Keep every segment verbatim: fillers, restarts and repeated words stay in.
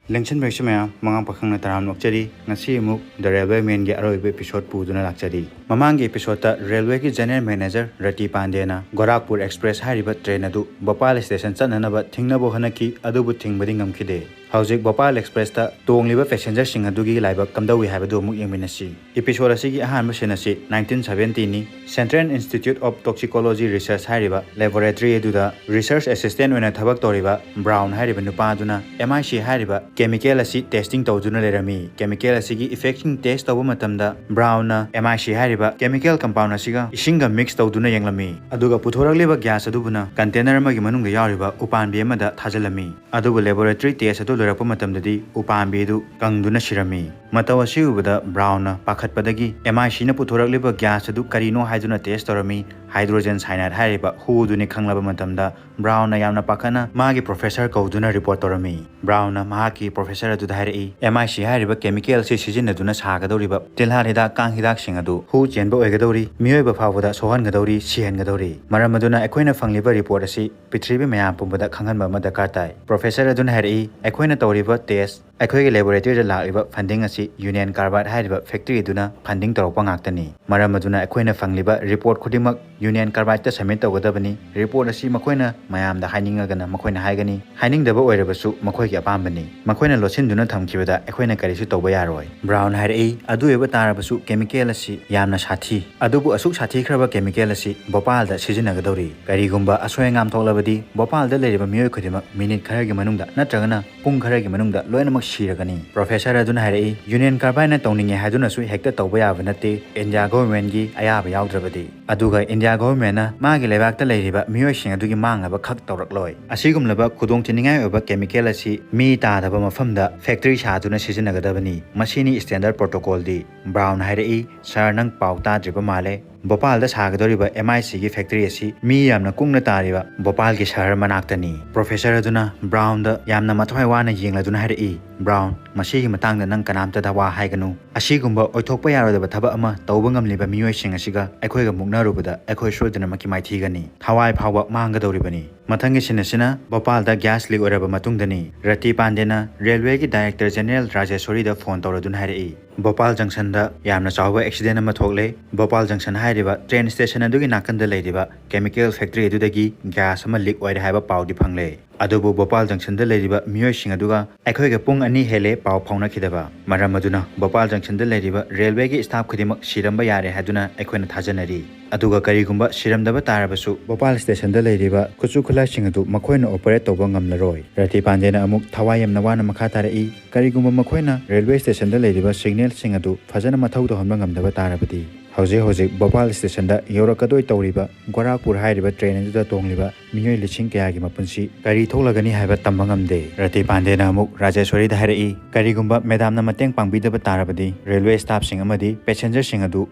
ꯂꯦꯡꯁꯤꯟꯕꯤꯔꯤꯁꯤ ꯃꯌꯥꯝ ꯃꯉꯥ ꯄꯥꯈꯪꯅ ꯇꯔꯥꯝꯅ ꯑꯣꯛꯆꯔꯤ꯫ ꯉꯁꯤ ꯑꯃꯨꯛ The Railway Man ꯒꯤ ꯑꯔꯣꯏꯕ episode ꯄꯨꯗꯨꯅ ꯂꯥꯛꯆꯔꯤ꯫ ꯃꯃꯥꯡꯒꯤ episode ꯇ railway ꯒꯤ general manager ꯔꯇꯤ ꯄꯥꯟꯗꯦꯅ ꯒꯣꯔꯥꯈꯄꯨꯔ express ꯍꯥꯏꯔꯤꯕ train ꯑꯗꯨ ꯚꯣꯄꯥꯜ station ꯆꯠꯅꯅꯕ ꯊꯤꯡꯅꯕ ꯍꯣꯠꯅꯈꯤ, ꯑꯗꯨꯕꯨ ꯊꯤꯡꯕꯗꯤ ꯉꯝꯈꯤꯗꯦ꯫ ꯍꯧꯖꯤꯛ ꯚꯣꯄꯥꯜ express ꯇ ꯇꯣꯡꯂꯤꯕ passenger ꯁꯤꯡ ꯑꯗꯨꯒꯤ ꯂꯥꯏꯕꯛ ꯀꯝꯗꯧꯏ ꯍꯥꯏꯕꯗꯨ ꯑꯃꯨꯛ ꯌꯦꯡꯃꯤꯟꯅꯁꯤ꯫ Episode ꯑꯁꯤꯒꯤ ꯑꯍꯥꯟꯕ scene ꯑꯁꯤ nineteen seventy ꯅꯤ꯫ Central Institute of Toxicology Research ꯍꯥꯏꯔꯤꯕ laboratory ꯑꯗꯨꯗ research assistant ꯑꯣꯏꯅ ꯊꯕꯛ ꯇꯧꯔꯤꯕ ꯕ꯭ꯔꯥꯎꯟ ꯍꯥꯏꯔꯤꯕ ꯅꯨꯄꯥ ꯑꯗꯨꯅ M I C ꯍꯥꯏꯔꯤꯕ chemical ꯑꯁꯤ testing ꯇꯧꯗꯨꯅ ꯂꯩꯔꯝꯃꯤ꯫ Chemical ꯑꯁꯤꯒꯤ effect ꯁꯤꯡ test ꯇꯧꯕ ꯃꯇꯝꯗ ꯕ꯭ꯔꯥꯎꯟꯅ M I C ꯍꯥꯏꯔꯤꯕ chemical compound ꯑꯁꯤꯒ ꯏꯁꯤꯡꯒ mix ꯇꯧꯗꯨꯅ ꯌꯦꯡꯂꯝꯃꯤ꯫ ꯑꯗꯨꯒ ꯄꯨꯊꯣꯔꯛꯂꯤꯕ gas ꯑꯗꯨꯕꯨꯅ container ꯑꯃꯒꯤ ꯃꯅꯨꯡꯗ ꯌꯥꯎꯔꯤꯕ ꯎꯄꯥꯝꯕꯤ ꯑꯃꯗ ꯊꯥꯖꯤꯜꯂꯝꯃꯤ꯫ ꯑꯗꯨꯕꯨ laboratory test ꯑꯗꯨ ꯂꯣꯏꯔꯛꯄ ꯃꯇꯝꯗꯗꯤ ꯎꯄꯥꯝꯕꯤ ꯑꯗꯨ ꯀꯪꯗꯨꯅ ꯁꯤꯔꯝꯃꯤ꯫ ꯃꯇꯧ ꯑꯁꯤ ꯎꯕꯗ ꯕ꯭ꯔꯥꯎꯟꯅ ꯄꯥꯈꯠꯄꯗꯒꯤ M I C ꯅ ꯄꯨꯊꯣꯔꯛꯂꯤꯕ gas ꯑꯗꯨ ꯀꯔꯤꯅꯣ ꯍꯥꯏꯗꯨꯅ test ꯇꯧꯔꯝꯃꯤ꯫ Hydrogen cyanide ꯍꯥꯏꯔꯤꯕ ꯍꯨ ꯑꯗꯨꯅꯤ ꯈꯪꯂꯕ ꯃꯇꯝꯗ ꯕ꯭ꯔꯥꯎꯟꯅ ꯌꯥꯝꯅ ꯄꯥꯈꯠꯅ ꯃꯥꯒꯤ professor ꯀꯧꯗꯨꯅ report ꯇꯧꯔꯝꯃꯤ꯫ ꯕ꯭ꯔꯥꯎꯟꯅ ꯃꯍꯥꯛꯀꯤ professor ꯑꯗꯨꯗ ꯍꯥꯏꯔꯛꯏ, M I C ꯍꯥꯏꯔꯤꯕ chemical ꯑꯁꯤ ꯁꯤꯖꯤꯟꯅꯗꯨꯅ ꯁꯥꯒꯗꯧꯔꯤꯕ ꯇꯤꯜꯍꯥꯠ ꯍꯤꯗꯥꯛ ꯀꯥꯡ ꯍꯤꯗꯥꯛꯁꯤꯡ ꯑꯗꯨ ꯍꯨ ꯆꯦꯟꯕ ꯑꯣꯏꯒꯗꯧꯔꯤ, ꯃꯤꯑꯣꯏꯕ ꯐꯥꯎꯕꯗ ꯁꯣꯛꯍꯟꯒꯗꯧꯔꯤ, ꯁꯤꯍꯟꯒꯗꯧꯔꯤ꯫ ꯃꯔꯝ ꯑꯗꯨꯅ ꯑꯩꯈꯣꯏꯅ ꯐꯪꯂꯤꯕ report ꯑꯁꯤ ꯄ꯭ꯔꯤꯊꯤꯕꯤ ꯃꯌꯥꯝ ꯄꯨꯝꯕꯗ ꯈꯪꯍꯟꯕ ꯑꯃ ꯗꯔꯀꯥꯔ ꯇꯥꯏ꯫ Professor ꯑꯗꯨꯅ ꯍꯥꯏꯔꯛꯏ, ꯑꯩꯈꯣꯏꯅ ꯇꯧꯔꯤꯕ test, ꯑꯩꯈꯣꯏꯒꯤ laboratory ꯗ ꯂꯥꯛꯂꯤꯕ funding ꯑꯁꯤ Union Carbide ꯍꯥꯏꯔꯤꯕ factory ꯑꯗꯨꯅ funding ꯇꯧꯔꯛꯄ ꯉꯥꯛꯇꯅꯤ꯫ ꯃꯔꯝ ꯑꯗꯨꯅ ꯑꯩꯈꯣꯏꯅ ꯐꯪꯂꯤꯕ report ꯈꯨꯗꯤꯡꯃꯛ Union Carbide ꯇ submit ꯇꯧꯒꯗꯕꯅꯤ꯫ Report ꯑꯁꯤ ꯃꯈꯣꯏꯅ ꯃꯌꯥꯝꯗ ꯍꯥꯏꯅꯤꯡꯉꯒꯅ ꯃꯈꯣꯏꯅ ꯍꯥꯏꯒꯅꯤ, ꯍꯥꯏꯅꯤꯡꯗꯕ ꯑꯣꯏꯔꯕꯁꯨ ꯃꯈꯣꯏꯒꯤ ꯑꯄꯥꯝꯕꯅꯤ꯫ ꯃꯈꯣꯏꯅ ꯂꯣꯠꯁꯤꯟꯗꯨꯅ ꯊꯝꯈꯤꯕꯗ ꯑꯩꯈꯣꯏꯅ ꯀꯔꯤꯁꯨ ꯇꯧꯕ ꯌꯥꯔꯣꯏ꯫ ꯕ꯭ꯔꯥꯎꯟ ꯍꯥꯏꯔꯛꯏ, ꯑꯗꯨ ꯑꯣꯏꯕ ꯇꯥꯔꯕꯁꯨ chemical ꯑꯁꯤ ꯌꯥꯝꯅ ꯁꯥꯊꯤ꯫ ꯑꯗꯨꯕꯨ ꯑꯁꯨꯛ ꯁꯥꯊꯤꯈ꯭ꯔꯕ chemical ꯑꯁꯤ ꯚꯣꯄꯥꯜꯗ ꯁꯤꯖꯤꯟꯅꯒꯗꯧꯔꯤ꯫ ꯀꯔꯤꯒꯨꯝꯕ ꯑꯁꯣꯏ ꯑꯉꯥꯝ ꯊꯣꯛꯂꯕꯗꯤ ꯚꯣꯄꯥꯜꯗ ꯂꯩꯔꯤꯕ ꯃꯤꯑꯣꯏ ꯈꯨꯗꯤꯡꯃꯛ minute ꯈꯔꯒꯤ ꯃꯅꯨꯡꯗ ꯅꯠꯇ꯭ꯔꯒꯅ ꯄꯨꯡ ꯈꯔꯒꯤ ꯃꯅꯨꯡꯗ ꯂꯣꯏꯅꯃꯛ ꯁꯤꯔꯒꯅꯤ꯫ Professor ꯑꯗꯨꯅ ꯍꯥꯏꯔꯛꯏ, Union Carbide ꯅ ꯇꯧꯅꯤꯡꯉꯦ ꯍꯥꯏꯗꯨꯅꯁꯨ ꯍꯦꯛꯇ ꯇꯧꯕ ꯌꯥꯕ ꯅꯠꯇꯦ, India government ꯀꯤ ꯑꯌꯥꯕ ꯌꯥꯎꯗ꯭ꯔꯕꯗꯤ꯫ ꯑꯗꯨꯒ India government ꯅ ꯃꯥꯒꯤ ꯂꯩꯕꯥꯛꯇ ꯂꯩꯔꯤꯕ ꯃꯤꯑꯣꯏꯁꯤꯡ ꯑꯗꯨꯒꯤ ꯃꯥꯡꯅꯕ ꯈꯛ ꯇꯧꯔꯛꯂꯣꯏ꯫ ꯑꯁꯤꯒꯨꯝꯂꯕ ꯈꯨꯗꯣꯡꯊꯤꯅꯤꯡꯉꯥꯏ ꯑꯣꯏꯕ chemical ꯑꯁꯤ ꯃꯤ ꯇꯥꯗꯕ ꯃꯐꯝꯗ factory ꯁꯥꯗꯨꯅ ꯁꯤꯖꯤꯟꯅꯒꯗꯕꯅꯤ꯫ ꯃꯁꯤꯅꯤ standard protocol ꯗꯤ꯫ ꯕ꯭ꯔꯥꯎꯟ ꯍꯥꯏꯔꯛꯏ, Sir, ꯅꯪ ꯄꯥꯎ ꯇꯥꯗ꯭ꯔꯤꯕ ꯃꯥꯜꯂꯦ꯫ ꯚꯣꯄꯥꯜꯗ ꯁꯥꯒꯗꯧꯔꯤꯕ M I C ꯒꯤ factory ꯑꯁꯤ ꯃꯤ ꯌꯥꯝꯅ ꯀꯨꯡꯅ ꯇꯥꯔꯤꯕ ꯚꯣꯄꯥꯜꯒꯤ ꯁꯍꯔ ꯃꯅꯥꯛꯇꯅꯤ꯫ Professor ꯑꯗꯨꯅ ꯕ꯭ꯔꯥꯎꯟꯗ ꯌꯥꯝꯅ ꯃꯊ꯭ꯋꯥꯏ ꯋꯥꯅ ꯌꯦꯡꯂꯗꯨꯅ ꯍꯥꯏꯔꯛꯏ, ꯕ꯭ꯔꯥꯎꯟ, ꯃꯁꯤꯒꯤ ꯃꯇꯥꯡꯗ ꯅꯪ ꯀꯅꯥꯝꯇꯗ ꯋꯥ ꯍꯥꯏꯒꯅꯨ꯫ ꯑꯁꯤꯒꯨꯝꯕ ꯑꯣꯏꯊꯣꯛꯄ ꯌꯥꯔꯣꯏꯗꯕ ꯊꯕꯛ ꯑꯃ ꯇꯧꯕ ꯉꯝꯂꯤꯕ ꯃꯤꯑꯣꯏꯁꯤꯡ ꯑꯁꯤꯒ ꯑꯩꯈꯣꯏꯒ ꯃꯨꯛꯅꯔꯨꯕꯗ ꯑꯩꯈꯣꯏ ꯁꯣꯏꯗꯅꯃꯛꯀꯤ ꯃꯥꯏꯊꯤꯒꯅꯤ꯫ ꯊꯋꯥꯏ ꯐꯥꯎꯕ ꯃꯥꯡꯒꯗꯧꯔꯤꯕꯅꯤ꯫ ꯃꯊꯪꯒꯤ ꯁꯤꯟ ꯑꯁꯤꯅ ꯚꯣꯄꯥꯜꯗ ꯒ꯭ꯌꯥꯁ ꯂꯤꯛ ꯑꯣꯏꯔꯕ ꯃꯇꯨꯡꯗꯅꯤ꯫ ꯔꯇꯤ ꯄꯥꯟꯗꯦꯅ ꯔꯦꯜꯋꯦꯒꯤ ꯗꯥꯏꯔꯦꯛꯇꯔ ꯖꯦꯅꯦꯔꯦꯜ ꯔꯥꯖꯦꯁꯣꯔꯤꯗ ꯐꯣꯟ ꯇꯧꯔꯗꯨꯅ ꯍꯥꯏꯔꯛꯏ, "ꯚꯣꯄꯥꯜ ꯖꯪꯁꯟꯗ ꯌꯥꯝꯅ ꯆꯥꯎꯕ ꯑꯦꯛꯁꯤꯗꯦꯟ ꯑꯃ ꯊꯣꯛꯂꯦ꯫ ꯚꯣꯄꯥꯜ ꯖꯪꯁꯟ ꯍꯥꯏꯔꯤꯕ ꯇ꯭ꯔꯦꯟ ꯁ꯭ꯇꯦꯁꯟ ꯑꯗꯨꯒꯤ ꯅꯥꯀꯟꯗ ꯂꯩꯔꯤꯕ ꯀꯦꯃꯤꯀꯦꯜ ꯐꯦꯛꯇꯔꯤ ꯑꯗꯨꯗꯒꯤ ꯒ꯭ꯌꯥꯁ ꯑꯃ ꯂꯤꯛ ꯑꯣꯏꯔꯦ ꯍꯥꯏꯕ ꯄꯥꯎꯗꯤ ꯐꯪꯂꯦ꯫ ꯑꯗꯨꯕꯨ ꯚꯣꯄꯥꯜ ꯖꯪꯁꯟꯗ ꯂꯩꯔꯤꯕ ꯃꯤꯑꯣꯏꯁꯤꯡ ꯑꯗꯨꯒ ꯑꯩꯈꯣꯏꯒ ꯄꯨꯡ ꯑꯅꯤ ꯍꯦꯜꯂꯦ ꯄꯥꯎ ꯐꯥꯎꯅꯈꯤꯗꯕ꯫ ꯃꯔꯝ ꯑꯗꯨꯅ ꯚꯣꯄꯥꯜ ꯖꯪꯁꯟꯗ ꯂꯩꯔꯤꯕ ꯔꯦꯜꯋꯦꯒꯤ ꯁ꯭ꯇꯥꯐ ꯈꯨꯗꯤꯡꯃꯛ ꯁꯤꯔꯝꯕ ꯌꯥꯔꯦ ꯍꯥꯏꯗꯨꯅ ꯑꯩꯈꯣꯏꯅ ꯊꯥꯖꯅꯔꯤ꯫ ꯑꯗꯨꯒ ꯀꯔꯤꯒꯨꯝꯕ ꯁꯤꯔꯝꯗꯕ ꯇꯥꯔꯕꯁꯨ, ꯚꯣꯄꯥꯜ ꯁ꯭ꯇꯦꯁꯟꯗ ꯂꯩꯔꯤꯕ ꯈꯨꯠꯁꯨ ꯈꯨꯠꯂꯥꯏꯁꯤꯡ ꯑꯗꯨ ꯃꯈꯣꯏꯅ ꯑꯣꯄꯔꯦꯠ ꯇꯧꯕ ꯉꯝꯂꯔꯣꯏ꯫" ꯔꯇꯤ ꯄꯥꯟꯗꯦꯅ ꯑꯃꯨꯛ ꯊꯋꯥꯏ ꯌꯥꯝꯅ ꯋꯥꯅ ꯃꯈꯥ ꯇꯥꯔꯛꯏ, "ꯀꯔꯤꯒꯨꯝꯕ ꯃꯈꯣꯏꯅ ꯔꯦꯜꯋꯦ ꯁ꯭ꯇꯦꯁꯟꯗ ꯂꯩꯔꯤꯕ ꯁꯤꯒꯅꯦꯜꯁꯤꯡ ꯑꯗꯨ ꯐꯖꯅ ꯃꯊꯧ ꯇꯧꯍꯟꯕ ꯉꯝꯗꯕ ꯇꯥꯔꯕꯗꯤ, ꯍꯧꯖꯤꯛ ꯍꯧꯖꯤꯛ ꯚꯣꯄꯥꯜ ꯁ꯭ꯇꯦꯁꯟꯗ ꯌꯧꯔꯛꯀꯗꯣꯏ ꯇꯧꯔꯤꯕ ꯒꯣꯔꯥꯈꯄꯨꯔ ꯍꯥꯏꯔꯤꯕ ꯇ꯭ꯔꯦꯟ ꯑꯗꯨꯗ ꯇꯣꯡꯂꯤꯕ ꯃꯤꯑꯣꯏ ꯂꯤꯁꯤꯡ ꯀꯌꯥꯒꯤ ꯃꯄꯨꯟꯁꯤ ꯀꯔꯤ ꯊꯣꯛꯂꯒꯅꯤ ꯍꯥꯏꯕ ꯇꯝꯕ ꯉꯝꯗꯦ꯫" ꯔꯇꯤ ꯄꯥꯟꯗꯦꯅ ꯑꯃꯨꯛ ꯔꯥꯖꯦꯁꯣꯔꯤꯗ ꯍꯥꯏꯔꯛꯏ, "ꯀꯔꯤꯒꯨꯝꯕ ꯃꯦꯗꯥꯝꯅ ꯃꯇꯦꯡ ꯄꯥꯡꯕꯤꯗꯕ ꯇꯥꯔꯕꯗꯤ ꯔꯦꯜꯋꯦ ꯁ꯭ꯇꯥꯐꯁꯤꯡ ꯑꯃꯗꯤ ꯄꯦꯁꯦꯟꯖꯔꯁꯤꯡ ꯑꯗꯨ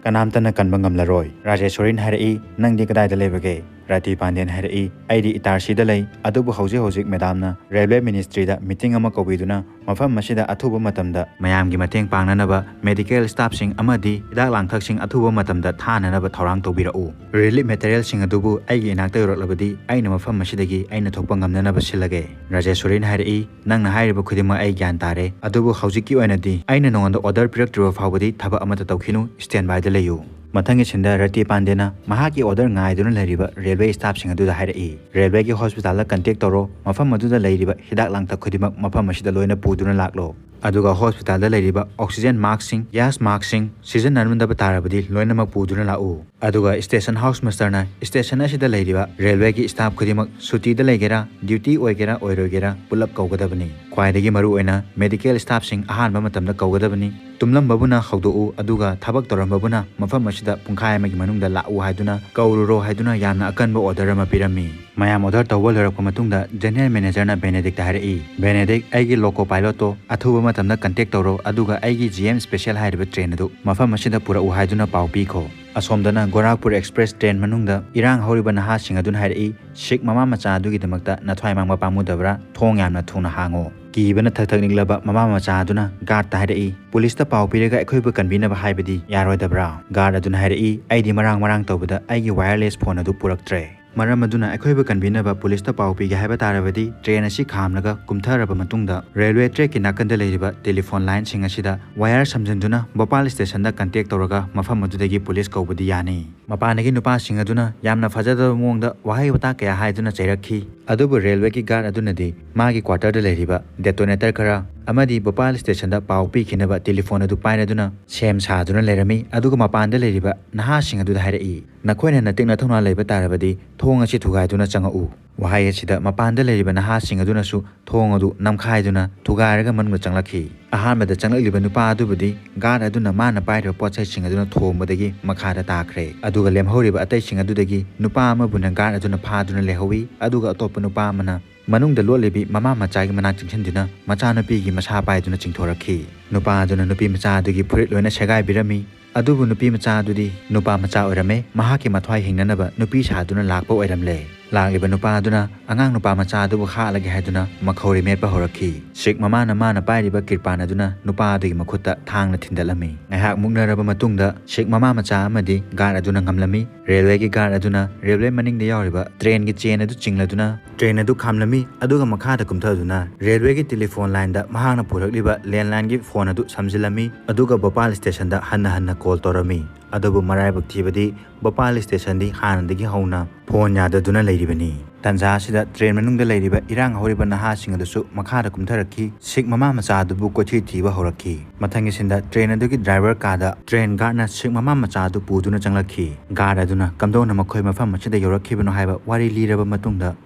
ꯀꯅꯥꯝꯇꯅ ꯀꯟꯕ ꯉꯝꯂꯔꯣꯏ꯫" ꯔꯥꯖꯦꯁꯣꯔꯤꯅ ꯍꯥꯏꯔꯛꯏ, "ꯅꯪꯗꯤ ꯀꯗꯥꯏꯗ ꯂꯩꯕꯒꯦ?" ꯔꯇꯤ ꯄꯥꯟꯗꯦꯅ ꯍꯥꯏꯔꯛꯏ, "ꯑꯩꯗꯤ ꯏꯇꯥꯔꯁꯤꯗ ꯂꯩ, ꯑꯗꯨꯕꯨ ꯍꯧꯖꯤꯛ ꯍꯧꯖꯤꯛ ꯃꯦꯗꯥꯝꯅ ꯔꯦꯜꯋꯦ ꯃꯤꯅꯤꯁꯇ꯭ꯔꯤꯗ ꯃꯤꯇꯤꯡ ꯑꯃ ꯀꯧꯕꯤꯗꯨꯅ ꯃꯐꯝ ꯑꯁꯤꯗ ꯑꯊꯨꯕ ꯃꯇꯝꯗ ꯃꯌꯥꯝꯒꯤ ꯃꯇꯦꯡ ꯄꯥꯡꯅꯅꯕ ꯃꯦꯗꯤꯀꯦꯜ ꯁ꯭ꯇꯥꯐꯁꯤꯡ ꯑꯃꯗꯤ ꯍꯤꯗꯥꯛ ꯂꯥꯡꯊꯛꯁꯤꯡ ꯑꯊꯨꯕ ꯃꯇꯝꯗ ꯊꯥꯅꯅꯕ ꯊꯧꯔꯥꯡ ꯇꯧꯕꯤꯔꯛꯎ꯫ ꯔꯤꯂꯤꯐ ꯃꯦꯇꯔꯤꯌꯦꯜꯁꯤꯡ ꯑꯗꯨꯕꯨ ꯑꯩꯒꯤ ꯏꯅꯥꯛꯇ ꯌꯧꯔꯛꯂꯕꯗꯤ ꯑꯩꯅ ꯃꯐꯝ ꯑꯁꯤꯗꯒꯤ ꯑꯩꯅ ꯊꯣꯛꯄ ꯉꯝꯅꯅꯕ ꯁꯤꯜꯂꯒꯦ꯫" ꯔꯥꯖꯦꯁꯣꯔꯤꯅ ꯍꯥꯏꯔꯛꯏ, "ꯅꯪꯅ ꯍꯥꯏꯔꯤꯕ ꯈꯨꯗꯤꯡꯃꯛ ꯑꯩ ꯒ꯭ꯌꯥꯟ ꯇꯥꯔꯦ, ꯑꯗꯨꯕꯨ ꯍꯧꯖꯤꯛꯀꯤ ꯑꯣꯏꯅꯗꯤ ꯑꯩꯅ ꯅꯉꯣꯟꯗ ꯑꯣꯔꯗꯔ ꯄꯤꯔꯛꯇ꯭ꯔꯤꯕ ꯐꯥꯎꯕꯗꯤ ꯊꯕꯛ ꯑꯃꯠꯇ ꯇꯧꯈꯤꯅꯨ, ꯁ꯭ꯇꯦꯟ ꯕꯥꯏꯗ ꯂꯩꯌꯨ꯫" ꯃꯊꯪꯒꯤ ꯁꯤꯟꯗ ꯔꯇꯤ ꯄꯥꯟꯗꯦꯅ ꯃꯍꯥꯛꯀꯤ ꯑꯣꯔꯗꯔ ꯉꯥꯏꯗꯨꯅ ꯂꯩꯔꯤꯕ ꯔꯦꯜꯋꯦ ꯁ꯭ꯇꯥꯐꯁꯤꯡ ꯑꯗꯨꯗ ꯍꯥꯏꯔꯛꯏ, "ꯔꯦꯜꯋꯦꯒꯤ ꯍꯣꯁꯄꯤꯇꯥꯜꯗ ꯀꯟꯇꯦꯛ ꯇꯧꯔꯣ, ꯃꯐꯝ ꯑꯗꯨꯗ ꯂꯩꯔꯤꯕ ꯍꯤꯗꯥꯛ ꯂꯥꯡꯊꯛ ꯈꯨꯗꯤꯡꯃꯛ ꯃꯐꯝ ꯑꯁꯤꯗ ꯂꯣꯏꯅ ꯄꯨꯗꯨꯅ ꯂꯥꯛꯂꯣ꯫ ꯑꯗꯨꯒ ꯍꯣꯁꯄꯤꯇꯥꯜꯗ ꯂꯩꯔꯤꯕ ꯑꯣꯛꯁꯤꯖꯦꯟ ꯃꯥꯁꯛꯁꯤꯡ, ꯒ꯭ꯌꯥꯁ ꯃꯥꯁꯛꯁꯤꯡ ꯁꯤꯖꯤꯟꯅꯔꯝꯗꯕ ꯇꯥꯔꯕꯗꯤ ꯂꯣꯏꯅꯃꯛ ꯄꯨꯗꯨꯅ ꯂꯥꯛꯎ꯫ ꯑꯗꯨꯒ ꯁ꯭ꯇꯦꯁꯟ ꯍꯥꯎꯁ ꯃꯥꯁꯇꯔꯅ ꯁ꯭ꯇꯦꯁꯟ ꯑꯁꯤꯗ ꯂꯩꯔꯤꯕ ꯔꯦꯜꯋꯦꯒꯤ ꯁ꯭ꯇꯥꯐ ꯈꯨꯗꯤꯡꯃꯛ ꯁꯨꯇꯤꯗ ꯂꯩꯒꯦꯔꯥ, ꯗ꯭ꯌꯨꯇꯤ ꯑꯣꯏꯒꯦꯔꯥ ꯑꯣꯏꯔꯣꯏꯒꯦꯔꯥ ꯄꯨꯂꯞ ꯀꯧꯒꯗꯕꯅꯤ꯫ ꯈ꯭ꯋꯥꯏꯗꯒꯤ ꯃꯔꯨꯑꯣꯏꯅ ꯃꯦꯗꯤꯀꯦꯜ ꯁ꯭ꯇꯥꯐꯁꯤꯡ ꯑꯍꯥꯟꯕ ꯃꯇꯝꯗ ꯀꯧꯒꯗꯕꯅꯤ꯫ ꯇꯨꯝꯂꯝꯕꯕꯨꯅ ꯍꯧꯗꯣꯛꯎ, ꯑꯗꯨꯒ ꯊꯕꯛ ꯇꯧꯔꯝꯕꯕꯨꯅ ꯃꯐꯝ ꯑꯁꯤꯗ ꯄꯨꯡꯈꯥꯏ ꯑꯃꯒꯤ ꯃꯅꯨꯡꯗ ꯂꯥꯛꯎ ꯍꯥꯏꯗꯨꯅ ꯀꯧꯔꯨꯔꯣ ꯍꯥꯏꯗꯨꯅ ꯌꯥꯝꯅ ꯑꯀꯟꯕ ꯑꯣꯔꯗꯔ ꯑꯃ ꯄꯤꯔꯝꯃꯤ꯫ ꯃꯌꯥꯝ ꯑꯣꯔꯗꯔ ꯇꯧꯕ ꯂꯣꯏꯔꯛꯄ ꯃꯇꯨꯡꯗ ꯖꯦꯅꯔꯦꯜ ꯃꯦꯅꯦꯖꯔꯅ ꯕꯦꯅꯦꯗꯤꯛꯇ ꯍꯥꯏꯔꯛꯏ, "ꯕꯦꯅꯦꯗꯤꯛ, ꯑꯩꯒꯤ ꯂꯣꯀꯣ ꯄꯥꯏꯂꯣꯠꯇꯣ ꯑꯊꯨꯕ ꯃꯇꯝꯗ ꯀꯟꯇꯦꯛ ꯇꯧꯔꯣ, ꯑꯗꯨꯒ ꯑꯩꯒꯤ ꯖꯤ ꯑꯦꯝ ꯁ꯭ꯄꯦꯁꯤꯌꯦꯜ ꯍꯥꯏꯔꯤꯕ ꯇ꯭ꯔꯦꯟ ꯑꯗꯨ ꯃꯐꯝ ꯑꯁꯤꯗ ꯄꯨꯔꯛꯎ" ꯍꯥꯏꯗꯨꯅ ꯄꯥꯎ ꯄꯤꯈꯣ꯫ ꯑꯁꯣꯝꯗꯅ ꯒꯣꯔꯥꯈꯄꯨꯔ ꯑꯦꯛꯁꯄ꯭ꯔꯦꯁ ꯇ꯭ꯔꯦꯟ ꯃꯅꯨꯡꯗ ꯏꯔꯥꯡ ꯍꯧꯔꯤꯕ ꯅꯍꯥꯁꯤꯡ ꯑꯗꯨꯅ ꯍꯥꯏꯔꯛꯏ, "ꯁꯤꯈ ꯃꯃꯥ ꯃꯆꯥ ꯑꯗꯨꯒꯤꯗꯃꯛꯇ ꯅꯊ꯭ꯋꯥꯏ ꯃꯥꯡꯕ ꯄꯥꯝꯃꯨꯗꯕ꯭ꯔꯥ? ꯊꯣꯡ ꯌꯥꯝꯅ ꯊꯨꯅ ꯍꯥꯡꯉꯣ"꯫ ꯀꯤꯕꯅ ꯊꯛ ꯊꯛ ꯅꯤꯛꯂꯕ ꯃꯃꯥ ꯃꯆꯥ ꯑꯗꯨꯅ ꯒꯥꯔꯗꯇ ꯍꯥꯏꯔꯛꯏ, "ꯄꯨꯂꯤꯁꯇ ꯄꯥꯎ ꯄꯤꯔꯒ ꯑꯩꯈꯣꯏꯕꯨ ꯀꯟꯕꯤꯅꯕ ꯍꯥꯏꯕꯗꯤ ꯌꯥꯔꯣꯏꯗꯕ꯭ꯔꯥ?" ꯒꯥꯔꯗ ꯑꯗꯨꯅ ꯍꯥꯏꯔꯛꯏ, "ꯑꯩꯗꯤ ꯃꯔꯥꯡ ꯃꯔꯥꯡ ꯇꯧꯕꯗ ꯑꯩꯒꯤ ꯋꯥꯌꯔꯂꯦꯁ ꯐꯣꯟ ꯑꯗꯨ ꯄꯨꯔꯛꯇ꯭ꯔꯦ꯫ ꯃꯔꯝ ꯑꯗꯨꯅ ꯑꯩꯈꯣꯏꯕꯨ ꯀꯟꯕꯤꯅꯕ ꯄꯨꯂꯤꯁꯇ ꯄꯥꯎ ꯄꯤꯒꯦ ꯍꯥꯏꯕ ꯇꯥꯔꯕꯗꯤ ꯇ꯭ꯔꯦꯟ ꯑꯁꯤ ꯈꯥꯝꯂꯒ ꯀꯨꯝꯊꯔꯕ ꯃꯇꯨꯡꯗ ꯔꯦꯜꯋꯦ ꯇ꯭ꯔꯦꯛꯀꯤ ꯅꯥꯀꯟꯗ ꯂꯩꯔꯤꯕ ꯇꯦꯂꯤꯐꯣꯟ ꯂꯥꯏꯟꯁꯤꯡ ꯑꯁꯤꯗ ꯋꯥꯌꯔ ꯁꯝꯖꯤꯟꯗꯨꯅ ꯚꯣꯄꯥꯜ ꯁ꯭ꯇꯦꯁꯟꯗ ꯀꯟꯇꯦꯛ ꯇꯧꯔꯒ ꯃꯐꯝ ꯑꯗꯨꯗꯒꯤ ꯄꯨꯂꯤꯁ ꯀꯧꯕꯗꯤ ꯌꯥꯅꯤ"꯫ ꯃꯄꯥꯟꯗꯒꯤ ꯅꯨꯄꯥꯁꯤꯡ ꯑꯗꯨꯅ ꯌꯥꯝꯅ ꯐꯖꯗꯕ ꯃꯑꯣꯡꯗ ꯋꯥꯍꯩ ꯋꯥꯇꯥ ꯀꯌꯥ ꯍꯥꯏꯗꯨꯅ ꯆꯩꯔꯛꯈꯤ꯫ ꯑꯗꯨꯕꯨ ꯔꯦꯜꯋꯦꯒꯤ ꯒꯥꯔꯗ ꯑꯗꯨꯅꯗꯤ ꯃꯥꯒꯤ ꯀ꯭ꯋꯥꯇꯔꯗ ꯂꯩꯔꯤꯕ ꯗꯦꯇꯣꯅꯦꯇꯔ ꯈꯔ ꯑꯃꯗꯤ ꯚꯣꯄꯥꯜ ꯁ꯭ꯇꯦꯁꯟꯗ ꯄꯥꯎ ꯄꯤꯈꯤꯅꯕ ꯇꯦꯂꯤꯐꯣꯟ ꯑꯗꯨ ꯄꯥꯏꯔꯗꯨꯅ ꯁꯦꯝ ꯁꯥꯗꯨꯅ ꯂꯩꯔꯝꯃꯤ꯫ ꯑꯗꯨꯒ ꯃꯄꯥꯟꯗ ꯂꯩꯔꯤꯕ ꯅꯍꯥꯁꯤꯡ ꯑꯗꯨꯗ ꯍꯥꯏꯔꯛꯏ, "ꯅꯈꯣꯏꯅ ꯅꯇꯤꯛ ꯅꯊꯧꯅꯥ ꯂꯩꯕ ꯇꯥꯔꯕꯗꯤ ꯊꯣꯡ ꯑꯁꯤ ꯊꯨꯒꯥꯏꯗꯨꯅ ꯆꯪꯉꯛꯎ"꯫ ꯋꯥꯍꯩ ꯑꯁꯤꯗ ꯃꯄꯥꯟꯗ ꯂꯩꯔꯤꯕ ꯅꯍꯥꯁꯤꯡ ꯑꯗꯨꯅꯁꯨ ꯊꯣꯡ ꯑꯗꯨ ꯅꯝꯈꯥꯏꯗꯨꯅ ꯊꯨꯒꯥꯏꯔꯒ ꯃꯅꯨꯡꯗ ꯆꯪꯂꯛꯈꯤ꯫ ꯑꯍꯥꯟꯕꯗ ꯆꯪꯂꯛꯂꯤꯕ ꯅꯨꯄꯥ ꯑꯗꯨꯕꯨꯗꯤ ꯒꯥꯔꯗ ꯑꯗꯨꯅ ꯃꯥꯅ ꯄꯥꯏꯔꯤꯕ ꯄꯣꯠ ꯆꯩꯁꯤꯡ ꯑꯗꯨꯅ ꯊꯣꯝꯕꯗꯒꯤ ꯃꯈꯥꯗ ꯇꯥꯈ꯭ꯔꯦ꯫ ꯑꯗꯨꯒ ꯂꯦꯝꯍꯧꯔꯤꯕ ꯑꯇꯩꯁꯤꯡ ꯑꯗꯨꯗꯒꯤ ꯅꯨꯄꯥ ꯑꯃꯕꯨꯅ ꯒꯥꯔꯗ ꯑꯗꯨꯅ ꯐꯥꯗꯨꯅ ꯂꯩꯍꯧꯋꯤ꯫ ꯑꯗꯨꯒ ꯑꯇꯣꯞꯄ ꯅꯨꯄꯥ ꯑꯃꯅ ꯃꯅꯨꯡꯗ ꯂꯣꯠꯂꯤꯕꯤ ꯃꯃꯥ ꯃꯆꯥꯒꯤ ꯃꯅꯥꯛ ꯆꯪꯁꯤꯟꯗꯨꯅ ꯃꯆꯥꯅꯨꯄꯤꯒꯤ ꯃꯁꯥ ꯄꯥꯏꯗꯨꯅ ꯆꯤꯡꯊꯣꯔꯛꯈꯤ꯫ ꯅꯨꯄꯥ ꯑꯗꯨꯅ ꯅꯨꯄꯤ ꯃꯆꯥ ꯑꯗꯨꯒꯤ ꯐꯨꯔꯤꯠ ꯂꯣꯏꯅ ꯁꯦꯒꯥꯏꯕꯤꯔꯝꯃꯤ꯫ ꯑꯗꯨꯕꯨ ꯅꯨꯄꯤ ꯃꯆꯥ ꯑꯗꯨꯗꯤ ꯅꯨꯄꯥ ꯃꯆꯥ ꯑꯣꯏꯔꯝꯃꯦ, ꯃꯍꯥꯛꯀꯤ ꯃꯊ꯭ꯋꯥꯏ ꯍꯤꯡꯅꯅꯕ ꯅꯨꯄꯤ ꯁꯥꯗꯨꯅ ꯂꯥꯛꯄ ꯑꯣꯏꯔꯝꯂꯦ꯫ ꯂꯥꯛꯂꯤꯕ ꯅꯨꯄꯥ ꯑꯗꯨꯅ ꯑꯉꯥꯡ ꯅꯨꯄꯥ ꯃꯆꯥ ꯑꯗꯨꯕꯨ ꯍꯥꯠꯂꯒꯦ ꯍꯥꯏꯗꯨꯅ ꯃꯈꯧꯔꯤ ꯃꯦꯠꯄ ꯍꯧꯔꯛꯈꯤ꯫ ꯁꯤꯈ ꯃꯃꯥꯅ ꯃꯥꯅ ꯄꯥꯏꯔꯤꯕ ꯀꯤꯔꯄꯥꯟ ꯑꯗꯨꯅ ꯅꯨꯄꯥ ꯑꯗꯨꯒꯤ ꯃꯈꯨꯠꯇ ꯊꯥꯡꯅ ꯊꯤꯟꯗꯠꯂꯝꯃꯤ꯫ ꯉꯥꯏꯍꯥꯛ ꯃꯨꯛꯅꯔꯕ ꯃꯇꯨꯡꯗ ꯁꯤꯈ ꯃꯃꯥ ꯃꯆꯥ ꯑꯃꯗꯤ ꯒꯥꯔꯗ ꯑꯗꯨꯅ ꯉꯝꯂꯝꯃꯤ꯫ ꯔꯦꯜꯋꯦꯒꯤ ꯒꯥꯔꯗ ꯑꯗꯨꯅ ꯔꯦꯜꯋꯦ ꯃꯅꯤꯡꯗ ꯌꯥꯎꯔꯤꯕ ꯇ꯭ꯔꯦꯟꯒꯤ ꯆꯦꯟ ꯑꯗꯨ ꯆꯤꯡꯂꯗꯨꯅ ꯇ꯭ꯔꯦꯟ ꯑꯗꯨ ꯈꯥꯝꯂꯝꯃꯤ, ꯑꯗꯨꯒ ꯃꯈꯥꯗ ꯀꯨꯝꯊꯗꯨꯅ ꯔꯦꯜꯋꯦꯒꯤ ꯇꯦꯂꯤꯐꯣꯟ ꯂꯥꯏꯟꯗ ꯃꯍꯥꯛꯅ ꯄꯨꯔꯛꯂꯤꯕ ꯂꯦꯟꯂꯥꯏꯟꯒꯤ ꯐꯣꯟ ꯑꯗꯨ ꯁꯝꯖꯤꯜꯂꯝꯃꯤ, ꯑꯗꯨꯒ ꯚꯣꯄꯥꯜ ꯁ꯭ꯇꯦꯁꯟꯗ ꯍꯟꯅ ꯍꯟꯅ ꯀꯣꯜ ꯇꯧꯔꯝꯃꯤ꯫ ꯑꯗꯨꯕꯨ ꯃꯔꯥꯏꯕꯛ ꯊꯤꯕꯗꯤ ꯚꯣꯄꯥꯜ ꯁ꯭ꯇꯦꯁꯟꯗꯤ ꯍꯥꯟꯅꯗꯒꯤ ꯍꯧꯅ ꯐꯣꯟ ꯌꯥꯗꯗꯨꯅ ꯂꯩꯔꯤꯕꯅꯤ꯫ ꯇꯟꯖꯥ ꯑꯁꯤꯗ ꯇ꯭ꯔꯦꯟ ꯃꯅꯨꯡꯗ ꯂꯩꯔꯤꯕ ꯏꯔꯥꯡ ꯍꯧꯔꯤꯕ ꯅꯍꯥꯁꯤꯡ ꯑꯗꯨꯁꯨ ꯃꯈꯥꯗ ꯀꯨꯝꯊꯔꯛꯈꯤ꯫ ꯁꯤꯈ ꯃꯃꯥ ꯃꯆꯥ ꯑꯗꯨꯕꯨ ꯀꯣꯏꯊꯤ ꯊꯤꯕ ꯍꯧꯔꯛꯈꯤ꯫ ꯃꯊꯪꯒꯤ ꯁꯤꯟꯗ ꯇ꯭ꯔꯦꯟ ꯑꯗꯨꯒꯤ ꯗ꯭ꯔꯥꯏꯚꯔ ꯀꯥꯗ ꯇ꯭ꯔꯦꯟ ꯒꯥꯔꯗꯅ ꯁꯤꯈ ꯃꯃꯥ ꯃꯆꯥ ꯑꯗꯨ ꯄꯨꯗꯨꯅ ꯆꯪꯂꯛꯈꯤ꯫ ꯒꯥꯔꯗ ꯑꯗꯨꯅ ꯀꯝꯗꯧꯅ ꯃꯈꯣꯏ ꯃꯐꯝ ꯑꯁꯤꯗ ꯌꯧꯔꯛꯈꯤꯕꯅꯣ ꯍꯥꯏꯕ ꯋꯥꯔꯤ ꯂꯤꯔꯕ ꯃꯇꯨꯡꯗ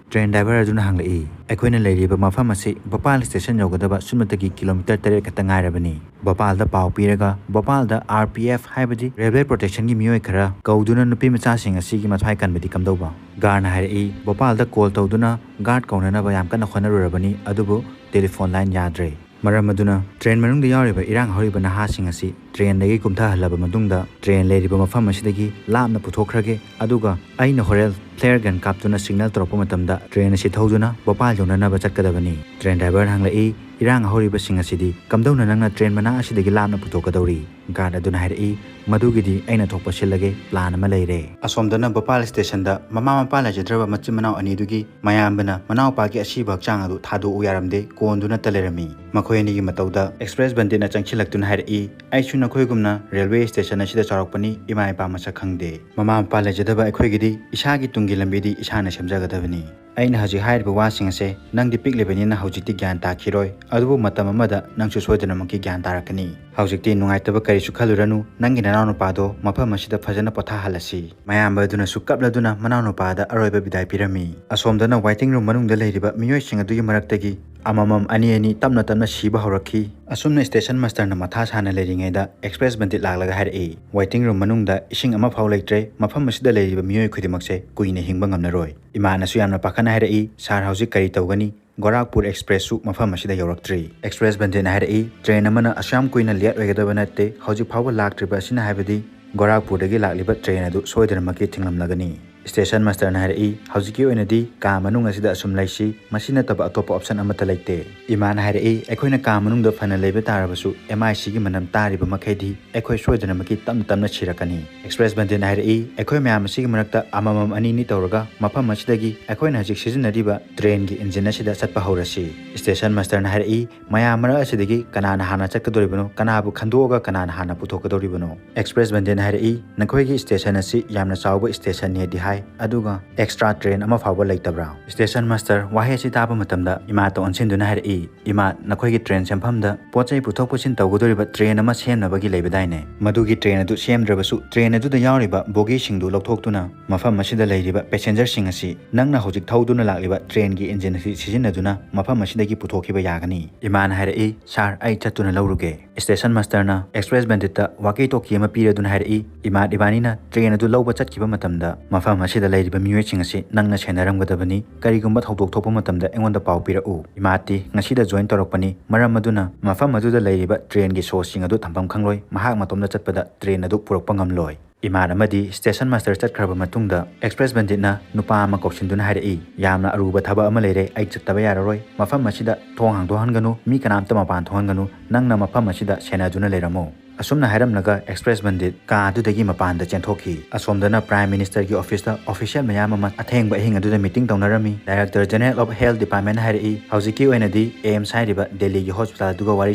ꯇ꯭ꯔꯦꯟ ꯗ꯭ꯔꯥꯏꯚꯔ ꯑꯗꯨꯅ ꯍꯪꯂꯛꯏ, "ꯑꯩꯈꯣꯏꯅ ꯂꯩꯔꯤꯕ ꯃꯐꯝ ꯑꯁꯤ ꯚꯣꯄꯥꯜ ꯁ꯭ꯇꯦꯁꯟ ꯌꯧꯒꯗꯕ ꯁꯨꯞꯅꯇꯒꯤ ꯀꯤꯂꯣꯃꯤꯇꯔ ꯇꯔꯦꯠ ꯈꯛꯇ ꯉꯥꯏꯔꯕꯅꯤ꯫ ꯚꯣꯄꯥꯜꯗ ꯄꯥꯎ ꯄꯤꯔꯒ ꯚꯣꯄꯥꯜꯗ ꯑꯥꯔ ꯄꯤ ꯑꯦꯐ ꯍꯥꯏꯕꯗꯤ ꯔꯦꯜꯋꯦ ꯄ꯭ꯔꯣꯇꯦꯛꯁꯟꯒꯤ ꯃꯤꯑꯣꯏ ꯈꯔ ꯀꯧꯗꯨꯅ ꯅꯨꯄꯤ ꯃꯆꯥꯁꯤꯡ ꯑꯁꯤꯒꯤ ꯃꯊ꯭ꯋꯥꯏ ꯀꯟꯕꯗꯤ ꯀꯝꯗꯧꯕ?" ꯒꯥꯔꯗꯅ ꯍꯥꯏꯔꯛꯏ, ꯚꯣꯄꯥꯜꯗ ꯀꯣꯜ ꯇꯧꯗꯨꯅ ꯒꯥꯔꯗ ꯀꯧꯅꯅꯕ ꯌꯥꯝ ꯀꯟꯅ ꯍꯣꯠꯅꯔꯨꯔꯕꯅꯤ, ꯑꯗꯨꯕꯨ ꯇꯦꯂꯤꯐꯣꯟ ꯂꯥꯏꯟ ꯌꯥꯗ꯭ꯔꯦ꯫ ꯃꯔꯝ ꯑꯗꯨꯅ ꯇ꯭ꯔꯦꯟ ꯃꯅꯨꯡꯗ ꯌꯥꯎꯔꯤꯕ ꯏꯔꯥꯡ ꯍꯧꯔꯤꯕ ꯅꯍꯥꯁꯤꯡ ꯑꯁꯤ ꯇ꯭ꯔꯦꯟꯗꯒꯤ ꯀꯨꯝꯊꯍꯜꯂꯕ ꯃꯇꯨꯡꯗ ꯇ꯭ꯔꯦꯟ ꯂꯩꯔꯤꯕ ꯃꯐꯝ ꯑꯁꯤꯗꯒꯤ ꯂꯥꯞꯅ ꯄꯨꯊꯣꯛꯈ꯭ꯔꯒꯦ, ꯑꯗꯨꯒ ꯑꯩꯅ ꯍꯣꯔꯦꯟ ꯐ꯭ꯂꯦꯌꯔ ꯒꯟ ꯀꯥꯞꯇꯨꯅ ꯁꯤꯒꯅꯦꯜ ꯇꯧꯔꯛꯄ ꯃꯇꯝꯗ ꯇ꯭ꯔꯦꯟ ꯑꯁꯤ ꯊꯧꯗꯨꯅ ꯚꯣꯄꯥꯜ ꯌꯧꯅꯅꯕ ꯆꯠꯀꯗꯕꯅꯤ꯫ ꯇ꯭ꯔꯦꯟ ꯗ꯭ꯔꯥꯏꯚꯔꯅ ꯍꯪꯂꯛꯏ, ꯏꯔꯥꯡ ꯍꯧꯔꯤꯕꯁꯤꯡ ꯑꯁꯤꯗꯤ ꯀꯝꯗꯧꯅ ꯅꯪꯅ ꯇ꯭ꯔꯦꯟ ꯃꯅꯥꯛ ꯑꯁꯤꯗꯒꯤ ꯂꯥꯞꯅ ꯄꯨꯊꯣꯛꯀꯗꯧꯔꯤ? ꯒꯥꯔꯗ ꯑꯗꯨꯅ ꯍꯥꯏꯔꯛꯏ, ꯃꯗꯨꯒꯤꯗꯤ ꯑꯩꯅ ꯊꯣꯛꯄ ꯁꯤꯜꯂꯒꯦ, ꯄ꯭ꯂꯥꯟ ꯑꯃ ꯂꯩꯔꯦ꯫ ꯑꯁꯣꯝꯗꯅ ꯚꯣꯄꯥꯜ ꯁ꯭ꯇꯦꯁꯟꯗ ꯃꯃꯥ ꯃꯄꯥ ꯂꯩꯖꯗ꯭ꯔꯕ ꯃꯆꯤꯟ ꯃꯅꯥꯎ ꯑꯅꯤꯗꯨꯒꯤ ꯃꯌꯥꯝꯕꯅ ꯃꯅꯥꯎꯄꯥꯒꯤ ꯑꯁꯤꯕ ꯍꯛꯆꯥꯡ ꯑꯗꯨ ꯊꯥꯗꯣꯛꯎ ꯌꯥꯔꯝꯗꯦ, ꯀꯣꯟꯗꯨꯅꯇ ꯂꯩꯔꯝꯃꯤ꯫ ꯃꯈꯣꯏ ꯑꯅꯤꯒꯤ ꯃꯇꯧꯗ ꯑꯦꯛꯁꯄ꯭ꯔꯦꯁ ꯕꯟꯗꯤꯠꯅ ꯆꯪꯁꯤꯜꯂꯛꯇꯨꯅ ꯍꯥꯏꯔꯛꯏ, ꯑꯩꯁꯨ ꯅꯈꯣꯏꯒꯨꯝꯅ ꯔꯦꯜꯋꯦ ꯁ꯭ꯇꯦꯁꯟ ꯑꯁꯤꯗ ꯆꯥꯎꯔꯛꯄꯅꯤ, ꯏꯃꯥ ꯏꯄꯥ ꯃꯁꯛ ꯈꯪꯗꯦ꯫ ꯃꯃꯥ ꯃꯄꯥ ꯂꯩꯖꯗꯕ ꯑꯩꯈꯣꯏꯒꯤꯗꯤ ꯏꯁꯥꯒꯤ ꯇꯨꯡꯒꯤ ꯂꯝꯕꯤꯗꯤ ꯏꯁꯥꯅ ꯁꯦꯝꯖꯒꯗꯕꯅꯤ꯫ ꯑꯩꯅ ꯍꯧꯖꯤꯛ ꯍꯥꯏꯔꯤꯕ ꯋꯥꯁꯤꯡ ꯑꯁꯦ ꯅꯪꯗꯤ ꯄꯤꯛꯂꯤꯕꯅꯤꯅ ꯍꯧꯖꯤꯛꯇꯤ ꯒ꯭ꯌꯥꯟ ꯇꯥꯈꯤꯔꯣꯏ, ꯑꯗꯨꯕꯨ ꯃꯇꯝ ꯑꯃꯗ ꯅꯪꯁꯨ ꯁꯣꯏꯗꯅꯃꯛꯀꯤ ꯒ꯭ꯌꯥꯟ ꯇꯥꯔꯛꯀꯅꯤ꯫ ꯍꯧꯖꯤꯛꯇꯤ ꯅꯨꯡꯉꯥꯏꯇꯕ ꯀꯔꯤꯁꯨ ꯈꯜꯂꯨꯔꯅꯨ, ꯅꯪꯒꯤ ꯅꯅꯥꯎꯅꯨꯄꯥꯗꯣ ꯃꯐꯝ ꯑꯁꯤꯗ ꯐꯖꯅ ꯄꯣꯊꯥꯍꯜꯂꯁꯤ꯫ ꯃꯌꯥꯝꯕ ꯑꯗꯨꯅꯁꯨ ꯀꯞꯂꯗꯨꯅ ꯃꯅꯥꯎꯅꯨꯄꯥꯗ ꯑꯔꯣꯏꯕ ꯕꯤꯗꯥꯏ ꯄꯤꯔꯝꯃꯤ꯫ ꯑꯁꯣꯝꯗꯅ ꯋꯦꯇꯤꯡ ꯔꯨꯝ ꯃꯅꯨꯡꯗ ꯂꯩꯔꯤꯕ ꯃꯤꯑꯣꯏꯁꯤꯡ ꯑꯗꯨꯒꯤ ꯃꯔꯛꯇꯒꯤ ꯑꯃꯃꯝ ꯑꯅꯤ ꯑꯅꯤ ꯇꯞꯅ ꯇꯞꯅ ꯁꯤꯕ ꯍꯧꯔꯛꯈꯤ꯫ ꯑꯁꯨꯝꯅ ꯁ꯭ꯇꯦꯁꯟ ꯃꯥꯁꯇꯔꯅ ꯃꯊꯥ ꯁꯥꯅ ꯂꯩꯔꯤꯉꯩꯗ ꯑꯦꯛꯁꯄ꯭ꯔꯦꯁ ꯕꯟꯗꯤꯠ ꯂꯥꯛꯂꯒ ꯍꯥꯏꯔꯛꯏ, ꯋꯦꯇꯤꯡ ꯔꯨꯝ ꯃꯅꯨꯡꯗ ꯏꯁꯤꯡ ꯑꯃꯐꯥꯎ ꯂꯩꯇ꯭ꯔꯦ, ꯃꯐꯝ ꯑꯁꯤꯗ ꯂꯩꯔꯤꯕ ꯃꯤꯑꯣꯏ ꯈꯨꯗꯤꯡꯃꯛꯁꯦ ꯀꯨꯏꯅ ꯍꯤꯡꯕ ꯉꯝꯂꯔꯣꯏ꯫ ꯏꯃꯥꯅꯁꯨ ꯌꯥꯝꯅ ꯄꯥꯈꯠꯅ ꯍꯥꯏꯔꯛꯏ, ꯁꯥꯔ, ꯍꯧꯖꯤꯛ ꯀꯔꯤ ꯇꯧꯒꯅꯤ? ꯒꯣꯔꯥꯈꯄꯨꯔ ꯑꯦꯛꯁꯄ꯭ꯔꯦꯁꯁꯨ ꯃꯐꯝ ꯑꯁꯤꯗ ꯌꯧꯔꯛꯇ꯭ꯔꯤ꯫ ꯑꯦꯛꯁꯄ꯭ꯔꯦꯁ ꯕꯟꯗꯤꯠꯅ ꯍꯥꯏꯔꯛꯏ, ꯇ꯭ꯔꯦꯟ ꯑꯃꯅ ꯑꯁꯨꯌꯥꯝ ꯀꯨꯏꯅ ꯂꯦꯠ ꯑꯣꯏꯒꯗꯕ ꯅꯠꯇꯦ, ꯍꯧꯖꯤꯛ ꯐꯥꯎꯕ ꯂꯥꯛꯇ꯭ꯔꯤꯕ ꯑꯁꯤꯅ ꯍꯥꯏꯕꯗꯤ ꯒꯣꯔꯥꯈꯄꯨꯔꯗꯒꯤ ꯂꯥꯛꯂꯤꯕ ꯇ꯭ꯔꯦꯟ ꯑꯗꯨ ꯁꯣꯏꯗꯅꯃꯛꯀꯤ ꯊꯤꯡꯂꯝꯂꯒꯅꯤ꯫ ꯁ꯭ꯇꯦꯁꯟ ꯃꯥꯁꯇꯔꯅ ꯍꯥꯏꯔꯛꯏ, ꯍꯧꯖꯤꯛꯀꯤ ꯑꯣꯏꯅꯗꯤ ꯀꯥ ꯃꯅꯨꯡ ꯑꯁꯤꯗ ꯑꯁꯨꯝ ꯂꯩꯁꯤ, ꯃꯁꯤ ꯅꯠꯇꯕ ꯑꯇꯣꯞꯄ ꯑꯣꯞꯁꯟ ꯑꯃꯠꯇ ꯂꯩꯇꯦ꯫ ꯏꯃꯥꯅ ꯍꯥꯏꯔꯛꯏ, ꯑꯩꯈꯣꯏꯅ ꯀꯥ ꯃꯅꯨꯡꯗ ꯐꯅ ꯂꯩꯕ ꯇꯥꯔꯕꯁꯨ ꯑꯦꯝ ꯑꯥꯏ ꯁꯤꯒꯤ ꯃꯅꯝ ꯇꯥꯔꯤꯕ ꯃꯈꯩꯗꯤ ꯑꯩꯈꯣꯏ ꯁꯣꯏꯗꯅꯃꯛꯀꯤ ꯇꯞꯅ ꯇꯞꯅ ꯁꯤꯔꯛꯀꯅꯤ꯫ ꯑꯦꯛꯁꯄ꯭ꯔꯦꯁ ꯕꯟꯗꯤꯠꯅ ꯍꯥꯏꯔꯛꯏ, ꯑꯩꯈꯣꯏ ꯃꯌꯥꯝ ꯑꯁꯤꯒꯤ ꯃꯔꯛꯇ ꯑꯃꯃꯝ ꯑꯅꯤꯅꯤ ꯇꯧꯔꯒ ꯃꯐꯝ ꯑꯁꯤꯗꯒꯤ ꯑꯩꯈꯣꯏꯅ ꯍꯧꯖꯤꯛ ꯁꯤꯖꯤꯟꯅꯔꯤꯕ ꯇ꯭ꯔꯦꯟꯒꯤ ꯏꯟꯖꯤꯟ ꯑꯁꯤꯗ ꯆꯠꯄ ꯍꯧꯔꯁꯤ꯫ ꯁ꯭ꯇꯦꯁꯟ ꯃꯥꯁꯇꯔꯅ ꯍꯥꯏꯔꯛꯏ, ꯃꯌꯥꯝ ꯃꯔꯛ ꯑꯁꯤꯗꯒꯤ ꯀꯅꯥꯅ ꯍꯥꯟꯅ ꯆꯠꯀꯗꯧꯔꯤꯕꯅꯣ, ꯀꯅꯥꯕꯨ ꯈꯟꯗꯣꯛꯑꯒ ꯀꯅꯥꯅ ꯍꯥꯟꯅ ꯄꯨꯊꯣꯛꯀꯗꯧꯔꯤꯕꯅꯣ? ꯑꯦꯛꯁꯄ꯭ꯔꯦꯁ ꯕꯟꯗꯤꯠꯅ ꯍꯥꯏꯔꯛꯏ, ꯅꯈꯣꯏꯒꯤ ꯁ꯭ꯇꯦꯁꯟ ꯑꯁꯤ ꯌꯥꯝꯅ ꯆꯥꯎꯕ ꯁ꯭ꯇꯦꯁꯟꯅꯦꯗꯤ ꯍꯥꯏ, ꯑꯗꯨꯒ ꯑꯦꯛꯁꯇ꯭ꯔꯥ ꯇ꯭ꯔꯦꯟ ꯑꯃ ꯐꯥꯎꯕ ꯂꯩꯇꯕ꯭ꯔꯥ? ꯁ꯭ꯇꯦꯁꯟ ꯃꯥꯁꯇꯔ ꯋꯥꯍꯩ ꯑꯁꯤ ꯇꯥꯕ ꯃꯇꯝꯗ ꯏꯃꯥꯇ ꯑꯣꯟꯁꯤꯟꯗꯨꯅ ꯍꯥꯏꯔꯛꯏ, ꯏꯃꯥ, ꯅꯈꯣꯏꯒꯤ ꯇ꯭ꯔꯦꯟ ꯁꯦꯝꯐꯝꯗ ꯄꯣꯠ ꯆꯩ ꯄꯨꯊꯣꯛ ꯄꯨꯁꯤꯟ ꯇꯧꯒꯗꯧꯔꯤꯕ ꯇ꯭ꯔꯦꯟ ꯑꯃ ꯁꯦꯝꯅꯕꯒꯤ ꯂꯩꯕꯗꯥꯏꯅꯦ? ꯃꯗꯨꯒꯤ ꯇ꯭ꯔꯦꯟ ꯑꯗꯨ ꯁꯦꯝꯗ꯭ꯔꯕꯁꯨ ꯇ꯭ꯔꯦꯟ ꯑꯗꯨꯗ ꯌꯥꯎꯔꯤꯕ ꯕꯣꯒꯤꯁꯤꯡꯗꯨ ꯂꯧꯊꯣꯛꯇꯨꯅ ꯃꯐꯝ ꯑꯁꯤꯗ ꯂꯩꯔꯤꯕ ꯄꯦꯁꯦꯟꯖꯔꯁꯤꯡ ꯑꯁꯤ ꯅꯪꯅ ꯍꯧꯖꯤꯛ ꯊꯧꯗꯨꯅ ꯂꯥꯛꯂꯤꯕ ꯇ꯭ꯔꯦꯟꯒꯤ ꯏꯟꯖꯤꯟ ꯑꯁꯤ ꯁꯤꯖꯤꯟꯅꯗꯨꯅ ꯃꯐꯝ ꯑꯁꯤꯗꯒꯤ ꯄꯨꯊꯣꯛꯈꯤꯕ ꯌꯥꯒꯅꯤ꯫ ꯏꯃꯥꯅ ꯍꯥꯏꯔꯛꯏ, ꯁꯥꯔ, ꯑꯩ ꯆꯠꯇꯨꯅ ꯂꯧꯔꯨꯒꯦ꯫ ꯁ꯭ꯇꯦꯁꯟ ꯃꯥꯁꯇꯔꯅ ꯑꯦꯛꯁꯄ꯭ꯔꯦꯁ ꯕꯟꯗꯤꯠꯇ ꯋꯥꯀꯤ ꯇꯣꯀꯤ ꯑꯃ ꯄꯤꯔꯦ꯫ ꯑꯗꯨꯅ ꯍꯥꯏꯔꯛꯏ, "ꯏꯃꯥꯗ ꯏꯕꯥꯅꯤꯅ ꯇ꯭ꯔꯦꯟ ꯑꯗꯨ ꯂꯧꯕ ꯆꯠꯈꯤꯕ ꯃꯇꯝꯗ ꯃꯐꯝ ꯑꯁꯤꯗ ꯂꯩꯔꯤꯕ ꯃꯤꯑꯣꯏꯁꯤꯡ ꯑꯁꯤ ꯅꯪꯅ ꯁꯦꯟꯅꯔꯝꯒꯗꯕꯅꯤ꯫ ꯀꯔꯤꯒꯨꯝꯕ ꯊꯧꯗꯣꯛ ꯊꯣꯛꯄ ꯃꯇꯝꯗ ꯑꯩꯉꯣꯟꯗ ꯄꯥꯎ ꯄꯤꯔꯛꯎ꯫ ꯏꯃꯥꯗꯤ ꯉꯁꯤꯗ ꯖꯣꯏꯟ ꯇꯧꯔꯛꯄꯅꯤ, ꯃꯔꯝ ꯑꯗꯨꯅ ꯃꯐꯝ ꯑꯗꯨꯗ ꯂꯩꯔꯤꯕ ꯇ꯭ꯔꯦꯟꯒꯤ ꯁꯣꯁꯤꯡ ꯑꯗꯨ ꯊꯝꯐꯝ ꯈꯪꯂꯣꯏ꯫ ꯃꯍꯥꯛ ꯃꯇꯣꯝꯇ ꯆꯠꯄꯗ ꯇ꯭ꯔꯦꯟ ꯑꯗꯨ ꯄꯨꯔꯛꯄ ꯉꯝꯂꯣꯏ꯫" ꯏꯃꯥꯟ ꯑꯃꯗꯤ ꯁ꯭ꯇꯦꯁꯟ ꯃꯥꯁꯇꯔ ꯆꯠꯈ꯭ꯔꯕ ꯃꯇꯨꯡꯗ, ꯑꯦꯛꯁꯄ꯭ꯔꯦꯁ ꯕꯟꯗꯤꯠꯅ ꯅꯨꯄꯥ ꯑꯃ ꯀꯧꯁꯤꯟꯗꯨꯅ ꯍꯥꯏꯔꯛꯏ, "ꯌꯥꯝꯅ ꯑꯔꯨꯕ ꯊꯕꯛ ꯑꯃ ꯂꯩꯔꯦ, ꯑꯩ ꯆꯠꯇꯕ ꯌꯥꯔꯔꯣꯏ꯫ ꯃꯐꯝ ꯑꯁꯤꯗ ꯊꯣꯡ ꯍꯥꯡꯗꯣꯛꯍꯟꯒꯅꯨ, ꯃꯤ ꯀꯅꯥꯝꯇ ꯃꯄꯥꯟ ꯊꯣꯛꯍꯟꯒꯅꯨ, ꯅꯪꯅ ꯃꯐꯝ ꯑꯁꯤꯗ ꯁꯦꯟꯅꯗꯨꯅ ꯂꯩꯔꯝꯃꯨ꯫" ꯑꯁꯨꯝꯅ ꯍꯥꯏꯔꯝꯂꯒ ꯑꯦꯛꯁꯄ꯭ꯔꯦꯁ ꯕꯟꯗꯤꯠ ꯀꯥ ꯑꯗꯨꯗꯒꯤ ꯃꯄꯥꯟꯗ ꯆꯦꯟꯊꯣꯛꯈꯤ꯫ ꯑꯁꯣꯝꯗꯅ ꯄ꯭ꯔꯥꯏꯝ ꯃꯤꯅꯤꯁꯇꯔꯒꯤ ꯑꯣꯐꯤꯁꯇ ꯑꯣꯐꯤꯁꯤꯌꯦꯜ ꯃꯌꯥꯝ ꯑꯃ ꯑꯊꯦꯡꯕ ꯑꯍꯤꯡ ꯑꯗꯨꯗ ꯃꯤꯇꯤꯡ ꯇꯧꯅꯔꯝꯃꯤ꯫ ꯗꯥꯏꯔꯦꯛꯇꯔ ꯖꯦꯅꯔꯦꯜ ꯑꯣꯐ ꯍꯦꯜꯊ ꯗꯤꯄꯥꯔꯠꯃꯦꯟꯅ ꯍꯥꯏꯔꯛꯏ, ꯍꯧꯖꯤꯛꯀꯤ ꯑꯣꯏꯅꯗꯤ ꯑꯦꯝꯁ ꯍꯥꯏꯔꯤꯕ ꯗꯦꯜꯂꯤꯒꯤ ꯍꯣꯁꯄꯤꯇꯥꯜ ꯑꯗꯨꯒ ꯋꯥꯔꯤ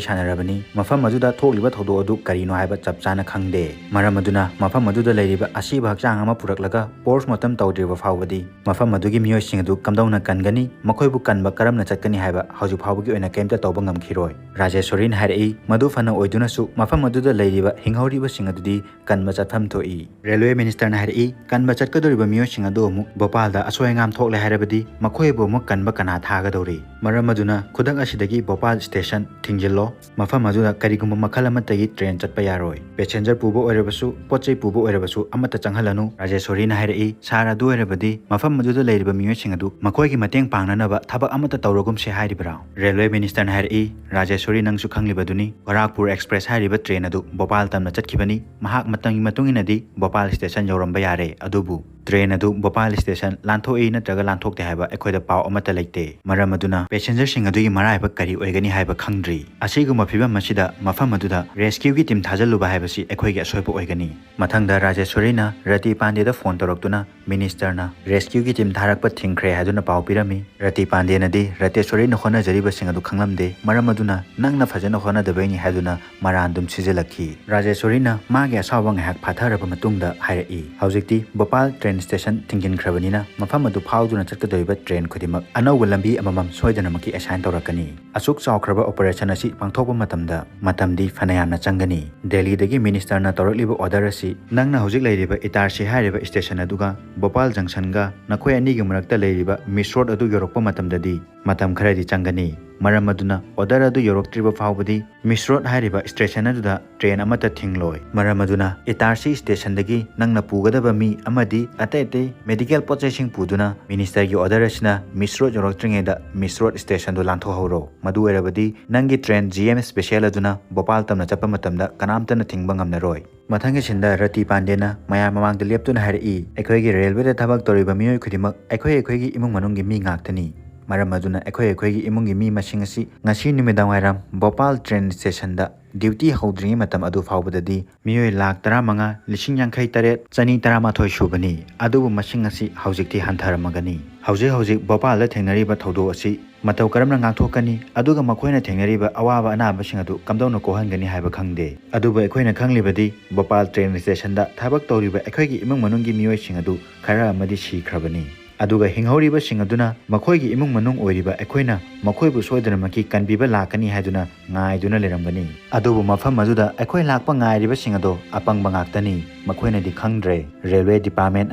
ꯁꯥꯟꯅꯔꯕꯅꯤ꯫ ꯃꯐꯝ ꯑꯗꯨꯗ ꯊꯣꯛꯂꯤꯕ ꯊꯧꯗꯣꯛ ꯑꯗꯨ ꯀꯔꯤꯅꯣ ꯍꯥꯏꯕ ꯆꯞ ꯆꯥꯅ ꯈꯪꯗꯦ꯫ ꯃꯔꯝ ꯑꯗꯨꯅ ꯃꯐꯝ ꯑꯗꯨꯗ ꯂꯩꯔꯤꯕ ꯑꯁꯤꯕ ꯍꯛꯆꯥꯡ ꯑꯃ ꯄꯨꯔꯛꯂꯒ ꯄꯣꯁꯃꯣꯔꯇꯝ ꯇꯧꯗ꯭ꯔꯤꯕ ꯐꯥꯎꯕꯗꯤ ꯃꯐꯝ ꯑꯗꯨꯒꯤ ꯃꯤꯑꯣꯏꯁꯤꯡ ꯑꯗꯨ ꯀꯝꯗꯧꯅ ꯀꯟꯒꯅꯤ, ꯃꯈꯣꯏꯕꯨ ꯀꯟꯕ ꯀꯔꯝꯅ ꯆꯠꯀꯅꯤ ꯍꯥꯏꯕ ꯍꯧꯖꯤꯛ ꯐꯥꯎꯕꯒꯤ ꯑꯣꯏꯅ ꯀꯔꯤꯝꯇ ꯇꯧꯕ ꯉꯝꯈꯤꯔꯣꯏ꯫ ꯔꯥꯖꯦꯁ꯭ꯋꯔꯤꯅ ꯍꯥꯏꯔꯛꯏ, ꯃꯗꯨ ꯐꯅ ꯑꯣꯏꯗꯨꯅꯁꯨ ꯃꯐꯝ ꯑꯗꯨꯗ ꯂꯩꯔꯤꯕ ꯍꯤꯡꯍꯧꯔꯤꯕꯁꯤꯡ ꯑꯗꯨꯗꯤ ꯀꯟꯕ ꯆꯠꯐꯝ ꯊꯣꯛꯏ꯫ ꯔꯦꯜꯋꯦ ꯃꯤꯅꯤꯁꯇꯔꯅ ꯍꯥꯏꯔꯛꯏ, ꯀꯟꯕ ꯆꯠꯀꯗꯧꯔꯤꯕ ꯃꯤꯑꯣꯏꯁꯤꯡ ꯑꯗꯨ ꯑꯃꯨꯛ ꯚꯣꯄꯥꯜꯗ ꯑꯁꯣꯏ ꯑꯉꯥꯝ ꯊꯣꯛꯂꯦ ꯍꯥꯏꯔꯕꯗꯤ ꯃꯈꯣꯏꯕꯨ ꯑꯃꯨꯛ ꯀꯟꯕ ꯀꯅꯥ ꯊꯥꯒꯗꯧꯔꯤ? ꯃꯔꯝ ꯑꯗꯨꯅ ꯈꯨꯗꯛ ꯑꯁꯤꯗꯒꯤ ꯚꯣꯄꯥꯜ ꯁ꯭ꯇꯦꯁꯟ ꯊꯤꯡꯖꯤꯜꯂꯣ꯫ ꯃꯐꯝ ꯑꯗꯨꯗ ꯀꯔꯤꯒꯨꯝꯕ ꯃꯈꯜ ꯑꯃꯠꯇꯒꯤ ꯇ꯭ꯔꯦꯟ ꯆꯠꯄ ꯌꯥꯔꯣꯏ꯫ ꯄꯦꯁꯦꯟꯖꯔ ꯄꯨꯕ ꯑꯣꯏꯔꯕꯁꯨ, ꯄꯣꯠ ꯆꯩ ꯄꯨꯕ ꯑꯣꯏꯔꯕꯁꯨ ꯑꯃꯠꯇ ꯆꯪꯍꯜꯂꯅꯨ꯫ ꯔꯥꯖꯦꯁ꯭ꯋꯔꯤꯅ ꯍꯥꯏꯔꯛꯏ, "ꯁꯥꯔ, ꯑꯗꯨ ꯑꯣꯏꯔꯕꯗꯤ ꯃꯐꯝ ꯑꯗꯨꯗ ꯂꯩꯔꯤꯕ ꯃꯤꯑꯣꯏꯁꯤꯡ ꯑꯗꯨ ꯃꯈꯣꯏꯒꯤ ꯃꯇꯦꯡ ꯄꯥꯡꯅꯅꯕ ꯊꯕꯛ ꯑꯃꯠꯇ ꯇꯧꯔꯒꯨꯝꯁꯦ ꯍꯥꯏꯔꯤꯕ꯭ꯔꯥ?" ꯔꯦꯜꯋꯦ ꯃꯤꯅꯤꯁꯇꯔꯅ ꯍꯥꯏꯔꯛꯏ, "ꯔꯥꯖꯦꯁ꯭ꯋꯔꯤ, ꯅꯪꯁꯨ ꯈꯪꯂꯤꯕꯗꯨꯅꯤ, ꯒꯣꯔꯥꯈꯄꯨꯔ ꯑꯦꯛꯁꯄ꯭ꯔꯦꯁ ꯍꯥꯏꯔꯤꯕ ꯇ꯭ꯔꯦꯟ ꯑꯗꯨ ꯚꯣꯄꯥꯜ ꯇꯝꯅ ꯆꯠꯈꯤꯕꯅꯤ꯫ ꯃꯍꯥꯛ ꯃꯇꯝꯒꯤ ꯃꯇꯨꯡ ꯏꯟꯅꯗꯤ ꯚꯣꯄꯥꯜ ꯁ꯭ꯇꯦꯁꯟ ꯌꯧꯔꯝꯕ ꯌꯥꯔꯦ, ꯑꯗꯨꯕꯨ ꯇ꯭ꯔꯦꯟ ꯑꯗꯨ ꯚꯣꯄꯥꯜ ꯁ꯭ꯇꯦꯁꯟ ꯂꯥꯟꯊꯣꯛꯏ ꯅꯠꯇ꯭ꯔꯒ ꯂꯥꯟꯊꯣꯛꯇꯦ ꯍꯥꯏꯕ ꯑꯩꯈꯣꯏꯗ ꯄꯥꯎ ꯑꯃꯠꯇ ꯂꯩꯇꯦ꯫ ꯃꯔꯝ ꯑꯗꯨꯅ ꯄꯦꯁꯦꯟꯖꯔꯁꯤꯡ ꯑꯗꯨꯒꯤ ꯃꯔꯥꯏꯕꯛ ꯀꯔꯤ ꯑꯣꯏꯒꯅꯤ ꯍꯥꯏꯕ ꯈꯪꯗ꯭ꯔꯤ꯫ ꯑꯁꯤꯒꯨꯝꯕ ꯐꯤꯚꯝ ꯑꯁꯤꯗ ꯃꯐꯝ ꯑꯗꯨꯗ ꯔꯦꯁꯀ꯭ꯌꯨꯒꯤ ꯇꯤꯝ ꯊꯥꯖꯤꯜꯂꯨꯕ ꯍꯥꯏꯕꯁꯤ ꯑꯩꯈꯣꯏꯒꯤ ꯑꯁꯣꯏꯕ ꯑꯣꯏꯒꯅꯤ꯫" ꯃꯊꯪꯗ ꯔꯥꯖꯦꯁ꯭ꯋꯔꯤꯅ ꯔꯇꯤ ꯄꯥꯟꯗꯦꯗ ꯐꯣꯟ ꯇꯧꯔꯛꯇꯨꯅ ꯃꯤꯅꯤꯁꯇꯔꯅ ꯔꯦꯁꯀ꯭ꯌꯨꯒꯤ ꯇꯤꯝ ꯊꯥꯔꯛꯄ ꯊꯤꯡꯈ꯭ꯔꯦ ꯍꯥꯏꯗꯨꯅ ꯄꯥꯎ ꯄꯤꯔꯝꯃꯤ꯫ ꯔꯇꯤ ꯄꯥꯟꯗꯦꯅꯗꯤ ꯔꯥꯖꯦꯁ꯭ꯋꯔꯤꯅ ꯍꯣꯠꯅꯖꯔꯤꯕꯁꯤꯡ ꯑꯗꯨ ꯈꯪꯂꯝꯗꯦ, ꯃꯔꯝ ꯑꯗꯨꯅ ꯅꯪꯅ ꯐꯖꯅ ꯍꯣꯠꯅꯗꯕꯩꯅꯤ ꯍꯥꯏꯗꯨꯅ ꯃꯔꯥꯟ ꯑꯗꯨꯝ ꯁꯤꯖꯤꯜꯂꯛꯈꯤ꯫ ꯔꯥꯖꯦꯁ꯭ꯋꯔꯤꯅ ꯃꯥꯒꯤ ꯑꯁꯥꯎꯕ ꯉꯥꯏꯍꯥꯛ ꯐꯥꯊꯔꯕ ꯃꯇꯨꯡꯗ ꯍꯥꯏꯔꯛꯏ, "ꯍꯧꯖꯤꯛꯇꯤ ꯚꯣꯄꯥꯜ ꯇ꯭ꯔꯦꯟ ꯁ꯭ꯇꯦꯁꯟ ꯊꯤꯡꯖꯤꯟꯈ꯭ꯔꯕꯅꯤꯅ ꯃꯐꯝ ꯑꯗꯨ ꯐꯥꯎꯗꯨꯅ ꯆꯠꯀꯗꯧꯔꯤꯕ ꯇ꯭ꯔꯦꯟ ꯈꯨꯗꯤꯡꯃꯛ ꯑꯅꯧꯕ ꯂꯝꯕꯤ ꯑꯃꯃꯝ ꯁꯣꯏꯗꯅꯃꯛꯀꯤ ꯑꯦꯁꯥꯏꯟ ꯇꯧꯔꯛꯀꯅꯤ꯫ ꯑꯁꯨꯛ ꯆꯥꯎꯈ꯭ꯔꯕ ꯑꯣꯄꯔꯦꯁꯟ ꯑꯁꯤ ꯄꯥꯡꯊꯣꯛꯄ ꯃꯇꯝꯗ ꯃꯇꯝꯗꯤ ꯐꯅꯌꯥꯝꯅ ꯆꯪꯒꯅꯤ꯫ ꯗꯦꯜꯂꯤꯗꯒꯤ ꯃꯤꯅꯤꯁꯇꯔꯅ ꯇꯧꯔꯛꯂꯤꯕ ꯑꯣꯔꯗꯔ ꯑꯁꯤ ꯅꯪꯅ ꯍꯧꯖꯤꯛ ꯂꯩꯔꯤꯕ ꯏꯇꯥꯔꯁꯤ ꯍꯥꯏꯔꯤꯕ ꯁ꯭ꯇꯦꯁꯟ ꯑꯗꯨꯒ ꯚꯣꯄꯥꯜ ꯖꯪꯁꯟꯒ ꯅꯈꯣꯏ ꯑꯅꯤꯒꯤ ꯃꯔꯛꯇ ꯂꯩꯔꯤꯕ ꯃꯤꯁ ꯔꯣꯗ ꯑꯗꯨ ꯌꯧꯔꯛꯄ ꯃꯇꯝꯗꯗꯤ ꯃꯇꯝ ꯈꯔꯗꯤ ꯆꯪꯒꯅꯤ꯫ ꯃꯔꯝ ꯑꯗꯨꯅ order ꯑꯗꯨ ꯌꯧꯔꯛꯇ꯭ꯔꯤꯕ ꯐꯥꯎꯕꯗꯤ ꯃꯤꯁ ꯔꯣꯗ ꯍꯥꯏꯔꯤꯕ ꯁ꯭ꯇꯦꯁꯟ ꯑꯗꯨꯗ ꯇ꯭ꯔꯦꯟ ꯑꯃꯠꯇ ꯊꯤꯡꯂꯣꯏ꯫ ꯃꯔꯝ ꯑꯗꯨꯅ ꯏꯇꯥꯔꯁꯤ ꯁ꯭ꯇꯦꯁꯟꯗꯒꯤ ꯅꯪꯅ ꯄꯨꯒꯗꯕ ꯃꯤ ꯑꯃꯗꯤ ꯑꯇꯩ ꯑꯇꯩ ꯃꯦꯗꯤꯀꯦꯜ ꯄꯣꯠꯆꯩꯁꯤꯡ ꯄꯨꯗꯨꯅ ꯃꯤꯅꯤꯁꯇꯔꯒꯤ order ꯑꯁꯤꯅ ꯃꯤꯁ ꯔꯣꯗ ꯌꯧꯔꯛꯇ꯭ꯔꯤꯉꯩꯗ ꯃꯤꯁ ꯔꯣꯗ ꯁ꯭ꯇꯦꯁꯟꯗꯨ ꯂꯥꯟꯊꯣꯛꯍꯧꯔꯣ꯫ ꯃꯗꯨ ꯑꯣꯏꯔꯕꯗꯤ ꯅꯪꯒꯤ ꯇ꯭ꯔꯦꯟ G M special ꯑꯗꯨꯅ ꯚꯣꯄꯥꯜ ꯇꯝꯅ ꯆꯠꯄ ꯃꯇꯝꯗ ꯀꯅꯥꯝꯇꯅ ꯊꯤꯡꯕ ꯉꯝꯂꯔꯣꯏ꯫ ꯃꯊꯪꯒꯤ ꯁꯤꯟꯗ ꯔꯇꯤ ꯄꯥꯟꯗꯦꯅ ꯃꯌꯥꯝ ꯃꯃꯥꯡꯗ ꯂꯦꯞꯇꯨꯅ ꯍꯥꯏꯔꯛꯏ, "ꯑꯩꯈꯣꯏꯒꯤ ꯔꯦꯜꯋꯦꯗ ꯊꯕꯛ ꯇꯧꯔꯤꯕ ꯃꯤꯑꯣꯏ ꯈꯨꯗꯤꯡꯃꯛ ꯑꯩꯈꯣꯏ ꯑꯩꯈꯣꯏꯒꯤ ꯏꯃꯨꯡ ꯃꯅꯨꯡꯒꯤ ꯃꯤ ꯉꯥꯛꯇꯅꯤ꯫ ꯃꯔꯝ ꯑꯗꯨꯅ ꯑꯩꯈꯣꯏ ꯑꯩꯈꯣꯏꯒꯤ ꯏꯃꯨꯡꯒꯤ ꯃꯤ ꯃꯁꯤꯡ ꯑꯁꯤ ꯉꯁꯤ ꯅꯨꯃꯤꯗꯥꯡ ꯋꯥꯏꯔꯝ ꯚꯣꯄꯥꯜ ꯇ꯭ꯔꯦꯟ ꯁ꯭ꯇꯦꯁꯟꯗ ꯗ꯭ꯌꯨꯇꯤ ꯍꯧꯗ꯭ꯔꯤꯉꯩ ꯃꯇꯝ ꯑꯗꯨ ꯐꯥꯎꯕꯗꯗꯤ ꯃꯤꯑꯣꯏ ꯂꯥꯈ ꯇꯔꯥꯃꯉꯥ, ꯂꯤꯁꯤꯡ ꯌꯥꯡꯈꯩ ꯇꯔꯦꯠ, ꯆꯅꯤ ꯇꯔꯥꯃꯥꯊꯣꯏ ꯁꯨꯕꯅꯤ꯫ ꯑꯗꯨꯕꯨ ꯃꯁꯤꯡ ꯑꯁꯤ ꯍꯧꯖꯤꯛꯇꯤ ꯍꯟꯊꯔꯝꯃꯒꯅꯤ꯫ ꯍꯧꯖꯤꯛ ꯍꯧꯖꯤꯛ ꯚꯣꯄꯥꯜꯗ ꯊꯦꯡꯅꯔꯤꯕ ꯊꯧꯗꯣꯛ ꯑꯁꯤ ꯃꯇꯧ ꯀꯔꯝꯅ ꯉꯥꯛꯊꯣꯛꯀꯅꯤ, ꯑꯗꯨꯒ ꯃꯈꯣꯏꯅ ꯊꯦꯡꯅꯔꯤꯕ ꯑꯋꯥꯕ ꯑꯅꯥꯕꯁꯤꯡ ꯑꯗꯨ ꯀꯝꯗꯧꯅ ꯀꯣꯛꯍꯟꯒꯅꯤ ꯍꯥꯏꯕ ꯈꯪꯗꯦ꯫ ꯑꯗꯨꯕꯨ ꯑꯩꯈꯣꯏꯅ ꯈꯪꯂꯤꯕꯗꯤ ꯚꯣꯄꯥꯜ ꯇ꯭ꯔꯦꯟ ꯁ꯭ꯇꯦꯁꯟꯗ ꯊꯕꯛ ꯇꯧꯔꯤꯕ ꯑꯩꯈꯣꯏꯒꯤ ꯏꯃꯨꯡ ꯃꯅꯨꯡꯒꯤ ꯃꯤꯑꯣꯏꯁꯤꯡ ꯑꯗꯨ ꯈꯔ ꯑꯃꯗꯤ ꯁꯤꯈ꯭ꯔꯕꯅꯤ꯫ ꯑꯗꯨꯒ ꯍꯤꯡꯍꯧꯔꯤꯕꯁꯤꯡ ꯑꯗꯨꯅ ꯃꯈꯣꯏꯒꯤ ꯏꯃꯨꯡ ꯃꯅꯨꯡ ꯑꯣꯏꯔꯤꯕ ꯑꯩꯈꯣꯏꯅ ꯃꯈꯣꯏꯕꯨ ꯁꯣꯏꯗꯅꯃꯛꯀꯤ ꯀꯟꯕꯤꯕ ꯂꯥꯛꯀꯅꯤ ꯍꯥꯏꯗꯨꯅ ꯉꯥꯏꯗꯨꯅ ꯂꯩꯔꯝꯒꯅꯤ꯫ ꯑꯗꯨꯕꯨ ꯃꯐꯝ ꯑꯗꯨꯗ ꯑꯩꯈꯣꯏ ꯂꯥꯛꯄ ꯉꯥꯏꯔꯤꯕꯁꯤꯡ ꯑꯗꯣ ꯑꯄꯪꯕ ꯉꯥꯛꯇꯅꯤ꯫ ꯃꯈꯣꯏꯅꯗꯤ ꯈꯪꯗ꯭ꯔꯦ꯫ ꯔꯦꯜꯋꯦ ꯗꯤꯄꯥꯔꯠꯃꯦꯟ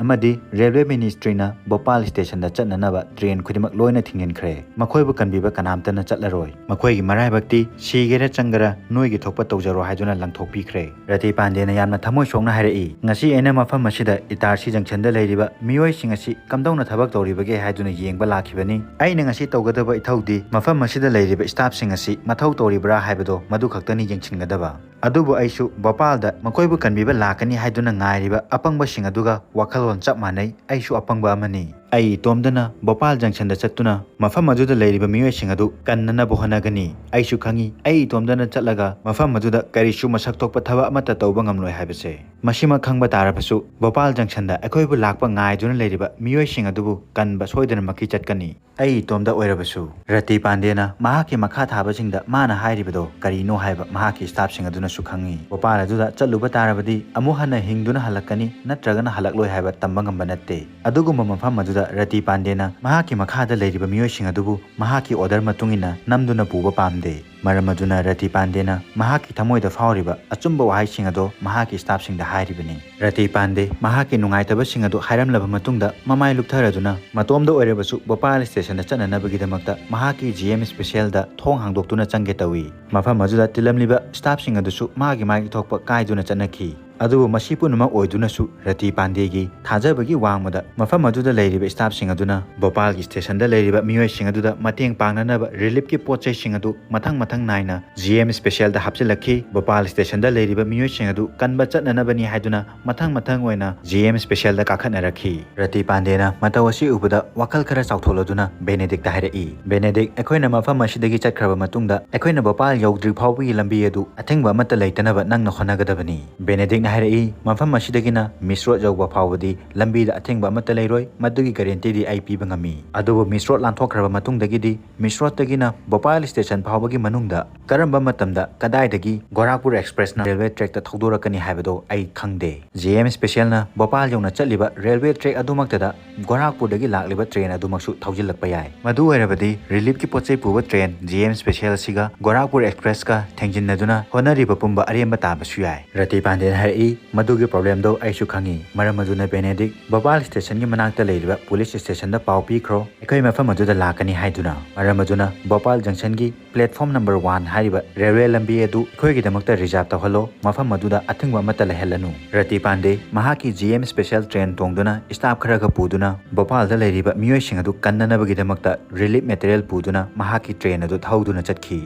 ꯑꯃꯗꯤ ꯔꯦꯜꯋꯦ ꯃꯤꯅꯤꯁꯇ꯭ꯔꯤꯅ ꯚꯣꯄꯥꯜ ꯁ꯭ꯇꯦꯁꯟꯗ ꯆꯠꯅꯅꯕ ꯇ꯭ꯔꯦꯟ ꯈꯨꯗꯤꯡꯃꯛ ꯂꯣꯏꯅ ꯊꯤꯡꯖꯤꯟꯈ꯭ꯔꯦ꯫ ꯃꯈꯣꯏꯕꯨ ꯀꯟꯕꯤꯕ ꯀꯅꯥꯝꯇꯅ ꯆꯠꯂꯔꯣꯏ꯫ ꯃꯈꯣꯏꯒꯤ ꯃꯔꯥꯏꯕꯛꯇꯤ ꯁꯤꯒꯦꯔꯥ ꯆꯪꯒꯦꯔꯥ ꯅꯣꯏꯒꯤ ꯊꯣꯛꯄ ꯇꯧꯖꯔꯣ ꯍꯥꯏꯗꯨꯅ ꯂꯪꯊꯣꯛꯄꯤꯈ꯭ꯔꯦ꯫ ꯔꯇꯤ ꯄꯥꯟꯗꯦꯅ ꯌꯥꯝꯅ ꯊꯃꯣꯏ ꯁꯣꯛꯅ ꯍꯥꯏꯔꯛꯏ, "ꯉꯁꯤ ꯑꯩꯅ ꯃꯐꯝ ꯑꯁꯤꯗ ꯏꯇꯥꯔꯁꯤ ꯖꯪꯁꯟꯗ ꯂꯩꯔꯤꯕ ꯃꯤꯑꯣꯏꯁꯤꯡ ꯑꯁꯤ ꯀꯝꯗꯧꯅ ꯊꯕꯛ ꯇꯧꯔꯤꯕꯒꯦ ꯍꯥꯏꯗꯨꯅ ꯌꯦꯡꯕ ꯂꯥꯛꯈꯤꯕꯅꯤ꯫ ꯑꯩꯅ ꯉꯁꯤ ꯇꯧꯒꯗꯕ ꯏꯊꯧꯗꯤ ꯃꯐꯝ ꯑꯁꯤꯗ ꯂꯩꯔꯤꯕ ꯁ꯭ꯇꯥꯐꯁꯤꯡ ꯑꯁꯤ ꯃꯊꯧ ꯇꯧꯔꯤꯕ꯭ꯔꯥ ꯍꯥꯏꯕꯗꯣ ꯃꯗꯨ ꯈꯛꯇꯅꯤ ꯌꯦꯡꯁꯤꯟꯒꯗꯕ꯫ ꯑꯗꯨꯕꯨ ꯑꯩꯁꯨ ꯚꯣꯄꯥꯜꯗ ꯃꯈꯣꯏꯕꯨ ꯀꯟꯕꯤꯕ ꯂꯥꯛꯀꯅꯤ ꯍꯥꯏꯗꯨꯅ ꯉꯥꯏꯔꯤꯕ ꯑꯄꯪꯕꯁꯤꯡ ꯑꯗꯨꯒ ꯋꯥꯈꯜꯂꯣꯟ ꯆꯞ ꯃꯥꯟꯅꯩ꯫ ꯑꯩꯁꯨ ꯑꯄꯪꯕ ꯑꯃꯅꯤ꯫ ꯑꯩ ꯏꯇꯣꯝꯗꯅ ꯚꯣꯄꯥꯜ ꯖꯪꯁꯟꯗ ꯆꯠꯇꯨꯅ ꯃꯐꯝ ꯑꯗꯨꯗ ꯂꯩꯔꯤꯕ ꯃꯤꯑꯣꯏꯁꯤꯡ ꯑꯗꯨ ꯀꯟꯅꯅꯕ ꯍꯣꯠꯅꯒꯅꯤ꯫ ꯑꯩꯁꯨ ꯈꯪꯏ, ꯑꯩ ꯏꯇꯣꯝꯗꯅ ꯆꯠꯂꯒ ꯃꯐꯝ ꯑꯗꯨꯗ ꯀꯔꯤꯁꯨ ꯃꯁꯛ ꯊꯣꯛꯄ ꯊꯕꯛ ꯑꯃꯠꯇ ꯇꯧꯕ ꯉꯝꯂꯣꯏ ꯍꯥꯏꯕꯁꯦ꯫ ꯃꯁꯤꯃꯛ ꯈꯪꯕ ꯇꯥꯔꯕꯁꯨ ꯚꯣꯄꯥꯜ ꯖꯪꯁꯟꯗ ꯑꯩꯈꯣꯏꯕꯨ ꯂꯥꯛꯄ ꯉꯥꯏꯗꯨꯅ ꯂꯩꯔꯤꯕ ꯃꯤꯑꯣꯏꯁꯤꯡ ꯑꯗꯨꯕꯨ ꯀꯟꯕ ꯁꯣꯏꯗꯅꯃꯛꯀꯤ ꯆꯠꯀꯅꯤ꯫ ꯑꯩ ꯏꯇꯣꯝꯗ ꯑꯣꯏꯔꯕꯁꯨ꯫" ꯔꯇꯤ ꯄꯥꯟꯗꯦꯅ ꯃꯍꯥꯛꯀꯤ ꯃꯈꯥ ꯊꯥꯕꯁꯤꯡꯗ ꯃꯥꯅ ꯍꯥꯏꯔꯤꯕꯗꯣ ꯀꯔꯤꯅꯣ ꯍꯥꯏꯕ ꯃꯍꯥꯛꯀꯤ ꯁ꯭ꯇꯥꯐꯁꯤꯡ ꯑꯗꯨꯅꯁꯨ ꯈꯪꯏ꯫ ꯚꯣꯄꯥꯜ ꯑꯗꯨꯗ ꯆꯠꯂꯨꯕ ꯇꯥꯔꯕꯗꯤ ꯑꯃꯨꯛ ꯍꯟꯅ ꯍꯤꯡꯗꯨꯅ ꯍꯜꯂꯛꯀꯅꯤ ꯅꯠꯇ꯭ꯔꯒꯅ ꯍꯜꯂꯛꯂꯣꯏ ꯍꯥꯏꯕ ꯇꯝꯕ ꯉꯝꯕ ꯅꯠꯇꯦ꯫ ꯑꯗꯨꯒꯨꯝꯕ ꯃꯐꯝ ꯑꯗꯨꯗ ꯔꯇꯤ ꯄꯥꯟꯗꯦꯅ ꯃꯍꯥꯛꯀꯤ ꯃꯈꯥꯗ ꯂꯩꯔꯤꯕ ꯃꯤꯑꯣꯏꯁꯤꯡ ꯑꯗꯨꯕꯨ ꯃꯍꯥꯛꯀꯤ order ꯃꯇꯨꯡ ꯏꯟꯅ ꯅꯝꯗꯨꯅ ꯄꯨꯕ ꯄꯥꯝꯗꯦ꯫ ꯃꯔꯝ ꯑꯗꯨꯅ ꯔꯇꯤ ꯄꯥꯟꯗꯦꯅ ꯃꯍꯥꯛꯀꯤ ꯊꯃꯣꯏꯗ ꯐꯥꯎꯔꯤꯕ ꯑꯆꯨꯝꯕ ꯋꯥꯍꯩꯁꯤꯡ ꯑꯗꯣ ꯃꯍꯥꯛꯀꯤ staffꯁꯤꯡꯗ ꯍꯥꯏꯔꯤꯕꯅꯤ꯫ ꯔꯇꯤ ꯄꯥꯟꯗꯦ ꯃꯍꯥꯛꯀꯤ ꯅꯨꯡꯉꯥꯏꯇꯕꯁꯤꯡ ꯑꯗꯨ ꯍꯥꯏꯔꯝꯂꯕ ꯃꯇꯨꯡꯗ, ꯃꯃꯥꯏ ꯂꯨꯞꯊꯔꯗꯨꯅ ꯃꯇꯣꯝꯗ ꯑꯣꯏꯔꯕꯁꯨ ꯚꯣꯄꯥꯜ stationꯗ ꯆꯠꯅꯅꯕꯒꯤꯗꯃꯛꯇ ꯃꯍꯥꯛꯀꯤ G M Specialꯗ ꯊꯣꯡ ꯍꯥꯡꯗꯣꯛꯇꯨꯅ ꯆꯪꯒꯦ ꯇꯧꯏ꯫ ꯃꯐꯝ ꯑꯗꯨꯗ ꯇꯤꯜꯂꯝꯂꯤꯕ staffꯁꯤꯡ ꯑꯗꯨꯁꯨ ꯃꯥꯒꯤ ꯃꯥꯒꯤ ꯊꯣꯛꯄ ꯀꯥꯏꯗꯨꯅ ꯆꯠꯅꯈꯤ꯫ ꯑꯗꯨꯕꯨ ꯃꯁꯤ ꯄꯨꯝꯅꯃꯛ ꯑꯣꯏꯗꯨꯅꯁꯨ ꯔꯇꯤ ꯄꯥꯟꯗꯦꯒꯤ ꯊꯥꯖꯕꯒꯤ ꯋꯥꯡꯃꯗ ꯃꯐꯝ ꯑꯗꯨꯗ ꯂꯩꯔꯤꯕ staffꯁꯤꯡ ꯑꯗꯨꯅ ꯚꯣꯄꯥꯜꯒꯤ stationꯗ ꯂꯩꯔꯤꯕ ꯃꯤꯑꯣꯏꯁꯤꯡ ꯑꯗꯨꯗ ꯃꯇꯦꯡ ꯄꯥꯡꯅꯅꯕ reliefꯀꯤ ꯄꯣꯠ ꯆꯩꯁꯤꯡ ꯑꯗꯨ ꯃꯊꯪ ꯃꯊꯪ ꯅꯥꯏꯅ G M Specialꯗ ꯍꯥꯞꯆꯤꯜꯂꯛꯈꯤ꯫ ꯚꯣꯄꯥꯜ stationꯗ ꯂꯩꯔꯤꯕ ꯃꯤꯑꯣꯏꯁꯤꯡ ꯑꯗꯨ ꯀꯟꯕ ꯆꯠꯅꯅꯕꯅꯤ ꯍꯥꯏꯗꯨꯅ ꯃꯊꯪ ꯃꯊꯪ ꯑꯣꯏꯅ G M Specialꯗ ꯀꯥꯈꯠꯅꯔꯛꯈꯤ꯫ ꯔꯇꯤ ꯄꯥꯟꯗꯦꯅ ꯃꯇꯧ ꯑꯁꯤ ꯎꯕꯗ ꯋꯥꯈꯜ ꯈꯔ ꯆꯥꯎꯊꯣꯛꯂꯗꯨꯅ ꯕꯦꯅꯦꯗꯤꯛꯇ ꯍꯥꯏꯔꯛꯏ, "ꯕꯦꯅꯦꯗꯤꯛ, ꯑꯩꯈꯣꯏꯅ ꯃꯐꯝ ꯑꯁꯤꯗꯒꯤ ꯆꯠꯈ꯭ꯔꯕ ꯃꯇꯨꯡꯗ ꯑꯩꯈꯣꯏꯅ ꯚꯣꯄꯥꯜ ꯌꯧꯗ꯭ꯔꯤ ꯐꯥꯎꯕꯒꯤ ꯂꯝꯕꯤ ꯑꯗꯨ ꯑꯊꯤꯡꯕ ꯑꯃꯠꯇ ꯂꯩꯇꯅꯕ ꯅꯪꯅ ꯍꯣꯠꯅꯒꯗꯕꯅꯤ꯫" ꯕꯦꯅꯦꯗꯤꯛꯅ ꯍꯥꯏꯔꯛꯏ, "ꯃꯐꯝ ꯑꯁꯤꯗꯒꯤꯅ ꯃꯤꯁ ꯔꯣꯗ ꯌꯧꯕ ꯐꯥꯎꯕꯗꯤ ꯂꯝꯕꯤꯗ ꯑꯊꯤꯡꯕ ꯑꯃꯠꯇ ꯂꯩꯔꯣꯏ, ꯃꯗꯨꯒꯤ guaranteeꯗꯤ ꯑꯩ ꯄꯤꯕ ꯉꯝꯃꯤ꯫ ꯑꯗꯨꯕꯨ ꯃꯤꯁ ꯔꯣꯗ ꯂꯥꯟꯊꯣꯛꯈ꯭ꯔꯕ ꯃꯇꯨꯡꯗꯒꯤꯗꯤ ꯃꯤꯁ ꯔꯣꯗꯇꯒꯤꯅ ꯚꯣꯄꯥꯜ station ꯐꯥꯎꯕꯒꯤ ꯃꯅꯨꯡꯗ ꯀꯔꯝꯕ ꯃꯇꯝꯗ ꯀꯗꯥꯏꯗꯒꯤ ꯒꯣꯔꯥꯈꯄꯨꯔ expressꯅ railway trackꯇ ꯊꯧꯗꯣꯔꯛꯀꯅꯤ ꯍꯥꯏꯕꯗꯣ ꯑꯩ ꯈꯪꯗꯦ꯫ G M Specialꯅ ꯚꯣꯄꯥꯜ ꯌꯧꯅ ꯆꯠꯂꯤꯕ railway track ꯑꯗꯨꯃꯛꯇꯗ ꯒꯣꯔꯥꯈꯄꯨꯔꯗꯒꯤ ꯂꯥꯛꯂꯤꯕ train ꯑꯗꯨꯃꯛꯁꯨ ꯊꯧꯖꯤꯜꯂꯛꯄ ꯌꯥꯏ꯫ ꯃꯗꯨ ꯑꯣꯏꯔꯕꯗꯤ reliefꯀꯤ ꯄꯣꯠ ꯆꯩ ꯄꯨꯕ train G M Special ꯑꯁꯤꯒ ꯒꯣꯔꯥꯈꯄꯨꯔ expressꯀ ꯊꯦꯡꯖꯤꯟꯅꯗꯨꯅ ꯍꯣꯠꯅꯔꯤꯕ ꯄꯨꯝꯕ ꯑꯔꯦꯝꯕ ꯇꯥꯕꯁꯨ ꯌꯥꯏ꯫" ꯔꯇꯤ ꯄꯥꯟꯗꯦꯅ ꯍꯥꯏꯔꯛꯏ, "ꯃꯗꯨꯒꯤ problemꯗꯣ ꯑꯩꯁꯨ ꯈꯪꯉꯤ꯫ ꯃꯔꯝ ꯑꯗꯨꯅ ꯕꯦꯅꯦꯗꯤꯛ, ꯚꯣꯄꯥꯜ stationꯒꯤ ꯃꯅꯥꯛꯇ ꯂꯩꯔꯤꯕ police stationꯗ ꯄꯥꯎ ꯄꯤꯈ꯭ꯔꯣ, ꯑꯩꯈꯣꯏ ꯃꯐꯝ ꯑꯗꯨꯗ ꯂꯥꯛꯀꯅꯤ ꯍꯥꯏꯗꯨꯅ꯫ ꯃꯔꯝ ꯑꯗꯨꯅ ꯚꯣꯄꯥꯜ junctionꯒꯤ platform number one ꯍꯥꯏꯔꯤꯕ railway ꯂꯝꯕꯤ ꯑꯗꯨ ꯑꯩꯈꯣꯏꯒꯤꯗꯃꯛꯇ reserve ꯇꯧꯍꯜꯂꯣ, ꯃꯐꯝ ꯑꯗꯨꯗ ꯑꯊꯤꯡꯕ ꯑꯃꯠꯇ ꯂꯩꯍꯜꯂꯅꯨ꯫" ꯔꯇꯤ ꯄꯥꯟꯗꯦ ꯃꯍꯥꯛꯀꯤ G M Special train ꯇꯣꯡꯗꯨꯅ staff ꯈꯔꯒ ꯄꯨꯗꯨꯅ ꯚꯣꯄꯥꯜꯗ ꯂꯩꯔꯤꯕ ꯃꯤꯑꯣꯏꯁꯤꯡ ꯑꯗꯨ ꯀꯟꯅꯅꯕꯒꯤꯗꯃꯛꯇ relief material ꯄꯨꯗꯨꯅ ꯃꯍꯥꯛꯀꯤ train ꯑꯗꯨ ꯊꯧꯗꯨꯅ ꯆꯠꯈꯤ꯫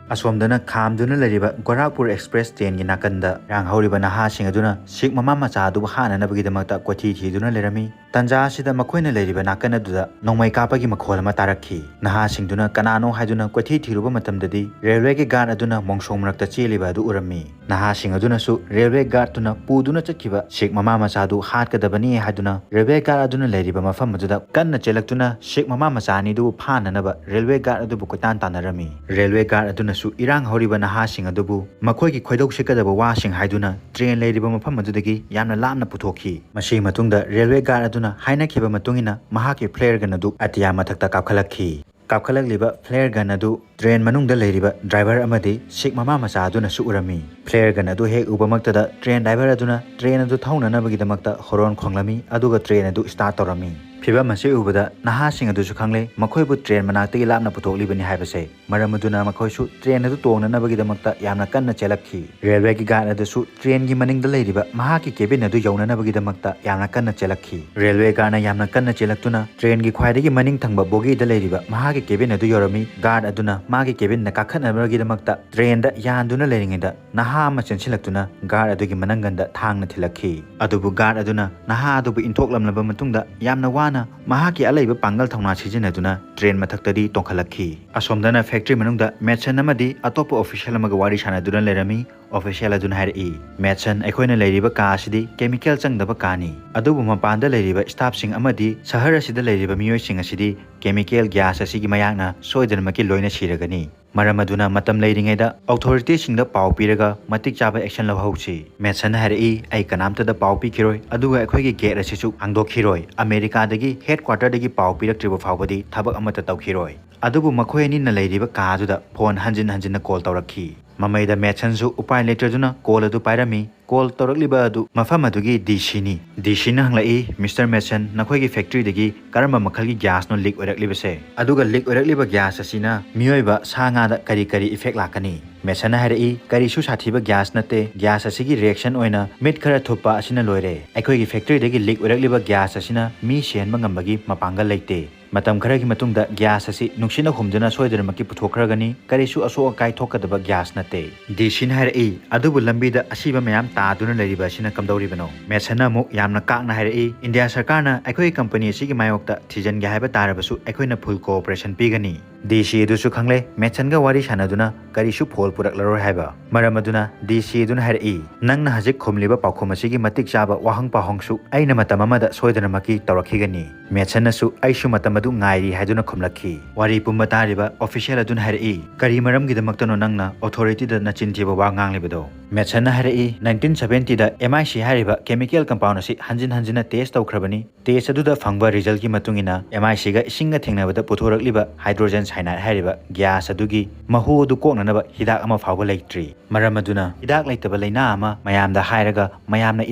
ꯑꯁꯣꯝꯗꯅ ꯈꯥꯝꯗꯨꯅ ꯂꯩꯔꯤꯕ ꯒꯣꯔꯥꯈꯄꯨꯔ express trainꯒꯤ ꯅꯥꯀꯟꯗ ꯏꯔꯥꯡ ꯍꯧꯔꯤꯕ ꯅꯍꯥꯁꯤꯡ ꯑꯗꯨꯅ ꯁꯤꯈ ꯃꯃꯥ ꯃꯆꯥ ꯑꯗꯨꯕꯨ ꯍꯥꯠꯅꯅꯕꯒꯤꯗꯃꯛꯇ ꯀꯣꯏꯊꯤ ꯊꯤꯗꯨꯅ ꯂꯩꯔꯝꯃꯤ꯫ ꯇꯟꯖꯥ ꯑꯁꯤꯗ ꯃꯈꯣꯏꯅ ꯂꯩꯔꯤꯕ ꯅꯥꯀꯟ ꯑꯗꯨꯗ ꯅꯣꯡꯃꯩ ꯀꯥꯞꯄꯒꯤ ꯃꯈꯣꯜ ꯑꯃ ꯇꯥꯔꯛꯈꯤ꯫ ꯅꯍꯥꯁꯤꯡꯗꯨꯅ ꯀꯅꯥꯅꯣ ꯍꯥꯏꯗꯨꯅ ꯀꯣꯏꯊꯤ ꯊꯤꯔꯨꯕ ꯃꯇꯝꯗꯗꯤ railwayꯒꯤ guard ꯑꯗꯨꯅ ꯃꯣꯡꯁꯣꯡ ꯃꯔꯛꯇ ꯆꯦꯜꯂꯤꯕ ꯑꯗꯨ ꯎꯔꯝꯃꯤ꯫ ꯅꯍꯥꯁꯤꯡ ꯑꯗꯨꯅꯁꯨ railway guardꯇꯨꯅ ꯄꯨꯗꯨꯅ ꯆꯠꯈꯤꯕ ꯁꯤꯈ ꯃꯃꯥ ꯃꯆꯥꯗꯨ ꯍꯥꯠꯀꯗꯕꯅꯤ ꯍꯥꯏꯗꯨꯅ railway guard ꯑꯗꯨꯅ ꯂꯩꯔꯤꯕ ꯃꯐꯝ ꯑꯗꯨꯗ ꯀꯟꯅ ꯆꯦꯜꯂꯛꯇꯨꯅ ꯁꯤꯈ ꯃꯃꯥ ꯃꯆꯥ ꯑꯅꯤꯗꯨꯕꯨ ꯐꯥꯅꯅꯕ railway guard ꯑꯗꯨꯕꯨ ꯀꯣꯏꯇꯥꯟ ꯇꯥꯟꯅꯔꯝꯃꯤ꯫ Railway guard ꯑꯗꯨꯅ ꯁꯨ ꯏꯔꯥꯡ ꯍꯧꯔꯤꯕ ꯅꯍꯥꯁꯤꯡ ꯑꯗꯨꯕꯨ ꯃꯈꯣꯏꯒꯤ ꯈꯣꯏꯗꯧ ꯁꯤꯛꯀꯗꯕ ꯋꯥꯁꯤꯡ ꯍꯥꯏꯗꯨꯅ ꯇ꯭ꯔꯦꯟ ꯂꯩꯔꯤꯕ ꯃꯐꯝ ꯑꯗꯨꯗꯒꯤ ꯌꯥꯝꯅ ꯂꯥꯞꯅ ꯄꯨꯊꯣꯛꯈꯤ꯫ ꯃꯁꯤꯒꯤ ꯃꯇꯨꯡꯗ ꯔꯦꯜꯋꯦ ꯒꯥꯔꯗ ꯑꯗꯨꯅ ꯍꯥꯏꯅꯈꯤꯕ ꯃꯇꯨꯡ ꯏꯟꯅ ꯃꯍꯥꯛꯀꯤ ꯐ꯭ꯂꯦꯌꯔ ꯒꯟ ꯑꯗꯨ ꯑꯇꯤꯌꯥ ꯃꯊꯛꯇ ꯀꯥꯞꯈꯠꯂꯛꯈꯤ꯫ ꯀꯥꯞꯈꯠꯂꯛꯂꯤꯕ ꯐ꯭ꯂꯦꯌꯔ ꯒꯟ ꯑꯗꯨ ꯇ꯭ꯔꯦꯟ ꯃꯅꯨꯡꯗ ꯂꯩꯔꯤꯕ ꯗ꯭ꯔꯥꯏꯚꯔ ꯑꯃꯗꯤ ꯁꯤꯛ ꯃꯃꯥ ꯃꯆꯥ ꯑꯗꯨꯅꯁꯨ ꯎꯔꯝꯃꯤ꯫ ꯐ꯭ꯂꯦꯌꯔ ꯒꯟ ꯑꯗꯨ ꯍꯦꯛ ꯎꯕꯃꯛꯇꯗ ꯇ꯭ꯔꯦꯟ ꯗ꯭ꯔꯥꯏꯚꯔ ꯑꯗꯨꯅ ꯇ꯭ꯔꯦꯟ ꯑꯗꯨ ꯊꯧꯅꯅꯕꯒꯤꯗꯃꯛꯇ ꯍꯣꯔꯣꯟ ꯈꯣꯡꯂꯝꯃꯤ, ꯑꯗꯨꯒ ꯇ꯭ꯔꯦꯟ ꯑꯗꯨ ꯁ꯭ꯇꯥꯔꯠ ꯇꯧꯔꯝꯃꯤ꯫ ꯐꯤꯚꯝ ꯑꯁꯤ ꯎꯕꯗ ꯅꯍꯥꯁꯤꯡ ꯑꯗꯨꯁꯨ ꯈꯪꯂꯦ ꯃꯈꯣꯏꯕꯨ ꯇ꯭ꯔꯦꯟ ꯃꯅꯥꯛꯇꯒꯤ ꯂꯥꯞꯅ ꯄꯨꯊꯣꯛꯂꯤꯕꯅꯤ ꯍꯥꯏꯕꯁꯦ꯫ ꯃꯔꯝ ꯑꯗꯨꯅ ꯃꯈꯣꯏꯁꯨ ꯇ꯭ꯔꯦꯟ ꯑꯗꯨ ꯇꯣꯡꯅꯅꯕꯒꯤꯗꯃꯛꯇ ꯌꯥꯝꯅ ꯀꯟꯅ ꯆꯦꯜꯂꯛꯈꯤ꯫ ꯔꯦꯜꯋꯦꯒꯤ ꯒꯥꯔꯗ ꯑꯗꯨꯁꯨ ꯇ꯭ꯔꯦꯟꯒꯤ ꯃꯅꯤꯡꯗ ꯂꯩꯔꯤꯕ ꯃꯍꯥꯛꯀꯤ ꯀꯦꯕꯤꯟ ꯑꯗꯨ ꯌꯧꯅꯅꯕꯒꯤꯗꯃꯛꯇ ꯌꯥꯝꯅ ꯀꯟꯅ ꯆꯦꯜꯂꯛꯈꯤ꯫ ꯔꯦꯜꯋꯦ ꯒꯥꯔꯗꯅ ꯌꯥꯝꯅ ꯀꯟꯅ ꯆꯦꯜꯂꯛꯇꯨꯅ ꯇ꯭ꯔꯦꯟꯒꯤ ꯈ꯭ꯋꯥꯏꯗꯒꯤ ꯃꯅꯤꯡ ꯊꯪꯕ ꯕꯣꯒꯤꯗ ꯂꯩꯔꯤꯕ ꯃꯍꯥꯛꯀꯤ ꯀꯦꯕꯤꯟ ꯑꯗꯨ ꯌꯧꯔꯝꯃꯤ꯫ ꯒꯥꯔꯗ ꯑꯗꯨꯅ ꯃꯥꯒꯤ ꯀꯦꯕꯤꯟꯗ ꯀꯥꯈꯠꯅꯕꯒꯤꯗꯃꯛꯇ ꯇ꯭ꯔꯦꯟꯗ ꯌꯥꯟꯗꯨꯅ ꯂꯩꯔꯤꯉꯩꯗ ꯅꯍꯥ ꯑꯃ ꯆꯦꯟꯁꯤꯜꯂꯛꯇꯨꯅ ꯒꯥꯔꯗ ꯑꯗꯨꯒꯤ ꯃꯅꯪꯒꯟꯗ ꯊꯥꯡꯅ ꯊꯤꯜꯂꯛꯈꯤ꯫ ꯑꯗꯨꯕꯨ ꯒꯥꯔꯗ ꯑꯗꯨꯅ ꯅꯍꯥ ꯑꯗꯨꯕꯨ ꯏꯟꯊꯣꯛꯂꯝꯂꯕ ꯃꯇꯨꯡꯗ ꯌꯥꯝꯅ ꯋꯥꯅ ꯃꯍꯥꯛꯀꯤ ꯑꯂꯩꯕ ꯄꯥꯡꯒꯜ ꯊꯧꯅꯥ ꯁꯤꯖꯤꯟꯅꯗꯨꯅ ꯇ꯭ꯔꯦꯟ ꯃꯊꯛꯇꯗꯤ ꯇꯣꯡꯈꯠꯂꯛꯈꯤ꯫ ꯑꯁꯣꯝꯗꯅ ꯐꯦꯛꯇ꯭ꯔꯤ ꯃꯅꯨꯡꯗ ꯃꯦꯠꯁꯟ ꯑꯃꯗꯤ ꯑꯇꯣꯞꯄ ꯑꯣꯐꯤꯁꯤꯌꯦꯜ ꯑꯃꯒ ꯋꯥꯔꯤ ꯁꯥꯟꯅꯗꯨꯅ ꯂꯩꯔꯝꯃꯤ꯫ ꯑꯣꯐꯤꯁꯤꯌꯦꯜ ꯑꯗꯨꯅ ꯍꯥꯏꯔꯛꯏ, "ꯃꯦꯠꯁꯟ, ꯑꯩꯈꯣꯏꯅ ꯂꯩꯔꯤꯕ ꯀꯥ ꯑꯁꯤꯗꯤ ꯀꯦꯃꯤꯀꯦꯜ ꯆꯪꯗꯕ ꯀꯥꯅꯤ, ꯑꯗꯨꯕꯨ ꯃꯄꯥꯟꯗ ꯂꯩꯔꯤꯕ ꯁ꯭ꯇꯥꯐꯁꯤꯡ ꯑꯃꯗꯤ ꯁꯍꯔ ꯑꯁꯤꯗ ꯂꯩꯔꯤꯕ ꯃꯤꯑꯣꯏꯁꯤꯡ ꯑꯁꯤꯗꯤ ꯀꯦꯃꯤꯀꯦꯜ ꯒ꯭ꯌꯥꯁ ꯑꯁꯤꯒꯤ ꯃꯌꯥꯛꯅ ꯁꯣꯏꯗꯅꯃꯛꯀꯤ ꯂꯣꯏꯅ ꯁꯤꯔꯒꯅꯤ꯫ ꯃꯔꯝ ꯑꯗꯨꯅ ꯃꯇꯝ ꯂꯩꯔꯤꯉꯩꯗ ꯑꯣꯊꯣꯔꯤꯇꯤꯁꯤꯡꯗ ꯄꯥꯎ ꯄꯤꯔꯒ ꯃꯇꯤꯛ ꯆꯥꯕ ꯑꯦꯛꯁꯟ ꯂꯧꯍꯧꯁꯤ꯫" ꯃꯦꯠꯁꯟꯅ ꯍꯥꯏꯔꯛꯏ, "ꯑꯩ ꯀꯅꯥꯝꯇꯗ ꯄꯥꯎ ꯄꯤꯈꯤꯔꯣꯏ, ꯑꯗꯨꯒ ꯑꯩꯈꯣꯏꯒꯤ ꯒꯦꯠ ꯑꯁꯤꯁꯨ ꯍꯥꯡꯗꯣꯛꯈꯤꯔꯣꯏ꯫ ꯑꯃꯦꯔꯤꯀꯥꯗꯒꯤ ꯍꯦꯗ ꯀ꯭ꯋꯥꯇꯔꯗꯒꯤ ꯄꯥꯎ ꯄꯤꯔꯛꯇ꯭ꯔꯤꯕ ꯐꯥꯎꯕꯗꯤ ꯊꯕꯛ ꯑꯃꯠꯇ ꯇꯧꯈꯤꯔꯣꯏ꯫ ꯑꯗꯨꯕꯨ ꯃꯈꯣꯏ ꯑꯅꯤꯅ ꯂꯩꯔꯤꯕ ꯀꯥ ꯑꯗꯨꯗ ꯐꯣꯟ ꯍꯟꯖꯤꯟ ꯍꯟꯖꯤꯟꯅ ꯀꯣꯜ ꯇꯧꯔꯛꯈꯤ꯫ ꯃꯃꯩꯗ ꯃꯦꯠꯁꯟꯁꯨ ꯎꯄꯥꯏ ꯂꯩꯇ꯭ꯔꯗꯨꯅ ꯀꯣꯜ ꯑꯗꯨ ꯄꯥꯏꯔꯝꯃꯤ꯫ ꯀꯣꯜ ꯇꯧꯔꯛꯂꯤꯕ ꯑꯗꯨ ꯃꯐꯝ ꯑꯗꯨꯒꯤ ꯗꯤ ꯁꯤꯅꯤ꯫ ꯗꯤ ꯁꯤꯅ ꯍꯪꯂꯛꯏ, "ꯃꯤꯁꯇꯔ ꯃꯦꯠꯁꯟ, ꯅꯈꯣꯏꯒꯤ ꯐꯦꯛꯇ꯭ꯔꯤꯗꯒꯤ ꯀꯔꯝꯕ ꯃꯈꯜꯒꯤ ꯒ꯭ꯌꯥꯁꯅꯣ ꯂꯤꯛ ꯑꯣꯏꯔꯛꯂꯤꯕꯁꯦ? ꯑꯗꯨꯒ ꯂꯤꯛ ꯑꯣꯏꯔꯛꯂꯤꯕ ꯒ꯭ꯌꯥꯁ ꯑꯁꯤꯅ ꯃꯤꯑꯣꯏꯕ, ꯁꯥ ꯉꯥꯗ ꯀꯔꯤ ꯀꯔꯤ ꯏꯐꯦꯛ ꯂꯥꯛꯀꯅꯤ?" ꯃꯦꯠꯁꯟꯅ ꯍꯥꯏꯔꯛꯏ, "ꯀꯔꯤꯁꯨ ꯁꯥꯊꯤꯕ ꯒ꯭ꯌꯥꯁ ꯅꯠꯇꯦ꯫ ꯒ꯭ꯌꯥꯁ ꯑꯁꯤꯒꯤ ꯔꯤꯌꯦꯛꯁꯟ ꯑꯣꯏꯅ ꯃꯤꯠ ꯈꯔ ꯊꯨꯞꯄ ꯑꯁꯤꯅ ꯂꯣꯏꯔꯦ꯫ ꯑꯩꯈꯣꯏꯒꯤ ꯐꯦꯛꯇ꯭ꯔꯤꯗꯒꯤ ꯂꯤꯛ ꯑꯣꯏꯔꯛꯂꯤꯕ ꯒ꯭ꯌꯥꯁ ꯑꯁꯤꯅ ꯃꯤ ꯁꯤꯍꯟꯕ ꯉꯝꯕꯒꯤ ꯃꯄꯥꯡꯒꯜ ꯂꯩꯇꯦ꯫ ꯃꯇꯝ ꯈꯔꯒꯤ ꯃꯇꯨꯡꯗ ꯒ꯭ꯌꯥꯁ ꯑꯁꯤ ꯅꯨꯡꯁꯤꯠꯅ ꯍꯨꯝꯗꯨꯅ ꯁꯣꯏꯗꯅꯃꯛꯀꯤ ꯄꯨꯊꯣꯛꯈ꯭ꯔꯒꯅꯤ꯫ ꯀꯔꯤꯁꯨ ꯑꯁꯣꯛ ꯑꯀꯥꯏ ꯊꯣꯛꯀꯗꯕ ꯒ꯭ꯌꯥꯁ ꯅꯠꯇꯦ꯫" ꯗꯤ ꯁꯤꯅ ꯍꯥꯏꯔꯛꯏ, "ꯑꯗꯨꯕꯨ ꯂꯝꯕꯤꯗ ꯑꯁꯤꯕ ꯃꯌꯥꯝ ꯇꯥꯗꯨꯅ ꯂꯩꯔꯤꯕ ꯑꯁꯤꯅ ꯀꯝꯗꯧꯔꯤꯕꯅꯣ?" ꯃꯦꯠꯁꯟꯅ ꯑꯃꯨꯛ ꯌꯥꯝꯅ ꯀꯥꯛꯅ ꯍꯥꯏꯔꯛꯏ, "ꯏꯟꯗꯤꯌꯥ ꯁꯔꯀꯥꯔꯅ ꯑꯩꯈꯣꯏꯒꯤ ꯀꯝꯄꯅꯤ ꯑꯁꯤꯒꯤ ꯃꯥꯌꯣꯛꯇ ꯊꯤꯖꯤꯟꯒꯦ ꯍꯥꯏꯕ ꯇꯥꯔꯕꯁꯨ ꯑꯩꯈꯣꯏꯅ ꯐꯨꯜ ꯀꯣꯑꯣꯄꯔꯦꯁꯟ ꯄꯤꯒꯅꯤ꯫" ꯗꯤ ꯁꯤ ꯑꯗꯨꯁꯨ ꯈꯪꯂꯦ ꯃꯦꯠꯁꯟꯒ ꯋꯥꯔꯤ ꯁꯥꯟꯅꯗꯨꯅ ꯀꯔꯤꯁꯨ ꯐꯣꯜ ꯄꯨꯔꯛꯂꯔꯣꯏ ꯍꯥꯏꯕ꯫ ꯃꯔꯝ ꯑꯗꯨꯅ ꯗꯤ ꯁꯤ ꯑꯗꯨꯅ ꯍꯥꯏꯔꯛꯏ, "ꯅꯪꯅ ꯍꯧꯖꯤꯛ ꯈꯨꯝꯂꯤꯕ ꯄꯥꯎꯈꯨꯝ ꯑꯁꯤꯒꯤ ꯃꯇꯤꯛ ꯆꯥꯕ ꯋꯥꯍꯪ ꯄꯥꯎꯍꯪꯁꯨ ꯑꯩꯅ ꯃꯇꯝ ꯑꯃꯗ ꯁꯣꯏꯗꯅꯃꯛꯀꯤ ꯇꯧꯔꯛꯈꯤꯒꯅꯤ꯫" ꯃꯦꯠꯁꯟꯅꯁꯨ, "ꯑꯩꯁꯨ ꯃꯇꯝ ꯑꯗꯨ ꯑꯗꯨ ꯉꯥꯏꯔꯤ ꯍꯥꯏꯗꯨꯅ ꯈꯨꯝꯂꯛꯈꯤ꯫ ꯋꯥꯔꯤ ꯄꯨꯝꯕ ꯇꯥꯔꯤꯕ official ꯑꯗꯨꯅ ꯍꯥꯏꯔꯛꯏ, "ꯀꯔꯤ ꯃꯔꯝꯒꯤꯗꯃꯛꯇꯅꯣ ꯅꯪꯅ authority ꯗ ꯅꯆꯤꯟ ꯊꯤꯕ ꯋꯥ ꯉꯥꯡꯂꯤꯕꯗꯣ?" ꯃꯦꯠꯁꯟꯅ ꯍꯥꯏꯔꯛꯏ, "ꯅꯥꯏꯟꯇꯤꯟ ꯁꯚꯦꯟꯇꯤꯗ M I C ꯍꯥꯏꯔꯤꯕ chemical compound ꯑꯁꯤ ꯍꯟꯖꯤꯟ ꯍꯟꯖꯤꯟꯅ test ꯇꯧꯈ꯭ꯔꯕꯅꯤ꯫ Test ꯑꯗꯨꯗ ꯐꯪꯕ result ꯀꯤ ꯃꯇꯨꯡ ꯏꯟꯅ M I C ꯒ ꯏꯁꯤꯡꯒ ꯊꯦꯡꯅꯕꯗ ꯄꯨꯊꯣꯔꯛꯂꯤꯕ hydrogen cyanide ꯍꯥꯏꯔꯤꯕ gas ꯑꯗꯨꯒꯤ ꯃꯍꯨ ꯑꯗꯨ ꯀꯣꯛꯅꯅꯕ ꯍꯤꯗꯥꯛ ꯑꯃ ꯐꯥꯎꯕ ꯂꯩꯇ꯭ꯔꯤ꯫ ꯃꯔꯝ ꯑꯗꯨꯅ ꯍꯤꯗꯥꯛ ꯂꯩꯇꯕ ꯂꯩꯅꯥ ꯑꯃ ꯃꯌꯥꯝꯗ ꯍꯥꯏꯔꯒ ꯃꯌꯥꯝꯅ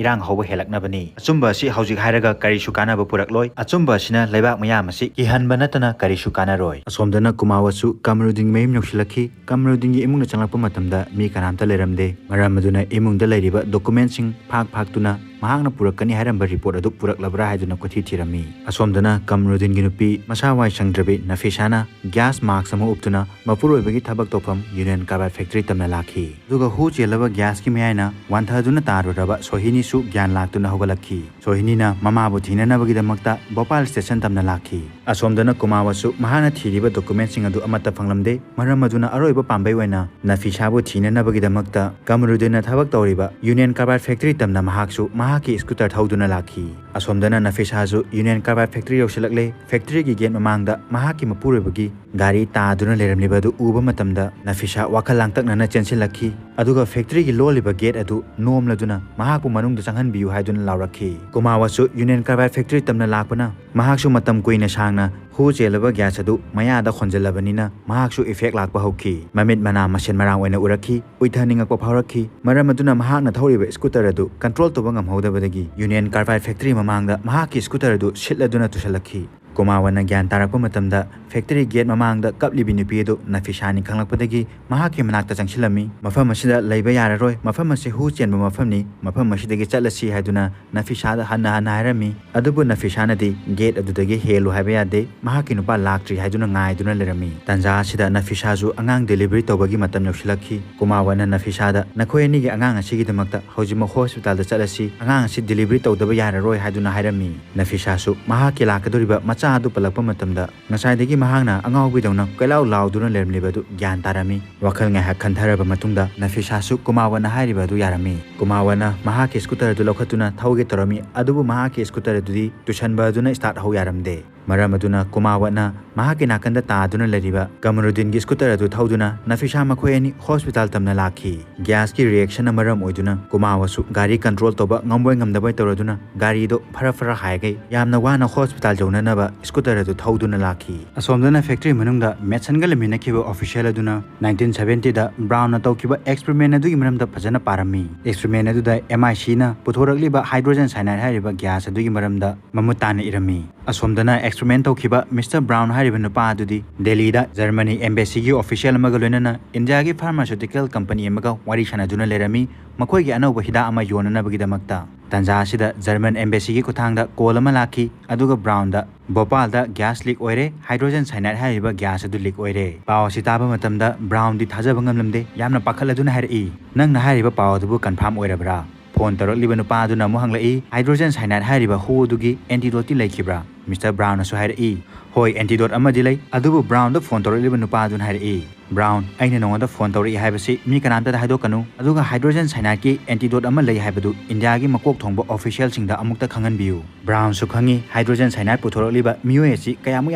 ꯏꯔꯥꯡ ꯍꯧꯕ ꯍꯦꯜꯂꯛꯅꯕꯅꯤ꯫ ꯑꯆꯨꯝꯕ ꯑꯁꯤ ꯍꯧꯖꯤꯛ ꯍꯥꯏꯔꯒ ꯀꯔꯤꯁꯨ ꯀꯥꯟꯅꯕ ꯄꯨꯔꯛꯂꯣꯏ꯫ ꯑꯆꯨꯝꯕ ꯑꯁꯤꯅ ꯂꯩꯕꯥꯛ ꯃꯌꯥꯝ ꯑꯁꯤ ꯀꯤꯍꯟꯕ ꯅꯠꯇꯅ ꯀꯔꯤꯁꯨ ꯀꯥꯟꯅꯔꯣꯏ꯫" ꯑꯁꯣꯝꯗꯅ ꯀꯨꯃꯥꯋꯥꯁꯨ ꯀꯃꯔꯨꯗꯤꯟꯒꯤ ꯃꯌꯨꯝ ꯌꯧꯁꯤꯜꯂꯛꯈꯤ꯫ ꯀꯃꯔꯨꯗꯤꯟꯒꯤ ꯏꯃꯨꯡꯗ ꯆꯪꯂꯛꯄ ꯃꯇꯝꯗ ꯃꯤ ꯀꯅꯥꯝꯇ ꯂꯩꯔꯝꯗꯦ꯫ ꯃꯔꯝ ꯑꯗꯨꯅ ꯏꯃꯨꯡꯗ ꯂꯩꯔꯤꯕ document ꯁꯤꯡ ꯐꯥꯛ ꯐꯥꯛꯇꯨꯅ ꯃꯍꯥꯛꯅ ꯄꯨꯔꯛꯀꯅꯤ ꯍꯥꯏꯔꯝꯕ report ꯑꯗꯨ ꯄꯨꯔꯛꯂꯕ꯭ꯔꯥ ꯍꯥꯏꯗꯨꯅ ꯀꯣꯏꯊꯤ ꯊꯤꯔꯝꯃꯤ꯫ ꯑꯁꯣꯝꯗꯅ ꯀꯃꯔꯨꯗꯤꯟꯒꯤ ꯅꯨꯄꯤ ꯃꯁꯥ ꯋꯥꯏ ꯁꯪꯗ꯭ꯔꯕꯤ ꯅꯐꯤꯁꯥꯅ gas mask ꯑꯃ ꯎꯞꯇꯨꯅ ꯃꯄꯨꯔꯣꯏꯕꯒꯤ ꯊꯕꯛ ꯇꯧꯐꯝ Union Carbide factory ꯇꯝꯅ ꯂꯥꯛꯈꯤ꯫ ꯑꯗꯨꯒ ꯍꯨ ꯆꯦꯜꯂꯕ gas ꯀꯤ ꯃꯌꯥꯏꯅ ꯋꯥꯟꯊꯗꯨꯅ ꯇꯥꯔꯨꯔꯕ ꯁꯣꯍꯤꯅꯤꯁꯨ ꯒ꯭ꯌꯥꯟ ꯂꯥꯛꯇꯨꯅ ꯍꯧꯒꯠꯂꯛꯈꯤ꯫ ꯁꯣꯍꯤꯅꯤꯅ ꯃꯃꯥꯕꯨ ꯊꯤꯅꯅꯕꯒꯤꯗꯃꯛꯇ ꯚꯣꯄꯥꯜ station ꯇꯝꯅ ꯂꯥꯛꯈꯤ꯫ ꯑꯁꯣꯝꯗꯅ ꯀꯨꯃꯥꯋꯥꯁꯨ ꯃꯍꯥꯛꯅ ꯊꯤꯔꯤꯕ document ꯁꯤꯡ ꯑꯗꯨ ꯑꯃꯠꯇ ꯐꯪꯂꯝꯗꯦ꯫ ꯃꯔꯝ ꯑꯗꯨꯅ ꯑꯔꯣꯏꯕ ꯄꯥꯝꯕꯩ ꯑꯣꯏꯅ ꯅꯐꯤꯁꯥꯕꯨ ꯊꯤꯅꯅꯕꯒꯤꯗꯃꯛꯇ ꯀꯃꯔꯨꯗꯤꯟꯅ ꯊꯕꯛ ꯇꯧꯔꯤꯕ Union Carbide factory ꯇꯝꯅ ꯃꯍꯥꯛꯁꯨ ꯃꯍꯥꯛꯀꯤ scooter ꯊꯧꯗꯨꯅ ꯂꯥꯛꯈꯤ꯫ ꯑꯁꯣꯝꯗꯅ ꯅꯐꯤꯁꯥꯁꯨ Union Carbide factory ꯌꯧꯁꯤꯜꯂꯛꯂꯦ꯫ Factory ꯒꯤ gate ꯃꯃꯥꯡꯗ ꯃꯍꯥꯛꯀꯤ ꯃꯄꯨꯔꯣꯏꯕꯒꯤ ꯒꯥꯔꯤ ꯇꯥꯗꯨꯅ ꯂꯩꯔꯝꯂꯤꯕ ꯑꯗꯨ ꯎꯕ ꯃꯇꯝꯗ ꯅꯐꯤꯁꯥ ꯋꯥꯈꯜ ꯂꯥꯡꯇꯛꯅꯅ ꯆꯦꯟꯁꯤꯜꯂꯛꯈꯤ꯫ ꯑꯗꯨꯒ factory ꯒꯤ ꯂꯣꯜꯂꯤꯕ gate ꯑꯗꯨ ꯅꯣꯝꯂꯗꯨꯅ ꯃꯍꯥꯛꯄꯨ ꯃꯅꯨꯡꯗ ꯆꯪꯍꯟꯕꯤꯌꯨ ꯍꯥꯏꯗꯨꯅ ꯂꯥꯎꯔꯛꯈꯤ꯫ ꯀꯨꯃꯥꯋꯥꯁꯨ Union Carbide factory ꯇꯝꯅ ꯂꯥꯛꯄꯅ ꯃꯍꯥꯛꯁꯨ ꯃꯇꯝ ꯀꯨꯏꯅ ꯁꯥꯡꯅ ꯍꯨ ꯆꯦꯜꯂꯕ gas ꯑꯗꯨ ꯃꯌꯥꯗ ꯍꯣꯟꯖꯤꯜꯂꯕꯅꯤꯅ ꯃꯍꯥꯛꯁꯨ effect ꯂꯥꯛꯄ ꯍꯧꯈꯤ꯫ ꯃꯃꯤꯠ ꯃꯅꯥ ꯃꯁꯦꯟ ꯃꯔꯥꯡ ꯑꯣꯏꯅ ꯎꯔꯛꯈꯤ꯫ ꯎꯏꯊꯅꯤꯡꯉꯛꯄ ꯐꯥꯎꯔꯛꯈꯤ꯫ ꯃꯔꯝ ꯑꯗꯨꯅ ꯃꯍꯥꯛꯅ ꯊꯧꯔꯤꯕ scooter ꯑꯗꯨ control ꯇꯧꯕ ꯉꯝꯍꯧꯗꯕꯗꯒꯤ Union Carbide factory ꯃꯃꯥꯡꯗ ꯃꯍꯥꯛꯀꯤ scooter ꯑꯗꯨ ꯁꯤꯠꯂꯗꯨꯅ ꯇꯨꯁꯜꯂꯛꯈꯤ꯫ ꯀꯨꯃꯥꯋꯥꯅ ꯒ꯭ꯌꯥꯟ ꯇꯥꯔꯛꯄ ꯃꯇꯝꯗ factory gate ꯃꯃꯥꯡꯗ ꯀꯞꯂꯤꯕꯤ ꯅꯨꯄꯤ ꯑꯗꯨ ꯅꯐꯤꯁꯥꯅꯤ ꯈꯪꯂꯛꯄꯗꯒꯤ ꯃꯍꯥꯛꯀꯤ ꯃꯅꯥꯛꯇ ꯆꯪꯁꯤꯜꯂꯝꯃꯤ꯫ "ꯃꯐꯝ ꯑꯁꯤꯗ ꯂꯩꯕ ꯌꯥꯔꯔꯣꯏ, ꯃꯐꯝ ꯑꯁꯤ ꯍꯨ ꯆꯦꯟꯕ ꯃꯐꯝꯅꯤ, ꯃꯐꯝ ꯑꯁꯤꯗꯒꯤ ꯆꯠꯂꯁꯤ" ꯍꯥꯏꯗꯨꯅ ꯅꯐꯤꯁꯥꯗ ꯍꯟꯅ ꯍꯟꯅ ꯍꯥꯏꯔꯝꯃꯤ꯫ ꯑꯗꯨꯕꯨ ꯅꯐꯤꯁꯥꯅꯗꯤ gate ꯑꯗꯨꯗꯒꯤ ꯍꯦꯜꯂꯨ ꯍꯥꯏꯕ ꯌꯥꯗꯦ, ꯃꯍꯥꯛꯀꯤ ꯅꯨꯄꯥ ꯂꯥꯛꯇ꯭ꯔꯤ ꯍꯥꯏꯗꯨꯅ ꯉꯥꯏꯗꯨꯅ ꯂꯩꯔꯝꯃꯤ꯫ ꯇꯥꯟꯖꯥ ꯑꯁꯤꯗ ꯅꯐꯤꯁꯥꯁꯨ ꯑꯉꯥꯡ delivery ꯇꯧꯕꯒꯤ ꯃꯇꯝ ꯌꯧꯁꯤꯜꯂꯛꯈꯤ꯫ ꯀꯨꯃꯥꯋꯥꯅ ꯅꯐꯤꯁꯥꯗ "ꯅꯈꯣꯏ ꯑꯅꯤꯒꯤ ꯑꯉꯥꯡ ꯑꯁꯤꯒꯤꯗꯃꯛꯇ ꯍꯧꯖꯤꯛꯃꯛ hospital ꯗ ꯆꯠꯂꯁꯤ, ꯑꯉꯥꯡ ꯑꯁꯤ delivery ꯇꯧꯗꯕ ꯌꯥꯔꯔꯣꯏ" ꯍꯥꯏꯗꯨꯅ ꯍꯥꯏꯔꯝꯃꯤ꯫ ꯅꯐꯤꯁꯥꯁꯨ ꯃꯍꯥꯛꯀꯤ ꯂꯥꯛꯀꯗꯧꯔꯤꯕ ꯃꯆꯥ ꯑꯗꯨ ꯄꯜꯂꯛꯄ ꯃꯇꯝꯗ ꯉꯁꯥꯏꯗꯒꯤ ꯃꯍꯥꯛꯅ ꯑꯉꯥꯎꯕꯤꯗꯧꯅ ꯀꯣꯏꯂꯥꯎ ꯂꯥꯎꯗꯨꯅ ꯂꯩꯔꯝꯂꯤꯕ ꯑꯗꯨ ꯒ꯭ꯌꯥꯟ ꯇꯥꯔꯝꯃꯤ꯫ ꯋꯥꯈꯜ ꯉꯥꯏꯍꯥꯛ ꯈꯟꯊꯔꯕ ꯃꯇꯨꯡꯗ ꯅꯐꯤꯁꯥꯁꯨ ꯀꯨꯃꯥꯋꯥꯅ ꯍꯥꯏꯔꯤꯕ ꯑꯗꯨ ꯌꯥꯔꯝꯃꯤ꯫ ꯀꯨꯃꯥꯋꯥꯅ ꯃꯍꯥꯛꯀꯤ scooter ꯑꯗꯨ ꯂꯧꯈꯠꯇꯨꯅ ꯊꯧꯒꯦ ꯇꯧꯔꯝꯃꯤ, ꯑꯗꯨꯕꯨ ꯃꯍꯥꯛꯀꯤ scooter ꯑꯗꯨꯗꯤ ꯇꯨꯁꯟꯕ ꯑꯗꯨꯅ start ꯍꯧ ꯌꯥꯔꯝꯗꯦ꯫ ꯃꯔꯝ ꯑꯗꯨꯅ ꯀꯨꯃꯥꯋꯠꯅ ꯃꯍꯥꯛꯀꯤ ꯅꯥꯀꯟꯗ ꯇꯥꯗꯨꯅ ꯂꯩꯔꯤꯕ ꯀꯃꯔꯨꯗꯤꯟꯒꯤ ꯁ꯭ꯀꯨꯇꯔ ꯑꯗꯨ ꯊꯧꯗꯨꯅ ꯅꯐꯤꯁꯥ ꯃꯈꯣꯏ ꯑꯅꯤ ꯍꯣꯁꯄꯤꯇꯥꯜ ꯇꯝꯅ ꯂꯥꯛꯈꯤ꯫ ꯒ꯭ꯌꯥꯁꯀꯤ ꯔꯤꯑꯦꯛꯁꯟꯅ ꯃꯔꯝ ꯑꯣꯏꯗꯨꯅ ꯀꯨꯃꯥꯋꯠꯁꯨ ꯒꯥꯔꯤ ꯀꯟꯇ꯭ꯔꯣꯜ ꯇꯧꯕ ꯉꯝꯕꯣꯏ ꯉꯝꯗꯕꯣꯏ ꯇꯧꯔꯗꯨꯅ ꯒꯥꯔꯤꯗꯣ ꯐꯔ ꯐꯔ ꯍꯥꯏꯒꯩ ꯌꯥꯝꯅ ꯋꯥꯅ ꯍꯣꯁꯄꯤꯇꯥꯜ ꯌꯧꯅꯅꯕ ꯁ꯭ꯀꯨꯇꯔ ꯑꯗꯨ ꯊꯧꯗꯨꯅ ꯂꯥꯛꯈꯤ꯫ ꯑꯁꯣꯝꯗꯅ ꯐꯦꯛꯇ꯭ꯔꯤ ꯃꯅꯨꯡꯗ ꯃꯦꯠꯁꯟꯒ ꯂꯩꯃꯤꯟꯅꯈꯤꯕ ꯑꯣꯐꯤꯁꯤꯌꯦꯜ ꯑꯗꯨꯅ ꯅꯥꯏꯟꯇꯤꯟ ꯁꯚꯦꯟꯇꯤꯗ ꯕ꯭ꯔꯥꯎꯟꯅ ꯇꯧꯈꯤꯕ ꯑꯦꯛꯁꯄꯦꯔꯤꯃꯦꯟ ꯑꯗꯨꯒꯤ ꯃꯔꯝꯗ ꯐꯖꯅ ꯄꯥꯔꯝꯃꯤ꯫ ꯑꯦꯛꯁꯄꯦꯔꯤꯃꯦꯟ ꯑꯗꯨꯗ ꯑꯦꯝ ꯑꯥꯏ ꯁꯤꯅ ꯄꯨꯊꯣꯔꯛꯂꯤꯕ ꯍꯥꯏꯗ꯭ꯔꯣꯖꯦꯟ ꯁꯥꯏꯅꯥꯏꯗ ꯍꯥꯏꯔꯤꯕ ꯒ꯭ꯌꯥꯁ ꯑꯗꯨꯒꯤ ꯃꯔꯝꯗ ꯃꯃꯨꯠ ꯇꯥꯅ ꯏꯔꯝꯃꯤ꯫ ꯑꯁꯣꯝꯗꯅ ꯑꯦꯛꯁꯄꯦꯔꯤꯃꯦꯟ ꯇꯧꯈꯤꯕ ꯃꯤꯁꯇꯔ ꯕ꯭ꯔꯥꯎꯟ ꯍꯥꯏꯔꯤꯕ ꯅꯨꯄꯥ ꯑꯗꯨꯗꯤ ꯗꯦꯜꯂꯤꯗ ꯖꯔꯃꯅꯤ ꯑꯦꯝꯕꯦꯁꯤꯒꯤ ꯑꯣꯐꯤꯁꯤꯌꯦꯜ ꯑꯃꯒ ꯂꯣꯏꯅꯅ ꯏꯟꯗꯤꯌꯥꯒꯤ ꯐꯥꯔꯃꯥꯁꯤꯎꯇꯤꯀꯦꯜ ꯀꯝꯄꯅꯤ ꯑꯃꯒ ꯋꯥꯔꯤ ꯁꯥꯟꯅꯗꯨꯅ ꯂꯩꯔꯝꯃꯤ, ꯃꯈꯣꯏꯒꯤ ꯑꯅꯧꯕ ꯍꯤꯗꯥꯛ ꯑꯃ ꯌꯣꯟꯅꯅꯕꯒꯤꯗꯃꯛꯇ꯫ ꯇꯥꯟꯖꯥ ꯑꯁꯤꯗ ꯖꯔꯃꯟ ꯑꯦꯝꯕꯦꯁꯤꯒꯤ ꯈꯨꯠꯊꯥꯡꯗ ꯀꯣꯜ ꯑꯃ ꯂꯥꯛꯈꯤ, ꯑꯗꯨꯒ ꯕ꯭ꯔꯥꯎꯟꯗ, "ꯚꯣꯄꯥꯜꯗ ꯒ꯭ꯌꯥꯁ ꯂꯤꯛ ꯑꯣꯏꯔꯦ, ꯍꯥꯏꯗ꯭ꯔꯣꯖꯦꯟ ꯁꯥꯏꯅꯥꯏꯗ ꯍꯥꯏꯔꯤꯕ ꯒ꯭ꯌꯥꯁ ꯑꯗꯨ ꯂꯤꯛ ꯑꯣꯏꯔꯦ"꯫ ꯄꯥꯎ ꯑꯁꯤ ꯇꯥꯕ ꯃꯇꯝꯗ ꯕ꯭ꯔꯥꯎꯟꯗꯤ ꯊꯥꯖꯕ ꯉꯝꯂꯝꯗꯦ, ꯌꯥꯝꯅ ꯄꯥꯈꯠꯂꯗꯨꯅ ꯍꯥꯏꯔꯛꯏ, "ꯅꯪꯅ ꯍꯥꯏꯔꯤꯕ ꯄꯥꯎ ꯑꯗꯨꯕꯨ ꯀꯟꯐꯥꯔꯝ ꯑꯣꯏꯔꯕ꯭ꯔꯥ?" ꯐꯣꯟ ꯇꯧꯔꯛꯂꯤꯕ ꯅꯨꯄꯥ ꯑꯗꯨꯅ ꯑꯃꯨꯛ ꯍꯪꯂꯛꯏ, "ꯍꯥꯏꯗ꯭ꯔꯣꯖꯦꯟ ꯁꯥꯏꯅꯥꯏꯗ ꯍꯥꯏꯔꯤꯕ ꯍꯨ ꯑꯗꯨꯒꯤ ꯑꯦꯟꯇꯤꯗꯣꯠꯇꯤ ꯂꯩꯈꯤꯕ꯭ꯔꯥ?" ꯃꯤꯁꯇꯔ ꯕ꯭ꯔꯥꯎꯟꯅꯁꯨ ꯍꯥꯏꯔꯛꯏ, "ꯍꯣꯏ, ꯑꯦꯟꯇꯤꯗꯣꯠ ꯑꯃꯗꯤ ꯂꯩ"꯫ ꯑꯗꯨꯕꯨ ꯕ꯭ꯔꯥꯎꯟꯗ ꯐꯣꯟ ꯇꯧꯔꯛꯂꯤꯕ ꯅꯨꯄꯥ ꯑꯗꯨꯅ ꯍꯥꯏꯔꯛꯏ, "ꯕ꯭ꯔꯥꯎꯟ, ꯑꯩꯅ ꯅꯉꯣꯟꯗ ꯐꯣꯟ ꯇꯧꯔꯛꯏ ꯍꯥꯏꯕꯁꯤ ꯃꯤ ꯀꯅꯥꯝꯇꯗ ꯍꯥꯏꯗꯣꯛꯀꯅꯨ, ꯑꯗꯨꯒ ꯍꯥꯏꯗ꯭ꯔꯣꯖꯦꯟ ꯁꯥꯏꯅꯥꯏꯗꯀꯤ ꯑꯦꯟꯇꯤꯗꯣꯠ ꯑꯃ ꯂꯩ ꯍꯥꯏꯕꯗꯨ ꯏꯟꯗꯤꯌꯥꯒꯤ ꯃꯀꯣꯛ ꯊꯣꯡꯕ ꯑꯣꯐꯤꯁꯤꯌꯦꯜꯁꯤꯡꯗ ꯑꯃꯨꯛꯇ ꯈꯪꯍꯟꯕꯤꯌꯨ"꯫ ꯕ꯭ꯔꯥꯎꯟꯁꯨ ꯈꯪꯉꯤ ꯍꯥꯏꯗ꯭ꯔꯣꯖꯦꯟ ꯁꯥꯏꯅꯥꯏꯗ ꯄꯨꯊꯣꯔꯛꯂꯤꯕ ꯃꯤꯑꯣꯏ ꯑꯁꯤ ꯀꯌꯥꯃꯨꯛ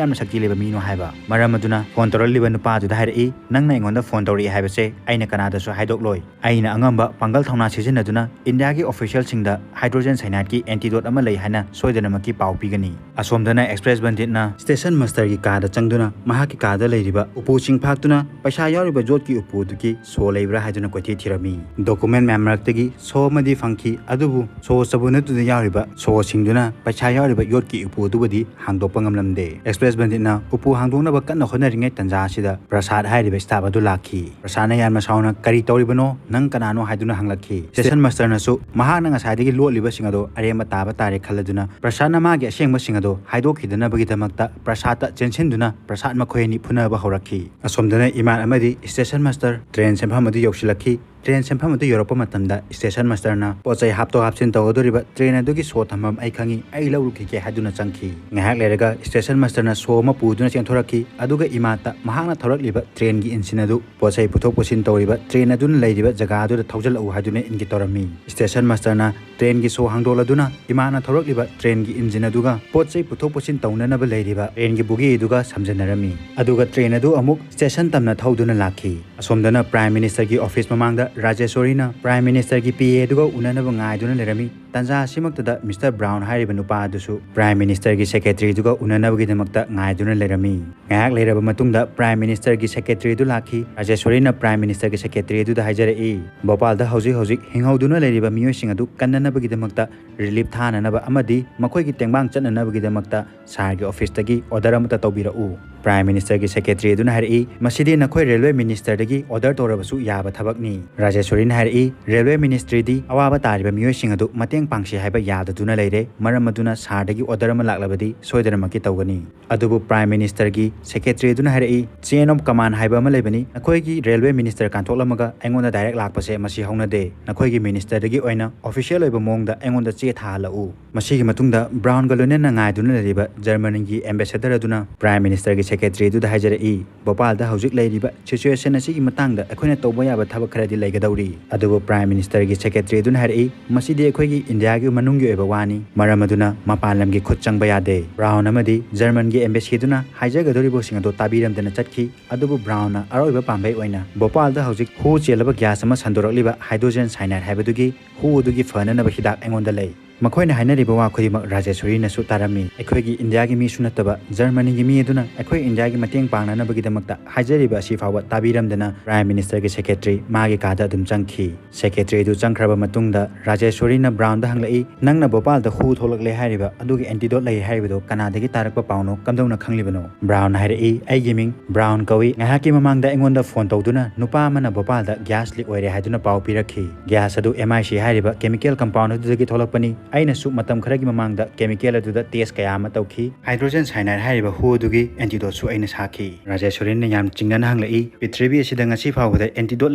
ꯌꯥꯝꯅ ꯁꯛꯇꯤ ꯂꯩꯕ ꯃꯤꯅꯣ ꯍꯥꯏꯕ꯫ ꯃꯔꯝ ꯑꯗꯨꯅ ꯐꯣꯟ ꯇꯧꯔꯛꯂꯤꯕ ꯅꯨꯄꯥ ꯑꯗꯨꯗ ꯍꯥꯏꯔꯛꯏ, "ꯅꯪꯅ ꯑꯩꯉꯣꯟꯗ ꯐꯣꯟ ꯇꯧꯔꯛꯏ ꯍꯥꯏꯕꯁꯦ ꯑꯩꯅ ꯀꯅꯥꯗꯁꯨ ꯍꯥꯏꯗꯣꯛꯂꯣꯏ꯫ ꯑꯩꯅ ꯑꯉꯝꯕ ꯄꯥꯡꯒꯜ ꯊꯧꯅꯥ ꯁꯤꯖꯤꯟꯅꯗꯨꯅ ꯏꯟꯗꯤꯌꯥꯒꯤ ꯑꯣꯐꯤꯁꯤꯌꯦꯜꯁꯤꯡꯗ ꯍꯥꯏꯗ꯭ꯔꯣꯖꯦꯟ ꯁꯥꯏꯅꯥꯏꯗꯀꯤ ꯑꯦꯟꯇꯤꯗꯣꯠ ꯑꯃ ꯂꯩ ꯍꯥꯏꯅ ꯁꯣꯏꯗꯅꯃꯛꯀꯤ ꯄꯥꯎ ꯄꯤꯒꯅꯤ"꯫ ꯑꯁꯣꯝꯗꯅ ꯑꯦꯛꯁꯄ꯭ꯔꯦꯁ ꯕꯟꯗꯤꯠꯅ ꯁ꯭ꯇꯦꯁꯟ ꯃꯥꯁꯇꯔꯒꯤ ꯀꯥꯗ ꯆꯪꯗꯨꯅ ꯃꯍꯥꯛꯀꯤ ꯀꯥꯗ ꯂꯩꯔꯤꯕ ꯎꯄꯨꯁꯤꯡ ꯐꯥꯛꯇꯨꯅ ꯄꯩꯁꯥ ꯌꯥꯎꯔꯤꯕ ꯌꯣꯠꯀꯤ ꯎꯄꯨ ꯑꯗꯨꯒꯤ ꯁꯣ ꯂꯩꯕ꯭ꯔꯥ ꯍꯥꯏꯗꯨꯅ ꯀꯣꯏꯊꯤ ꯊꯤꯔꯝꯃꯤ꯫ ꯗꯣꯀꯨꯃꯦꯟ ꯃꯌꯥꯝ ꯃꯔꯛꯇꯒꯤ ꯁꯣ ꯑꯃꯗꯤ ꯐꯪꯈꯤ, ꯑꯗꯨꯕꯨ ꯁꯣ ꯆꯕꯨꯟ ꯑꯗꯨꯗ ꯌꯥꯎꯔꯤꯕ ꯁꯣꯁꯤꯡꯗꯨꯅ ꯄꯩꯁꯥ ꯌꯥꯎꯔꯤꯕ ꯌꯣꯠꯀꯤ ꯎꯄꯨ ꯑꯗꯨꯕꯨꯗꯤ ꯍꯥꯡꯗꯣꯛꯄ ꯉꯝꯂꯝꯗꯦ꯫ ꯑꯦꯛꯁꯄ꯭ꯔꯦꯁ ꯕꯟꯗꯤꯠꯅ ꯎꯄꯨ ꯍꯥꯡꯗꯣꯛꯅꯕ ꯀꯟꯅ ꯍꯣꯠꯅꯔꯤꯉꯩ ꯇꯟꯖꯥ ꯑꯁꯤꯗ ꯄ꯭ꯔꯁꯥꯗ ꯍꯥꯏꯔꯤꯕ ꯁ꯭ꯇꯥꯐ ꯑꯗꯨ ꯂꯥꯛꯈꯤ꯫ ꯄ꯭ꯔꯁꯥꯗꯅ ꯌꯥꯝꯅ ꯁꯥꯎꯅ, "ꯀꯔꯤ ꯇꯧꯔꯤꯕꯅꯣ? ꯅꯪ ꯀꯅꯥꯅꯣ?" ꯍꯥꯏꯗꯨꯅ ꯍꯪꯂꯛꯈꯤ꯫ ꯁ꯭ꯇꯦꯁꯟ ꯃꯥꯁꯇꯔꯅꯁꯨ ꯃꯍꯥꯛꯅ ꯉꯁꯥꯏꯗꯒꯤ ꯂꯣꯠꯂꯤꯕꯁꯤꯡ ꯑꯗꯣ ꯑꯔꯦꯝꯕ ꯇꯥꯕ ꯇꯥꯔꯦ ꯈꯜꯂꯗꯨꯅ ꯄ꯭ꯔꯁꯥꯗꯅ ꯃꯥꯒꯤ ꯑꯁꯦꯡꯕꯁꯤꯡ ꯑꯗꯣ ꯍꯥꯏꯗꯣꯛꯈꯤꯗꯅꯕꯒꯤꯗꯃꯛꯇ ꯄ꯭ꯔꯁꯥꯗꯇ ꯆꯦꯟꯁꯤꯟꯗꯨꯅ ꯄ꯭ꯔꯁꯥꯗ ꯃꯈꯣꯏ ꯑꯅꯤ ꯐꯨꯅꯕ ꯍꯧꯔꯛꯈꯤ꯫ ꯑꯁꯣꯝꯗꯅ ꯏꯃꯥꯟ ꯑꯃꯗꯤ ꯁ꯭ꯇꯦꯁꯟ ꯃꯥꯁꯇꯔ ꯇ꯭ꯔꯦꯟ ꯁꯦꯟꯐꯝ ꯑꯗꯨ ꯌꯧꯁꯤꯜꯂꯛꯈꯤ꯫ ꯇ꯭ꯔꯦꯟ ꯁꯦꯝꯐꯝ ꯑꯗꯨ ꯌꯧꯔꯛꯄ ꯃꯇꯝꯗ ꯁ꯭ꯇꯦꯁꯟ ꯃꯥꯁꯇꯔꯅ ꯄꯣꯠ ꯆꯩ ꯍꯥꯞꯇꯣꯛ ꯍꯥꯞꯆꯤꯟ ꯇꯧꯒꯗꯧꯔꯤꯕ ꯇ꯭ꯔꯦꯟ ꯑꯗꯨꯒꯤ ꯁꯣ ꯊꯝꯐꯝ ꯑꯩ ꯈꯪꯏ, ꯑꯩ ꯂꯧꯔꯨꯈꯤꯒꯦ ꯍꯥꯏꯗꯨꯅ ꯆꯪꯈꯤ꯫ ꯉꯥꯏꯍꯥꯛ ꯂꯩꯔꯒ ꯁ꯭ꯇꯦꯁꯟ ꯃꯥꯁꯇꯔꯅ ꯁꯣ ꯑꯃ ꯄꯨꯗꯨꯅ ꯆꯦꯟꯊꯣꯔꯛꯈꯤ, ꯑꯗꯨꯒ ꯏꯃꯥꯇ ꯃꯍꯥꯛꯅ ꯊꯧꯔꯛꯂꯤꯕ ꯇ꯭ꯔꯦꯟꯒꯤ ꯏꯟꯖꯤꯟ ꯑꯗꯨ ꯄꯣꯠ ꯆꯩ ꯄꯨꯊꯣꯛ ꯄꯨꯁꯤꯟ ꯇꯧꯔꯤꯕ ꯇ꯭ꯔꯦꯟ ꯑꯗꯨꯅ ꯂꯩꯔꯤꯕ ꯖꯒꯥ ꯑꯗꯨꯗ ꯊꯧꯖꯤꯜꯂꯛꯎ ꯍꯥꯏꯗꯨꯅ ꯏꯟꯒꯦ ꯇꯧꯔꯝꯃꯤ꯫ ꯁ꯭ꯇꯦꯁꯟ ꯃꯥꯁꯇꯔꯅ ꯇ꯭ꯔꯦꯟꯒꯤ ꯁꯣ ꯍꯥꯡꯗꯣꯛꯂꯗꯨꯅ ꯏꯃꯥꯅ ꯊꯧꯔꯛꯂꯤꯕ ꯇ꯭ꯔꯦꯟꯒꯤ ꯏꯟꯖꯤꯟ ꯑꯗꯨꯒ ꯄꯣꯠ ꯆꯩ ꯄꯨꯊꯣꯛ ꯄꯨꯁꯤꯟ ꯇꯧꯅꯅꯕ ꯂꯩꯔꯤꯕ ꯇ꯭ꯔꯦꯟꯒꯤ ꯕꯨꯒꯤ ꯑꯗꯨꯒ ꯁꯝꯖꯟꯅꯔꯝꯃꯤ꯫ ꯑꯗꯨꯒ ꯇ꯭ꯔꯦꯟ ꯑꯗꯨ ꯑꯃꯨꯛ ꯁ꯭ꯇꯦꯁꯟ ꯇꯝꯅ ꯊꯧꯗꯨꯅ ꯂꯥꯛꯈꯤ꯫ ꯑꯁꯣꯝꯗꯅ ꯄ꯭ꯔꯥꯏꯝ ꯃꯤꯅꯤꯁꯇꯔꯒꯤ ꯑꯣꯐꯤꯁ ꯃꯃꯥꯡꯗ ꯔꯥꯖꯦꯁꯣꯔꯤꯅ ꯄ꯭ꯔꯥꯏꯝ ꯃꯤꯅꯤꯁꯇꯔꯒꯤ ꯄꯤ ꯑꯦ ꯑꯗꯨꯒ ꯎꯅꯅꯕ ꯉꯥꯏꯗꯨꯅ ꯂꯩꯔꯝꯃꯤ꯫ ꯇꯥꯟꯖꯥ ꯑꯁꯤꯃꯛꯇꯗ ꯃꯤꯁꯇꯔ ꯕ꯭ꯔꯥꯎꯟ ꯍꯥꯏꯔꯤꯕ ꯅꯨꯄꯥ ꯑꯗꯨꯁꯨ ꯄ꯭ꯔꯥꯏꯝ ꯃꯤꯅꯤꯁꯇꯔꯒꯤ ꯁꯦꯀ꯭ꯔꯦꯇꯔꯤꯗꯨꯒ ꯎꯅꯅꯕꯒꯤꯗꯃꯛꯇ ꯉꯥꯏꯗꯨꯅ ꯂꯩꯔꯝꯃꯤ꯫ ꯉꯥꯏꯍꯥꯛ ꯂꯩꯔꯕ ꯃꯇꯨꯡꯗ ꯄ꯭ꯔꯥꯏꯝ ꯃꯤꯅꯤꯁꯇꯔꯒꯤ ꯁꯦꯀ꯭ꯔꯦꯇꯔꯤ ꯑꯗꯨ ꯂꯥꯛꯈꯤ꯫ ꯔꯥꯖꯦꯁꯣꯔꯤꯅ ꯄ꯭ꯔꯥꯏꯝ ꯃꯤꯅꯤꯁꯇꯔꯒꯤ ꯁꯦꯀ꯭ꯔꯦꯇꯔꯤ ꯑꯗꯨꯗ ꯍꯥꯏꯖꯔꯛꯏ, "ꯚꯣꯄꯥꯜꯗ ꯍꯧꯖꯤꯛ ꯍꯧꯖꯤꯛ ꯍꯤꯡꯍꯧꯗꯨꯅ ꯂꯩꯔꯤꯕ ꯃꯤꯑꯣꯏꯁꯤꯡ ꯑꯗꯨ ꯀꯟꯅꯅꯕꯒꯤꯗꯃꯛꯇ ꯔꯤꯂꯤꯐ ꯊꯥꯅꯅꯕ ꯑꯃꯗꯤ ꯃꯈꯣꯏꯒꯤ ꯇꯦꯡꯕꯥꯡ ꯆꯠꯅꯅꯕꯒꯤꯗꯃꯛꯇ ꯁꯥꯔꯒꯤ ꯑꯣꯐꯤꯁꯇꯒꯤ ꯑꯣꯔꯗꯔ ꯑꯃꯠꯇ ꯇꯧꯕꯤꯔꯛꯎ꯫" ꯄ꯭ꯔꯥꯏꯝ ꯃꯤꯅꯤꯁꯇꯔꯒꯤ ꯁꯦꯀ꯭ꯔꯦꯇꯔꯤ ꯑꯗꯨꯅ ꯍꯥꯏꯔꯛꯏ, "ꯃꯁꯤꯗꯤ ꯅꯈꯣꯏ ꯔꯦꯜꯋꯦ ꯃꯤꯅꯤꯁꯇꯔꯗꯒꯤ ꯑꯣꯔꯗꯔ ꯇꯧꯔꯕꯁꯨ ꯌꯥꯕ ꯊꯕꯛꯅꯤ꯫" ꯔꯥꯖꯦꯁꯣꯔꯤꯅ ꯍꯥꯏꯔꯛꯏ, "ꯔꯦꯜꯋꯦ ꯃꯤꯅꯤꯁꯇ꯭ꯔꯤꯗꯤ ꯑꯋꯥꯕ ꯇꯥꯔꯤꯕ ꯃꯤꯑꯣꯏꯁꯤꯡ ꯑꯗꯨ ꯃꯇꯦꯡ ꯄꯥꯡꯁꯤ ꯍꯥꯏꯕ ꯌꯥꯗꯗꯨꯅ ꯂꯩꯔꯦ꯫ ꯃꯔꯝ ꯑꯗꯨꯅ ꯁꯥꯔꯗꯒꯤ ꯑꯣꯔꯗꯔ ꯑꯃ ꯂꯥꯛꯂꯕꯗꯤ ꯁꯣꯏꯗꯅꯃꯛꯀꯤ ꯇꯧꯒꯅꯤ꯫" ꯑꯗꯨꯕꯨ ꯄ꯭ꯔꯥꯏꯝ ꯃꯤꯅꯤꯁꯇꯔꯒꯤ ꯁꯦꯀ꯭ꯔꯦꯇꯔꯤ ꯑꯗꯨꯅ ꯍꯥꯏꯔꯛꯏ, "ꯆꯦꯟ ꯑꯣꯐ ꯀꯃꯥꯟ ꯍꯥꯏꯕ ꯑꯃ ꯂꯩꯕꯅꯤ꯫ ꯅꯈꯣꯏꯒꯤ ꯔꯦꯜꯋꯦ ꯃꯤꯅꯤꯁꯇꯔ ꯀꯥꯟꯊꯣꯛꯂꯝꯃꯒ ꯑꯩꯉꯣꯟꯗ ꯗꯥꯏꯔꯦꯛ ꯂꯥꯛꯄꯁꯦ ꯃꯁꯤ ꯍꯧꯅꯗꯦ꯫ ꯅꯈꯣꯏꯒꯤ ꯃꯤꯅꯤꯁꯇꯔꯗꯒꯤ ꯑꯣꯏꯅ ꯑꯣꯐꯤꯁꯤꯌꯦꯜ ꯑꯣꯏꯕ ꯃꯑꯣꯡꯗ ꯑꯩꯉꯣꯟꯗ ꯆꯦ ꯊꯥꯍꯜꯂꯛꯎ꯫" ꯃꯁꯤꯒꯤ ꯃꯇꯨꯡꯗ ꯕ꯭ꯔꯥꯎꯟꯒ ꯂꯣꯏꯅꯅ ꯉꯥꯏꯗꯨꯅ ꯂꯩꯔꯤꯕ ꯖꯔꯃꯅꯤꯒꯤ ꯑꯦꯝꯕꯦꯁꯦꯗꯔ ꯑꯗꯨꯅ ꯄ꯭ꯔꯥꯏꯝ ꯃꯤꯅꯤꯁꯇꯔꯒꯤ ꯁꯦꯀ꯭ꯔꯦꯇꯔꯤ ꯑꯗꯨꯗ ꯍꯥꯏꯖꯔꯛꯏ, "ꯚꯣꯄꯥꯜꯗ ꯍꯧꯖꯤꯛ ꯂꯩꯔꯤꯕ ꯁꯤꯆꯨꯋꯦꯁꯟ ꯑꯁꯤꯒꯤ ꯃꯇꯥꯡꯗ ꯑꯩꯈꯣꯏꯅ ꯇꯧꯕ ꯌꯥꯕ ꯊꯕꯛ ꯈꯔꯗꯤ ꯂꯩꯒꯗꯧꯔꯤ꯫" ꯑꯗꯨꯕꯨ ꯄ꯭ꯔꯥꯏꯝ ꯃꯤꯅꯤꯁꯇꯔꯒꯤ ꯁꯦꯀ꯭ꯔꯦꯇꯔꯤ ꯑꯗꯨꯅ ꯍꯥꯏꯔꯛꯏ, "ꯃꯁꯤꯗꯤ ꯑꯩꯈꯣꯏꯒꯤ ꯏꯟꯗꯤꯌꯥꯒꯤ ꯃꯅꯨꯡꯒꯤ ꯑꯣꯏꯕ ꯋꯥꯅꯤ, ꯃꯔꯝ ꯑꯗꯨꯅ ꯃꯄꯥꯟ ꯂꯝꯒꯤ ꯈꯨꯠ ꯆꯪꯕ ꯌꯥꯗꯦ꯫" ꯕ꯭ꯔꯥꯎꯟ ꯑꯃꯗꯤ ꯖꯔꯃꯟꯒꯤ ꯑꯦꯝꯕꯦꯁꯤ ꯑꯗꯨꯅ ꯍꯥꯏꯖꯒꯗꯧꯔꯤꯕꯁꯤꯡ ꯑꯗꯨ ꯇꯥꯕꯤꯔꯝꯗꯅ ꯆꯠꯈꯤ꯫ ꯑꯗꯨꯕꯨ ꯕ꯭ꯔꯥꯎꯟꯅ ꯑꯔꯣꯏꯕ ꯄꯥꯝꯕꯩ ꯑꯣꯏꯅ, "ꯚꯣꯄꯥꯜꯗ ꯍꯧꯖꯤꯛ ꯍꯨ ꯆꯦꯜꯂꯕ ꯒ꯭ꯌꯥꯁ ꯑꯃ ꯁꯟꯗꯣꯔꯛꯂꯤꯕ ꯍꯥꯏꯗ꯭ꯔꯣꯖꯦꯟ ꯁꯥꯏꯅꯥꯏꯗ ꯍꯥꯏꯕꯗꯨꯒꯤ ꯍꯨ ꯑꯗꯨꯒꯤ ꯐꯅꯅꯕ ꯍꯤꯗꯥꯛ ꯑꯩꯉꯣꯟꯗ ꯂꯩ꯫ ꯃꯈꯣꯏꯅ ꯍꯥꯏꯅꯔꯤꯕ ꯋꯥ ꯈꯨꯗꯤꯡꯃꯛ ꯔꯥꯖꯦꯁꯣꯔꯤꯅꯁꯨ ꯇꯥꯔꯝꯃꯤ꯫ ꯑꯩꯈꯣꯏꯒꯤ ꯏꯟꯗꯤꯌꯥꯒꯤ ꯃꯤꯁꯨ ꯅꯠꯇꯕ ꯖꯔꯃꯅꯤꯒꯤ ꯃꯤ ꯑꯗꯨꯅ ꯑꯩꯈꯣꯏ ꯏꯟꯗꯤꯌꯥꯒꯤ ꯃꯇꯦꯡ ꯄꯥꯡꯅꯅꯕꯒꯤꯗꯃꯛꯇ ꯍꯥꯏꯖꯔꯤꯕ ꯑꯁꯤ ꯐꯥꯎꯕ ꯇꯥꯕꯤꯔꯝꯗꯅ ꯄ꯭ꯔꯥꯏꯝ ꯃꯤꯅꯤꯁꯇꯔꯒꯤ ꯁꯦꯀ꯭ꯔꯦꯇꯔꯤ ꯃꯥꯒꯤ ꯀꯥꯗ ꯑꯗꯨꯝ ꯆꯪꯈꯤ꯫ ꯁꯦꯀ꯭ꯔꯦꯇꯔꯤ ꯑꯗꯨ ꯆꯪꯈ꯭ꯔꯕ ꯃꯇꯨꯡꯗ ꯔꯥꯖꯦꯁꯣꯔꯤꯅ ꯕ꯭ꯔꯥꯎꯟꯗ ꯍꯪꯂꯛꯏ, "ꯅꯪꯅ ꯚꯣꯄꯥꯜꯗ ꯍꯨ ꯊꯣꯛꯂꯛꯂꯦ ꯍꯥꯏꯔꯤꯕ ꯑꯗꯨꯒꯤ ꯑꯦꯟꯇꯤꯗꯣꯠ ꯂꯩ ꯍꯥꯏꯔꯤꯕꯗꯨ ꯀꯅꯥꯗꯒꯤ ꯇꯥꯔꯛꯄ ꯄꯥꯎꯅꯣ? ꯀꯝꯗꯧꯅ ꯈꯪꯂꯤꯕꯅꯣ?" ꯕ꯭ꯔꯥꯎꯟꯅ ꯍꯥꯏꯔꯛꯏ, "ꯑꯩꯒꯤ ꯃꯤꯡ ꯕ꯭ꯔꯥꯎꯟ ꯀꯧꯏ꯫ ꯉꯥꯏꯍꯥꯛꯀꯤ ꯃꯃꯥꯡꯗ ꯑꯩꯉꯣꯟꯗ ꯐꯣꯟ ꯇꯧꯗꯨꯅ ꯅꯨꯄꯥ ꯑꯃꯅ ꯚꯣꯄꯥꯜꯗ ꯒ꯭ꯌꯥꯁ ꯂꯤꯛ ꯑꯣꯏꯔꯦ ꯍꯥꯏꯗꯨꯅ ꯄꯥꯎ ꯄꯤꯔꯛꯈꯤ꯫ ꯒ꯭ꯌꯥꯁ ꯑꯗꯨ ꯑꯦꯝ ꯑꯥꯏ ꯁꯤ ꯍꯥꯏꯔꯤꯕ ꯀꯦꯃꯤꯀꯦꯜ ꯀꯝꯄꯥꯎꯟ ꯑꯗꯨꯗꯒꯤ ꯊꯣꯛꯂꯛꯄꯅꯤ꯫ ꯑꯩꯅꯁꯨ ꯃꯇꯝ ꯈꯔꯒꯤ ꯃꯃꯥꯡꯗ chemical ꯑꯗꯨꯗ test ꯀꯌꯥ ꯑꯃ ꯇꯧꯈꯤ꯫ Hydrogen cyanide ꯍꯥꯏꯔꯤꯕ ꯍꯨ ꯑꯗꯨꯒꯤ antidoteꯁꯨ ꯑꯩꯅ ꯁꯥꯈꯤ꯫ ꯔꯥꯖꯦꯁ꯭ꯋꯔꯤꯅ ꯌꯥꯝ ꯆꯤꯡꯅꯅ ꯍꯪꯂꯛꯏ, "ꯄ꯭ꯔꯤꯊꯤꯕꯤ ꯑꯁꯤꯗ ꯉꯁꯤ ꯐꯥꯎꯕꯗ antidote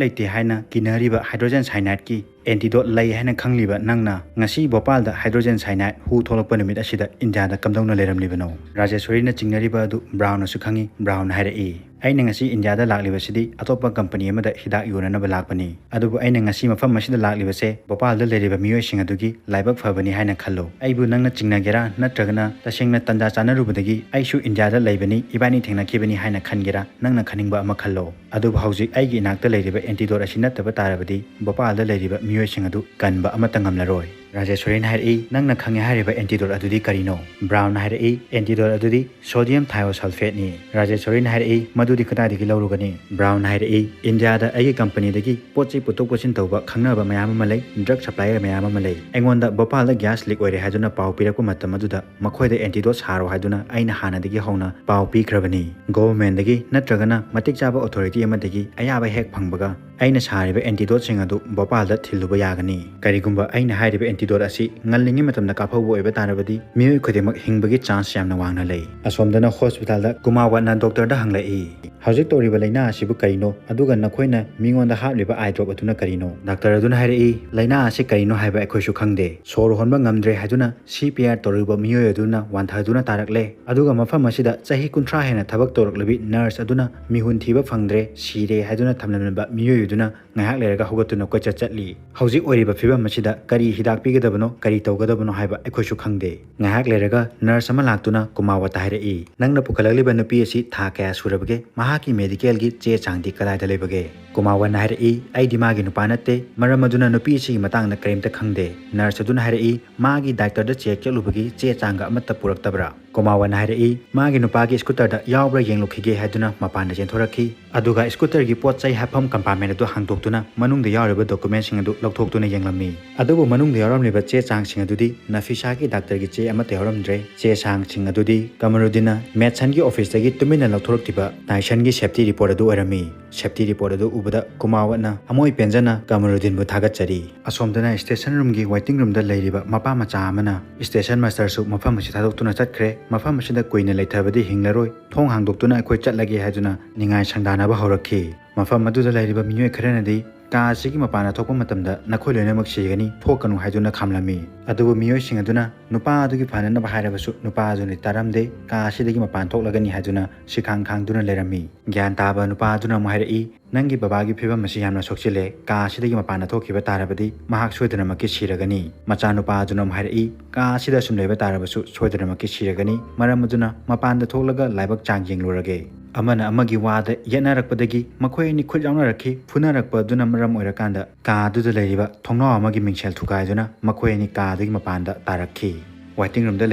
ꯂꯩꯇꯦ ꯍꯥꯏꯅ ꯀꯤꯅꯔꯤꯕ hydrogen cyanideꯀꯤ antidote ꯂꯩ ꯍꯥꯏꯅ ꯈꯪꯂꯤꯕ ꯅꯪꯅ ꯉꯁꯤ ꯚꯣꯄꯥꯜꯗ hydrogen cyanide ꯍꯨ ꯊꯣꯛꯂꯛꯄ ꯅꯨꯃꯤꯠ ꯑꯁꯤꯗ ꯏꯟꯗꯤꯌꯥꯗ ꯀꯝꯗꯧꯅ ꯂꯩꯔꯝꯂꯤꯕꯅꯣ?" ꯔꯥꯖꯦꯁ꯭ꯋꯔꯤꯅ ꯆꯤꯡꯅꯔꯤꯕ ꯑꯗꯨ ꯕ꯭ꯔꯥꯎꯟꯅꯁꯨ ꯈꯪꯏ꯫ ꯕ꯭ꯔꯥꯎꯟꯅ ꯍꯥꯏꯔꯛꯏ, "ꯑꯩꯅ ꯉꯁꯤ ꯏꯟꯗꯤꯌꯥꯗ ꯂꯥꯛꯂꯤꯕꯁꯤꯗꯤ ꯑꯇꯣꯞꯄ company ꯑꯃꯗ ꯍꯤꯗꯥꯛ ꯌꯣꯟꯅꯅꯕ ꯂꯥꯛꯄꯅꯤ, ꯑꯗꯨꯕꯨ ꯑꯩꯅ ꯉꯁꯤ ꯃꯐꯝ ꯑꯁꯤꯗ ꯂꯥꯛꯂꯤꯕꯁꯦ ꯚꯣꯄꯥꯜꯗ ꯂꯩꯔꯤꯕ ꯃꯤꯑꯣꯏꯁꯤꯡ ꯑꯗꯨꯒꯤ ꯂꯥꯏꯕꯛ ꯐꯕꯅꯤ ꯍꯥꯏꯅ ꯈꯜꯂꯨ꯫ ꯑꯩꯕꯨ ꯅꯪꯅ ꯆꯤꯡꯅꯒꯦꯔꯥ, ꯅꯠꯇ꯭ꯔꯒꯅ ꯇꯁꯦꯡꯅ ꯇꯟꯖꯥ ꯆꯥꯅꯔꯨꯕꯗꯒꯤ ꯑꯩꯁꯨ ꯏꯟꯗꯤꯌꯥꯗ ꯂꯩꯕꯅꯤ, ꯏꯕꯥꯅꯤ ꯊꯦꯡꯅꯈꯤꯕꯅꯤ ꯍꯥꯏꯅ ꯈꯟꯒꯦꯔꯥ, ꯅꯪꯅ ꯈꯟꯅꯤꯡꯕ ꯑꯃ ꯈꯜꯂꯣ꯫ ꯑꯗꯨꯕꯨ ꯍꯧꯖꯤꯛ ꯑꯩꯒꯤ ꯏꯅꯥꯛꯇ ꯂꯩꯔꯤꯕ antidote ꯑꯁꯤ ꯅꯠꯇꯕ ꯇꯥꯔꯕꯗꯤ ꯚꯣꯄꯥꯜꯗ ꯂꯩꯔꯤꯕ ꯃꯤꯑꯣꯏꯁꯤꯡ ꯑꯗꯨ ꯀꯟꯕ ꯑꯃꯠꯇ ꯉꯝꯂꯔꯣꯏ꯫" ꯔꯥꯖꯦꯁ꯭ꯋꯔꯤꯅ ꯍꯥꯏꯔꯛꯏ, "ꯅꯪꯅ ꯈꯪꯉꯦ ꯍꯥꯏꯔꯤꯕ antidote ꯑꯗꯨꯗꯤ ꯀꯔꯤꯅꯣ?" ꯕ꯭ꯔꯥꯎꯟꯅ ꯍꯥꯏꯔꯛꯏ, "Antidote ꯑꯗꯨꯗꯤ sodium thiosulfateꯅꯤ꯫" ꯔꯥꯖꯦꯁ꯭ꯋꯔꯤꯅ ꯍꯥꯏꯔꯛꯏ, "ꯃꯗꯨꯗꯤ ꯀꯗꯥꯏꯗꯒꯤ ꯂꯧꯔꯨꯒꯅꯤ?" ꯕ꯭ꯔꯥꯎꯟꯅ ꯍꯥꯏꯔꯛꯏ, "ꯏꯟꯗꯤꯌꯥꯗ ꯑꯩꯒꯤ companyꯗꯒꯤ ꯄꯣꯠ ꯆꯩ ꯄꯨꯊꯣꯛ ꯄꯨꯁꯤꯟ ꯇꯧꯕ ꯈꯪꯅꯕ ꯃꯌꯥꯝ ꯑꯃ ꯂꯩ, drug supplier ꯃꯌꯥꯝ ꯑꯃ ꯂꯩ꯫ ꯑꯩꯉꯣꯟꯗ ꯚꯣꯄꯥꯜꯗ gas leak ꯑꯣꯏꯔꯦ ꯍꯥꯏꯗꯨꯅ ꯄꯥꯎ ꯄꯤꯔꯛꯄ ꯃꯇꯝ ꯑꯗꯨꯗ ꯃꯈꯣꯏꯗ antidote ꯁꯥꯔꯣ ꯍꯥꯏꯗꯨꯅ ꯑꯩꯅ ꯍꯥꯟꯅꯗꯒꯤ ꯍꯧꯅ ꯄꯥꯎ ꯄꯤꯈ꯭ꯔꯕꯅꯤ꯫ Governmentꯗꯒꯤ ꯅꯠꯇ꯭ꯔꯒꯅ ꯃꯇꯤꯛ ꯆꯥꯕ authority ꯑꯃꯗꯒꯤ ꯑꯌꯥꯕ ꯍꯦꯛ ꯐꯪꯕꯒ ꯑꯩꯅ ꯁꯥꯔꯤꯕ antidoteꯁꯤꯡ ꯑꯗꯨ ꯚꯣꯄꯥꯜꯗ ꯊꯤꯜꯂꯨꯕ ꯌꯥꯒꯅꯤ꯫ ꯀꯔꯤꯒꯨꯝꯕ ꯑꯩꯅ ꯍꯥꯏꯔꯤꯕ antidote ꯑꯁꯤ ꯉꯜꯂꯤꯉꯩ ꯃꯇꯝꯗ ꯀꯥꯞꯍꯧꯕ ꯑꯣꯏꯕ ꯇꯥꯔꯕꯗꯤ ꯃꯤꯑꯣꯏ ꯈꯨꯗꯤꯡꯃꯛ ꯍꯤꯡꯕꯒꯤ chance ꯌꯥꯝꯅ ꯋꯥꯡꯅ ꯂꯩ꯫" ꯑꯁꯣꯝꯗꯅ hospitalꯗ ꯀꯨꯃꯥꯋꯠꯅ doctorꯗ ꯍꯪꯂꯛꯏ, "ꯍꯧꯖꯤꯛ ꯇꯧꯔꯤꯕ ꯂꯥꯏꯅꯥ ꯑꯁꯤꯕꯨ ꯀꯔꯤꯅꯣ? ꯑꯗꯨꯒ ꯅꯈꯣꯏꯅ ꯃꯤꯉꯣꯟꯗ ꯍꯥꯞꯂꯤꯕ eye drop ꯑꯗꯨꯅ ꯀꯔꯤꯅꯣ?" Doctor ꯑꯗꯨꯅ ꯍꯥꯏꯔꯛꯏ, "ꯂꯥꯏꯅꯥ ꯑꯁꯤ ꯀꯔꯤꯅꯣ ꯍꯥꯏꯕ ꯑꯩꯈꯣꯏꯁꯨ ꯈꯪꯗꯦ꯫ ꯁꯣꯔ ꯍꯣꯟꯕ ꯉꯝꯗ꯭ꯔꯦ ꯍꯥꯏꯗꯨꯅ C P R ꯇꯧꯔꯤꯕ ꯃꯤꯑꯣꯏ ꯑꯗꯨꯅ ꯋꯥꯟꯊꯗꯨꯅ ꯇꯥꯔꯛꯂꯦ꯫ ꯑꯗꯨꯒ ꯃꯐꯝ ꯑꯁꯤꯗ ꯆꯍꯤ ꯀꯨꯟꯊ꯭ꯔꯥ ꯍꯦꯟꯅ ꯊꯕꯛ ꯇꯧꯔꯛꯂꯕꯤ nurse ꯑꯗꯨꯅ ꯃꯤꯍꯨꯟ ꯊꯤꯕ ꯐꯪꯗ꯭ꯔꯦ, ꯁꯤꯔꯦ ꯍꯥꯏꯗꯨꯅ ꯊꯝꯂꯝꯂꯕ ꯃꯤꯑꯣꯏ ꯑꯗꯨꯅ ꯉꯥꯏꯍꯥꯛ ꯂꯩꯔꯒ ꯍꯧꯒꯠꯇꯨꯅ ꯀꯣꯏꯆꯠ ꯆꯠꯂꯤ꯫ ꯍꯧꯖꯤꯛ ꯑꯣꯏꯔꯤꯕ ꯐꯤꯕꯝ ꯑꯁꯤꯗ ꯀꯔꯤ ꯍꯤꯗꯥꯛ ꯄꯤꯒꯗꯕꯅꯣ, ꯀꯔꯤ ꯇꯧꯒꯗꯕꯅꯣ ꯍꯥꯏꯕ ꯑꯩꯈꯣꯏꯁꯨ ꯈꯪꯗꯦ꯫" ꯉꯥꯏꯍꯥꯛ ꯂꯩꯔꯒ nurse ꯑꯃ ꯂꯥꯛꯇꯨꯅ ꯀꯨꯃꯥꯋꯠꯇ ꯍꯥꯏꯔꯛꯏ, "ꯅꯪꯅ ꯄꯨꯈꯠꯂꯛꯂꯤꯕ ꯅꯨꯄꯤ ꯑꯁꯤ ꯊꯥ ꯀꯌꯥ ꯁꯨꯔꯕꯒꯦ? ꯃꯍꯥꯛꯀꯤ medicalꯒꯤ ꯆꯦ ꯆꯥꯡꯗꯤ ꯀꯗꯥꯏꯗ ꯂꯩꯕꯒꯦ?" ꯀꯨꯃꯥꯋꯠꯅ ꯍꯥꯏꯔꯛꯏ, "ꯑꯩꯗꯤ ꯃꯥꯒꯤ ꯅꯨꯄꯥ ꯅꯠꯇꯦ, ꯃꯔꯝ ꯑꯗꯨꯅ ꯅꯨꯄꯤ ꯑꯁꯤꯒꯤ ꯃꯇꯥꯡꯗ ꯀꯔꯤꯝꯇ ꯈꯪꯗꯦ꯫" Nurse ꯑꯗꯨꯅ ꯍꯥꯏꯔꯛꯏ, "ꯃꯥꯒꯤ doctorꯗ check ꯆꯠꯂꯨꯕꯒꯤ ꯆꯦ ꯆꯥꯡꯒ ꯑꯃꯠꯇ ꯄꯨꯔꯛꯇꯕ꯭ꯔꯥ?" ꯀꯨꯃꯥꯋꯠꯅ ꯍꯥꯏꯔꯛꯏ, ꯃꯥꯒꯤ ꯅꯨꯄꯥꯒꯤ ꯁ꯭ꯀꯨꯇꯔꯗ ꯌꯥꯎꯕ꯭ꯔꯥ ꯌꯦꯡꯂꯨꯈꯤꯒꯦ ꯍꯥꯏꯗꯨꯅ ꯃꯄꯥꯟꯗ ꯆꯦꯟꯊꯣꯔꯛꯈꯤ꯫ ꯑꯗꯨꯒ ꯁ꯭ꯀꯨꯇꯔꯒꯤ ꯄꯣꯠ ꯆꯩ ꯍꯥꯞꯐꯝ ꯀꯝꯄꯥꯔꯠꯃꯦꯟ ꯑꯗꯨ ꯍꯥꯡꯗꯣꯛꯇꯨꯅ ꯃꯅꯨꯡꯗ ꯌꯥꯎꯔꯤꯕ ꯗꯣꯀꯨꯃꯦꯟꯁꯤꯡ ꯑꯗꯨ ꯂꯧꯊꯣꯛꯇꯨꯅ ꯌꯦꯡꯂꯝꯃꯤ꯫ ꯑꯗꯨꯕꯨ ꯃꯅꯨꯡꯗ ꯌꯥꯎꯔꯝꯂꯤꯕ ꯆꯦ ꯆꯥꯡꯁꯤꯡ ꯑꯗꯨꯗꯤ ꯅꯐꯤꯁꯥꯒꯤ ꯗꯥꯛꯇꯔꯒꯤ ꯆꯦ ꯑꯃꯠꯇ ꯌꯥꯎꯔꯝꯗ꯭ꯔꯦ꯫ ꯆꯦ ꯆꯥꯡꯁꯤꯡ ꯑꯗꯨꯗꯤ ꯀꯃꯔꯨꯗꯤꯟꯅ ꯃꯦꯠꯁꯟꯒꯤ ꯑꯣꯐꯤꯁꯇꯒꯤ ꯇꯨꯃꯤꯟꯅ ꯂꯧꯊꯣꯔꯛꯈꯤꯕ ꯇꯥꯏꯁꯟꯒꯤ ꯁꯦꯐꯇꯤ ꯔꯤꯄꯣꯔꯠ ꯑꯗꯨ ꯑꯣꯏꯔꯝꯃꯤ꯫ ꯁꯦꯐꯇꯤ ꯔꯤꯄꯣꯔꯠ ꯑꯗꯨ ꯎꯕꯗ ꯀꯨꯃꯥꯋꯠꯅ ꯊꯃꯣꯏ ꯄꯦꯟꯖꯅ ꯀꯃꯔꯨꯗꯤꯟꯕꯨ ꯊꯥꯒꯠꯆꯔꯤ꯫ ꯑꯁꯣꯝꯗꯅ ꯁ꯭ꯇꯦꯁꯟ ꯔꯨꯝꯒꯤ ꯋꯦꯇꯤꯡ ꯔꯨꯝꯗ ꯂꯩꯔꯤꯕ ꯃꯄꯥ ꯃꯆꯥ ꯑꯃꯅ ꯁ꯭ꯇꯦꯁꯟ ꯃꯥꯁꯇꯔꯁꯨ ꯃꯐꯝ ꯑꯁꯤ ꯊꯥꯗꯣꯛꯇꯨꯅ ꯆꯠꯈ꯭ꯔꯦ꯫ ꯃꯐꯝ ꯑꯁꯤꯗ ꯀꯨꯏꯅ ꯂꯩꯊꯕꯗꯤ ꯍꯤꯡꯂꯔꯣꯏ꯫ ꯊꯣꯡ ꯍꯥꯡꯗꯣꯛꯇꯨꯅ ꯑꯩꯈꯣꯏ ꯆꯠꯂꯒꯦ ꯍꯥꯏꯗꯨꯅ ꯅꯤꯡꯉꯥꯏ ꯁꯪꯗꯥꯅꯕ ꯍꯧꯔꯛꯈꯤ꯫ ꯃꯐꯝ ꯑꯗꯨꯗ ꯂꯩꯔꯤꯕ ꯃꯤꯑꯣꯏ ꯈꯔꯅꯗꯤ ꯀꯥ ꯑꯁꯤꯒꯤ ꯃꯄꯥꯟꯗ ꯊꯣꯛꯄ ꯃꯇꯝꯗ ꯅꯈꯣꯏ ꯂꯣꯏꯅꯃꯛ ꯁꯤꯒꯅꯤ, ꯊꯣꯛꯀꯅꯨ ꯍꯥꯏꯗꯨꯅ ꯈꯥꯝꯂꯝꯃꯤ꯫ ꯑꯗꯨꯕꯨ ꯃꯤꯑꯣꯏꯁꯤꯡ ꯑꯗꯨꯅ ꯅꯨꯄꯥ ꯑꯗꯨꯒꯤ ꯐꯅꯅꯕ ꯍꯥꯏꯔꯕꯁꯨ ꯅꯨꯄꯥ ꯑꯗꯨꯅ ꯇꯥꯔꯝꯗꯦ꯫ ꯀꯥ ꯑꯁꯤꯗꯒꯤ ꯃꯄꯥꯟ ꯊꯣꯛꯂꯒꯅꯤ ꯍꯥꯏꯗꯨꯅ ꯁꯤꯈꯥꯡ ꯈꯥꯡꯗꯨꯅ ꯂꯩꯔꯝꯃꯤ꯫ ꯒ꯭ꯌꯥꯟ ꯇꯥꯕ ꯅꯨꯄꯥ ꯑꯗꯨꯅ ꯑꯃꯨꯛ ꯍꯥꯏꯔꯛꯏ, "ꯅꯪꯒꯤ ꯕꯕꯥꯒꯤ ꯐꯤꯕꯝ ꯑꯁꯤ ꯌꯥꯝꯅ ꯁꯣꯛꯆꯤꯜꯂꯦ꯫ ꯀꯥ ꯑꯁꯤꯗꯒꯤ ꯃꯄꯥꯟꯗ ꯊꯣꯛꯈꯤꯕ ꯇꯥꯔꯕꯗꯤ ꯃꯍꯥꯛ ꯁꯣꯏꯗꯅꯃꯛꯀꯤ ꯁꯤꯔꯒꯅꯤ꯫" ꯃꯆꯥꯅꯨꯄꯥ ꯑꯗꯨꯅ ꯑꯃꯨꯛ ꯍꯥꯏꯔꯛꯏ, "ꯀꯥ ꯑꯁꯤꯗ ꯁꯨꯝ ꯂꯩꯕ ꯇꯥꯔꯕꯁꯨ ꯁꯣꯏꯗꯅꯃꯛꯀꯤ ꯁꯤꯔꯒꯅꯤ꯫ ꯃꯔꯝ ꯑꯗꯨꯅ ꯃꯄꯥꯟꯗ ꯊꯣꯛꯂꯒ ꯂꯥꯏꯕꯛ ꯆꯥꯡ ꯌꯦꯡꯂꯨꯔꯒꯦ꯫" ꯑꯃꯅ ꯑꯃꯒꯤ ꯋꯥꯗ ꯌꯦꯠꯅꯔꯛꯄꯗꯒꯤ ꯃꯈꯣꯏ ꯑꯅꯤ ꯈꯨꯠ ꯌꯥꯎꯅꯔꯛꯈꯤ꯫ ꯐꯨꯅꯔꯛꯄ ꯑꯗꯨꯅ ꯃꯔꯝ ꯑꯣꯏꯔꯀꯥꯟꯗ ꯀꯥ ꯑꯗꯨꯗ ꯂꯩꯔꯤꯕ ꯊꯣꯡꯅꯥꯎ ꯑꯃꯒꯤ ꯃꯤꯡꯁꯦꯜ ꯊꯨꯒꯥꯏꯗꯨꯅ ꯃꯈꯣꯏ ꯑꯅꯤ ꯀꯥ ꯑꯗꯨꯒꯤ ꯃꯄꯥꯟꯗ ꯇꯥꯔꯛꯈꯤ꯫ ꯋꯦꯇꯤꯡ ꯔꯨꯝꯗ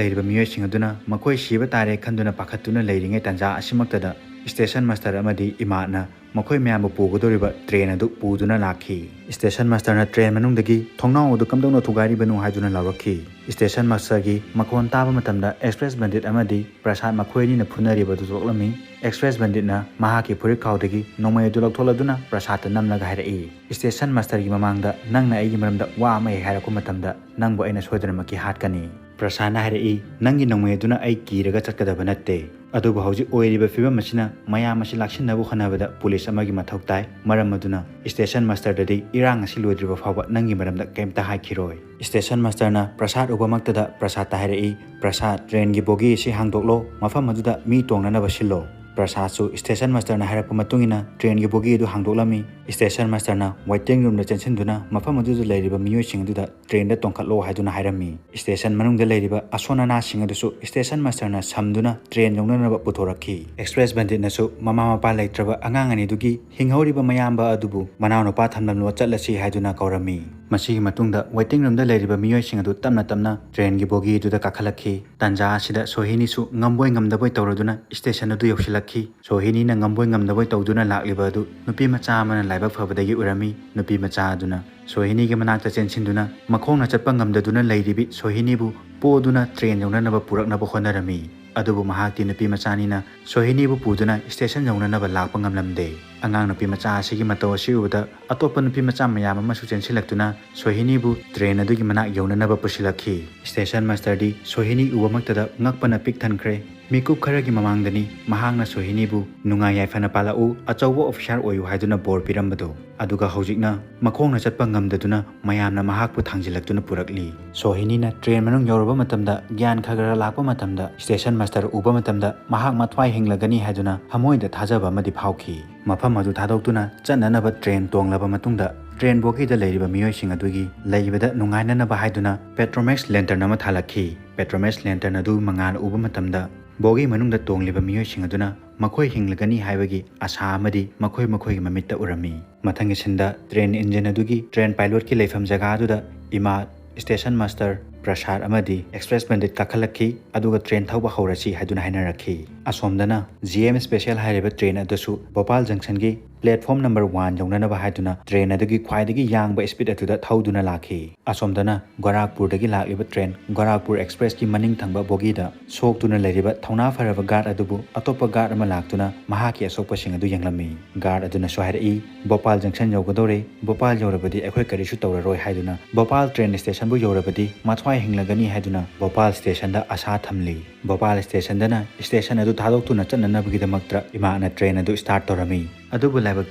ꯂꯩꯔꯤꯕ ꯃꯤꯑꯣꯏꯁꯤꯡ ꯑꯗꯨꯅ ꯃꯈꯣꯏ ꯁꯤꯕ ꯇꯥꯔꯦ ꯈꯟꯗꯨꯅ ꯄꯥꯈꯠꯇꯨꯅ ꯂꯩꯔꯤꯉꯩ ꯇꯥꯟꯖꯥ ꯑꯁꯤꯃꯛꯇꯗ ꯁ꯭ꯇꯦꯁꯟ ꯃꯥꯁꯇꯔ ꯑꯃꯗꯤ ꯏꯃꯥꯠꯅ ꯃꯈꯣꯏ ꯃꯌꯥꯝꯕꯨ ꯄꯨꯒꯗꯧꯔꯤꯕ ꯇ꯭ꯔꯦꯟ ꯑꯗꯨ ꯄꯨꯗꯨꯅ ꯂꯥꯛꯈꯤ꯫ ꯁ꯭ꯇꯦꯁꯟ ꯃꯥꯁꯇꯔꯅ ꯇ꯭ꯔꯦꯟ ꯃꯅꯨꯡꯗꯒꯤ "ꯊꯣꯡꯅꯥꯎ ꯑꯗꯨ ꯀꯝꯗꯧꯅ ꯊꯨꯒꯥꯏꯔꯤꯕꯅꯣ?" ꯍꯥꯏꯗꯨꯅ ꯂꯥꯎꯔꯛꯈꯤ꯫ ꯁ꯭ꯇꯦꯁꯟ ꯃꯥꯁꯇꯔꯒꯤ ꯃꯈꯣꯟ ꯇꯥꯕ ꯃꯇꯝꯗ ꯑꯦꯛꯁꯄ꯭ꯔꯦꯁ ꯕꯟꯗꯤꯠ ꯑꯃꯗꯤ ꯄ꯭ꯔꯁꯥꯗ ꯃꯈꯣꯏ ꯑꯅꯤꯅ ꯐꯨꯅꯔꯤꯕ ꯑꯗꯨ ꯊꯣꯛꯂꯝꯃꯤ꯫ ꯑꯦꯛꯁꯄ꯭ꯔꯦꯁ ꯕꯟꯗꯤꯠꯅ ꯃꯍꯥꯛꯀꯤ ꯐꯨꯔꯤꯠꯈꯥꯎꯗꯒꯤ ꯅꯣꯡꯃꯩ ꯑꯗꯨ ꯂꯧꯊꯣꯛꯂꯗꯨꯅ ꯄ꯭ꯔꯁꯥꯗꯇ ꯅꯝꯂꯒ ꯍꯥꯏꯔꯛꯏ, "ꯁ꯭ꯇꯦꯁꯟ ꯃꯥꯁꯇꯔꯒꯤ ꯃꯃꯥꯡꯗ ꯅꯪꯅ ꯑꯩꯒꯤ ꯃꯔꯝꯗ ꯋꯥ ꯑꯃ ꯍꯦꯛ ꯍꯥꯏꯔꯛꯄ ꯃꯇꯝꯗ ꯅꯪꯕꯨ ꯑꯩꯅ ꯁꯣꯏꯗꯅꯃꯛꯀꯤ ꯍꯥꯠꯀꯅꯤ꯫" ꯄ꯭ꯔꯁꯥꯗꯅ ꯍꯥꯏꯔꯛꯏ, "ꯅꯪꯒꯤ ꯅꯣꯡꯃꯩ ꯑꯗꯨꯅ ꯑꯩ ꯀꯤꯔꯒ ꯆꯠꯀꯗꯕ ꯅꯠꯇꯦ꯫" ꯑꯗꯨꯕꯨ ꯍꯧꯖꯤꯛ ꯑꯣꯏꯔꯤꯕ ꯐꯤꯕꯝ ꯑꯁꯤꯅ ꯃꯌꯥꯝ ꯑꯁꯤ ꯂꯥꯛꯁꯤꯟꯅꯕ ꯍꯣꯠꯅꯕꯗ ꯄꯨꯂꯤꯁ ꯑꯃꯒꯤ ꯃꯊꯧ ꯇꯥꯏ꯫ ꯃꯔꯝ ꯑꯗꯨꯅ ꯁ꯭ꯇꯦꯁꯟ ꯃꯥꯁꯇꯔꯗꯗꯤ ꯏꯔꯥꯡ ꯑꯁꯤ ꯂꯣꯏꯗ꯭ꯔꯤꯕ ꯐꯥꯎꯕ ꯅꯪꯒꯤ ꯃꯔꯝꯗ ꯀꯔꯤꯝꯇ ꯍꯥꯏꯈꯤꯔꯣꯏ꯫ ꯁ꯭ꯇꯦꯁꯟ ꯃꯥꯁꯇꯔꯅ ꯄ꯭ꯔꯁꯥꯗ ꯎꯕꯃꯛꯇꯗ ꯄ꯭ꯔꯁꯥꯗꯇ ꯍꯥꯏꯔꯛꯏ, "ꯄ꯭ꯔꯁꯥꯗ, ꯇ꯭ꯔꯦꯟꯒꯤ ꯕꯣꯒꯤ ꯑꯁꯤ ꯍꯥꯡꯗꯣꯛꯂꯣ, ꯃꯐꯝ ꯑꯗꯨꯗ ꯃꯤ ꯇꯣꯡꯅꯅꯕ ꯁꯤꯜꯂꯣ꯫" ꯄ꯭ꯔꯁꯥꯗꯁꯨ ꯁ꯭ꯇꯦꯁꯟ ꯃꯥꯁꯇꯔꯅ ꯍꯥꯏꯔꯛꯄ ꯃꯇꯨꯡ ꯏꯟꯅ ꯇ꯭ꯔꯦꯟꯒꯤ ꯕꯣꯒꯤ ꯑꯗꯨ ꯍꯥꯡꯗꯣꯛꯂꯝꯃꯤ꯫ ꯁ꯭ꯇꯦꯁꯟ ꯃꯥꯁꯇꯔꯅ ꯋꯦꯇꯤꯡ ꯔꯨꯝꯗ ꯆꯦꯟꯁꯤꯟꯗꯨꯅ ꯃꯐꯝ ꯑꯗꯨꯗ ꯂꯩꯔꯤꯕ ꯃꯤꯑꯣꯏꯁꯤꯡ ꯑꯗꯨꯗ ꯇ꯭ꯔꯦꯟꯗ ꯇꯣꯡꯈꯠꯂꯣ ꯍꯥꯏꯗꯨꯅ ꯍꯥꯏꯔꯝꯃꯤ꯫ ꯁ꯭ꯇꯦꯁꯟ ꯃꯅꯨꯡꯗ ꯂꯩꯔꯤꯕ ꯑꯁꯣꯟ ꯑꯅꯥꯁꯤꯡ ꯑꯗꯨꯁꯨ ꯁ꯭ꯇꯦꯁꯟ ꯃꯥꯁꯇꯔꯅ ꯁꯝꯗꯨꯅ ꯇ꯭ꯔꯦꯟ ꯌꯧꯅꯅꯕ ꯄꯨꯊꯣꯔꯛꯈꯤ꯫ ꯑꯦꯛꯁꯄ꯭ꯔꯦꯁ ꯕꯟꯗꯤꯠꯅꯁꯨ ꯃꯃꯥ ꯃꯄꯥ ꯂꯩꯇ꯭ꯔꯕ ꯑꯉꯥꯡ ꯑꯅꯤꯗꯨꯒꯤ ꯍꯤꯡꯍꯧꯔꯤꯕ ꯃꯌꯥꯝꯕ ꯑꯗꯨꯕꯨ ꯃꯅꯥꯎꯅꯨꯄꯥ ꯊꯝꯂꯝꯂꯣ, ꯆꯠꯂꯁꯤ ꯍꯥꯏꯗꯨꯅ ꯀꯧꯔꯝꯃꯤ꯫ ꯃꯁꯤꯒꯤ ꯃꯇꯨꯡꯗ ꯋꯦꯇꯤꯡ ꯔꯨꯝꯗ ꯂꯩꯔꯤꯕ ꯃꯤꯑꯣꯏꯁꯤꯡ ꯑꯗꯨ ꯇꯞꯅ ꯇꯞꯅ ꯇ꯭ꯔꯦꯟꯒꯤ ꯕꯣꯒꯤ ꯑꯗꯨꯗ ꯀꯥꯈꯠꯂꯛꯈꯤ꯫ ꯇꯥꯟꯖꯥ ꯑꯁꯤꯗ ꯁꯣꯍꯤꯅꯤꯁꯨ ꯉꯝꯕꯣꯏ ꯉꯝꯗꯕꯣꯏ ꯇꯧꯔꯗꯨꯅ ꯁ꯭ꯇꯦꯁꯟ ꯑꯗꯨ ꯌꯧꯁꯤꯜꯂꯛꯈꯤ꯫ ꯁꯣꯍꯤꯅꯤꯅ ꯉꯝꯕꯣꯏ ꯉꯝꯗꯕꯣꯏ ꯇꯧꯗꯨꯅ ꯂꯥꯛꯂꯤꯕ ꯑꯗꯨ ꯅꯨꯄꯤ ꯃꯆꯥ ꯑꯃꯅ ꯂꯥꯏꯕꯛ ꯐꯕꯗꯒꯤ ꯑꯣꯏꯔꯝꯃꯤ꯫ ꯅꯨꯄꯤ ꯃꯆꯥ ꯑꯗꯨꯅ ꯁꯣꯍꯤꯅꯤꯒꯤ ꯃꯅꯥꯛꯇ ꯆꯦꯟꯁꯤꯟꯗꯨꯅ ꯃꯈꯣꯡꯅ ꯆꯠꯄ ꯉꯝꯗꯗꯨꯅ ꯂꯩꯔꯤꯕꯤ ꯁꯣꯍꯤꯅꯤꯕꯨ ꯄꯣꯗꯨꯅ ꯇ꯭ꯔꯦꯟ ꯌꯧꯅꯅꯕ ꯄꯨꯔꯛꯅꯕ ꯍꯣꯠꯅꯔꯝꯃꯤ꯫ ꯑꯗꯨꯕꯨ ꯃꯍꯥꯛꯇꯤ ꯅꯨꯄꯤ ꯃꯆꯥꯅꯤꯅ ꯁꯣꯍꯤꯅꯤꯕꯨ ꯄꯨꯗꯨꯅ ꯁ꯭ꯇꯦꯁꯟ ꯌꯧꯅꯅꯕ ꯂꯥꯛꯄ ꯉꯝꯂꯝꯗꯦ꯫ ꯑꯉꯥꯡ ꯅꯨꯄꯤ ꯃꯆꯥ ꯑꯁꯤꯒꯤ ꯃꯇꯧ ꯑꯁꯤ ꯎꯕꯗ ꯑꯇꯣꯞꯄ ꯅꯨꯄꯤ ꯃꯆꯥ ꯃꯌꯥꯝ ꯑꯃꯁꯨ ꯆꯦꯟꯁꯤꯜꯂꯛꯇꯨꯅ ꯁꯣꯍꯤꯅꯤꯕꯨ ꯇ꯭ꯔꯦꯟ ꯑꯗꯨꯒꯤ ꯃꯅꯥꯛ ꯌꯧꯅꯅꯕ ꯄꯨꯁꯤꯜꯂꯛꯈꯤ꯫ ꯁ꯭ꯇꯦꯁꯟ ꯃꯥꯁꯇꯔꯗꯤ ꯁꯣꯍꯤꯅꯤ ꯎꯕꯃꯛꯇꯗ ꯉꯛꯄꯅ ꯄꯤꯛ ꯊꯟꯈ꯭ꯔꯦ꯫ ꯃꯤꯀꯨꯞ ꯈꯔꯒꯤ ꯃꯃꯥꯡꯗꯅꯤ ꯃꯍꯥꯛꯅ ꯁꯣꯍꯤꯅꯤꯕꯨ ꯅꯨꯡꯉꯥꯏ ꯌꯥꯏꯐꯅ ꯄꯥꯜꯂꯛꯎ, ꯑꯆꯧꯕ ꯑꯣꯐꯤꯁꯥꯔ ꯑꯣꯏꯌꯨ ꯍꯥꯏꯗꯨꯅ ꯕꯣꯔ ꯄꯤꯔꯝꯕꯗꯣ꯫ ꯑꯗꯨꯒ ꯍꯧꯖꯤꯛꯅ ꯃꯈꯣꯡꯅ ꯆꯠꯄ ꯉꯝꯗꯗꯨꯅ ꯃꯌꯥꯝꯅ ꯃꯍꯥꯛꯄꯨ ꯊꯥꯡꯖꯤꯜꯂꯛꯇꯨꯅ ꯄꯨꯔꯛꯂꯤ꯫ ꯁꯣꯍꯤꯅꯤꯅ ꯇ꯭ꯔꯦꯟ ꯃꯅꯨꯡ ꯌꯧꯔꯕ ꯃꯇꯝꯗ, ꯒ꯭ꯌꯥꯟ ꯈꯔ ꯈꯔ ꯂꯥꯛꯄ ꯃꯇꯝꯗ, ꯁ꯭ꯇꯦꯁꯟ ꯃꯥꯁꯇꯔ ꯎꯕ ꯃꯇꯝꯗ ꯃꯍꯥꯛ ꯃꯊ꯭ꯋꯥꯏ ꯍꯤꯡꯂꯒꯅꯤ ꯍꯥꯏꯗꯨꯅ ꯊꯃꯣꯏꯗ ꯊꯥꯖꯕ ꯑꯃꯗꯤ ꯐꯥꯎꯈꯤ꯫ ꯃꯐꯝ ꯑꯗꯨ ꯊꯥꯗꯣꯛꯇꯨꯅ ꯆꯠꯅꯅꯕ ꯇ꯭ꯔꯦꯟ ꯇꯣꯡꯂꯕ ꯃꯇꯨꯡꯗ, ꯇ꯭ꯔꯦꯟ ꯕꯣꯒꯤꯗ ꯂꯩꯔꯤꯕ ꯃꯤꯑꯣꯏꯁꯤꯡ ꯑꯗꯨꯒꯤ ꯂꯩꯕꯗ ꯅꯨꯡꯉꯥꯏꯅꯅꯕ ꯍꯥꯏꯗꯨꯅ ꯄꯦꯇ꯭ꯔꯣꯃꯦꯛꯁ ꯂꯦꯟꯇꯔꯟ ꯑꯃ ꯊꯥꯜꯂꯛꯈꯤ꯫ ꯄꯦꯇ꯭ꯔꯣꯃꯦꯛꯁ ꯂꯦꯟꯇꯔꯟ ꯑꯗꯨ ꯃꯉꯥꯜ ꯎꯕ ꯃꯇꯝꯗ, ꯕꯣꯒꯤ ꯃꯅꯨꯡꯗ ꯇꯣꯡꯂꯤꯕ ꯃꯤꯑꯣꯏꯁꯤꯡ ꯑꯗꯨꯅ ꯃꯈꯣꯏ ꯍꯤꯡꯂꯒꯅꯤ ꯍꯥꯏꯕꯒꯤ ꯑꯥꯁꯥ ꯑꯃꯗꯤ ꯃꯈꯣꯏ ꯃꯈꯣꯏꯒꯤ ꯃꯃꯤꯠꯇ ꯎꯔꯝꯃꯤ꯫ ꯃꯊꯪꯒꯤ ꯁꯤꯟꯗ ꯇ꯭ꯔꯦꯟ ꯏꯟꯖꯤꯟ ꯑꯗꯨꯒꯤ ꯇ꯭ꯔꯦꯟ ꯄꯥꯏꯂꯣꯠꯀꯤ ꯂꯩꯐꯝ ꯖꯒꯥ ꯑꯗꯨꯗ ꯏꯃꯥ, ꯁ꯭ꯇꯦꯁꯟ ꯃꯥꯁꯇꯔ ꯄ꯭ꯔꯁꯥꯗ ꯑꯃꯗꯤ ꯑꯦꯛꯁꯄ꯭ꯔꯦꯁ ꯕꯟꯗꯤꯠ ꯀꯥꯈꯠꯂꯛꯈꯤ, ꯑꯗꯨꯒ ꯇ꯭ꯔꯦꯟ ꯊꯧꯕ ꯍꯧꯔꯁꯤ ꯍꯥꯏꯗꯨꯅ ꯍꯥꯏꯅꯔꯛꯈꯤ꯫ ꯑꯁꯣꯝꯗꯅ ꯖꯤ ꯑꯦꯝ ꯁ꯭ꯄꯦꯁꯦꯜ ꯍꯥꯏꯔꯤꯕ ꯇ꯭ꯔꯦꯟ ꯑꯗꯨꯁꯨ ꯚꯣꯄꯥꯜ ꯖꯪꯁꯟꯒꯤ ꯄ꯭ꯂꯦꯠꯐꯣꯝ ꯅꯝꯕꯔ ꯋꯥꯟ ꯌꯧꯅꯅꯕ ꯍꯥꯏꯗꯨꯅ ꯇ꯭ꯔꯦꯟ ꯑꯗꯨꯒꯤ ꯈ꯭ꯋꯥꯏꯗꯒꯤ ꯌꯥꯡꯕ ꯁ꯭ꯄꯤꯗ ꯑꯗꯨꯗ ꯊꯧꯗꯨꯅ ꯂꯥꯛꯈꯤ꯫ ꯑꯁꯣꯝꯗꯅ ꯒꯣꯔꯥꯈꯄꯨꯔꯗꯒꯤ ꯂꯥꯛꯂꯤꯕ ꯇ꯭ꯔꯦꯟ ꯒꯣꯔꯥꯈꯄꯨꯔ ꯑꯦꯛꯁꯄ꯭ꯔꯦꯁꯀꯤ ꯃꯅꯤꯡ ꯊꯪꯕ ꯕꯣꯒꯤꯗ ꯁꯣꯛꯇꯨꯅ ꯂꯩꯔꯤꯕ ꯊꯧꯅꯥ ꯐꯔꯕ ꯒꯥꯔꯗ ꯑꯗꯨꯕꯨ ꯑꯇꯣꯞꯄ ꯒꯥꯔꯗ ꯑꯃ ꯂꯥꯛꯇꯨꯅ ꯃꯍꯥꯛꯀꯤ ꯑꯁꯣꯛꯄꯁꯤꯡ ꯑꯗꯨ ꯌꯦꯡꯂꯝꯃꯤ꯫ ꯒꯥꯔꯗ ꯑꯗꯨꯅꯁꯨ ꯍꯥꯏꯔꯛꯏ, "ꯚꯣꯄꯥꯜ ꯖꯪꯁꯟ ꯌꯧꯒꯗꯧꯔꯦ, ꯚꯣꯄꯥꯜ ꯌꯧꯔꯕꯗꯤ ꯑꯩꯈꯣꯏ ꯀꯔꯤꯁꯨ ꯇꯧꯔꯔꯣꯏ" ꯍꯥꯏꯗꯨꯅ꯫ "ꯚꯣꯄꯥꯜ ꯇ꯭ꯔꯦꯟ ꯁ꯭ꯇꯦꯁꯟꯕꯨ ꯌꯧꯔꯕꯗꯤ ꯃꯊ꯭ꯋꯥꯏ ꯍꯤꯡꯂꯒꯅꯤ" ꯍꯥꯏꯗꯨꯅ ꯚꯣꯄꯥꯜ ꯁ꯭ꯇꯦꯁꯟꯗ ꯑꯥꯁꯥ ꯊꯝꯂꯤ꯫ ꯚꯣꯄꯥꯜ ꯁ꯭ꯇꯦꯁꯟꯗꯅ ꯁ꯭ꯇꯦꯁꯟ ꯑꯗꯨ ꯊꯥꯗꯣꯛꯇꯨꯅ ꯆꯠꯅꯅꯕꯒꯤꯗꯃꯛꯇ ꯏꯃꯥꯅ ꯇ꯭ꯔꯦꯟ ꯑꯗꯨ ꯁ꯭ꯇꯥꯔꯠ ꯇꯧꯔꯝꯃꯤ꯫ ꯑꯗꯨꯕꯨ ꯂꯥꯏꯕꯛ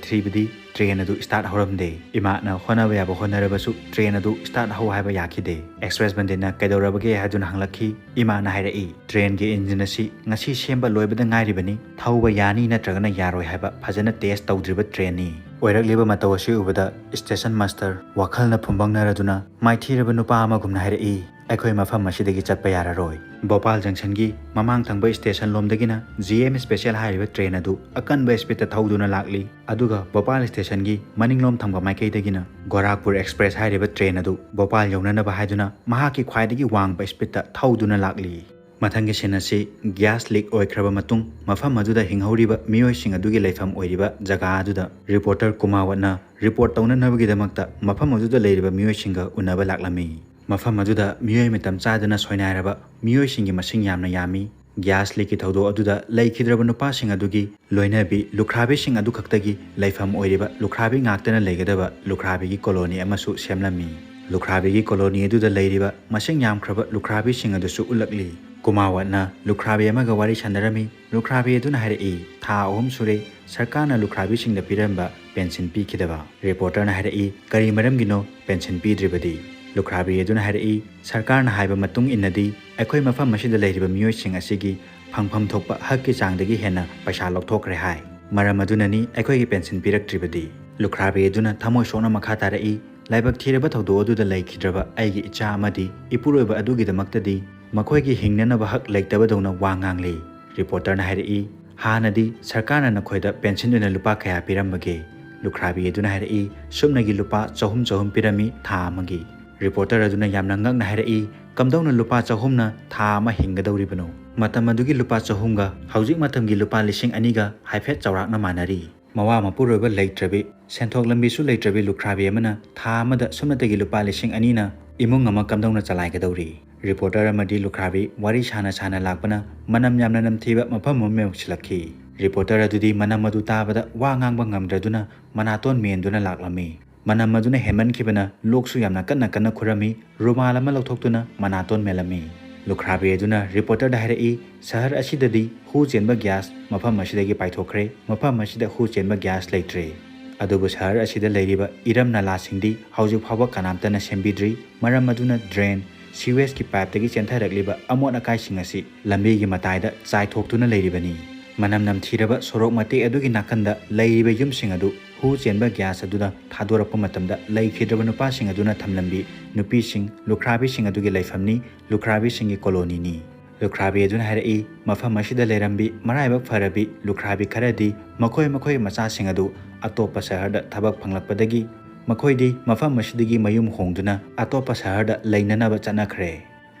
ꯊꯤꯕꯗꯤ ꯇ꯭ꯔꯦꯟ ꯑꯗꯨ ꯁ꯭ꯇꯥꯔꯠ ꯍꯧꯔꯝꯗꯦ꯫ ꯏꯃꯥꯅ ꯍꯣꯠꯅꯕ ꯌꯥꯕ ꯍꯣꯠꯅꯔꯕꯁꯨ ꯇ꯭ꯔꯦꯟ ꯑꯗꯨ ꯁ꯭ꯇꯥꯔꯠ ꯍꯧ ꯍꯥꯏꯕ ꯌꯥꯈꯤꯗꯦ꯫ ꯑꯦꯛꯁꯄ꯭ꯔꯦꯁ ꯕꯟꯗꯤꯠꯅ "ꯀꯩꯗꯧꯔꯕꯒꯦ?" ꯍꯥꯏꯗꯨꯅ ꯍꯪꯂꯛꯈꯤ꯫ ꯏꯃꯥꯅ ꯍꯥꯏꯔꯛꯏ, "ꯇ꯭ꯔꯦꯟꯒꯤ ꯏꯟꯖꯤꯟ ꯑꯁꯤ ꯉꯁꯤ ꯁꯦꯝꯕ ꯂꯣꯏꯕꯗ ꯉꯥꯏꯔꯤꯕꯅꯤ꯫ ꯊꯧꯕ ꯌꯥꯅꯤ ꯅꯠꯇ꯭ꯔꯒꯅ ꯌꯥꯔꯣꯏ ꯍꯥꯏꯕ ꯐꯖꯅ ꯇꯦꯁ ꯇꯧꯗ꯭ꯔꯤꯕ ꯇ꯭ꯔꯦꯟꯅꯤ꯫" ꯑꯣꯏꯔꯛꯂꯤꯕ ꯃꯇꯧ ꯑꯁꯤ ꯎꯕꯗ ꯁ꯭ꯇꯦꯁꯟ ꯃꯥꯁꯇꯔ ꯋꯥꯈꯜꯅ ꯐꯨꯝꯕꯪꯅꯔꯗꯨꯅ ꯃꯥꯏꯊꯤꯔꯕ ꯅꯨꯄꯥ ꯑꯃꯒꯨꯝꯅ ꯍꯥꯏꯔꯛꯏ, "ꯑꯩꯈꯣꯏ ꯃꯐꯝ ꯑꯁꯤꯗꯒꯤ ꯆꯠꯄ ꯌꯥꯔꯔꯣꯏ꯫" ꯚꯣꯄꯥꯜ ꯖꯪꯁꯟꯒꯤ ꯃꯃꯥꯡ ꯊꯪꯕ ꯁ꯭ꯇꯦꯁꯟ ꯂꯣꯝꯗꯒꯤꯅ ꯖꯤ ꯑꯦꯝ ꯁ꯭ꯄꯦꯁꯦꯜ ꯍꯥꯏꯔꯤꯕ ꯇ꯭ꯔꯦꯟ ꯑꯗꯨ ꯑꯀꯟꯕ ꯁ꯭ꯄꯤꯗꯇ ꯊꯧꯗꯨꯅ ꯂꯥꯛꯂꯤ꯫ ꯑꯗꯨꯒ ꯚꯣꯄꯥꯜ ꯁ꯭ꯇꯦꯁꯟꯒꯤ ꯃꯅꯤꯡꯂꯣꯝ ꯊꯪꯕ ꯃꯥꯏꯀꯩꯗꯒꯤꯅ ꯒꯣꯔꯥꯈꯄꯨꯔ ꯑꯦꯛꯁꯄ꯭ꯔꯦꯁ ꯍꯥꯏꯔꯤꯕ ꯇ꯭ꯔꯦꯟ ꯑꯗꯨ ꯚꯣꯄꯥꯜ ꯌꯧꯅꯅꯕ ꯍꯥꯏꯗꯨꯅ ꯃꯍꯥꯛꯀꯤ ꯈ꯭ꯋꯥꯏꯗꯒꯤ ꯋꯥꯡꯕ ꯁ꯭ꯄꯤꯗꯇ ꯊꯧꯗꯨꯅ ꯂꯥꯛꯂꯤ꯫ ꯃꯊꯪꯒꯤ ꯁꯤꯟ ꯑꯁꯤ ꯒ꯭ꯌꯥꯁ ꯂꯤꯛ ꯑꯣꯏꯈ꯭ꯔꯕ ꯃꯇꯨꯡ ꯃꯐꯝ ꯑꯗꯨꯗ ꯍꯤꯡꯍꯧꯔꯤꯕ ꯃꯤꯑꯣꯏꯁꯤꯡ ꯑꯗꯨꯒꯤ ꯂꯩꯐꯝ ꯑꯣꯏꯔꯤꯕ ꯖꯒꯥ ꯑꯗꯨꯗ ꯔꯤꯄꯣꯔꯇꯔ ꯀꯨꯃꯥꯋꯠꯅ ꯔꯤꯄꯣꯔꯠ ꯇꯧꯅꯅꯕꯒꯤꯗꯃꯛꯇ ꯃꯐꯝ ꯑꯗꯨꯗ ꯂꯩꯔꯤꯕ ꯃꯤꯑꯣꯏꯁꯤꯡꯒ ꯎꯅꯕ ꯂꯥꯛꯂꯝꯃꯤ꯫ ꯃꯐꯝ ꯑꯗꯨꯗ ꯃꯤꯑꯣꯏ ꯃꯇꯝ ꯆꯥꯗꯅ ꯁꯣꯏꯅꯥꯏꯔꯕ ꯃꯤꯑꯣꯏꯁꯤꯡꯒꯤ ꯃꯁꯤꯡ ꯌꯥꯝꯅ ꯌꯥꯝꯃꯤ꯫ ꯒ꯭ꯌꯥꯁ ꯂꯤꯛꯀꯤ ꯊꯧꯗꯣꯛ ꯑꯗꯨꯗ ꯂꯩꯈꯤꯗ꯭ꯔꯕ ꯅꯨꯄꯥꯁꯤꯡ ꯑꯗꯨꯒꯤ ꯂꯣꯏꯅꯕꯤ ꯂꯨꯈ꯭ꯔꯥꯕꯤꯁꯤꯡ ꯑꯗꯨꯈꯛꯇꯒꯤ ꯂꯩꯐꯝ ꯑꯣꯏꯔꯤꯕ ꯂꯨꯈ꯭ꯔꯥꯕꯤ ꯉꯥꯛꯇꯅ ꯂꯩꯒꯗꯕ ꯂꯨꯈ꯭ꯔꯥꯕꯤꯒꯤ ꯀꯣꯂꯣꯅꯤ ꯑꯃꯁꯨ ꯁꯦꯝꯂꯝꯃꯤ꯫ ꯂꯨꯈ꯭ꯔꯥꯕꯤꯒꯤ ꯀꯣꯂꯣꯅꯤ ꯑꯗꯨꯗ ꯂꯩꯔꯤꯕ ꯃꯁꯤꯡ ꯌꯥꯝꯈ꯭ꯔꯕ ꯂꯨꯈ꯭ꯔꯥꯕꯤꯁꯤꯡ ꯑꯗꯨꯁꯨ ꯎꯠꯂꯛꯂꯤ꯫ ꯀꯨꯃꯥꯋꯠꯅ ꯂꯨꯈ꯭ꯔꯥꯕꯤ ꯑꯃꯒ ꯋꯥꯔꯤ ꯁꯥꯟꯅꯔꯝꯃꯤ꯫ ꯂꯨꯈ꯭ꯔꯥꯕꯤ ꯑꯗꯨꯅ ꯍꯥꯏꯔꯛꯏ, "ꯊꯥ ꯑꯍꯨꯝ ꯁꯨꯔꯦ ꯁꯔꯀꯥꯔꯅ ꯂꯨꯈ꯭ꯔꯥꯕꯤꯁꯤꯡꯗ ꯄꯤꯔꯝꯕ ꯄꯦꯟꯁꯤꯟ ꯄꯤꯈꯤꯗꯕ꯫" ꯔꯤꯄꯣꯔꯇꯔꯅ ꯍꯥꯏꯔꯛꯏ, "ꯀꯔꯤ ꯃꯔꯝꯒꯤꯅꯣ ꯄꯦꯟꯁꯤꯟ ꯄꯤꯗ꯭ꯔꯤꯕꯗꯤ?" ꯂꯨꯈ꯭ꯔꯥꯕꯤ ꯑꯗꯨꯅ ꯍꯥꯏꯔꯛꯏ, "ꯁꯔꯀꯥꯔꯅ ꯍꯥꯏꯕ ꯃꯇꯨꯡ ꯏꯟꯅꯗꯤ ꯑꯩꯈꯣꯏ ꯃꯐꯝ ꯑꯁꯤꯗ ꯂꯩꯔꯤꯕ ꯃꯤꯑꯣꯏꯁꯤꯡ ꯑꯁꯤꯒꯤ ꯐꯪꯐꯝ ꯊꯣꯛꯄ ꯍꯛꯀꯤ ꯆꯥꯡꯗꯒꯤ ꯍꯦꯟꯅ ꯄꯩꯁꯥ ꯂꯧꯊꯣꯛꯈ꯭ꯔꯦ ꯍꯥꯏ꯫ ꯃꯔꯝ ꯑꯗꯨꯅꯅꯤ ꯑꯩꯈꯣꯏꯒꯤ ꯄꯦꯟꯁꯤꯟ ꯄꯤꯔꯛꯇ꯭ꯔꯤꯕꯗꯤ꯫" ꯂꯨꯈ꯭ꯔꯥꯕꯤ ꯑꯗꯨꯅ ꯊꯃꯣꯏ ꯁꯣꯛꯅ ꯃꯈꯥ ꯇꯥꯔꯛꯏ, "ꯂꯥꯏꯕꯛ ꯊꯤꯔꯕ ꯊꯧꯗꯣꯛ ꯑꯗꯨꯗ ꯂꯩꯈꯤꯗ꯭ꯔꯕ ꯑꯩꯒꯤ ꯏꯆꯥ ꯑꯃꯗꯤ ꯏꯄꯨꯔꯣꯏꯕ ꯑꯗꯨꯒꯤꯗꯃꯛꯇꯗꯤ ꯃꯈꯣꯏꯒꯤ ꯍꯤꯡꯅꯅꯕ ꯍꯛ ꯂꯩꯇꯕꯗꯧꯅ ꯋꯥ ꯉꯥꯡꯂꯤ꯫" ꯔꯤꯄꯣꯔꯇꯔꯅ ꯍꯥꯏꯔꯛꯏ, "ꯍꯥꯟꯅꯗꯤ ꯁꯔꯀꯥꯔꯅ ꯅꯈꯣꯏꯗ ꯄꯦꯟꯁꯤꯟ ꯑꯣꯏꯅ ꯂꯨꯄꯥ ꯀꯌꯥ ꯄꯤꯔꯝꯕꯒꯦ?" ꯂꯨꯈ꯭ꯔꯥꯕꯤ ꯑꯗꯨꯅ ꯍꯥꯏꯔꯛꯏ, "ꯁꯨꯞꯅꯒꯤ ꯂꯨꯄꯥ ꯆꯍꯨꯝ ꯆꯍꯨꯝ ꯄꯤꯔꯝꯃꯤ ꯊꯥ ꯑꯃꯒꯤ꯫" ꯔꯤꯄꯣꯔꯇꯔ ꯑꯗꯨꯅ ꯌꯥꯝꯅ ꯉꯛꯅ ꯍꯥꯏꯔꯛꯏ, "ꯀꯝꯗꯧꯅ ꯂꯨꯄꯥ ꯆꯍꯨꯝꯅ ꯊꯥ ꯑꯃ ꯍꯤꯡꯒꯗꯧꯔꯤꯕꯅꯣ? ꯃꯇꯝ ꯑꯗꯨꯒꯤ ꯂꯨꯄꯥ ꯆꯍꯨꯝꯒ ꯍꯧꯖꯤꯛ ꯃꯇꯝꯒꯤ ꯂꯨꯄꯥ ꯂꯤꯁꯤꯡ ꯑꯅꯤꯒ ꯍꯥꯏꯐꯦꯠ ꯆꯥꯎꯔꯥꯛꯅ ꯃꯥꯟꯅꯔꯤ꯫" ꯃꯋꯥ ꯃꯄꯨꯔꯣꯏꯕ ꯂꯩꯇ꯭ꯔꯕꯤ, ꯁꯦꯟꯊꯣꯛ ꯂꯝꯕꯤꯁꯨ ꯂꯩꯇ꯭ꯔꯕꯤ ꯂꯨꯈ꯭ꯔꯥꯕꯤ ꯑꯃꯅ ꯊꯥ ꯑꯃꯗ ꯁꯨꯞꯅꯇꯒꯤ ꯂꯨꯄꯥ ꯂꯤꯁꯤꯡ ꯑꯅꯤꯅ ꯏꯃꯨꯡ ꯑꯃ ꯀꯝꯗꯧꯅ ꯆꯂꯥꯏꯒꯗꯧꯔꯤ? ꯔꯤꯄꯣꯔꯇꯔ ꯑꯃꯗꯤ ꯂꯨꯈ꯭ꯔꯥꯕꯤ ꯋꯥꯔꯤ ꯁꯥꯅ ꯁꯥꯅ ꯂꯥꯛꯄꯅ ꯃꯅꯝ ꯌꯥꯝꯅ ꯅꯝꯊꯤꯕ ꯃꯐꯝ ꯑꯃ ꯌꯧꯁꯤꯜꯂꯛꯈꯤ꯫ ꯔꯤꯄꯣꯔꯇꯔ ꯑꯗꯨꯗꯤ ꯃꯅꯝ ꯑꯗꯨ ꯇꯥꯕꯗ ꯋꯥ ꯉꯥꯡꯕ ꯉꯝꯗ꯭ꯔꯗꯨꯅ ꯃꯅꯥꯇꯣꯟ ꯃꯦꯟꯗꯨꯅ ꯂꯥꯛꯂꯝꯃꯤ꯫ ꯃꯅꯝ ꯑꯗꯨꯅ ꯍꯦꯟꯃꯟꯈꯤꯕꯅ ꯂꯣꯛꯁꯨ ꯌꯥꯝꯅ ꯀꯟꯅ ꯀꯟꯅ ꯈꯨꯔꯝꯃꯤ, ꯔꯨꯃꯥꯜ ꯑꯃ ꯂꯧꯊꯣꯛꯇꯨꯅ ꯃꯅꯥꯇꯣꯟ ꯃꯦꯜꯂꯝꯃꯤ꯫ ꯂꯨꯈ꯭ꯔꯥꯕꯤ ꯑꯗꯨꯅ ꯔꯤꯄꯣꯔꯇꯔꯗ ꯍꯥꯏꯔꯛꯏ, ꯁꯍꯔ ꯑꯁꯤꯗꯗꯤ ꯍꯨ ꯆꯦꯟꯕ ꯒ꯭ꯌꯥꯁ ꯃꯐꯝ ꯑꯁꯤꯗꯒꯤ ꯄꯥꯏꯊꯣꯛꯈ꯭ꯔꯦ, ꯃꯐꯝ ꯑꯁꯤꯗ ꯍꯨ ꯆꯦꯟꯕ ꯒ꯭ꯌꯥꯁ ꯂꯩꯇ꯭ꯔꯦ꯫ ꯑꯗꯨꯕꯨ ꯁꯍꯔ ꯑꯁꯤꯗ ꯂꯩꯔꯤꯕ ꯏꯔꯝ ꯅꯂꯥꯁꯤꯡꯗꯤ ꯍꯧꯖꯤꯛ ꯐꯥꯎꯕ ꯀꯅꯥꯝꯇꯅ ꯁꯦꯝꯕꯤꯗ꯭ꯔꯤ꯫ ꯃꯔꯝ ꯑꯗꯨꯅ ꯗ꯭ꯔꯦꯟ, ꯁꯤꯋꯦꯖꯀꯤ ꯄꯥꯏꯞꯇꯒꯤ ꯆꯦꯟꯊꯔꯛꯂꯤꯕ ꯑꯃꯣꯠ ꯑꯀꯥꯏꯁꯤꯡ ꯑꯁꯤ ꯂꯝꯕꯤꯒꯤ ꯃꯇꯥꯏꯗ ꯆꯥꯏꯊꯣꯛꯇꯨꯅ ꯂꯩꯔꯤꯕꯅꯤ꯫ ꯃꯅꯝ ꯅꯝꯊꯤꯔꯕ ꯁꯣꯔꯣꯛ ꯃꯇꯦꯛ ꯑꯗꯨꯒꯤ ꯅꯥꯀꯟꯗ ꯂꯩꯔꯤꯕ ꯌꯨꯝꯁꯤꯡ ꯑꯗꯨ ꯍꯨ ꯆꯦꯟꯕ ꯒ꯭ꯌꯥꯁ ꯑꯗꯨꯅ ꯊꯥꯗꯣꯔꯛꯄ ꯃꯇꯝꯗ ꯂꯩꯈꯤꯗ꯭ꯔꯕ ꯅꯨꯄꯥꯁꯤꯡ ꯑꯗꯨꯅ ꯊꯝꯂꯝꯕꯤ ꯅꯨꯄꯤꯁꯤꯡ, ꯂꯨꯈ꯭ꯔꯥꯕꯤꯁꯤꯡ ꯑꯗꯨꯒꯤ ꯂꯩꯐꯝꯅꯤ꯫ ꯂꯨꯈ꯭ꯔꯥꯕꯤꯁꯤꯡꯒꯤ ꯀꯣꯂꯣꯅꯤꯅꯤ꯫ ꯂꯨꯈ꯭ꯔꯥꯕꯤ ꯑꯗꯨꯅ ꯍꯥꯏꯔꯛꯏ, ꯃꯐꯝ ꯑꯁꯤꯗ ꯂꯩꯔꯝꯕꯤ ꯃꯔꯥꯏꯕꯛ ꯐꯔꯕꯤ ꯂꯨꯈ꯭ꯔꯥꯕꯤ ꯈꯔꯗꯤ ꯃꯈꯣꯏ ꯃꯈꯣꯏ ꯃꯆꯥꯁꯤꯡ ꯑꯗꯨ ꯑꯇꯣꯞꯄ ꯁꯍꯔꯗ ꯊꯕꯛ ꯐꯪꯂꯛꯄꯗꯒꯤ ꯃꯈꯣꯏꯗꯤ ꯃꯐꯝ ꯑꯁꯤꯗꯒꯤ ꯃꯌꯨꯝ ꯍꯣꯡꯗꯨꯅ ꯑꯇꯣꯞꯄ ꯁꯍꯔꯗ ꯂꯩꯅꯅꯕ ꯆꯠꯅꯈ꯭ꯔꯦ꯫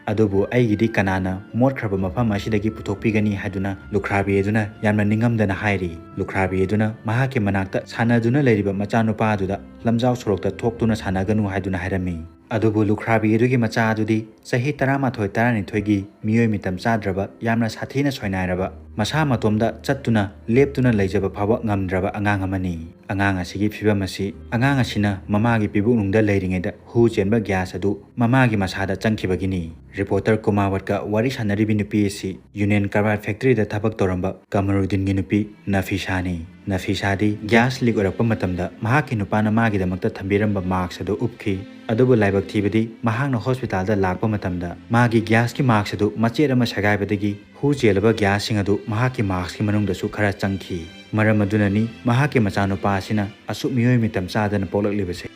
ꯑꯗꯨꯕꯨ ꯑꯩꯒꯤꯗꯤ ꯀꯅꯥꯅ ꯃꯣꯠꯈ꯭ꯔꯕ ꯃꯐꯝ ꯑꯁꯤꯗꯒꯤ ꯄꯨꯊꯣꯛꯄꯤꯒꯅꯤ ꯍꯥꯏꯗꯨꯅ ꯂꯨꯈ꯭ꯔꯥꯕꯤ ꯑꯗꯨꯅ ꯌꯥꯝꯅ ꯅꯤꯡꯉꯝꯗꯅ ꯍꯥꯏꯔꯤ꯫ ꯂꯨꯈ꯭ꯔꯥꯕꯤ ꯑꯗꯨꯅ ꯃꯍꯥꯛꯀꯤ ꯃꯅꯥꯛꯇ ꯁꯥꯟꯅꯗꯨꯅ ꯂꯩꯔꯤꯕ ꯃꯆꯥꯅꯨꯄꯥ ꯑꯗꯨꯗ ꯂꯝꯖꯥꯎ ꯁꯣꯔꯣꯛꯇ ꯊꯣꯛꯇꯨꯅ ꯁꯥꯟꯅꯒꯅꯨ ꯍꯥꯏꯗꯨꯅ ꯍꯥꯏꯔꯝꯃꯤ꯫ ꯑꯗꯨꯕꯨ ꯂꯨꯈ꯭ꯔꯥꯕꯤ ꯑꯗꯨꯒꯤ ꯃꯆꯥ ꯑꯗꯨꯗꯤ ꯆꯍꯤ ꯇꯔꯥꯃꯥꯊꯣꯏ ꯇꯔꯥꯅꯤꯊꯣꯏꯒꯤ ꯃꯤꯑꯣꯏ ꯃꯤꯇꯝ ꯆꯥꯗ꯭ꯔꯕ, ꯌꯥꯝꯅ ꯁꯥꯊꯤꯅ ꯁꯣꯏꯅꯥꯏꯔꯕ, ꯃꯁꯥ ꯃꯇꯣꯝꯗ ꯆꯠꯇꯨꯅ ꯂꯦꯞꯇꯨꯅ ꯂꯩꯖꯕ ꯐꯥꯎꯕ ꯉꯝꯗ꯭ꯔꯕ ꯑꯉꯥꯡ ꯑꯃꯅꯤ꯫ ꯑꯉꯥꯡ ꯑꯁꯤꯒꯤ ꯐꯤꯕꯝ ꯑꯁꯤ ꯑꯉꯥꯡ ꯑꯁꯤꯅ ꯃꯃꯥꯒꯤ ꯄꯤꯕꯨꯛꯅꯨꯡꯗ ꯂꯩꯔꯤꯉꯩꯗ ꯍꯨ ꯆꯦꯟꯕ ꯒ꯭ꯌꯥꯁ ꯑꯗꯨ ꯃꯃꯥꯒꯤ ꯃꯁꯥꯗ ꯆꯪꯈꯤꯕꯒꯤꯅꯤ꯫ ꯔꯤꯄꯣꯔꯇꯔ ꯀꯨꯃꯥꯋꯠꯀ ꯋꯥꯔꯤ ꯁꯥꯟꯅꯔꯤꯕꯤ ꯅꯨꯄꯤ ꯑꯁꯤ ꯌꯨꯅꯤꯌꯟ ꯀꯔꯕꯥꯔ ꯐꯦꯛꯇꯔꯤꯗ ꯊꯕꯛ ꯇꯧꯔꯝꯕ ꯀꯃꯔꯨꯗꯤꯟꯒꯤ ꯅꯨꯄꯤ ꯅꯐꯤꯁꯥꯅꯤ꯫ ꯅꯐꯤꯁꯥꯗꯤ ꯒ꯭ꯌꯥꯁ ꯂꯤꯛ ꯑꯣꯏꯔꯛꯄ ꯃꯇꯝꯗ ꯃꯍꯥꯛꯀꯤ ꯅꯨꯄꯥꯅ ꯃꯥꯒꯤꯗꯃꯛꯇ ꯊꯝꯕꯤꯔꯝꯕ ꯃꯥꯛꯁ ꯑꯗꯨ ꯎꯞꯈꯤ꯫ ꯑꯗꯨꯕꯨ ꯂꯥꯏꯕꯛ ꯊꯤꯕꯗꯤ ꯃꯍꯥꯛꯅ ꯍꯣꯁꯄꯤꯇꯥꯜꯗ ꯂꯥꯛꯄ ꯃꯇꯝꯗ ꯃꯥꯒꯤ ꯒ꯭ꯌꯥꯁꯀꯤ ꯃꯥꯛꯁ ꯑꯗꯨ ꯃꯆꯦꯠ ꯑꯃ ꯁꯦꯒꯥꯏꯕꯗꯒꯤ ꯍꯨ ꯆꯦꯜꯂꯕ ꯒ꯭ꯌꯥꯁꯁꯤꯡ ꯑꯗꯨ ꯃꯍꯥꯛꯀꯤ ꯃꯥꯛꯁꯀꯤ ꯃꯅꯨꯡꯗꯁꯨ ꯈꯔ ꯆꯪꯈꯤ꯫ ꯃꯔꯝ ꯑꯗꯨꯅꯅꯤ ꯃꯍꯥꯛꯀꯤ ꯃꯆꯥꯅꯨꯄꯥ ꯑꯁꯤꯅ ꯑꯁꯨꯛ ꯃꯤꯑꯣꯏ ꯃꯤꯇꯝ ꯆꯥꯗꯅ ꯄꯣꯛꯂꯛꯂꯤꯕꯁꯦ꯫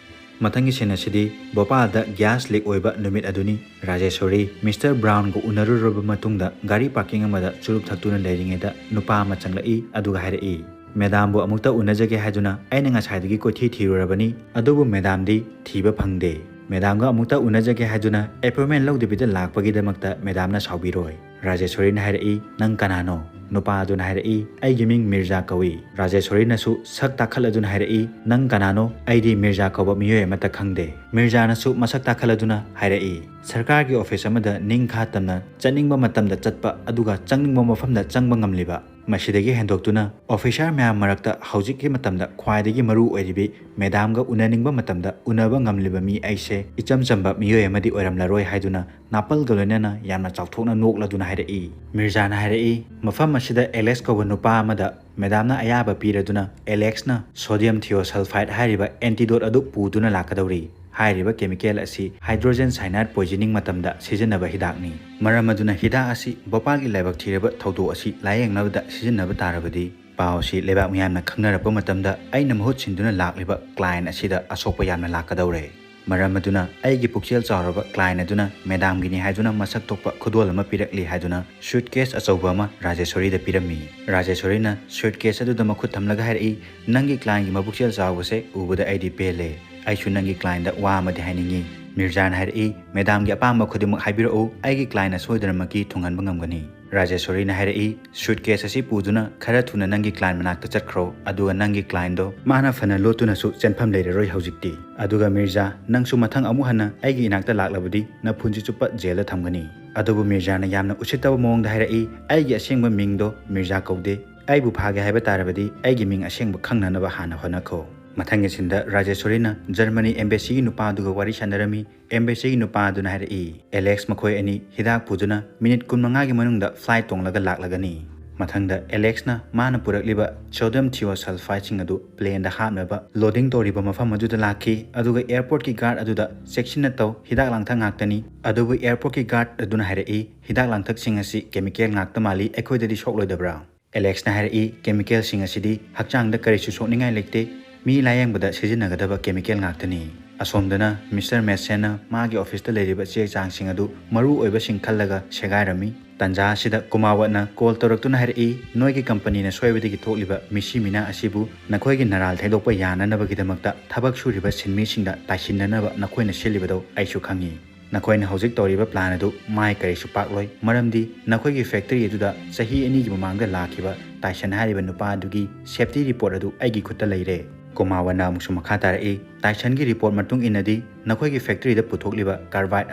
ꯃꯊꯪꯒꯤ ꯁꯤꯟ ꯑꯁꯤꯗꯤ ꯚꯣꯄꯥꯜꯗ ꯒ꯭ꯌꯥꯁ ꯂꯤꯛ ꯑꯣꯏꯕ ꯅꯨꯃꯤꯠ ꯑꯗꯨꯅꯤ꯫ ꯔꯥꯖꯦꯁꯣꯔꯤ ꯃꯤꯁꯇꯔ ꯕ꯭ꯔꯥꯎꯟꯒ ꯎꯅꯔꯨꯔꯕ ꯃꯇꯨꯡꯗ ꯒꯥꯔꯤ ꯄꯥꯔꯀꯤꯡ ꯑꯃꯗ ꯆꯨꯔꯨꯞ ꯊꯛꯇꯨꯅ ꯂꯩꯔꯤꯉꯩꯗ ꯅꯨꯄꯥ ꯑꯃ ꯆꯪꯂꯛꯏ, ꯑꯗꯨꯒ ꯍꯥꯏꯔꯛꯏ, "ꯃꯦꯗꯥꯝꯕꯨ ꯑꯃꯨꯛꯇ ꯎꯅꯖꯒꯦ ꯍꯥꯏꯗꯨꯅ ꯑꯩꯅ ꯉꯁꯥꯏꯗꯒꯤ ꯀꯣꯏꯊꯤ ꯊꯤꯔꯨꯔꯕꯅꯤ, ꯑꯗꯨꯕꯨ ꯃꯦꯗꯥꯝꯗꯤ ꯊꯤꯕ ꯐꯪꯗꯦ꯫ ꯃꯦꯗꯥꯝꯒ ꯑꯃꯨꯛꯇ ꯎꯅꯖꯒꯦ ꯍꯥꯏꯗꯨꯅ ꯑꯦꯄꯣꯏꯟꯃꯦꯟ ꯂꯧꯗꯕꯤꯗ ꯂꯥꯛꯄꯒꯤꯗꯃꯛꯇ ꯃꯦꯗꯥꯝꯅ ꯁꯥꯎꯕꯤꯔꯣꯏ"꯫ ꯔꯥꯖꯦꯁꯣꯔꯤꯅ ꯍꯥꯏꯔꯛꯏ, "ꯅꯪ ꯀꯅꯥꯅꯣ?" ꯅꯨꯄꯥ ꯑꯗꯨꯅ ꯍꯥꯏꯔꯛꯏ, "ꯑꯩꯒꯤ ꯃꯤꯡ ꯃꯤꯔꯖꯥ ꯀꯧꯏ"꯫ ꯔꯥꯖꯦꯁꯣꯔꯤꯅꯁꯨ ꯁꯛ ꯇꯥꯈꯠꯂꯗꯨꯅ ꯍꯥꯏꯔꯛꯏ, "ꯅꯪ ꯀꯅꯥꯅꯣ? ꯑꯩꯗꯤ ꯃꯤꯔꯖꯥ ꯀꯧꯕ ꯃꯤꯑꯣꯏ ꯑꯃꯠꯇ ꯈꯪꯗꯦ"꯫ ꯃꯤꯔꯖꯥꯅꯁꯨ ꯃꯁꯛ ꯇꯥꯈꯠꯂꯗꯨꯅ ꯍꯥꯏꯔꯛꯏ, "ꯁꯔꯀꯥꯔꯒꯤ ꯑꯣꯐꯤꯁ ꯑꯃꯗ ꯅꯤꯡꯈꯥ ꯇꯝꯅ ꯆꯠꯅꯤꯡꯕ ꯃꯇꯝꯗ ꯆꯠꯄ, ꯑꯗꯨꯒ ꯆꯪꯅꯤꯡꯕ ꯃꯐꯝꯗ ꯆꯪꯕ ꯉꯝꯂꯤꯕ, ꯃꯁꯤꯗꯒꯤ ꯍꯦꯟꯗꯣꯛꯇꯨꯅ ꯑꯣꯐꯤꯁꯥꯔ ꯃꯌꯥꯝ ꯃꯔꯛꯇ ꯍꯧꯖꯤꯛꯀꯤ ꯃꯇꯝꯗ ꯈ꯭ꯋꯥꯏꯗꯒꯤ ꯃꯔꯨ ꯑꯣꯏꯔꯤꯕꯤ ꯃꯦꯗꯥꯝꯒ ꯎꯅꯅꯤꯡꯕ ꯃꯇꯝꯗ ꯎꯅꯕ ꯉꯝꯂꯤꯕ ꯃꯤ ꯑꯩꯁꯦ ꯏꯆꯝ ꯆꯝꯕ ꯃꯤꯑꯣꯏ ꯑꯃꯗꯤ ꯑꯣꯏꯔꯝꯂꯔꯣꯏ ꯍꯥꯏꯗꯨꯅ ꯅꯥꯄꯜꯒ ꯂꯣꯏꯅꯅ ꯌꯥꯝꯅ ꯆꯥꯎꯊꯣꯛꯅ ꯅꯣꯛꯂꯗꯨꯅ ꯍꯥꯏꯔꯛꯏ꯫ ꯃꯤꯔꯖꯥꯅ ꯍꯥꯏꯔꯛꯏ, ꯃꯐꯝ ꯑꯁꯤꯗ ꯑꯦꯂꯦꯛꯁ ꯀꯧꯕ ꯅꯨꯄꯥ ꯑꯃꯗ ꯃꯦꯗꯥꯝꯅ ꯑꯌꯥꯕ ꯄꯤꯔꯗꯨꯅ ꯑꯦꯂꯦꯛꯁꯅ sodium thiosulfide ꯍꯥꯏꯔꯤꯕ antidote ꯑꯗꯨ ꯄꯨꯗꯨꯅ ꯂꯥꯛꯀꯗꯧꯔꯤ꯫ ꯍꯥꯏꯔꯤꯕ chemical ꯑꯁꯤ hydrogen cyanide poisoning ꯃꯇꯝꯗ ꯁꯤꯖꯤꯟꯅꯕ ꯍꯤꯗꯥꯛꯅꯤ꯫ ꯃꯔꯝ ꯑꯗꯨꯅ ꯍꯤꯗꯥꯛ ꯑꯁꯤ ꯚꯣꯄꯥꯜꯒꯤ ꯂꯥꯏꯕꯛ ꯊꯤꯔꯕ ꯊꯧꯗꯣꯛ ꯑꯁꯤ ꯂꯥꯌꯦꯡꯅꯕꯗ ꯁꯤꯖꯤꯟꯅꯕ ꯇꯥꯔꯕꯗꯤ ꯄꯥꯎ ꯑꯁꯤ ꯂꯩꯕꯥꯛ ꯃꯤꯌꯥꯝꯅ ꯈꯪꯅꯔꯛꯄ ꯃꯇꯝꯗ ꯑꯩꯅ ꯃꯍꯨꯠ ꯁꯤꯟꯗꯨꯅ ꯂꯥꯛꯂꯤꯕ client ꯑꯁꯤꯗ ꯑꯁꯣꯛꯄ ꯌꯥꯝꯅ ꯂꯥꯛꯀꯗꯧꯔꯦ꯫ ꯃꯔꯝ ꯑꯗꯨꯅ ꯑꯩꯒꯤ ꯄꯨꯛꯆꯦꯜ ꯆꯥꯎꯔꯕ client ꯑꯗꯨꯅ ꯃꯦꯗꯥꯝꯒꯤꯅꯤ ꯍꯥꯏꯗꯨꯅ ꯃꯁꯛ ꯊꯣꯛꯄ ꯈꯨꯗꯣꯜ ꯑꯃ ꯄꯤꯔꯛꯂꯤ ꯍꯥꯏꯗꯨꯅ suitcase ꯑꯆꯧꯕ ꯑꯃ ꯔꯥꯖꯦꯁꯣꯔꯤꯗ ꯄꯤꯔꯝꯃꯤ꯫ ꯔꯥꯖꯦꯁꯣꯔꯤꯅ suitcase ꯑꯗꯨꯗ ꯃꯈꯨꯠ ꯊꯝꯂꯒ ꯍꯥꯏꯔꯛꯏ, "ꯅꯪꯒꯤ clientꯒꯤ ꯃꯕꯨꯛꯆꯦꯜ ꯆꯥꯎꯕꯁꯦ ꯎꯕꯗ ꯑꯩꯗꯤ ꯄꯦꯜꯂꯦ꯫ ꯑꯩꯁꯨ ꯅꯪꯒꯤ clientꯗ ꯋꯥ ꯑꯃꯗꯤ ꯍꯥꯏꯅꯤꯡꯉꯤ꯫" ꯃꯤꯔꯖꯥꯅ ꯍꯥꯏꯔꯛꯏ, "ꯃꯦꯗꯥꯝꯒꯤ ꯑꯄꯥꯝꯕ ꯈꯨꯗꯤꯡꯃꯛ ꯍꯥꯏꯕꯤꯔꯛꯎ, ꯑꯩꯒꯤ clientꯅ ꯁꯣꯏꯗꯅꯃꯛꯀꯤ ꯊꯨꯡꯍꯟꯕ ꯉꯝꯒꯅꯤ꯫" ꯔꯥꯖꯦꯁꯣꯔꯤꯅ ꯍꯥꯏꯔꯛꯏ, "Suitcase ꯑꯁꯤ ꯄꯨꯗꯨꯅ ꯈꯔ ꯊꯨꯅ ꯅꯪꯒꯤ client ꯃꯅꯥꯛꯇ ꯆꯠꯈ꯭ꯔꯣ, ꯑꯗꯨꯒ ꯅꯪꯒꯤ clientꯗꯣ ꯃꯥꯅ ꯐꯅ ꯂꯣꯠꯇꯨꯅꯁꯨ ꯆꯦꯟꯐꯝ ꯂꯩꯔꯔꯣꯏ ꯍꯧꯖꯤꯛꯇꯤ꯫ ꯑꯗꯨꯒ ꯃꯤꯔꯖꯥ, ꯅꯪꯁꯨ ꯃꯊꯪ ꯑꯃꯨꯛ ꯍꯟꯅ ꯑꯩꯒꯤ ꯏꯅꯥꯛꯇ ꯂꯥꯛꯂꯕꯗꯤ ꯅꯄꯨꯟꯁꯤ ꯆꯨꯞꯄ ꯖꯦꯜꯗ ꯊꯝꯒꯅꯤ꯫" ꯑꯗꯨꯕꯨ ꯃꯤꯔꯖꯥꯅ ꯌꯥꯝꯅ ꯎꯁꯤꯠꯇꯕ ꯃꯑꯣꯡꯗ ꯍꯥꯏꯔꯛꯏ, "ꯑꯩꯒꯤ ꯑꯁꯦꯡꯕ ꯃꯤꯡꯗꯣ ꯃꯤꯔꯖꯥ ꯀꯧꯗꯦ꯫ ꯑꯩꯕꯨ ꯐꯥꯒꯦ ꯍꯥꯏꯕ ꯇꯥꯔꯕꯗꯤ ꯑꯩꯒꯤ ꯃꯤꯡ ꯑꯁꯦꯡꯕ ꯈꯪꯅꯅꯕ ꯍꯥꯟꯅ ꯍꯣꯠꯅꯈꯣ꯫" ꯃꯊꯪꯒꯤ ꯁꯤꯟꯗ ꯔꯥꯖꯦꯁꯣꯔꯤꯅ ꯖꯔꯃꯅꯤ embassyꯒꯤ ꯅꯨꯄꯥꯗꯨꯒ ꯋꯥꯔꯤ ꯁꯥꯟꯅꯔꯝꯃꯤ꯫ Embassyꯒꯤ ꯅꯨꯄꯥꯗꯨꯅ ꯍꯥꯏꯔꯛꯏ, "ꯑꯦꯂꯦꯛꯁ ꯃꯈꯣꯏ ꯑꯅꯤ ꯍꯤꯗꯥꯛ ꯄꯨꯗꯨꯅ minute ꯀꯨꯟꯃꯉꯥꯒꯤ ꯃꯅꯨꯡꯗ flight ꯇꯣꯡꯂꯒ ꯂꯥꯛꯂꯒꯅꯤ꯫" ꯃꯊꯪꯗ ꯑꯦꯂꯦꯛꯁꯅ ꯃꯥꯅ ꯄꯨꯔꯛꯂꯤꯕ sodium thiosulfideꯁꯤꯡ ꯑꯗꯨ planeꯗ ꯍꯥꯞꯅꯕ loading ꯇꯧꯔꯤꯕ ꯃꯐꯝ ꯑꯗꯨꯗ ꯂꯥꯛꯈꯤ꯫ ꯑꯗꯨꯒ airportꯀꯤ guard ꯑꯗꯨꯗ, "ꯆꯦꯛꯁꯤꯟꯅ ꯇꯧ, ꯍꯤꯗꯥꯛ ꯂꯥꯡꯊꯛ ꯉꯥꯛꯇꯅꯤ꯫" ꯑꯗꯨꯕꯨ airportꯀꯤ guard ꯑꯗꯨꯅ ꯍꯥꯏꯔꯛꯏ, "ꯍꯤꯗꯥꯛ ꯂꯥꯡꯊꯛꯁꯤꯡ ꯑꯁꯤ chemical ꯉꯥꯛꯇ ꯃꯥꯜꯂꯤ, ꯑꯩꯈꯣꯏꯗꯗꯤ ꯁꯣꯛꯂꯣꯏꯗꯕ꯭ꯔꯥ?" ꯑꯦꯂꯦꯛꯁꯅ ꯍꯥꯏꯔꯛꯏ, "Chemicalꯁꯤꯡ ꯑꯁꯤꯗꯤ ꯍꯛꯆꯥꯡꯗ ꯀꯔꯤꯁꯨ ꯁꯣꯛꯅꯤꯡꯉꯥꯏ ꯂꯩꯇꯦ, ꯃꯤ ꯂꯥꯌꯦꯡꯕꯗ ꯁꯤꯖꯤꯟꯅꯒꯗꯕ chemical ꯉꯥꯛꯇꯅꯤ꯫" ꯑꯁꯣꯝꯗꯅ Mister Madsenꯅ ꯃꯥꯒꯤ officeꯇ ꯂꯩꯔꯤꯕ ꯆꯦ ꯆꯥꯡꯁꯤꯡ ꯑꯗꯨ ꯃꯔꯨ ꯑꯣꯏꯕꯁꯤꯡ ꯈꯜꯂꯒ ꯁꯦꯒꯥꯏꯔꯝꯃꯤ꯫ ꯇꯟꯖꯥ ꯑꯁꯤꯗ ꯀꯨꯃꯥꯋꯠꯅ call ꯇꯧꯔꯛꯇꯨꯅ ꯍꯥꯏꯔꯛꯏ, "ꯅꯣꯏꯒꯤ companyꯅ ꯁꯣꯏꯕꯗꯒꯤ ꯊꯣꯛꯂꯤꯕ ꯃꯤꯁꯤ ꯃꯤꯅꯥ ꯑꯁꯤꯕꯨ ꯅꯈꯣꯏꯒꯤ ꯅꯔꯥꯜ ꯊꯩꯗꯣꯛꯄ ꯌꯥꯅꯅꯕꯒꯤꯗꯃꯛꯇ ꯊꯕꯛ ꯁꯨꯔꯤꯕ ꯁꯤꯟꯃꯤꯁꯤꯡꯗ ꯇꯥꯏꯁꯤꯟꯅꯅꯕ ꯅꯈꯣꯏꯅ ꯁꯤꯜꯂꯤꯕꯗꯨ ꯑꯩꯁꯨ ꯈꯪꯏ꯫ ꯅꯈꯣꯏꯅ ꯍꯧꯖꯤꯛ ꯇꯧꯔꯤꯕ plan ꯑꯗꯨ ꯃꯥꯏ ꯀꯔꯤꯁꯨ ꯄꯥꯛꯂꯣꯏ, ꯃꯔꯝꯗꯤ ꯅꯈꯣꯏꯒꯤ factory ꯑꯗꯨꯗ ꯆꯍꯤ ꯑꯅꯤꯒꯤ ꯃꯃꯥꯡꯗ ꯂꯥꯛꯈꯤꯕ ꯇꯥꯏꯁꯟ ꯍꯥꯏꯔꯤꯕ ꯅꯨꯄꯥ ꯑꯗꯨꯒꯤ safety report ꯑꯗꯨ ꯑꯩꯒꯤ ꯈꯨꯠꯇ ꯂꯩꯔꯦ꯫" ꯀꯨꯃꯥꯋꯠꯅ ꯑꯃꯨꯛꯁꯨ ꯃꯈꯥ ꯇꯥꯔꯛꯏ, "ꯇꯥꯏꯁꯟꯒꯤ report ꯃꯇꯨꯡ ꯏꯟꯅꯗꯤ ꯅꯈꯣꯏꯒꯤ factoryꯗ ꯄꯨꯊꯣꯛꯂꯤꯕ carbide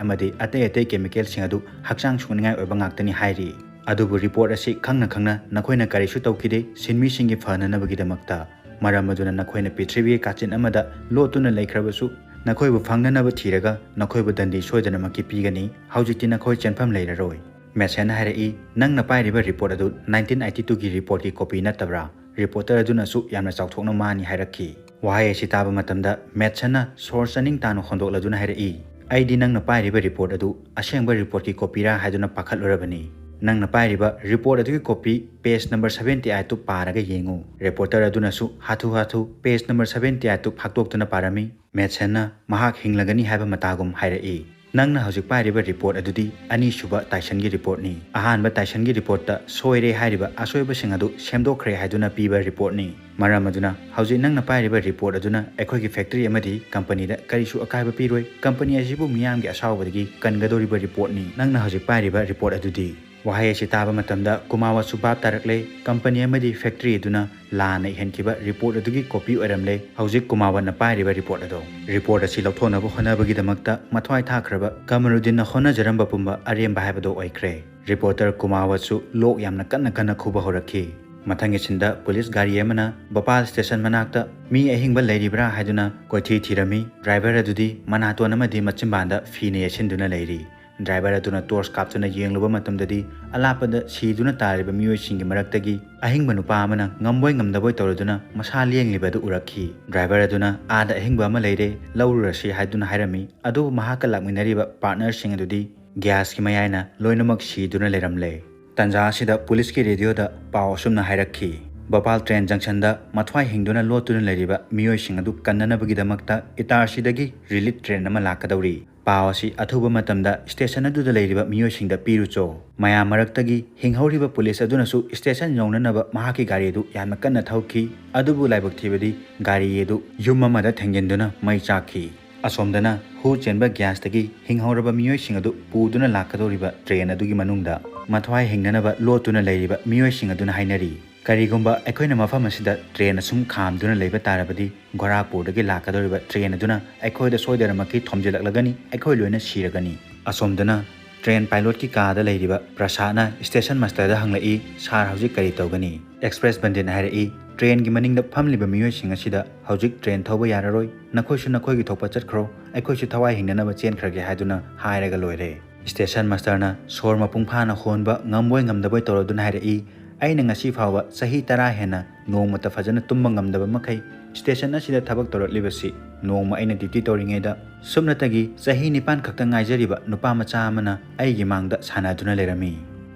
ꯑꯃꯗꯤ ꯑꯇꯩ ꯑꯇꯩ chemicalꯁꯤꯡ ꯑꯗꯨ ꯍꯛꯆꯥꯡ ꯁꯣꯛꯅꯤꯡꯉꯥꯏ ꯑꯣꯏꯕ ꯉꯥꯛꯇꯅꯤ ꯍꯥꯏꯔꯤ꯫ ꯑꯗꯨꯕꯨ ꯔꯤꯄꯣꯔꯠ ꯑꯁꯤ ꯈꯪꯅ ꯈꯪꯅ ꯅꯈꯣꯏꯅ ꯀꯔꯤꯁꯨ ꯇꯧꯈꯤꯗꯦ, ꯁꯤꯟꯃꯤꯁꯤꯡꯒꯤ ꯐꯅꯅꯕꯒꯤꯗꯃꯛꯇ꯫ ꯃꯔꯝ ꯑꯗꯨꯅ ꯅꯈꯣꯏꯅ ꯄ꯭ꯔꯤꯊꯤꯕꯤꯒꯤ ꯀꯥꯆꯤꯟ ꯑꯃꯗ ꯂꯣꯠꯇꯨꯅ ꯂꯩꯈ꯭ꯔꯕꯁꯨ, ꯅꯈꯣꯏꯕꯨ ꯐꯪꯅꯅꯕ ꯊꯤꯔꯒ ꯅꯈꯣꯏꯕꯨ ꯗꯟꯗꯤ ꯁꯣꯏꯗꯅꯃꯛꯀꯤ ꯄꯤꯒꯅꯤ꯫ ꯍꯧꯖꯤꯛꯇꯤ ꯅꯈꯣꯏ ꯆꯦꯟꯐꯝ ꯂꯩꯔꯔꯣꯏ꯫ ꯃꯦꯠꯁꯟꯅ ꯍꯥꯏꯔꯛꯏ, "ꯅꯪꯅ ꯄꯥꯏꯔꯤꯕ ꯔꯤꯄꯣꯔꯠ ꯑꯗꯨ ꯅꯥꯏꯟꯇꯤꯟ ꯑꯥꯏꯇꯤ ꯇꯨꯒꯤ ꯔꯤꯄꯣꯔꯠꯀꯤ ꯀꯣꯄꯤ ꯅꯠꯇꯕ꯭ꯔꯥ?" ꯔꯤꯄꯣꯔꯇꯔ ꯑꯗꯨꯅꯁꯨ ꯌꯥꯝꯅ ꯆꯥꯎꯊꯣꯛꯅ ꯃꯥꯅꯤ ꯍꯥꯏꯔꯛꯈꯤ꯫ ꯋꯥꯍꯩ ꯑꯁꯤ ꯇꯥꯕ ꯃꯇꯝꯗ ꯃꯦꯠꯁꯟꯅ ꯁꯣꯔ ꯆꯥꯅꯤꯡ ꯇꯥꯅ ꯍꯣꯟꯗꯣꯛꯂꯗꯨꯅ ꯍꯥꯏꯔꯛꯏ, "ꯑꯩꯗꯤ ꯅꯪꯅ ꯄꯥꯏꯔꯤꯕ ꯔꯤꯄꯣꯔꯠ ꯑꯗꯨ ꯑꯁꯦꯡꯕ ꯔꯤꯄꯣꯔꯠꯀꯤ ꯀꯣꯄꯤꯔꯥ ꯍꯥꯏꯗꯨꯅ ꯄꯥꯈꯠꯂꯨꯔꯕꯅꯤ꯫ ꯅꯪꯅ ꯄꯥꯏꯔꯤꯕ ꯔꯤꯄꯣꯔꯠ ꯑꯗꯨꯒꯤ ꯀꯣꯄꯤ ꯄꯦꯖ ꯅꯝꯕꯔ ꯁꯚꯦꯟꯇꯤ ꯑꯥꯏꯠꯇꯨ ꯄꯥꯔꯒ ꯌꯦꯡꯉꯨ꯫" ꯔꯤꯄꯣꯔꯇꯔ ꯑꯗꯨꯅꯁꯨ ꯍꯥꯊꯨ ꯍꯥꯊꯨ ꯄꯦꯖ ꯅꯝꯕꯔ ꯁꯚꯦꯟꯇꯤ ꯑꯥꯏꯠꯇꯨ ꯐꯥꯛꯇꯣꯛꯇꯨꯅ ꯄꯥꯔꯝꯃꯤ꯫ ꯃꯦꯠꯁꯟꯅ ꯃꯍꯥꯛ ꯍꯤꯡꯂꯒꯅꯤ ꯍꯥꯏꯕ ꯃꯇꯥꯒꯨꯝ ꯍꯥꯏꯔꯛꯏ, "ꯅꯪꯅ ꯍꯧꯖꯤꯛ ꯄꯥꯏꯔꯤꯕ ꯔꯤꯄꯣꯔꯠ ꯑꯗꯨꯗꯤ ꯑꯅꯤꯁꯨꯕ ꯇꯥꯏꯁꯟꯒꯤ ꯔꯤꯄꯣꯔꯠꯅꯤ꯫ ꯑꯍꯥꯟꯕ ꯇꯥꯏꯁꯟꯒꯤ ꯔꯤꯄꯣꯔꯠꯇ ꯁꯣꯏꯔꯦ ꯍꯥꯏꯔꯤꯕ ꯑꯁꯣꯏꯕꯁꯤꯡ ꯑꯗꯨ ꯁꯦꯝꯗꯣꯛꯈ꯭ꯔꯦ ꯍꯥꯏꯗꯨꯅ ꯄꯤꯕ ꯔꯤꯄꯣꯔꯠꯅꯤ꯫ ꯃꯔꯝ ꯑꯗꯨꯅ ꯍꯧꯖꯤꯛ ꯅꯪꯅ ꯄꯥꯏꯔꯤꯕ ꯔꯤꯄꯣꯔꯠ ꯑꯗꯨꯅ ꯑꯩꯈꯣꯏꯒꯤ ꯐꯦꯛꯇꯔꯤ ꯑꯃꯗꯤ ꯀꯝꯄꯅꯤꯗ ꯀꯔꯤꯁꯨ ꯑꯀꯥꯏꯕ ꯄꯤꯔꯣꯏ꯫ ꯀꯝꯄꯅꯤ ꯑꯁꯤꯕꯨ ꯃꯤꯌꯥꯝꯒꯤ ꯑꯁꯥꯎꯕꯗꯒꯤ ꯀꯟꯒꯗꯧꯔꯤꯕ ꯔꯤꯄꯣꯔꯠꯅꯤ ꯅꯪꯅ ꯍꯧꯖꯤꯛ ꯄꯥꯏꯔꯤꯕ ꯔꯤꯄꯣꯔꯠ ꯑꯗꯨꯗꯤ꯫" ꯋꯥꯍꯩ ꯑꯁꯤ ꯇꯥꯕ ꯃꯇꯝꯗ ꯀꯨꯃꯥꯋꯠꯁꯨ ꯚꯥꯞ ꯇꯥꯔꯛꯂꯦ꯫ ꯀꯝꯄꯅꯤ ꯑꯃꯗꯤ ꯐꯦꯛꯇꯔꯤ ꯑꯗꯨꯅ ꯂꯥꯟꯅ ꯏꯍꯟꯈꯤꯕ ꯔꯤꯄꯣꯔꯠ ꯑꯗꯨꯒꯤ ꯀꯣꯄꯤ ꯑꯣꯏꯔꯝꯂꯦ꯫ ꯍꯧꯖꯤꯛ ꯀꯨꯃꯥꯋꯠꯅ ꯄꯥꯏꯔꯤꯕ ꯔꯤꯄꯣꯔꯠ ꯑꯗꯣ꯫ ꯔꯤꯄꯣꯔꯠ ꯑꯁꯤ ꯂꯧꯊꯣꯛꯅꯕ ꯍꯣꯠꯅꯕꯒꯤꯗꯃꯛꯇ ꯃꯊ꯭ꯋꯥꯏ ꯊꯥꯈ꯭ꯔꯕ ꯀꯃꯔꯨꯗꯤꯟꯅ ꯍꯣꯠꯅꯖꯔꯝꯕ ꯄꯨꯝꯕ ꯑꯔꯦꯝꯕ ꯍꯥꯏꯕꯗꯣ ꯑꯣꯏꯈ꯭ꯔꯦ꯫ ꯔꯤꯄꯣꯔꯇꯔ ꯀꯨꯃꯥꯋꯠꯁꯨ ꯂꯣꯛ ꯌꯥꯝꯅ ꯀꯟꯅ ꯀꯟꯅ ꯈꯨꯕ ꯍꯧꯔꯛꯈꯤ꯫ ꯃꯊꯪꯒꯤ ꯁꯤꯟꯗ ꯄꯨꯂꯤꯁ ꯒꯥꯔꯤ ꯑꯃꯅ ꯚꯣꯄꯥꯜ ꯁ꯭ꯇꯦꯁꯟ ꯃꯅꯥꯛꯇ ꯃꯤ ꯑꯍꯤꯡꯕ ꯂꯩꯔꯤꯕ꯭ꯔꯥ ꯍꯥꯏꯗꯨꯅ ꯀꯣꯏꯊꯤ ꯊꯤꯔꯝꯃꯤ꯫ ꯗ꯭ꯔꯥꯏꯚꯔ ꯑꯗꯨꯗꯤ ꯃꯅꯥꯇꯣꯟ ꯑꯃꯗꯤ ꯃꯆꯤꯟꯕꯥꯟꯗ ꯐꯤꯅ ꯌꯦꯠꯁꯤꯟꯗꯨꯅ ꯂꯩꯔꯤ꯫ ꯗ꯭ꯔꯥꯏꯚꯔ ꯑꯗꯨꯅ ꯇꯣꯔꯆ ꯀꯥꯞꯇꯨꯅ ꯌꯦꯡꯂꯨꯕ ꯃꯇꯝꯗꯗꯤ ꯑꯂꯥꯞꯄꯗ ꯁꯤꯗꯨꯅ ꯇꯥꯔꯤꯕ ꯃꯤꯑꯣꯏꯁꯤꯡꯒꯤ ꯃꯔꯛꯇꯒꯤ ꯑꯍꯤꯡꯕ ꯅꯨꯄꯥ ꯑꯃꯅ ꯉꯝꯕꯣꯏ ꯉꯝꯗꯕꯣꯏ ꯇꯧꯔꯗꯨꯅ ꯃꯁꯥ ꯂꯦꯡꯂꯤꯕ ꯑꯗꯨ ꯎꯔꯛꯈꯤ꯫ ꯗ꯭ꯔꯥꯏꯚꯔ ꯑꯗꯨꯅ "ꯑꯥꯗ ꯑꯍꯤꯡꯕ ꯑꯃ ꯂꯩꯔꯦ, ꯂꯧꯔꯨꯔꯁꯤ" ꯍꯥꯏꯗꯨꯅ ꯍꯥꯏꯔꯝꯃꯤ꯫ ꯑꯗꯨꯕꯨ ꯃꯍꯥꯛꯀ ꯂꯥꯛꯃꯤꯟꯅꯔꯤꯕ ꯄꯥꯔꯠꯅꯔꯁꯤꯡ ꯑꯗꯨꯗꯤ ꯒ꯭ꯌꯥꯁꯀꯤ ꯃꯌꯥꯏꯅ ꯂꯣꯏꯅꯃꯛ ꯁꯤꯗꯨꯅ ꯂꯩꯔꯝꯂꯦ꯫ ꯇꯟꯖꯥ ꯑꯁꯤꯗ ꯄꯨꯂꯤꯁꯀꯤ ꯔꯦꯗꯤꯑꯣꯗ ꯄꯥꯎ ꯑꯁꯨꯝꯅ ꯍꯥꯏꯔꯛꯈꯤ, "ꯚꯣꯄꯥꯜ ꯇ꯭ꯔꯦꯟ ꯖꯪꯁꯟꯗ ꯃꯊ꯭ꯋꯥꯏ ꯍꯤꯡꯗꯨꯅ ꯂꯣꯠꯇꯨꯅ ꯂꯩꯔꯤꯕ ꯃꯤꯑꯣꯏꯁꯤꯡ ꯑꯗꯨ ꯀꯟꯅꯅꯕꯒꯤꯗꯃꯛꯇ ꯏꯇꯥꯔꯁꯤꯗꯒꯤ ꯔꯤꯂꯤꯐ ꯇ꯭ꯔꯦꯟ ꯑꯃ ꯂꯥꯛꯀꯗꯧꯔꯤ꯫ ꯄꯥꯎ ꯑꯁꯤ ꯑꯊꯨꯕ ꯃꯇꯝꯗ ꯁ꯭ꯇꯦꯁꯟ ꯑꯗꯨꯗ ꯂꯩꯔꯤꯕ ꯃꯤꯑꯣꯏꯁꯤꯡꯗ ꯄꯤꯔꯨꯆꯣ꯫ ꯃꯌꯥꯝ ꯃꯔꯛꯇꯒꯤ ꯍꯤꯡꯍꯧꯔꯤꯕ ꯄꯨꯂꯤꯁ ꯑꯗꯨꯅꯁꯨ ꯁ꯭ꯇꯦꯁꯟ ꯌꯧꯅꯅꯕ ꯃꯍꯥꯛꯀꯤ ꯒꯥꯔꯤ ꯑꯗꯨ ꯌꯥꯝꯅ ꯀꯟꯅ ꯊꯧꯈꯤ꯫ ꯑꯗꯨꯕꯨ ꯂꯥꯏꯕꯛ ꯊꯤꯕꯗꯤ ꯒꯥꯔꯤ ꯑꯗꯨ ꯌꯨꯝ ꯑꯃꯗ ꯊꯦꯡꯖꯤꯟꯗꯨꯅ ꯃꯩ ꯆꯥꯛꯈꯤ꯫" ꯑꯁꯣꯝꯗꯅ ꯍꯨ ꯆꯦꯟꯕ ꯒ꯭ꯌꯥꯁꯇꯒꯤ ꯍꯤꯡꯍꯧꯔꯕ ꯃꯤꯑꯣꯏꯁꯤꯡ ꯑꯗꯨ ꯄꯨꯗꯨꯅ ꯂꯥꯛꯀꯗꯧꯔꯤꯕ ꯇ꯭ꯔꯦꯟ ꯑꯗꯨꯒꯤ ꯃꯅꯨꯡꯗ ꯃꯊ꯭ꯋꯥꯏ ꯍꯤꯡꯅꯅꯕ ꯂꯣꯠꯇꯨꯅ ꯂꯩꯔꯤꯕ ꯃꯤꯑꯣꯏꯁꯤꯡ ꯑꯗꯨꯅ ꯍꯥꯏꯅꯔꯤ, "ꯀꯔꯤꯒꯨꯝꯕ ꯑꯩꯈꯣꯏꯅ ꯃꯐꯝ ꯑꯁꯤꯗ ꯇ꯭ꯔꯦꯟ ꯑꯁꯨꯝ ꯈꯥꯝꯗꯨꯅ ꯂꯩꯕ ꯇꯥꯔꯕꯗꯤ, ꯒꯣꯔꯥꯄꯨꯔꯗꯒꯤ ꯂꯥꯛꯀꯗꯧꯔꯤꯕ ꯇ꯭ꯔꯦꯟ ꯑꯗꯨꯅ ꯑꯩꯈꯣꯏꯗ ꯁꯣꯏꯗꯅꯃꯛꯀꯤ ꯊꯣꯝꯖꯤꯜꯂꯛꯂꯒꯅꯤ, ꯑꯩꯈꯣꯏ ꯂꯣꯏꯅ ꯁꯤꯔꯒꯅꯤ꯫" ꯑꯁꯣꯝꯗꯅ ꯇ꯭ꯔꯦꯟ ꯄꯥꯏꯂꯣꯠꯀꯤ ꯀꯥꯗ ꯂꯩꯔꯤꯕ ꯄ꯭ꯔꯁꯥꯗꯅ ꯁ꯭ꯇꯦꯁꯟ ꯃꯥꯁꯇꯔꯗ ꯍꯪꯂꯛꯏ, "ꯁꯥꯔ, ꯍꯧꯖꯤꯛ ꯀꯔꯤ ꯇꯧꯒꯅꯤ?" ꯑꯦꯛꯁꯄ꯭ꯔꯦꯁ ꯕꯟꯗꯤꯠꯅ ꯍꯥꯏꯔꯛꯏ, "ꯇ꯭ꯔꯦꯟꯒꯤ ꯃꯅꯤꯡꯗ ꯐꯝꯂꯤꯕ ꯃꯤꯑꯣꯏꯁꯤꯡ ꯑꯁꯤꯗ ꯍꯧꯖꯤꯛ ꯇ꯭ꯔꯦꯟ ꯊꯧꯕ ꯌꯥꯔꯔꯣꯏ, ꯅꯈꯣꯏꯁꯨ ꯅꯈꯣꯏꯒꯤ ꯊꯣꯛꯄ ꯆꯠꯈ꯭ꯔꯣ, ꯑꯩꯈꯣꯏꯁꯨ ꯊꯋꯥꯏ ꯍꯤꯡꯅꯅꯕ ꯆꯦꯟꯈ꯭ꯔꯒꯦ" ꯍꯥꯏꯗꯨꯅ ꯍꯥꯏꯔꯒ ꯂꯣꯏꯔꯦ꯫ ꯁ꯭ꯇꯦꯁꯟ ꯃꯥꯁꯇꯔꯅ ꯁꯣꯔ ꯃꯄꯨꯡ ꯐꯥꯅ ꯍꯣꯟꯕ ꯉꯝꯕꯣꯏ ꯉꯝꯗꯕꯣꯏ ꯇꯧꯔꯗꯨꯅ ꯍꯥꯏꯔꯛꯏ, "ꯑꯩꯅ ꯉꯁꯤ ꯐꯥꯎꯕ ꯆꯍꯤ ꯇꯔꯥ ꯍꯦꯟꯅ ꯅꯣꯡꯃꯇ ꯐꯖꯅ ꯇꯨꯝꯕ ꯉꯝꯗꯕ ꯃꯈꯩ ꯁ꯭ꯇꯦꯁꯟ ꯑꯁꯤꯗ ꯊꯕꯛ ꯇꯧꯔꯛꯂꯤꯕꯁꯤ ꯅꯣꯡꯃ ꯑꯩꯅ ꯗ꯭ꯌꯨꯇꯤ ꯇꯧꯔꯤꯉꯩꯗ ꯁꯨꯞꯅꯇꯒꯤ ꯆꯍꯤ ꯅꯤꯄꯥꯟ ꯈꯛꯇ ꯉꯥꯏꯖꯔꯤꯕ ꯅꯨꯄꯥ ꯃꯆꯥ ꯑꯃꯅ ꯑꯩꯒꯤ ꯃꯥꯡꯗ ꯁꯥꯟꯅꯗꯨꯅ ꯂꯩꯔꯝꯃꯤ꯫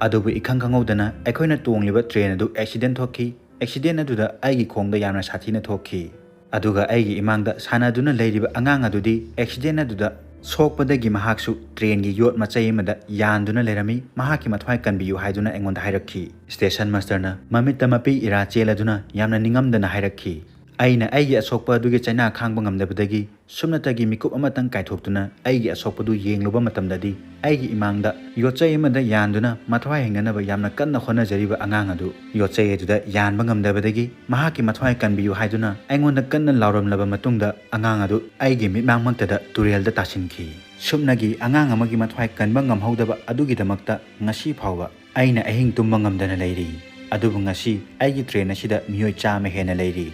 ꯑꯗꯨꯕꯨ ꯏꯈꯪ ꯈꯪꯍꯧꯗꯅ ꯑꯩꯈꯣꯏꯅ ꯇꯣꯡꯂꯤꯕ ꯇ꯭ꯔꯦꯟ ꯑꯗꯨ ꯑꯦꯛꯁꯤꯗꯦꯟ ꯊꯣꯛꯈꯤ꯫ ꯑꯦꯛꯁꯤꯗꯦꯟ ꯑꯗꯨꯗ ꯑꯩꯒꯤ ꯈꯣꯡꯗ ꯌꯥꯝꯅ ꯁꯥꯊꯤꯅ ꯊꯣꯛꯈꯤ꯫ ꯑꯗꯨꯒ ꯑꯩꯒꯤ ꯏꯃꯥꯡꯗ ꯁꯥꯟꯅꯗꯨꯅ ꯂꯩꯔꯤꯕ ꯑꯉꯥꯡ ꯑꯗꯨꯗꯤ ꯑꯦꯛꯁꯤꯗꯦꯟ ꯑꯗꯨꯗ ꯁꯣꯛꯄꯗꯒꯤ ꯃꯍꯥꯛꯁꯨ ꯇ꯭ꯔꯦꯟꯒꯤ ꯌꯣꯠ ꯃꯆꯩ ꯑꯃꯗ ꯌꯥꯟꯗꯨꯅ ꯂꯩꯔꯝꯃꯤ, ꯃꯍꯥꯛꯀꯤ ꯃꯊ꯭ꯋꯥꯏ ꯀꯟꯕꯤꯌꯨ" ꯍꯥꯏꯗꯨꯅ ꯑꯩꯉꯣꯟꯗ ꯍꯥꯏꯔꯛꯈꯤ꯫ ꯁ꯭ꯇꯦꯁꯟ ꯃꯥꯁꯇꯔꯅ ꯃꯃꯤꯠꯇ ꯃꯄꯤ ꯏꯔꯥ ꯆꯦꯜꯂꯗꯨꯅ ꯌꯥꯝꯅ ꯅꯤꯡꯉꯝꯗꯅ ꯍꯥꯏꯔꯛꯈꯤ꯫ ꯑꯩꯅ ꯑꯩꯒꯤ ꯑꯁꯣꯛꯄ ꯑꯗꯨꯒꯤ ꯆꯩꯅꯥ ꯈꯥꯡꯕ ꯉꯝꯗꯕꯗꯒꯤ ꯁꯨꯞꯅꯇꯒꯤ ꯃꯤꯀꯨꯞ ꯑꯃꯇꯪ ꯀꯥꯏꯊꯣꯛꯇꯨꯅ ꯑꯩꯒꯤ ꯑꯁꯣꯛꯄꯗꯨ ꯌꯦꯡꯂꯨꯕ ꯃꯇꯝꯗꯗꯤ ꯑꯩꯒꯤ ꯏꯃꯥꯡꯗ ꯌꯣꯠꯆꯩ ꯑꯃꯗ ꯌꯥꯟꯗꯨꯅ ꯃꯊ꯭ꯋꯥꯏ ꯍꯤꯡꯅꯅꯕ ꯌꯥꯝꯅ ꯀꯟꯅ ꯍꯣꯠꯅꯖꯔꯤꯕ ꯑꯉꯥꯡ ꯑꯗꯨ ꯌꯣꯠꯆꯩ ꯑꯗꯨꯗ ꯌꯥꯟꯕ ꯉꯝꯗꯕꯗꯒꯤ ꯃꯍꯥꯛꯀꯤ ꯃꯊ꯭ꯋꯥꯏ ꯀꯟꯕꯤꯌꯨ ꯍꯥꯏꯗꯨꯅ ꯑꯩꯉꯣꯟꯗ ꯀꯟꯅ ꯂꯥꯎꯔꯝꯂꯕ ꯃꯇꯨꯡꯗ ꯑꯉꯥꯡ ꯑꯗꯨ ꯑꯩꯒꯤ ꯃꯤꯠꯃꯥꯡꯃꯛꯇꯗ ꯇꯨꯔꯦꯜꯗ ꯇꯥꯁꯤꯟꯈꯤ꯫ ꯁꯨꯞꯅꯒꯤ ꯑꯉꯥꯡ ꯑꯃꯒꯤ ꯃꯊ꯭ꯋꯥꯏ ꯀꯟꯕ ꯉꯝꯍꯧꯗꯕ ꯑꯗꯨꯒꯤꯗꯃꯛꯇ ꯉꯁꯤ ꯐꯥꯎꯕ ꯑꯩꯅ ꯑꯍꯤꯡ ꯇꯨꯝꯕ ꯉꯝꯗꯅ ꯂꯩꯔꯤ꯫ ꯑꯗꯨꯕꯨ ꯉꯁꯤ ꯑꯩꯒꯤ ꯇ꯭ꯔꯦꯟ ꯑꯁꯤꯗ ꯃꯤꯑꯣꯏ ꯆꯥꯝꯃ ꯍꯦꯟꯅ ꯂꯩꯔꯤ꯫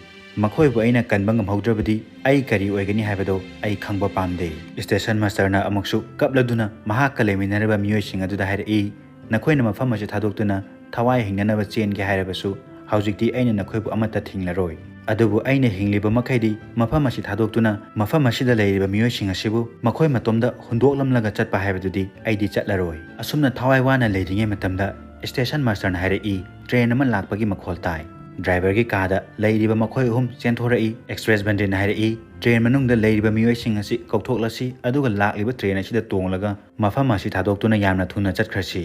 ꯃꯈꯣꯏꯕꯨ ꯑꯩꯅ ꯀꯟꯕ ꯉꯝꯍꯧꯗ꯭ꯔꯕꯗꯤ ꯑꯩ ꯀꯔꯤ ꯑꯣꯏꯒꯅꯤ ꯍꯥꯏꯕꯗꯨ ꯑꯩ ꯈꯪꯕ ꯄꯥꯝꯗꯦ꯫ ꯁ꯭ꯇꯦꯁꯟ ꯃꯥꯁꯇꯔꯅ ꯑꯃꯨꯛꯁꯨ ꯀꯞꯂꯗꯨꯅ ꯃꯍꯥꯛꯀ ꯂꯩꯃꯤꯟꯅꯔꯤꯕ ꯃꯤꯑꯣꯏꯁꯤꯡ ꯑꯗꯨꯗ ꯍꯥꯏꯔꯛꯏ, "ꯅꯈꯣꯏꯅ ꯃꯐꯝ ꯑꯁꯤ ꯊꯥꯗꯣꯛꯇꯨꯅ ꯊꯋꯥꯏ ꯍꯤꯡꯅꯅꯕ ꯆꯦꯟꯒꯦ ꯍꯥꯏꯔꯕꯁꯨ ꯍꯧꯖꯤꯛꯇꯤ ꯑꯩꯅ ꯅꯈꯣꯏꯕꯨ ꯑꯃꯠꯇ ꯊꯤꯡꯂꯔꯣꯏ꯫ ꯑꯗꯨꯕꯨ ꯑꯩꯅ ꯍꯤꯡꯂꯤꯕ ꯃꯈꯩꯗꯤ ꯃꯐꯝ ꯑꯁꯤ ꯊꯥꯗꯣꯛꯇꯨꯅ ꯃꯐꯝ ꯑꯁꯤꯗ ꯂꯩꯔꯤꯕ ꯃꯤꯑꯣꯏꯁꯤꯡ ꯑꯁꯤꯕꯨ ꯃꯈꯣꯏ ꯃꯇꯣꯝꯗ ꯍꯨꯟꯗꯣꯛꯂꯝꯂꯒ ꯆꯠꯄ ꯍꯥꯏꯕꯗꯨꯗꯤ ꯑꯩꯗꯤ ꯆꯠꯂꯔꯣꯏ꯫" ꯑꯁꯨꯝꯅ ꯊꯋꯥꯏ ꯋꯥꯅ ꯂꯩꯔꯤꯉꯩ ꯃꯇꯝꯗ ꯁ꯭ꯇꯦꯁꯟ ꯃꯥꯁꯇꯔꯅ ꯍꯥꯏꯔꯛꯏ, "ꯇ꯭ꯔꯦꯟ ꯑꯃ ꯂꯥꯛꯄꯒꯤ ꯃꯈꯣꯜ ꯇꯥꯏ꯫" ꯗ꯭ꯔꯥꯏꯚꯔꯒꯤ ꯀꯥꯗ ꯂꯩꯔꯤꯕ ꯃꯈꯣꯏ ꯑꯍꯨꯝ ꯆꯦꯟꯊꯣꯔꯛꯏ꯫ ꯑꯦꯛꯁꯄ꯭ꯔꯦꯁ ꯕꯟꯗꯤꯠꯅ ꯍꯥꯏꯔꯛꯏ, "ꯇ꯭ꯔꯦꯟ ꯃꯅꯨꯡꯗ ꯂꯩꯔꯤꯕ ꯃꯤꯑꯣꯏꯁꯤꯡ ꯑꯁꯤ ꯀꯧꯊꯣꯛꯂꯁꯤ, ꯑꯗꯨꯒ ꯂꯥꯛꯂꯤꯕ ꯇ꯭ꯔꯦꯟ ꯑꯁꯤꯗ ꯇꯣꯡꯂꯒ ꯃꯐꯝ ꯑꯁꯤ ꯊꯥꯗꯣꯛꯇꯨꯅ ꯌꯥꯝꯅ ꯊꯨꯅ ꯆꯠꯈ꯭ꯔꯁꯤ꯫"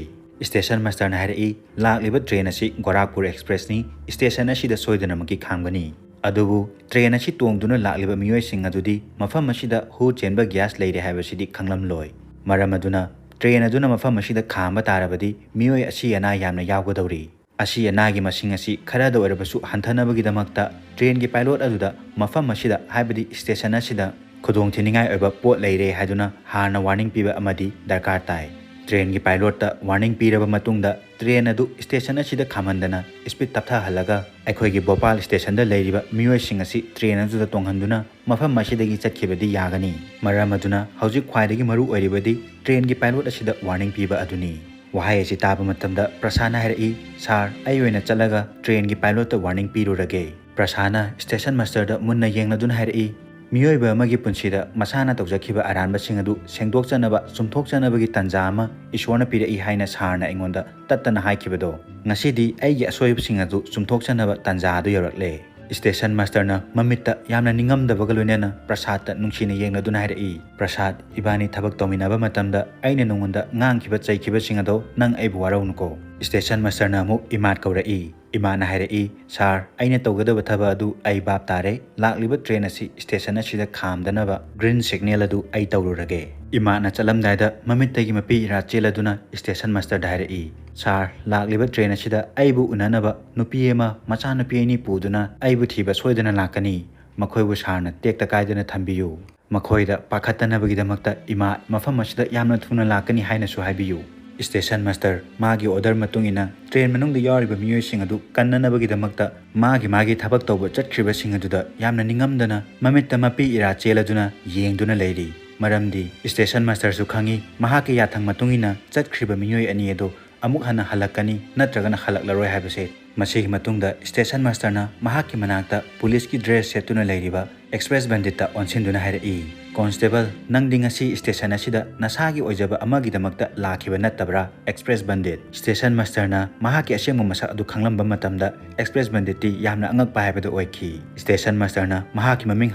ꯁ꯭ꯇꯦꯁꯟ ꯃꯥꯁꯇꯔꯅ ꯍꯥꯏꯔꯛꯏ, "ꯂꯥꯛꯂꯤꯕ ꯇ꯭ꯔꯦꯟ ꯑꯁꯤ ꯒꯣꯔꯥꯈꯄꯨꯔ ꯑꯦꯛꯁꯄ꯭ꯔꯦꯁꯅꯤ, ꯁ꯭ꯇꯦꯁꯟ ꯑꯁꯤꯗ ꯁꯣꯏꯗꯅꯃꯛꯀꯤ ꯈꯥꯝꯒꯅꯤ꯫ ꯑꯗꯨꯕꯨ ꯇ꯭ꯔꯦꯟ ꯑꯁꯤ ꯇꯣꯡꯗꯨꯅ ꯂꯥꯛꯂꯤꯕ ꯃꯤꯑꯣꯏꯁꯤꯡ ꯑꯗꯨꯗꯤ ꯃꯐꯝ ꯑꯁꯤꯗ ꯍꯨ ꯆꯦꯟꯕ ꯒ꯭ꯌꯥꯁ ꯂꯩꯔꯦ ꯍꯥꯏꯕꯁꯤꯗꯤ ꯈꯪꯂꯝꯂꯣꯏ꯫ ꯃꯔꯝ ꯑꯗꯨꯅ ꯇ꯭ꯔꯦꯟ ꯑꯗꯨꯅ ꯃꯐꯝ ꯑꯁꯤꯗ ꯈꯥꯝꯕ ꯇꯥꯔꯕꯗꯤ ꯃꯤꯑꯣꯏ ꯑꯁꯤ ꯑꯅꯥ ꯌꯥꯝꯅ ꯌꯥꯎꯒꯗꯧꯔꯤ꯫ ꯑꯁꯤ ꯑꯅꯥꯒꯤ ꯃꯁꯤꯡ ꯑꯁꯤ ꯈꯔꯗ ꯑꯣꯏꯔꯕꯁꯨ ꯍꯟꯊꯅꯕꯒꯤꯗꯃꯛꯇ ꯇ꯭ꯔꯦꯟꯒꯤ ꯄꯥꯏꯂꯣꯠ ꯑꯗꯨꯗ ꯃꯐꯝ ꯑꯁꯤꯗ, ꯍꯥꯏꯕꯗꯤ ꯁ꯭ꯇꯦꯁꯟ ꯑꯁꯤꯗ ꯈꯨꯗꯣꯡꯊꯤꯅꯤꯡꯉꯥꯏ ꯑꯣꯏꯕ ꯄꯣꯠ ꯂꯩꯔꯦ ꯍꯥꯏꯗꯨꯅ ꯍꯥꯟꯅ ꯋꯥꯔꯅꯤꯡ ꯄꯤꯕ ꯑꯃꯗꯤ ꯗꯔꯀꯥꯔ ꯇꯥꯏ꯫ ꯇ꯭ꯔꯦꯟꯒꯤ ꯄꯥꯏꯂꯣꯠꯇ ꯋꯥꯔꯅꯤꯡ ꯄꯤꯔꯕ ꯃꯇꯨꯡꯗ ꯇ꯭ꯔꯦꯟ ꯑꯗꯨ ꯁ꯭ꯇꯦꯁꯟ ꯑꯁꯤꯗ ꯈꯥꯝꯍꯟꯗꯅ ꯁ꯭ꯄꯤꯗ ꯇꯞꯊꯍꯜꯂꯒ ꯑꯩꯈꯣꯏꯒꯤ ꯚꯣꯄꯥꯜ ꯁ꯭ꯇꯦꯁꯟꯗ ꯂꯩꯔꯤꯕ ꯃꯤꯑꯣꯏꯁꯤꯡ ꯑꯁꯤ ꯇ꯭ꯔꯦꯟ ꯑꯗꯨꯗ ꯇꯣꯡꯍꯟꯗꯨꯅ ꯃꯐꯝ ꯑꯁꯤꯗꯒꯤ ꯆꯠꯈꯤꯕꯗꯤ ꯌꯥꯒꯅꯤ꯫ ꯃꯔꯝ ꯑꯗꯨꯅ ꯍꯧꯖꯤꯛ ꯈ꯭ꯋꯥꯏꯗꯒꯤ ꯃꯔꯨ ꯑꯣꯏꯔꯤꯕꯗꯤ ꯇ꯭ꯔꯦꯟꯒꯤ ꯄꯥꯏꯂꯣꯠ ꯑꯁꯤꯗ ꯋꯥꯔꯅꯤꯡ ꯄꯤꯕ ꯑꯗꯨꯅꯤ꯫ ꯋꯥꯍꯩ ꯑꯁꯤ ꯇꯥꯕ ꯃꯇꯝꯗ ꯄ꯭ꯔꯁꯥꯗꯅ ꯍꯥꯏꯔꯛꯏ, "ꯁꯥꯔ, ꯑꯩ ꯑꯣꯏꯅ ꯆꯠꯂꯒ ꯇ꯭ꯔꯦꯟꯒꯤ ꯄꯥꯏꯂꯣꯠꯇ ꯋꯥꯔꯅꯤꯡ ꯄꯤꯔꯨꯔꯒꯦ"꯫ ꯄ꯭ꯔꯁꯥꯗꯅ ꯁ꯭ꯇꯦꯁꯟ ꯃꯥꯁꯇꯔꯗ ꯃꯨꯟꯅ ꯌꯦꯡꯂꯗꯨꯅ ꯍꯥꯏꯔꯛꯏ, "ꯃꯤꯑꯣꯏꯕ ꯑꯃꯒꯤ ꯄꯨꯟꯁꯤꯗ ꯃꯁꯥꯅ ꯇꯧꯖꯈꯤꯕ ꯑꯔꯥꯟꯕꯁꯤꯡ ꯑꯗꯨ ꯁꯦꯡꯗꯣꯛꯆꯅꯕ, ꯆꯨꯝꯊꯣꯛꯆꯅꯕꯒꯤ ꯇꯥꯟꯖꯥ ꯑꯃ ꯏꯁꯣꯔꯅ ꯄꯤꯔꯛꯏ ꯍꯥꯏꯅ ꯁꯥꯔꯅ ꯑꯩꯉꯣꯟꯗ ꯇꯠꯇꯅ ꯍꯥꯏꯈꯤꯕꯗꯣ, ꯉꯁꯤꯗꯤ ꯑꯩꯒꯤ ꯑꯁꯣꯏꯕꯁꯤꯡ ꯑꯗꯨ ꯆꯨꯝꯊꯣꯛꯆꯅꯕ ꯇꯥꯟꯖꯥ ꯑꯗꯨ ꯌꯧꯔꯛꯂꯦ"꯫ ꯁ꯭ꯇꯦꯁꯟ ꯃꯥꯁꯇꯔꯅ ꯃꯃꯤꯠꯇ ꯌꯥꯝꯅ ꯅꯤꯡꯉꯝꯗꯕꯒ ꯂꯣꯏꯅꯅ ꯄ꯭ꯔꯁꯥꯗꯇ ꯅꯨꯡꯁꯤꯅ ꯌꯦꯡꯂꯗꯨꯅ ꯍꯥꯏꯔꯛꯏ, "ꯄ꯭ꯔꯁꯥꯗ, ꯏꯕꯥꯅꯤ ꯊꯕꯛ ꯇꯧꯃꯤꯟꯅꯕ ꯃꯇꯝꯗ ꯑꯩꯅ ꯅꯉꯣꯟꯗ ꯉꯥꯡꯈꯤꯕ ꯆꯩꯈꯤꯕꯁꯤꯡ ꯑꯗꯣ ꯅꯪ ꯑꯩꯕꯨ ꯋꯥꯔꯧꯅꯨꯀꯣ"꯫ ꯁ꯭ꯇꯦꯁꯟ ꯃꯥꯁꯇꯔꯅ ꯑꯃꯨꯛ ꯏꯃꯥꯗ ꯀꯧꯔꯛꯏ꯫ ꯏꯃꯥꯅ ꯍꯥꯏꯔꯛꯏ, "ꯁꯥꯔ, ꯑꯩꯅ ꯇꯧꯒꯗꯕ ꯊꯕꯛ ꯑꯗꯨ ꯑꯩ ꯚꯥꯞ ꯇꯥꯔꯦ꯫ ꯂꯥꯛꯂꯤꯕ ꯇ꯭ꯔꯦꯟ ꯑꯁꯤ ꯁ꯭ꯇꯦꯁꯟ ꯑꯁꯤꯗ ꯈꯥꯝꯗꯅꯕ ꯒ꯭ꯔꯤꯟ ꯁꯤꯒꯅꯦꯜ ꯑꯗꯨ ꯑꯩ ꯇꯧꯔꯨꯔꯒꯦ"꯫ ꯏꯃꯥꯅ ꯆꯠꯂꯝꯗꯥꯏꯗ ꯃꯃꯤꯠꯇꯒꯤ ꯃꯄꯤ ꯏꯔꯥ ꯆꯦꯜꯂꯗꯨꯅ ꯁ꯭ꯇꯦꯁꯟ ꯃꯥꯁꯇꯔꯗ ꯍꯥꯏꯔꯛꯏ, "ꯁꯥꯔ, ꯂꯥꯛꯂꯤꯕ ꯇ꯭ꯔꯦꯟ ꯑꯁꯤꯗ ꯑꯩꯕꯨ ꯎꯅꯅꯕ ꯅꯨꯄꯤ ꯑꯃ ꯃꯆꯥꯅꯨꯄꯤ ꯑꯅꯤ ꯄꯨꯗꯨꯅ ꯑꯩꯕꯨ ꯊꯤꯕ ꯁꯣꯏꯗꯅ ꯂꯥꯛꯀꯅꯤ꯫ ꯃꯈꯣꯏꯕꯨ ꯁꯥꯔꯅ ꯇꯦꯛꯇ ꯀꯥꯏꯗꯅ ꯊꯝꯕꯤꯌꯨ꯫ ꯃꯈꯣꯏꯗ ꯄꯥꯈꯠꯇꯅꯕꯒꯤꯗꯃꯛꯇ ꯏꯃꯥ ꯃꯐꯝ ꯑꯁꯤꯗ ꯌꯥꯝꯅ ꯊꯨꯅ ꯂꯥꯛꯀꯅꯤ ꯍꯥꯏꯅꯁꯨ ꯍꯥꯏꯕꯤꯌꯨ"꯫ ꯁ꯭ꯇꯦꯁꯟ ꯃꯥꯁꯇꯔ ꯃꯥꯒꯤ ꯑꯣꯔꯗꯔ ꯃꯇꯨꯡ ꯏꯟꯅ ꯇ꯭ꯔꯦꯟ ꯃꯅꯨꯡꯗ ꯌꯥꯎꯔꯤꯕ ꯃꯤꯑꯣꯏꯁꯤꯡ ꯑꯗꯨ ꯀꯟꯅꯅꯕꯒꯤꯗꯃꯛꯇ ꯃꯥꯒꯤ ꯃꯥꯒꯤ ꯊꯕꯛ ꯇꯧꯕ ꯆꯠꯈ꯭ꯔꯤꯕꯁꯤꯡ ꯑꯗꯨꯗ ꯌꯥꯝꯅ ꯅꯤꯡꯉꯝꯗꯅ ꯃꯃꯤꯠꯇ ꯃꯄꯤ ꯏꯔꯥ ꯆꯦꯜꯂꯗꯨꯅ ꯌꯦꯡꯗꯨꯅ ꯂꯩꯔꯤ꯫ ꯃꯔꯝꯗꯤ ꯁ꯭ꯇꯦꯁꯟ ꯃꯥꯁꯇꯔꯁꯨ ꯈꯪꯏ, ꯃꯍꯥꯛꯀꯤ ꯌꯥꯊꯪ ꯃꯇꯨꯡ ꯏꯟꯅ ꯆꯠꯈ꯭ꯔꯤꯕ ꯃꯤꯑꯣꯏ ꯑꯅꯤ ꯑꯗꯨ ꯑꯃꯨꯛ ꯍꯟꯅ ꯍꯜꯂꯛꯀꯅꯤ ꯅꯠꯇ꯭ꯔꯒꯅ ꯍꯜꯂꯛꯂꯔꯣꯏ ꯍꯥꯏꯕꯁꯦ꯫ ꯃꯁꯤꯒꯤ ꯃꯇꯨꯡꯗ ꯁ꯭ꯇꯦꯁꯟ ꯃꯥꯁꯇꯔꯅ ꯃꯍꯥꯛꯀꯤ ꯃꯅꯥꯛꯇ ꯄꯨꯂꯤꯁꯀꯤ ꯗ꯭ꯔꯦꯁ ꯁꯦꯠꯇꯨꯅ ꯂꯩꯔꯤꯕ ꯑꯦꯛꯁꯄ꯭ꯔꯦꯁ ꯕꯟꯗꯤꯠꯇ ꯑꯣꯟꯁꯤꯟꯗꯨꯅ ꯍꯥꯏꯔꯛꯏ, "ꯀꯣꯟꯁꯇꯦꯕꯜ, ꯅꯪꯗꯤ ꯉꯁꯤ ꯁ꯭ꯇꯦꯁꯟ ꯑꯁꯤꯗ ꯅꯁꯥꯒꯤ ꯑꯣꯏꯖꯕ ꯑꯃꯒꯤꯗꯃꯛꯇ ꯂꯥꯛꯈꯤꯕ ꯅꯠꯇꯕ꯭ꯔꯥ?" ꯑꯦꯛꯁꯄ꯭ꯔꯦꯁ ꯕꯟꯗꯤꯠ꯫ ꯁ꯭ꯇꯦꯁꯟ ꯃꯥꯁꯇꯔꯅ ꯃꯍꯥꯛꯀꯤ ꯑꯁꯦꯡꯕ ꯃꯁꯛ ꯑꯗꯨ ꯈꯪꯂꯝꯕ ꯃꯇꯝꯗ ꯑꯦꯛꯁꯄ꯭ꯔꯦꯁ ꯕꯟꯗꯤꯠꯇꯤ ꯌꯥꯝꯅ ꯑꯉꯛꯄ ꯍꯥꯏꯕꯗꯨ ꯑꯣꯏꯈꯤ꯫ ꯁ꯭ꯇꯦꯁꯟ ꯃꯥꯁꯇꯔꯅ ꯃꯍꯥꯛꯀꯤ ꯃꯃꯤꯡ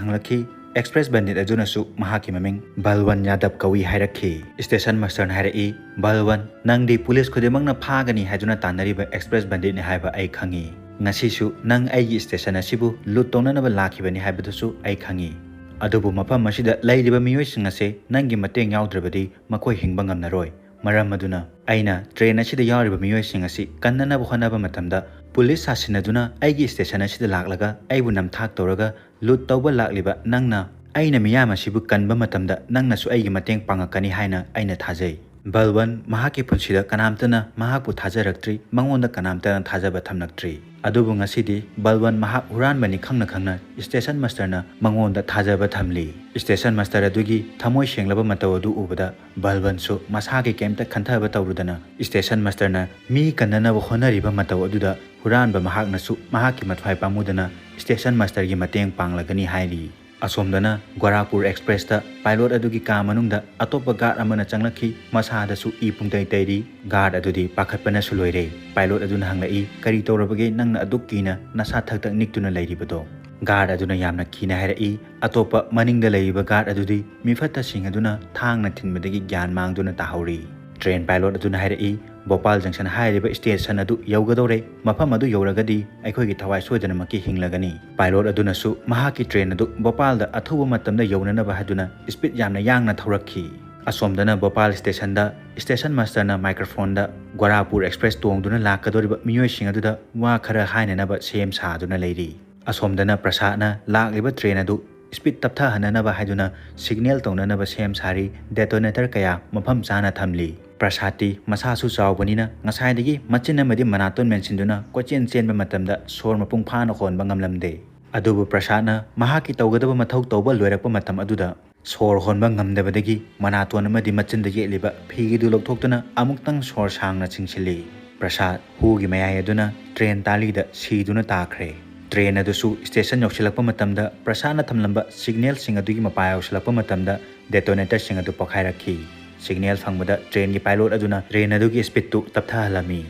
ꯍꯪꯂꯛꯈꯤ꯫ ꯑꯦꯛꯁꯄ꯭ꯔꯦꯁ ꯕꯟꯗꯤꯠ ꯑꯗꯨꯅꯁꯨ ꯃꯍꯥꯛꯀꯤ ꯃꯃꯤꯡ ꯕꯜꯋꯟ ꯌꯥꯗꯕ ꯀꯧꯏ ꯍꯥꯏꯔꯛꯈꯤ꯫ ꯁ꯭ꯇꯦꯁꯟ ꯃꯥꯁꯇꯔꯅ ꯍꯥꯏꯔꯛꯏ, "ꯕꯜꯋꯟ, ꯅꯪꯗꯤ ꯄꯨꯂꯤꯁ ꯈꯨꯗꯤꯡꯃꯛꯅ ꯐꯥꯒꯅꯤ ꯍꯥꯏꯗꯨꯅ ꯇꯥꯟꯅꯔꯤꯕ ꯑꯦꯛꯁꯄ꯭ꯔꯦꯁ ꯕꯟꯗꯤꯠꯅꯤ ꯍꯥꯏꯕ ꯑꯩ ꯈꯪꯏ꯫ ꯉꯁꯤꯁꯨ ꯅꯪ ꯑꯩꯒꯤ ꯁ꯭ꯇꯦꯁꯟ ꯑꯁꯤꯕꯨ ꯂꯨꯠ ꯇꯧꯅꯅꯕ ꯂꯥꯛꯈꯤꯕꯅꯤ ꯍꯥꯏꯕꯗꯨꯁꯨ ꯑꯩ ꯈꯪꯏ꯫ ꯑꯗꯨꯕꯨ ꯃꯐꯝ ꯑꯁꯤꯗ ꯂꯩꯔꯤꯕ ꯃꯤꯑꯣꯏꯁꯤꯡ ꯑꯁꯦ ꯅꯪꯒꯤ ꯃꯇꯦꯡ ꯌꯥꯎꯗ꯭ꯔꯕꯗꯤ ꯃꯈꯣꯏ ꯍꯤꯡꯕ ꯉꯝꯂꯔꯣꯏ꯫ ꯃꯔꯝ ꯑꯗꯨꯅ ꯑꯩꯅ ꯇ꯭ꯔꯦꯟ ꯑꯁꯤꯗ ꯌꯥꯎꯔꯤꯕ ꯃꯤꯑꯣꯏꯁꯤꯡ ꯑꯁꯤ ꯀꯟꯅꯅꯕ ꯍꯣꯠꯅꯕ ꯃꯇꯝꯗ ꯄꯨꯂꯤꯁ ꯁꯥꯁꯤꯟꯅꯗꯨꯅ ꯑꯩꯒꯤ ꯁ꯭ꯇꯦꯁꯟ ꯑꯁꯤꯗ ꯂꯥꯛꯂꯒ ꯑꯩꯕꯨ ꯅꯝꯊꯥꯛ ꯇꯧꯔꯒ ꯂꯨꯠ ꯇꯧꯕ ꯂꯥꯛꯂꯤꯕ ꯅꯪꯅ ꯑꯩꯅ ꯃꯤꯌꯥꯝ ꯑꯁꯤꯕꯨ ꯀꯟꯕ ꯃꯇꯝꯗ ꯅꯪꯅꯁꯨ ꯑꯩꯒꯤ ꯃꯇꯦꯡ ꯄꯥꯡꯉꯛꯀꯅꯤ ꯍꯥꯏꯅ ꯑꯩꯅ ꯊꯥꯖꯩ"꯫ ꯕꯜꯋꯟ ꯃꯍꯥꯛꯀꯤ ꯄꯨꯟꯁꯤꯗ ꯀꯅꯥꯝꯇꯅ ꯃꯍꯥꯛꯄꯨ ꯊꯥꯖꯔꯛꯇ꯭ꯔꯤ, ꯃꯉꯣꯟꯗ ꯀꯅꯥꯝꯇꯅ ꯊꯥꯖꯕ ꯊꯝꯂꯛꯇ꯭ꯔꯤ꯫ ꯑꯗꯨꯕꯨ ꯉꯁꯤꯗꯤ ꯕꯜꯋꯟ ꯃꯍꯥꯛ ꯍꯨꯔꯥꯟꯕꯅꯤ ꯈꯪꯅ ꯈꯪꯅ ꯁ꯭ꯇꯦꯁꯟ ꯃꯥꯁꯇꯔꯅ ꯃꯉꯣꯟꯗ ꯊꯥꯖꯕ ꯊꯝꯂꯤ꯫ ꯁ꯭ꯇꯦꯁꯟ ꯃꯥꯁꯇꯔ ꯑꯗꯨꯒꯤ ꯊꯃꯣꯏ ꯁꯦꯡꯂꯕ ꯃꯇꯧ ꯑꯗꯨ ꯎꯕꯗ ꯕꯜꯋꯟꯁꯨ ꯃꯁꯥꯒꯤ ꯀꯩꯝꯇ ꯈꯟꯊꯕ ꯇꯧꯔꯨꯗꯅ ꯁ꯭ꯇꯦꯁꯟ ꯃꯥꯁꯇꯔꯅ ꯃꯤ ꯀꯟꯅꯅꯕ ꯍꯣꯠꯅꯔꯤꯕ ꯃꯇꯧ ꯑꯗꯨꯗ ꯍꯨꯔꯥꯟꯕ ꯃꯍꯥꯛꯅꯁꯨ ꯃꯍꯥꯛꯀꯤ ꯃꯊ꯭ꯋꯥꯏ ꯄꯥꯝꯃꯨꯗꯅ ꯁ꯭ꯇꯦꯁꯟ ꯃꯥꯁꯇꯔꯒꯤ ꯃꯇꯦꯡ ꯄꯥꯡꯂꯒꯅꯤ ꯍꯥꯏꯔꯤ꯫ ꯑꯁꯣꯝꯗꯅ ꯒꯣꯔꯥꯈꯄꯨꯔ ꯑꯦꯛꯁꯄ꯭ꯔꯦꯁꯇ ꯄꯥꯏꯂꯣꯠ ꯑꯗꯨꯒꯤ ꯀꯥ ꯃꯅꯨꯡꯗ ꯑꯇꯣꯞꯄ ꯒꯥꯔꯗ ꯑꯃꯅ ꯆꯪꯂꯛꯈꯤ꯫ ꯃꯁꯥꯗꯁꯨ ꯏ ꯄꯨꯡꯇꯩ ꯇꯩꯔꯤ꯫ ꯒꯥꯔꯗ ꯑꯗꯨꯗꯤ ꯄꯥꯈꯠꯄꯅꯁꯨ ꯂꯣꯏꯔꯦ꯫ ꯄꯥꯏꯂꯣꯠ ꯑꯗꯨꯅ ꯍꯪꯂꯛꯏ, "ꯀꯔꯤ ꯇꯧꯔꯕꯒꯦ ꯅꯪꯅ ꯑꯗꯨꯛ ꯀꯤꯅ ꯅꯁꯥ ꯊꯛ ꯊꯛ ꯅꯤꯛꯇꯨꯅ ꯂꯩꯔꯤꯕꯗꯣ?" ꯒꯥꯔꯗ ꯑꯗꯨꯅ ꯌꯥꯝꯅ ꯀꯤꯅ ꯍꯥꯏꯔꯛꯏ, "ꯑꯇꯣꯞꯄ ꯃꯅꯤꯡꯗ ꯂꯩꯔꯤꯕ ꯒꯥꯔꯗ ꯑꯗꯨꯗꯤ ꯃꯤꯐꯠꯇꯁꯤꯡ ꯑꯗꯨꯅ ꯊꯥꯡꯅ ꯊꯤꯟꯕꯗꯒꯤ ꯒ꯭ꯌꯥꯟ ꯃꯥꯡꯗꯨꯅ ꯇꯥꯍꯧꯔꯤ꯫" ꯇ꯭ꯔꯦꯟ ꯄꯥꯏꯂꯣꯠ ꯑꯗꯨꯅ ꯍꯥꯏꯔꯛꯏ, "ꯚꯣꯄꯥꯜ ꯖꯪꯁꯟ ꯍꯥꯏꯔꯤꯕ ꯁ꯭ꯇꯦꯁꯟ ꯑꯗꯨ ꯌꯧꯒꯗꯧꯔꯦ꯫ ꯃꯐꯝ ꯑꯗꯨ ꯌꯧꯔꯒꯗꯤ ꯑꯩꯈꯣꯏꯒꯤ ꯊꯋꯥꯏ ꯁꯣꯏꯗꯅꯃꯛꯀꯤ ꯍꯤꯡꯂꯒꯅꯤ꯫" ꯄꯥꯏꯂꯣꯠ ꯑꯗꯨꯅꯁꯨ ꯃꯍꯥꯛꯀꯤ ꯇ꯭ꯔꯦꯟ ꯑꯗꯨ ꯚꯣꯄꯥꯜꯗ ꯑꯊꯨꯕ ꯃꯇꯝꯗ ꯌꯧꯅꯅꯕ ꯍꯥꯏꯗꯨꯅ ꯁ꯭ꯄꯤꯗ ꯌꯥꯝꯅ ꯌꯥꯡꯅ ꯊꯧꯔꯛꯈꯤ꯫ ꯑꯁꯣꯝꯗꯅ ꯚꯣꯄꯥꯜ ꯁ꯭ꯇꯦꯁꯟꯗ ꯁ꯭ꯇꯦꯁꯟ ꯃꯥꯁꯇꯔꯅ ꯃꯥꯏꯀ꯭ꯔꯣꯐꯣꯟꯗ ꯒꯣꯔꯥꯈꯄꯨꯔ ꯑꯦꯛꯁꯄ꯭ꯔꯦꯁ ꯇꯣꯡꯗꯨꯅ ꯂꯥꯛꯀꯗꯧꯔꯤꯕ ꯃꯤꯑꯣꯏꯁꯤꯡ ꯑꯗꯨꯗ ꯋꯥ ꯈꯔ ꯍꯥꯏꯅꯅꯕ ꯁꯦꯝ ꯁꯥꯗꯨꯅ ꯂꯩꯔꯤ꯫ ꯑꯁꯣꯝꯗꯅ ꯄ꯭ꯔꯁꯥꯗꯅ ꯂꯥꯛꯂꯤꯕ ꯇ꯭ꯔꯦꯟ ꯑꯗꯨ ꯁ꯭ꯄꯤꯗ ꯇꯞꯊꯍꯟꯅꯅꯕ ꯍꯥꯏꯗꯨꯅ ꯁꯤꯒꯅꯦꯜ ꯇꯧꯅꯅꯕ ꯁꯦꯝ ꯁꯥꯔꯤ꯫ ꯗꯦꯇꯣꯅꯦꯇꯔ ꯀꯌꯥ ꯃꯐꯝ ꯆꯥꯅ ꯊꯝꯂꯤ꯫ ꯄ꯭ꯔꯁꯥꯗꯇꯤ ꯃꯁꯥꯁꯨ ꯆꯥꯎꯕꯅꯤꯅ ꯉꯁꯥꯏꯗꯒꯤ ꯃꯆꯤꯟ ꯑꯃꯗꯤ ꯃꯅꯥꯇꯣꯟ ꯃꯦꯟꯁꯤꯟꯗꯨꯅ ꯀꯣꯏꯆꯦꯟ ꯆꯦꯟꯕ ꯃꯇꯝꯗ ꯁꯣꯔ ꯃꯄꯨꯡ ꯐꯥꯅ ꯍꯣꯟꯕ ꯉꯝꯂꯝꯗꯦ꯫ ꯑꯗꯨꯕꯨ ꯄ꯭ꯔꯁꯥꯗꯅ ꯃꯍꯥꯛꯀꯤ ꯇꯧꯒꯗꯕ ꯃꯊꯧ ꯇꯧꯕ ꯂꯣꯏꯔꯛꯄ ꯃꯇꯝ ꯑꯗꯨꯗ ꯁꯣꯔ ꯍꯣꯟꯕ ꯉꯝꯗꯕꯗꯒꯤ ꯃꯅꯥꯇꯣꯟ ꯑꯃꯗꯤ ꯃꯆꯤꯟꯗ ꯌꯦꯠꯂꯤꯕ ꯐꯤꯒꯤꯗꯨ ꯂꯧꯊꯣꯛꯇꯨꯅ ꯑꯃꯨꯛꯇꯪ ꯁꯣꯔ ꯁꯥꯡꯅ ꯆꯤꯡꯁꯤꯜꯂꯤ꯫ ꯄ꯭ꯔꯁꯥꯗ ꯍꯨꯒꯤ ꯃꯌꯥꯏ ꯑꯗꯨꯅ ꯇ꯭ꯔꯦꯟ ꯇꯥꯂꯤꯗ ꯁꯤꯗꯨꯅ ꯇꯥꯈ꯭ꯔꯦ꯫ ꯇ꯭ꯔꯦꯟ ꯑꯗꯨꯁꯨ ꯁ꯭ꯇꯦꯁꯟ ꯌꯧꯁꯤꯜꯂꯛꯄ ꯃꯇꯝꯗ ꯄ꯭ꯔꯁꯥꯗꯅ ꯊꯝꯂꯝꯕ ꯁꯤꯒꯅꯦꯜꯁꯤꯡ ꯑꯗꯨꯒꯤ ꯃꯄꯥ ꯌꯧꯁꯤꯜꯂꯛꯄ ꯃꯇꯝꯗ ꯗꯦꯇꯣꯅꯦꯇꯔꯁꯤꯡ ꯑꯗꯨ ꯄꯣꯈꯥꯏꯔꯛꯈꯤ꯫ ꯁꯤꯒꯅꯦꯜ ꯐꯪꯕꯗ ꯇ꯭ꯔꯦꯟꯒꯤ ꯄꯥꯏꯂꯣꯠ ꯑꯗꯨꯅ ꯇ꯭ꯔꯦꯟ ꯑꯗꯨꯒꯤ ꯁ꯭ꯄꯤꯗꯇꯨ ꯇꯞꯊꯍꯜꯂꯝꯃꯤ꯫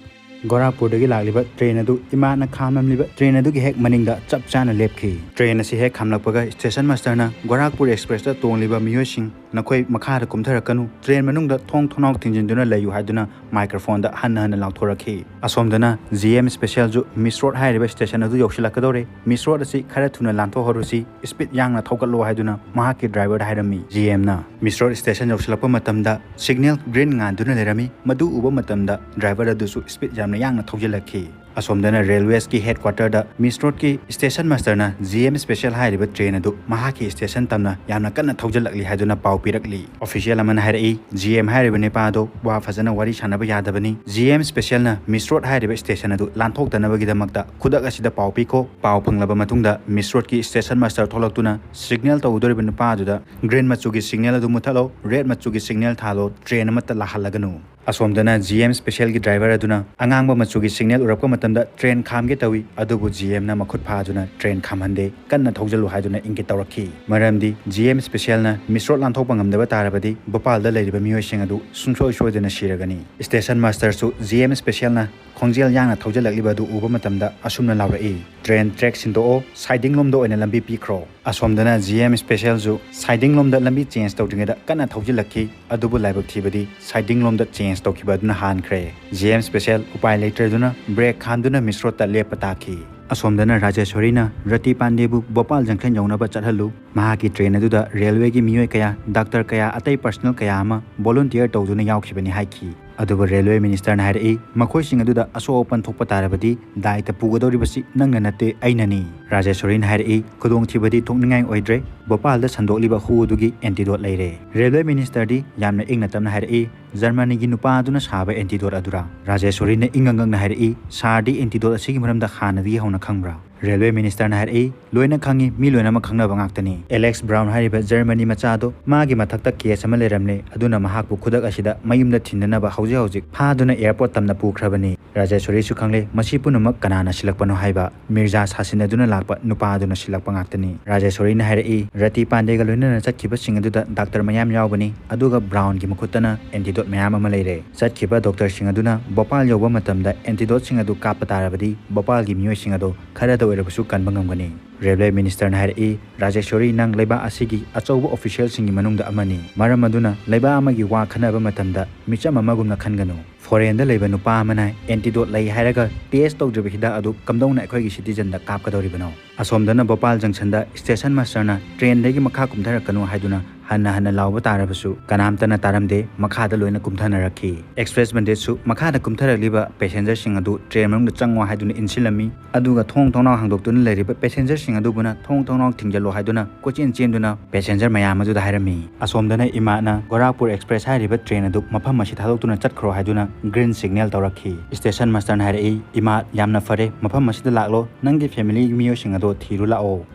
ꯒꯣꯔꯥꯈꯄꯨꯔꯗꯒꯤ ꯂꯥꯛꯂꯤꯕ ꯇ꯭ꯔꯦꯟ ꯑꯗꯨ ꯏꯃꯥꯅ ꯈꯥꯝꯂꯝꯂꯤꯕ ꯇ꯭ꯔꯦꯟ ꯑꯗꯨꯒꯤ ꯍꯦꯛ ꯃꯅꯤꯡꯗ ꯆꯞ ꯆꯥꯅ ꯂꯦꯞꯈꯤ꯫ ꯇ꯭ꯔꯦꯟ ꯑꯁꯤ ꯍꯦꯛ ꯈꯥꯝꯂꯛꯄꯒ ꯁ꯭ꯇꯦꯁꯟ ꯃꯥꯁꯇꯔꯅ, "ꯒꯣꯔꯥꯈꯄꯨꯔ ꯑꯦꯛꯁꯄ꯭ꯔꯦꯁꯇ ꯇꯣꯡꯂꯤꯕ ꯃꯤꯑꯣꯏꯁꯤꯡ, ꯅꯈꯣꯏ ꯃꯈꯥꯗ ꯀꯨꯝꯊꯔꯛꯀꯅꯨ꯫ ꯇ꯭ꯔꯦꯟ ꯃꯅꯨꯡꯗ ꯊꯣꯡ ꯊꯣꯡꯅꯥꯎ ꯊꯤꯡꯖꯤꯟꯗꯨꯅ ꯂꯩꯌꯨ" ꯍꯥꯏꯗꯨꯅ ꯃꯥꯏꯀ꯭ꯔꯣꯐꯣꯟꯗ ꯍꯟꯅ ꯍꯟꯅ ꯂꯥꯎꯊꯣꯔꯛꯈꯤ꯫ ꯑꯁꯣꯝꯗꯅ ꯖꯤ ꯑꯦꯝ ꯁ꯭ꯄꯦꯁꯦꯜꯁꯨ ꯃꯤꯁ ꯔꯣꯗ ꯍꯥꯏꯔꯤꯕ ꯁ꯭ꯇꯦꯁꯟ ꯑꯗꯨ ꯌꯧꯁꯤꯜꯂꯛꯀꯗꯧꯔꯦ꯫ ꯃꯤꯁ ꯔꯣꯗ ꯑꯁꯤ ꯈꯔ ꯊꯨꯅ ꯂꯥꯟꯊꯣꯛꯍꯧꯔꯁꯤ, ꯁ꯭ꯄꯤꯗ ꯌꯥꯡꯅ ꯊꯧꯒꯠꯂꯣ ꯍꯥꯏꯗꯨꯅ ꯃꯍꯥꯛꯀꯤ ꯗ꯭ꯔꯥꯏꯚꯔꯗ ꯍꯥꯏꯔꯝꯃꯤ꯫ ꯖꯤ ꯑꯦꯝꯅ ꯃꯤꯁ ꯔꯣꯗ ꯁ꯭ꯇꯦꯁꯟ ꯌꯧꯁꯤꯜꯂꯛꯄ ꯃꯇꯝꯗ ꯁꯤꯒꯅꯦꯜ ꯒ꯭ꯔꯤꯟ ꯉꯥꯟꯗꯨꯅ ꯂꯩꯔꯝꯃꯤ꯫ ꯃꯗꯨ ꯎꯕ ꯃꯇꯝꯗ ꯗ꯭ꯔꯥꯏꯚꯔ ꯑꯗꯨꯁꯨ ꯁ꯭ꯄꯤꯗ ꯌꯥꯝꯅ ꯌꯥꯡꯅ ꯊꯧꯖꯤꯜꯂꯛꯈꯤ꯫ ꯑꯁꯣꯝꯗꯅ ꯔꯦꯜꯋꯦꯁꯀꯤ ꯍꯦꯗ ꯀ꯭ꯋꯥꯇꯔꯗ ꯃꯤꯁ ꯔꯣꯗꯀꯤ ꯁ꯭ꯇꯦꯁꯟ ꯃꯥꯁꯇꯔꯅ ꯖꯤ ꯑꯦꯝ ꯁ꯭ꯄꯦꯁꯦꯜ ꯍꯥꯏꯔꯤꯕ ꯇ꯭ꯔꯦꯟ ꯑꯗꯨ ꯃꯍꯥꯛꯀꯤ ꯁ꯭ꯇꯦꯁꯟ ꯇꯝꯅ ꯌꯥꯝꯅ ꯀꯟꯅ ꯊꯧꯖꯤꯜꯂꯛꯂꯤ ꯍꯥꯏꯗꯨꯅ ꯄꯥꯎ ꯄꯤꯔꯛꯂꯤ꯫ ꯑꯣꯐꯤꯁꯤꯌꯦꯜ ꯑꯃꯅ ꯍꯥꯏꯔꯛꯏ, ꯖꯤ ꯑꯦꯝ ꯍꯥꯏꯔꯤꯕ ꯅꯨꯄꯥ ꯑꯗꯨ ꯋꯥ ꯐꯖꯅ ꯋꯥꯔꯤ ꯁꯥꯟꯅꯕ ꯌꯥꯗꯕꯅꯤ꯫ ꯖꯤ ꯑꯦꯝ ꯁ꯭ꯄꯦꯁꯦꯜꯅ ꯃꯤꯁ ꯔꯣꯗ ꯍꯥꯏꯔꯤꯕ ꯁ꯭ꯇꯦꯁꯟ ꯑꯗꯨ ꯂꯥꯟꯊꯣꯛꯇꯅꯕꯒꯤꯗꯃꯛꯇ ꯈꯨꯗꯛ ꯑꯁꯤꯗ ꯄꯥꯎ ꯄꯤꯈꯣ꯫ ꯄꯥꯎ ꯐꯪꯂꯕ ꯃꯇꯨꯡꯗ ꯃꯤꯁ ꯔꯣꯗꯀꯤ ꯁ꯭ꯇꯦꯁꯟ ꯃꯥꯁꯇꯔ ꯊꯣꯛꯂꯛꯇꯨꯅ ꯁꯤꯒꯅꯦꯜ ꯇꯧꯒꯗꯧꯔꯤꯕ ꯅꯨꯄꯥ ꯑꯗꯨꯗ ꯒ꯭ꯔꯤꯟ ꯃꯆꯨꯒꯤ ꯁꯤꯒꯅꯦꯜ ꯑꯗꯨ ꯃꯨꯠꯊꯠꯂꯣ, ꯔꯦꯗ ꯃꯆꯨꯒꯤ ꯁꯤꯒꯅꯦꯜ ꯊꯥꯜꯂꯣ, ꯇ꯭ꯔꯦꯟ ꯑꯃꯠꯇ ꯂꯥꯛꯍꯜꯂꯒꯅꯨ꯫ ꯑꯁꯣꯝꯗꯅ ꯖꯤ ꯑꯦꯝ ꯁ꯭ꯄꯦꯁꯦꯜꯒꯤ ꯗ꯭ꯔꯥꯏꯚꯔ ꯑꯗꯨꯅ ꯑꯉꯥꯡꯕ ꯃꯆꯨꯒꯤ ꯁꯤꯒꯅꯦꯜ ꯎꯔꯛꯄ ꯃꯇꯝꯗ ꯇ꯭ꯔꯦꯟ ꯈꯥꯝꯒꯦ ꯇꯧꯏ, ꯑꯗꯨꯕꯨ ꯖꯤ ꯑꯦꯝꯅ ꯃꯈꯨꯠ ꯐꯥꯗꯨꯅ ꯇ꯭ꯔꯦꯟ ꯈꯥꯝꯍꯟꯗꯦ, ꯀꯟꯅ ꯊꯧꯖꯤꯜꯂꯨ ꯍꯥꯏꯗꯨꯅ ꯏꯪꯒꯤꯠ ꯇꯧꯔꯛꯈꯤ꯫ ꯃꯔꯝꯗꯤ ꯖꯤ ꯑꯦꯝ ꯁ꯭ꯄꯦꯁꯦꯜꯅ ꯃꯤꯁ ꯔꯣꯗ ꯂꯥꯟꯊꯣꯛꯄ ꯉꯝꯗꯕ ꯇꯥꯔꯕꯗꯤ ꯚꯣꯄꯥꯜꯗ ꯂꯩꯔꯤꯕ ꯃꯤꯑꯣꯏꯁꯤꯡ ꯑꯗꯨ ꯁꯨꯡꯁꯣꯏ ꯁꯣꯏꯗꯅ ꯁꯤꯔꯒꯅꯤ꯫ ꯁ꯭ꯇꯦꯁꯟ ꯃꯥꯁꯇꯔꯁꯨ ꯖꯤ ꯑꯦꯝ ꯁ꯭ꯄꯦꯁꯦꯜꯅ ꯈꯣꯡꯖꯦꯜ ꯌꯥꯡꯅ ꯊꯧꯖꯤꯜꯂꯛꯂꯤꯕ ꯑꯗꯨ ꯎꯕ ꯃꯇꯝꯗ ꯑꯁꯨꯝꯅ ꯂꯥꯎꯔꯛꯏ, "ꯇ꯭ꯔꯦꯟ ꯇ꯭ꯔꯦꯛ ꯁꯤꯟꯗꯣꯛꯑꯣ, ꯁꯥꯏꯗꯤꯡ ꯂꯣꯝꯗ ꯑꯣꯏꯅ ꯂꯝꯕꯤ ꯄꯤꯈ꯭ꯔꯣ"꯫ ꯑꯁꯣꯝꯗꯅ ꯖꯤ ꯑꯦꯝ ꯁ꯭ꯄꯦꯁꯦꯜꯁꯨ ꯁꯥꯏꯗꯤꯡ ꯂꯣꯝꯗ ꯂꯝꯕꯤ ꯆꯦꯟꯖ ꯇꯧꯗ꯭ꯔꯤꯉꯩꯗ ꯀꯟꯅ ꯊꯧꯖꯤꯜꯂꯛꯈꯤ, ꯑꯗꯨꯕꯨ ꯂꯥꯏꯕꯛ ꯊꯤꯕꯗꯤ ꯁꯥꯏꯗꯤꯡ ꯂꯣꯝꯗ ꯆꯦꯟꯖ ꯇꯧꯈꯤꯕ ꯑꯗꯨꯅ ꯍꯥꯟꯈ꯭ꯔꯦ꯫ ꯖꯤ ꯑꯦꯝ ꯁ꯭ꯄꯦꯁꯦꯜ ꯎꯄꯥꯏ ꯂꯩꯇ꯭ꯔꯗꯨꯅ ꯕ꯭ꯔꯦꯛ ꯈꯥꯝꯗꯨꯅ ꯃꯤꯁ ꯔꯣꯗꯇ ꯂꯦꯞꯄ ꯇꯥꯈꯤ꯫ ꯑꯁꯣꯝꯗꯅ ꯔꯥꯖꯦꯁ꯭ꯋꯔꯤꯅ ꯔꯇꯤ ꯄꯥꯟꯗꯦꯕꯨ ꯚꯣꯄꯥꯜ ꯖꯪꯁꯟ ꯌꯧꯅꯕ ꯆꯠꯍꯜꯂꯨ, ꯃꯍꯥꯛꯀꯤ ꯇ꯭ꯔꯦꯟ ꯑꯗꯨꯗ ꯔꯦꯜꯋꯦꯒꯤ ꯃꯤꯑꯣꯏ ꯀꯌꯥ, ꯗꯥꯛꯇꯔ ꯀꯌꯥ, ꯑꯇꯩ ꯄꯔꯁꯅꯦꯜ ꯀꯌꯥ ꯑꯃ ꯚꯣꯂꯨꯟꯇꯤꯌꯔ ꯇꯧꯗꯨꯅ ꯌꯥꯎꯈꯤꯕꯅꯤ ꯍꯥꯏꯈꯤ꯫ ꯑꯗꯨꯕꯨ ꯔꯦꯜꯋꯦ ꯃꯤꯅꯤꯁꯇꯔꯅ ꯍꯥꯏꯔꯛꯏ, "ꯃꯈꯣꯏꯁꯤꯡ ꯑꯗꯨꯗ ꯑꯁꯣꯛ ꯑꯄꯟ ꯊꯣꯛꯄ ꯇꯥꯔꯕꯗꯤ ꯗꯥꯏꯇ ꯄꯨꯒꯗꯧꯔꯤꯕꯁꯤ ꯅꯪꯅ ꯅꯠꯇꯦ, ꯑꯩꯅꯅꯤ"꯫ ꯔꯥꯖꯦꯁ꯭ꯋꯔꯤꯅ ꯍꯥꯏꯔꯛꯏ, "ꯈꯨꯗꯣꯡꯊꯤꯕꯗꯤ ꯊꯣꯛꯅꯤꯡꯉꯥꯏ ꯑꯣꯏꯗ꯭ꯔꯦ, ꯚꯣꯄꯥꯜꯗ ꯁꯟꯗꯣꯛꯂꯤꯕ ꯍꯨ ꯑꯗꯨꯒꯤ ꯑꯦꯟꯇꯤꯗꯣꯠ ꯂꯩꯔꯦ"꯫ ꯔꯦꯜꯋꯦ ꯃꯤꯅꯤꯁꯇꯔꯗꯤ ꯌꯥꯝꯅ ꯏꯪꯅ ꯇꯞꯅ ꯍꯥꯏꯔꯛꯏ, "ꯖꯔꯃꯅꯤꯒꯤ ꯅꯨꯄꯥ ꯑꯗꯨꯅ ꯁꯥꯕ ꯑꯦꯟꯇꯤꯗꯣꯠ ꯑꯗꯨꯔꯥ?" ꯔꯥꯖꯦꯁ꯭ꯋꯔꯤꯅ ꯏꯪꯉꯪ ꯉꯛꯅ ꯍꯥꯏꯔꯛꯏ, "ꯁꯥꯔꯗꯤ ꯑꯦꯟꯇꯤꯗꯣꯠ ꯑꯁꯤꯒꯤ ꯃꯔꯝꯗ ꯍꯥꯟꯅꯗꯒꯤ ꯍꯧꯅ ꯈꯪꯕ꯭ꯔꯥ?" ꯔꯦꯜꯋꯦ ꯃꯤꯅꯤꯁꯇꯔꯅ ꯍꯥꯏꯔꯛꯏ, "ꯂꯣꯏꯅ ꯈꯪꯉꯤ, ꯃꯤ ꯂꯣꯏꯅꯃꯛ ꯈꯪꯅꯕ ꯉꯥꯛꯇꯅꯤ"꯫ ꯑꯦꯂꯦꯛꯁ ꯕ꯭ꯔꯥꯎꯟ ꯍꯥꯏꯔꯤꯕ ꯖꯔꯃꯅꯤ ꯃꯆꯥ ꯑꯗꯣ ꯃꯥꯒꯤ ꯃꯊꯛꯇ ꯀꯦꯁ ꯑꯃ ꯂꯩꯔꯝꯂꯦ, ꯑꯗꯨꯅ ꯃꯍꯥꯛꯄꯨ ꯈꯨꯗꯛ ꯑꯁꯤꯗ ꯃꯌꯨꯝꯗ ꯊꯤꯟꯅꯅꯕ ꯍꯧꯖꯤꯛ ꯍꯧꯖꯤꯛ ꯐꯥꯗꯨꯅ ꯑꯦꯌꯔꯄꯣꯔꯠ ꯇꯝꯅ ꯄꯨꯈ꯭ꯔꯕꯅꯤ꯫ ꯔꯥꯖꯦꯁ꯭ꯋꯔꯤꯁꯨ ꯈꯪꯂꯦ ꯃꯁꯤ ꯄꯨꯝꯅꯃꯛ ꯀꯅꯥꯅ ꯁꯤꯜꯂꯛꯄꯅꯣ ꯍꯥꯏꯕ꯫ ꯃꯤꯔꯖꯥ ꯁꯥꯁꯤꯟꯅꯗꯨꯅ ꯂꯥꯛꯄ ꯅꯨꯄꯥ ꯑꯗꯨꯅ ꯁꯤꯜꯂꯛꯄ ꯉꯥꯛꯇꯅꯤ꯫ ꯔꯥꯖꯦꯁ꯭ꯋꯔꯤꯅ ꯍꯥꯏꯔꯛꯏ, "ꯔꯇꯤ ꯄꯥꯟꯗꯦꯒ ꯂꯣꯏꯅꯅ ꯆꯠꯈꯤꯕꯁꯤꯡ ꯑꯗꯨꯗ ꯗꯥꯛꯇꯔ ꯃꯌꯥꯝ ꯌꯥꯎꯕꯅꯤ, ꯑꯗꯨꯒ ꯕ꯭ꯔꯥꯎꯟꯒꯤ ꯃꯈꯨꯠꯇꯅ ꯑꯦꯟꯇꯤꯗꯣꯠ ꯃꯌꯥꯝ ꯑꯃ ꯂꯩꯔꯦ꯫ ꯆꯠꯈꯤꯕ ꯗꯣꯛꯇꯔꯁꯤꯡ ꯑꯗꯨꯅ ꯚꯣꯄꯥꯜ ꯌꯧꯕ ꯃꯇꯝꯗ ꯑꯦꯟꯇꯤꯗꯣꯠꯁꯤꯡ ꯑꯗꯨ ꯀꯥꯞꯄ ꯇꯥꯔꯕꯗꯤ ꯚꯣꯄꯥꯜꯒꯤ ꯃꯤꯑꯣꯏꯁꯤꯡ ꯑꯗꯨ ꯈꯔꯗ ꯑꯣꯏꯔꯕꯁꯨ ꯀꯟꯕ ꯉꯝꯒꯅꯤ"꯫ ꯔꯦꯜꯋꯦ ꯃꯤꯅꯤꯁꯇꯔꯅ ꯍꯥꯏꯔꯛꯏ, "ꯔꯥꯖꯦꯁ꯭ꯋꯔꯤ, ꯅꯪ ꯂꯩꯕꯥꯛ ꯑꯁꯤꯒꯤ ꯑꯆꯧꯕ ꯑꯣꯐꯤꯁꯤꯌꯦꯜꯁꯤꯡꯒꯤ ꯃꯅꯨꯡꯗ ꯑꯃꯅꯤ꯫ ꯃꯔꯝ ꯑꯗꯨꯅ ꯂꯩꯕꯥꯛ ꯑꯃꯒꯤ ꯋꯥ ꯈꯟꯅꯕ ꯃꯇꯝꯗ ꯃꯤꯆꯝ ꯑꯃꯒꯨꯝꯅ ꯈꯟꯒꯅꯨ꯫ ꯐꯣꯔꯦꯟꯗ ꯂꯩꯕ ꯅꯨꯄꯥ ꯑꯃꯅ ꯑꯦꯟꯇꯤꯗꯣꯠ ꯂꯩ ꯍꯥꯏꯔꯒ ꯇꯦꯁ ꯇꯧꯗ꯭ꯔꯤꯕ ꯍꯤꯗꯥꯛ ꯑꯗꯨ ꯀꯝꯗꯧꯅ ꯑꯩꯈꯣꯏꯒꯤ ꯁꯤꯇꯤꯖꯟꯗ ꯀꯥꯞꯀꯗꯧꯔꯤꯕꯅꯣ?" ꯑꯁꯣꯝꯗꯅ ꯚꯣꯄꯥꯜ ꯖꯪꯁꯟꯗ ꯁ꯭ꯇꯦꯁꯟ ꯃꯥꯁꯇꯔꯅ ꯇ꯭ꯔꯦꯟꯗꯒꯤ ꯃꯈꯥ ꯀꯨꯝꯊꯔꯛꯀꯅꯨ ꯍꯥꯏꯗꯨꯅ ꯍꯟꯅ ꯍꯟꯅ ꯂꯥꯎꯕ ꯇꯥꯔꯕꯁꯨ ꯀꯅꯥꯝꯇꯅ ꯇꯥꯔꯝꯗꯦ꯫ ꯃꯈꯥꯗ ꯂꯣꯏꯅ ꯀꯨꯝꯊꯅꯔꯛꯈꯤ꯫ ꯑꯦꯛꯁꯄ꯭ꯔꯦꯁ ꯕꯟꯗꯤꯠꯁꯨ ꯃꯈꯥꯗ ꯀꯨꯝꯊꯔꯛꯂꯤꯕ ꯄꯦꯁꯦꯟꯖꯔꯁꯤꯡ ꯑꯗꯨ ꯇ꯭ꯔꯦꯟ ꯃꯅꯨꯡꯗ ꯆꯪꯉꯣ ꯍꯥꯏꯗꯨꯅ ꯏꯟꯁꯤꯜꯂꯝꯃꯤ꯫ ꯑꯗꯨꯒ ꯊꯣꯡ ꯊꯣꯡꯅꯥꯎ ꯍꯥꯡꯗꯣꯛꯇꯨꯅ ꯂꯩꯔꯤꯕ ꯄꯦꯁꯦꯟꯖꯔꯁꯤꯡ ꯑꯗꯨꯕꯨꯅ ꯊꯣꯡ ꯊꯣꯡꯅꯥꯎ ꯊꯤꯡꯖꯤꯜꯂꯣ ꯍꯥꯏꯗꯨꯅ ꯀꯣꯏꯆꯦꯟ ꯆꯦꯟꯗꯨꯅ ꯄꯦꯁꯦꯟꯖꯔ ꯃꯌꯥꯝ ꯑꯗꯨꯗ ꯍꯥꯏꯔꯝꯃꯤ꯫ ꯑꯁꯣꯝꯗꯅ ꯏꯃꯥꯠꯅ ꯒꯣꯔꯥꯈꯄꯨꯔ ꯑꯦꯛꯁꯄ꯭ꯔꯦꯁ ꯍꯥꯏꯔꯤꯕ ꯇ꯭ꯔꯦꯟ ꯑꯗꯨ ꯃꯐꯝ ꯑꯁꯤ ꯊꯥꯗꯣꯛꯇꯨꯅ ꯆꯠꯈ꯭ꯔꯣ ꯍꯥꯏꯗꯨꯅ ꯒ꯭ꯔꯤꯟ ꯁꯤꯒꯅꯦꯜ ꯇꯧꯔꯛꯈꯤ꯫ ꯁ꯭ꯇꯦꯁꯟ ꯃꯥꯁꯇꯔꯅ ꯍꯥꯏꯔꯛꯏ, "ꯏꯃꯥꯠ, ꯌꯥꯝꯅ ꯐꯔꯦ, ꯃꯐꯝ ꯑꯁꯤꯗ ꯂꯥꯛꯂꯣ, ꯅꯪꯒꯤ ꯐꯦꯃꯤꯂꯤꯒꯤ ꯃꯤꯑꯣꯏꯁꯤꯡ ꯑꯗꯣ ꯊꯤꯔꯨ ꯂꯥꯛꯑꯣ"꯫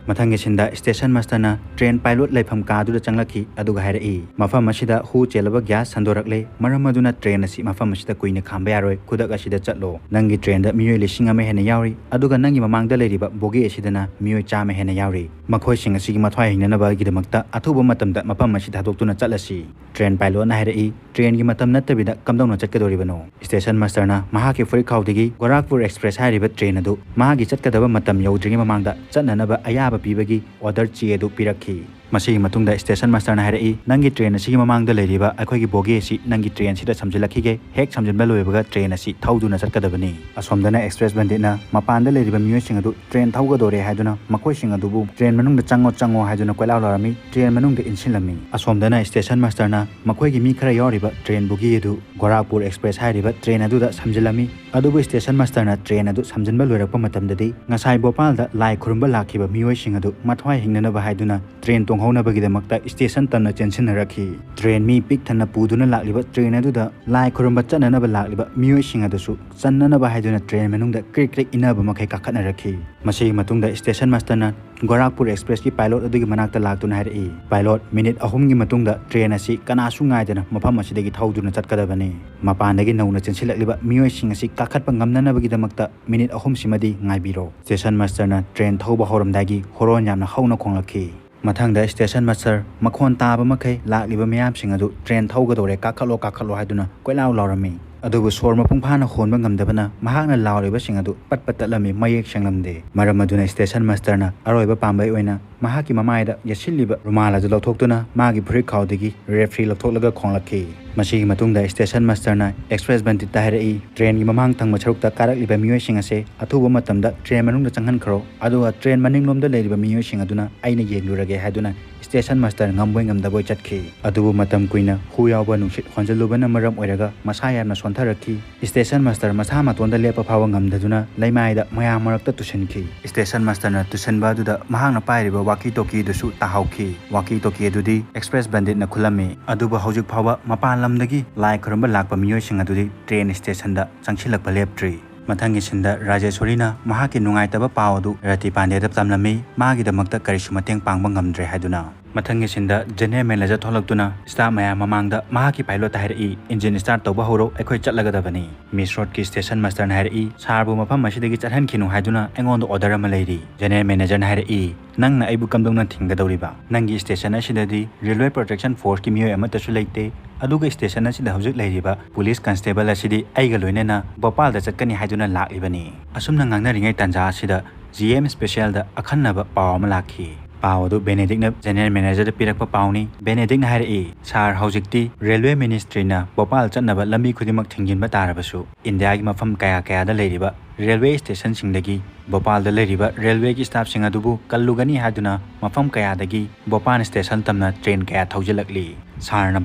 ꯃꯊꯪꯒꯤ ꯁꯤꯟꯗ ꯁ꯭ꯇꯦꯁꯟ ꯃꯥꯁꯇꯔꯅ ꯇ꯭ꯔꯦꯟ ꯄꯥꯏꯂꯣꯠ ꯂꯩꯐꯝ ꯀꯥꯗꯨꯗ ꯆꯪꯂꯛꯈꯤ, ꯑꯗꯨꯒ ꯍꯥꯏꯔꯛꯏ, "ꯃꯐꯝ ꯑꯁꯤꯗ ꯍꯨ ꯆꯦꯜꯂꯕ ꯒ꯭ꯌꯥꯁ ꯁꯟꯗꯣꯔꯛꯂꯦ, ꯃꯔꯝ ꯑꯗꯨꯅ ꯇ꯭ꯔꯦꯟ ꯑꯁꯤ ꯃꯐꯝ ꯑꯁꯤꯗ ꯀꯨꯏꯅ ꯈꯥꯝꯕ ꯌꯥꯔꯣꯏ, ꯈꯨꯗꯛ ꯑꯁꯤꯗ ꯆꯠꯂꯣ꯫ ꯅꯪꯒꯤ ꯇ꯭ꯔꯦꯟꯗ ꯃꯤꯑꯣꯏ ꯂꯤꯁꯤꯡ ꯑꯃ ꯍꯦꯟꯅ ꯌꯥꯎꯔꯤ, ꯑꯗꯨꯒ ꯅꯪꯒꯤ ꯃꯃꯥꯡꯗ ꯂꯩꯔꯤꯕ ꯕꯣꯒꯤ ꯑꯁꯤꯗꯅ ꯃꯤꯑꯣꯏ ꯆꯥꯝꯃ ꯍꯦꯟꯅ ꯌꯥꯎꯔꯤ꯫ ꯃꯈꯣꯏꯁꯤꯡ ꯑꯁꯤꯒꯤ ꯃꯊ꯭ꯋꯥꯏ ꯍꯤꯡꯅꯅꯕꯒꯤꯗꯃꯛꯇ ꯑꯊꯨꯕ ꯃꯇꯝꯗ ꯃꯐꯝ ꯑꯁꯤ ꯊꯥꯗꯣꯛꯇꯨꯅ ꯆꯠꯂꯁꯤ"꯫ ꯇ꯭ꯔꯦꯟ ꯄꯥꯏꯂꯣꯠꯅ ꯍꯥꯏꯔꯛꯏ, "ꯇ꯭ꯔꯦꯟꯒꯤ ꯃꯇꯝ ꯅꯠꯇꯕꯤꯗ ꯀꯝꯗꯧꯅ ꯆꯠꯀꯗꯧꯔꯤꯕꯅꯣ?" ꯁ꯭ꯇꯦꯁꯟ ꯃꯥꯁꯇꯔꯅ ꯃꯍꯥꯛꯀꯤ ꯐꯨꯔꯤꯠꯈꯥꯎꯗꯒꯤ ꯒꯣꯔꯥꯈꯄꯨꯔ ꯑꯦꯛꯁꯄ꯭ꯔꯦꯁ ꯍꯥꯏꯔꯤꯕ ꯇ꯭ꯔꯦꯟ ꯑꯗꯨ ꯃꯍꯥꯛꯀꯤ ꯆꯠꯀꯗꯕ ꯃꯇꯝ ꯌꯧꯗ꯭ꯔꯤꯉꯩ ꯃꯃꯥꯡꯗ ꯆꯠꯅꯅꯕ ꯑꯌꯥꯕ ꯄꯤꯕꯒꯤ ꯑꯣꯔꯗꯔ ꯆꯦ ꯑꯗꯨ ꯄꯤꯔꯛꯈꯤ꯫ ꯃꯁꯤꯒꯤ ꯃꯇꯨꯡꯗ ꯁ꯭ꯇꯦꯁꯟ ꯃꯥꯁꯇꯔꯅ ꯍꯥꯏꯔꯛꯏ, "ꯅꯪꯒꯤ ꯇ꯭ꯔꯦꯟ ꯑꯁꯤꯒꯤ ꯃꯃꯥꯡꯗ ꯂꯩꯔꯤꯕ ꯑꯩꯈꯣꯏꯒꯤ ꯕꯣꯒꯤ ꯑꯁꯤ ꯅꯪꯒꯤ ꯇ꯭ꯔꯦꯟꯁꯤꯗ ꯁꯝꯖꯤꯜꯂꯛꯈꯤꯒꯦ꯫ ꯍꯦꯛ ꯁꯝꯖꯤꯟꯕ ꯂꯣꯏꯕꯒ ꯇ꯭ꯔꯦꯟ ꯑꯁꯤ ꯊꯧꯗꯨꯅ ꯆꯠꯀꯗꯕꯅꯤ"꯫ ꯑꯁꯣꯝꯗꯅ ꯑꯦꯛꯁꯄ꯭ꯔꯦꯁ ꯕꯟꯗꯤꯠꯅ ꯃꯄꯥꯟꯗ ꯂꯩꯔꯤꯕ ꯃꯤꯑꯣꯏꯁꯤꯡ ꯑꯗꯨ ꯇ꯭ꯔꯦꯟ ꯊꯧꯒꯗꯧꯔꯦ ꯍꯥꯏꯗꯨꯅ ꯃꯈꯣꯏꯁꯤꯡ ꯑꯗꯨꯕꯨ "ꯇ꯭ꯔꯦꯟ ꯃꯅꯨꯡꯗ ꯆꯪꯉꯣ, ꯆꯪꯉꯣ" ꯍꯥꯏꯗꯨꯅ ꯀꯣꯏꯂꯥꯎ ꯂꯥꯎꯔꯝꯃꯤ꯫ ꯇ꯭ꯔꯦꯟ ꯃꯅꯨꯡꯗ ꯏꯟꯁꯤꯜꯂꯝꯃꯤ꯫ ꯑꯁꯣꯝꯗꯅ ꯁ꯭ꯇꯦꯁꯟ ꯃꯥꯁꯇꯔꯅ ꯃꯈꯣꯏꯒꯤ ꯃꯤ ꯈꯔ ꯌꯥꯎꯔꯤꯕ ꯇ꯭ꯔꯦꯟ ꯕꯣꯒꯤ ꯑꯗꯨ ꯒꯣꯔꯥꯈꯄꯨꯔ ꯑꯦꯛꯁꯄ꯭ꯔꯦꯁ ꯍꯥꯏꯔꯤꯕ ꯇ꯭ꯔꯦꯟ ꯑꯗꯨꯗ ꯁꯝꯖꯤꯜꯂꯝꯃꯤ꯫ ꯑꯗꯨꯕꯨ ꯁ꯭ꯇꯦꯁꯟ ꯃꯥꯁꯇꯔꯅ ꯇ꯭ꯔꯦꯟ ꯑꯗꯨ ꯁꯝꯖꯤꯟꯕ ꯂꯣꯏꯔꯛꯄ ꯃꯇꯝꯗꯗꯤ ꯉꯁꯥꯏ ꯚꯣꯄꯥꯜꯗ ꯂꯥꯏ ꯈꯨꯔꯨꯝꯕ ꯂꯥꯛꯈꯤꯕ ꯃꯤꯑꯣꯏꯁꯤꯡ ꯑꯗꯨ ꯃꯊ꯭ꯋꯥꯏ ꯍꯤꯡꯅꯅꯕ ꯍꯥꯏꯗꯨꯅ ꯇ꯭ꯔꯦꯟ ꯇꯣꯡꯍꯧꯅꯕꯒꯤꯗꯃꯛꯇ ꯁ꯭ꯇꯦꯁꯟ ꯇꯝꯅ ꯆꯦꯟꯁꯤꯟꯅꯔꯛꯈꯤ꯫ ꯇ꯭ꯔꯦꯟ ꯃꯤ ꯄꯤꯛ ꯊꯟꯅ ꯄꯨꯗꯨꯅ ꯂꯥꯛꯂꯤꯕ ꯇ꯭ꯔꯦꯟ ꯑꯗꯨꯗ ꯂꯥꯏ ꯈꯨꯔꯨꯝꯕ ꯆꯠꯅꯅꯕ ꯂꯥꯛꯂꯤꯕ ꯃꯤꯑꯣꯏꯁꯤꯡ ꯑꯗꯨꯁꯨ ꯆꯟꯅꯅꯕ ꯍꯥꯏꯗꯨꯅ ꯇ꯭ꯔꯦꯟ ꯃꯅꯨꯡꯗ ꯀ꯭ꯔꯤꯛ ꯀ꯭ꯔꯤꯛ ꯏꯟꯅꯕ ꯃꯈꯩ ꯀꯥꯈꯠꯅꯔꯛꯈꯤ꯫ ꯃꯁꯤꯒꯤ ꯃꯇꯨꯡꯗ ꯁ꯭ꯇꯦꯁꯟ ꯃꯥꯁꯇꯔꯅ ꯒꯣꯔꯥꯈꯄꯨꯔ ꯑꯦꯛꯁꯄ꯭ꯔꯦꯁꯀꯤ ꯄꯥꯏꯂꯣꯠ ꯑꯗꯨꯒꯤ ꯃꯅꯥꯛꯇ ꯂꯥꯛꯇꯨꯅ ꯍꯥꯏꯔꯛꯏ, "ꯄꯥꯏꯂꯣꯠ, ꯃꯤꯅꯤꯠ ꯑꯍꯨꯝꯒꯤ ꯃꯇꯨꯡꯗ ꯇ꯭ꯔꯦꯟ ꯑꯁꯤ ꯀꯅꯥꯁꯨ ꯉꯥꯏꯗꯅ ꯃꯐꯝ ꯑꯁꯤꯗꯒꯤ ꯊꯧꯗꯨꯅ ꯆꯠꯀꯗꯕꯅꯤ"꯫ ꯃꯄꯥꯟꯗꯒꯤ ꯅꯧꯅ ꯆꯦꯟꯁꯤꯜꯂꯛꯂꯤꯕ ꯃꯤꯑꯣꯏꯁꯤꯡ ꯑꯁꯤ ꯀꯥꯈꯠꯄ ꯉꯝꯅꯅꯕꯒꯤꯗꯃꯛꯇ ꯃꯤꯅꯤꯠ ꯑꯍꯨꯝꯁꯤꯃꯗꯤ ꯉꯥꯏꯕꯤꯔꯣ꯫ ꯁ꯭ꯇꯦꯁꯟ ꯃꯥꯁꯇꯔꯅ ꯇ꯭ꯔꯦꯟ ꯊꯧꯕ ꯍꯧꯔꯝꯗꯥꯏꯒꯤ ꯍꯣꯔꯣꯟ ꯌꯥꯝꯅ ꯍꯧꯅ ꯈꯣꯡꯂꯛꯈꯤ꯫ ꯃꯊꯪꯗ ꯁ꯭ꯇꯦꯁꯟ ꯃꯥꯁꯇꯔ ꯃꯈꯣꯟ ꯇꯥꯕ ꯃꯈꯩ ꯂꯥꯛꯂꯤꯕ ꯃꯤꯌꯥꯝꯁꯤꯡ ꯑꯗꯨ "ꯇ꯭ꯔꯦꯟ ꯊꯧꯒꯗꯧꯔꯦ, ꯀꯥꯈꯠꯂꯣ, ꯀꯥꯈꯠꯂꯣ" ꯍꯥꯏꯗꯨꯅ ꯀꯣꯏꯂꯥꯎ ꯂꯥꯎꯔꯝꯃꯤ꯫ ꯑꯗꯨꯕꯨ ꯁꯣꯔ ꯃꯄꯨꯡ ꯐꯥꯅ ꯍꯣꯟꯕ ꯉꯝꯗꯕꯅ ꯃꯍꯥꯛꯅ ꯂꯥꯎꯔꯤꯕꯁꯤꯡ ꯑꯗꯨ ꯄꯠ ꯄꯠ ꯇꯠꯂꯝꯃꯤ, ꯃꯌꯦꯛ ꯁꯦꯡꯂꯝꯗꯦ꯫ ꯃꯔꯝ ꯑꯗꯨꯅ ꯁ꯭ꯇꯦꯁꯟ ꯃꯥꯁꯇꯔꯅ ꯑꯔꯣꯏꯕ ꯄꯥꯝꯕꯩ ꯑꯣꯏꯅ ꯃꯍꯥꯛꯀꯤ ꯃꯃꯥꯏꯗ ꯌꯦꯠꯁꯤꯜꯂꯤꯕ ꯔꯨꯃꯥꯜ ꯑꯗꯨ ꯂꯧꯊꯣꯛꯇꯨꯅ ꯃꯥꯒꯤ ꯐꯨꯔꯤꯠꯈꯥꯎꯗꯒꯤ ꯔꯦꯐ꯭ꯔꯤ ꯂꯧꯊꯣꯛꯂꯒ ꯈꯣꯡꯂꯛꯈꯤ꯫ ꯃꯁꯤꯒꯤ ꯃꯇꯨꯡꯗ ꯁ꯭ꯇꯦꯁꯟ ꯃꯥꯁꯇꯔꯅ ꯑꯦꯛꯁꯄ꯭ꯔꯦꯁ ꯕꯟꯗꯤꯠꯇ ꯍꯥꯏꯔꯛꯏ, "ꯇ꯭ꯔꯦꯟꯒꯤ ꯃꯃꯥꯡ ꯊꯪꯕ ꯁꯔꯨꯛꯇ ꯀꯥꯔꯛꯂꯤꯕ ꯃꯤꯑꯣꯏꯁꯤꯡ ꯑꯁꯦ ꯑꯊꯨꯕ ꯃꯇꯝꯗ ꯇ꯭ꯔꯦꯟ ꯃꯅꯨꯡꯗ ꯆꯪꯍꯟꯈ꯭ꯔꯣ, ꯑꯗꯨꯒ ꯇ꯭ꯔꯦꯟ ꯃꯅꯤꯡꯂꯣꯝꯗ ꯂꯩꯔꯤꯕ ꯃꯤꯑꯣꯏꯁꯤꯡ ꯑꯗꯨꯅ ꯑꯩꯅ ꯌꯦꯡꯂꯨꯔꯒꯦ" ꯍꯥꯏꯗꯨꯅ ꯁ꯭ꯇꯦꯁꯟ ꯃꯥꯁꯇꯔ ꯉꯝꯕꯣꯏ ꯉꯝꯗꯕꯣꯏ ꯆꯠꯈꯤ꯫ ꯑꯗꯨꯕꯨ ꯃꯇꯝ ꯀꯨꯏꯅ ꯍꯨ ꯌꯥꯎꯕ ꯅꯨꯡꯁꯤꯠ ꯍꯣꯟꯖꯜꯂꯨꯕꯅ ꯃꯔꯝ ꯑꯣꯏꯔꯒ ꯃꯁꯥ ꯌꯥꯝꯅ ꯁꯣꯟꯊꯔꯛꯈꯤ꯫ ꯁ꯭ꯇꯦꯁꯟ ꯃꯥꯁꯇꯔ ꯃꯁꯥ ꯃꯇꯣꯟꯗ ꯂꯦꯞꯄ ꯐꯥꯎꯕ ꯉꯝꯗꯗꯨꯅ ꯂꯩꯃꯥꯏꯗ ꯃꯌꯥꯝ ꯃꯔꯛꯇ ꯇꯨꯁꯤꯟꯈꯤ꯫ ꯁ꯭ꯇꯦꯁꯟ ꯃꯥꯁꯇꯔꯅ ꯇꯨꯁꯤꯟꯕ ꯑꯗꯨꯗ ꯃꯍꯥꯛꯅ ꯄꯥꯏꯔꯤꯕ ꯋꯥꯀꯤ ꯇꯣꯀꯤ ꯑꯗꯨꯁꯨ ꯇꯥꯍꯧꯈꯤ꯫ ꯋꯥꯀꯤ ꯇꯣꯀꯤ ꯑꯗꯨꯗꯤ ꯑꯦꯛꯁꯄ꯭ꯔꯦꯁ ꯕꯟꯗꯤꯠꯅ ꯈꯨꯜꯂꯝꯃꯤ꯫ ꯑꯗꯨꯕꯨ ꯍꯧꯖꯤꯛ ꯐꯥꯎꯕ ꯃꯄꯥꯟ ꯂꯝꯗꯒꯤ ꯂꯥꯏ ꯈꯨꯔꯨꯝꯕ ꯂꯥꯛꯄ ꯃꯤꯑꯣꯏꯁꯤꯡ ꯑꯗꯨꯗꯤ ꯇ꯭ꯔꯦꯟ ꯁ꯭ꯇꯦꯁꯟꯗ ꯆꯪꯁꯤꯜꯂꯛꯄ ꯂꯦꯞꯇ꯭ꯔꯤ꯫ ꯃꯊꯪꯒꯤ ꯁꯤꯟꯗ ꯔꯥꯖꯦꯁ꯭ꯋꯔꯤꯅ ꯃꯍꯥꯛꯀꯤ ꯅꯨꯡꯉꯥꯏꯇꯕ ꯄꯥꯎ ꯑꯗꯨ ꯔꯇꯤ ꯄꯥꯟꯗꯦꯗ ꯇꯝꯂꯝꯃꯤ꯫ ꯃꯥꯒꯤꯗꯃꯛꯇ ꯀꯔꯤꯁꯨ ꯃꯇꯦꯡ ꯄꯥꯡꯕ ꯉꯝꯗ꯭ꯔꯦ ꯍꯥꯏꯗꯨꯅ꯫ ꯃꯊꯪꯒꯤ ꯁꯤꯟꯗ ꯖꯦꯅꯔꯦꯜ ꯃꯦꯅꯦꯖꯔ ꯊꯣꯛꯂꯛꯇꯨꯅ ꯁ꯭ꯇꯥꯐ ꯃꯌꯥꯝ ꯃꯃꯥꯡꯗ ꯃꯍꯥꯛꯀꯤ ꯄꯥꯏꯂꯣꯠꯇ ꯍꯥꯏꯔꯛꯏ, "ꯏꯟꯖꯤꯟ ꯁ꯭ꯇꯥꯔꯠ ꯇꯧꯕ ꯍꯧꯔꯣ, ꯑꯩꯈꯣꯏ ꯆꯠꯂꯒꯗꯕꯅꯤ"꯫ ꯃꯤꯁ ꯔꯣꯗꯀꯤ ꯁ꯭ꯇꯦꯁꯟ ꯃꯥꯁꯇꯔꯅ ꯍꯥꯏꯔꯛꯏ, "ꯁꯥꯔꯕꯨ ꯃꯐꯝ ꯑꯁꯤꯗꯒꯤ ꯆꯠꯍꯟꯈꯤꯅꯨ ꯍꯥꯏꯗꯨꯅ ꯑꯩꯉꯣꯟꯗ ꯑꯣꯔꯗꯔ ꯑꯃ ꯂꯩꯔꯤ"꯫ ꯖꯦꯅꯔꯦꯜ ꯃꯦꯅꯦꯖꯔꯅ ꯍꯥꯏꯔꯛꯏ, "ꯅꯪꯅ ꯑꯩꯕꯨ ꯀꯝꯗꯧꯅ ꯊꯤꯡꯒꯗꯧꯔꯤꯕ? ꯅꯪꯒꯤ ꯁ꯭ꯇꯦꯁꯟ ꯑꯁꯤꯗꯗꯤ ꯔꯦꯜꯋꯦ ꯄ꯭ꯔꯣꯇꯦꯛꯁꯟ ꯐꯣꯔꯁꯀꯤ ꯃꯤꯑꯣꯏ ꯑꯃꯠꯇꯁꯨ ꯂꯩꯇꯦ, ꯑꯗꯨꯒ ꯁ꯭ꯇꯦꯁꯟ ꯑꯁꯤꯗ ꯍꯧꯖꯤꯛ ꯂꯩꯔꯤꯕ ꯄꯨꯂꯤꯁ ꯀꯟꯁꯇꯦꯕꯜ ꯑꯁꯤꯗꯤ ꯑꯩꯒ ꯂꯣꯏꯅꯅ ꯚꯣꯄꯥꯜꯗ ꯆꯠꯀꯅꯤ ꯍꯥꯏꯗꯨꯅ ꯂꯥꯛꯂꯤꯕꯅꯤ"꯫ ꯑꯁꯨꯝꯅ ꯉꯥꯡꯅꯔꯤꯉꯩ ꯇꯥꯟꯖꯥ ꯑꯁꯤꯗ ꯖꯤ ꯑꯦꯝ ꯁ꯭ꯄꯦꯁꯤꯌꯦꯜꯗ ꯑꯈꯟꯅꯕ ꯄꯥꯎ ꯑꯃ ꯂꯥꯛꯈꯤ꯫ ꯄꯥꯎ ꯑꯗꯨ ꯕꯦꯅꯦꯗꯤꯛꯅ ꯖꯦꯅꯔꯦꯜ ꯃꯦꯅꯦꯖꯔꯗ ꯄꯤꯔꯛꯄ ꯄꯥꯎꯅꯤ꯫ ꯕꯦꯅꯦꯗꯤꯛꯅ ꯍꯥꯏꯔꯛꯏ, "ꯁꯥꯔ, ꯍꯧꯖꯤꯛꯇꯤ ꯔꯦꯜꯋꯦ ꯃꯤꯅꯤꯁꯇ꯭ꯔꯤꯅ ꯚꯣꯄꯥꯜ ꯆꯠꯅꯕ ꯂꯝꯕꯤ ꯈꯨꯗꯤꯡꯃꯛ ꯊꯤꯡꯖꯤꯟꯕ ꯇꯥꯔꯕꯁꯨ, ꯏꯟꯗꯤꯌꯥꯒꯤ ꯃꯐꯝ ꯀꯌꯥ ꯀꯌꯥꯗ ꯂꯩꯔꯤꯕ ꯔꯦꯜꯋꯦ ꯁ꯭ꯇꯦꯁꯟꯁꯤꯡꯗꯒꯤ ꯚꯣꯄꯥꯜꯗ ꯂꯩꯔꯤꯕ ꯔꯦꯜꯋꯦꯒꯤ ꯁ꯭ꯇꯥꯐꯁꯤꯡ ꯑꯗꯨꯕꯨ ꯀꯜꯂꯨꯒꯅꯤ ꯍꯥꯏꯗꯨꯅ ꯃꯐꯝ ꯀꯌꯥꯗꯒꯤ ꯚꯣꯄꯥꯜ ꯁ꯭ꯇꯦꯁꯟ ꯇꯝꯅ ꯇ꯭ꯔꯦꯟ ꯀꯌꯥ ꯊꯧꯖꯤꯜꯂꯛꯂꯤ꯫ ꯁꯥꯔꯅ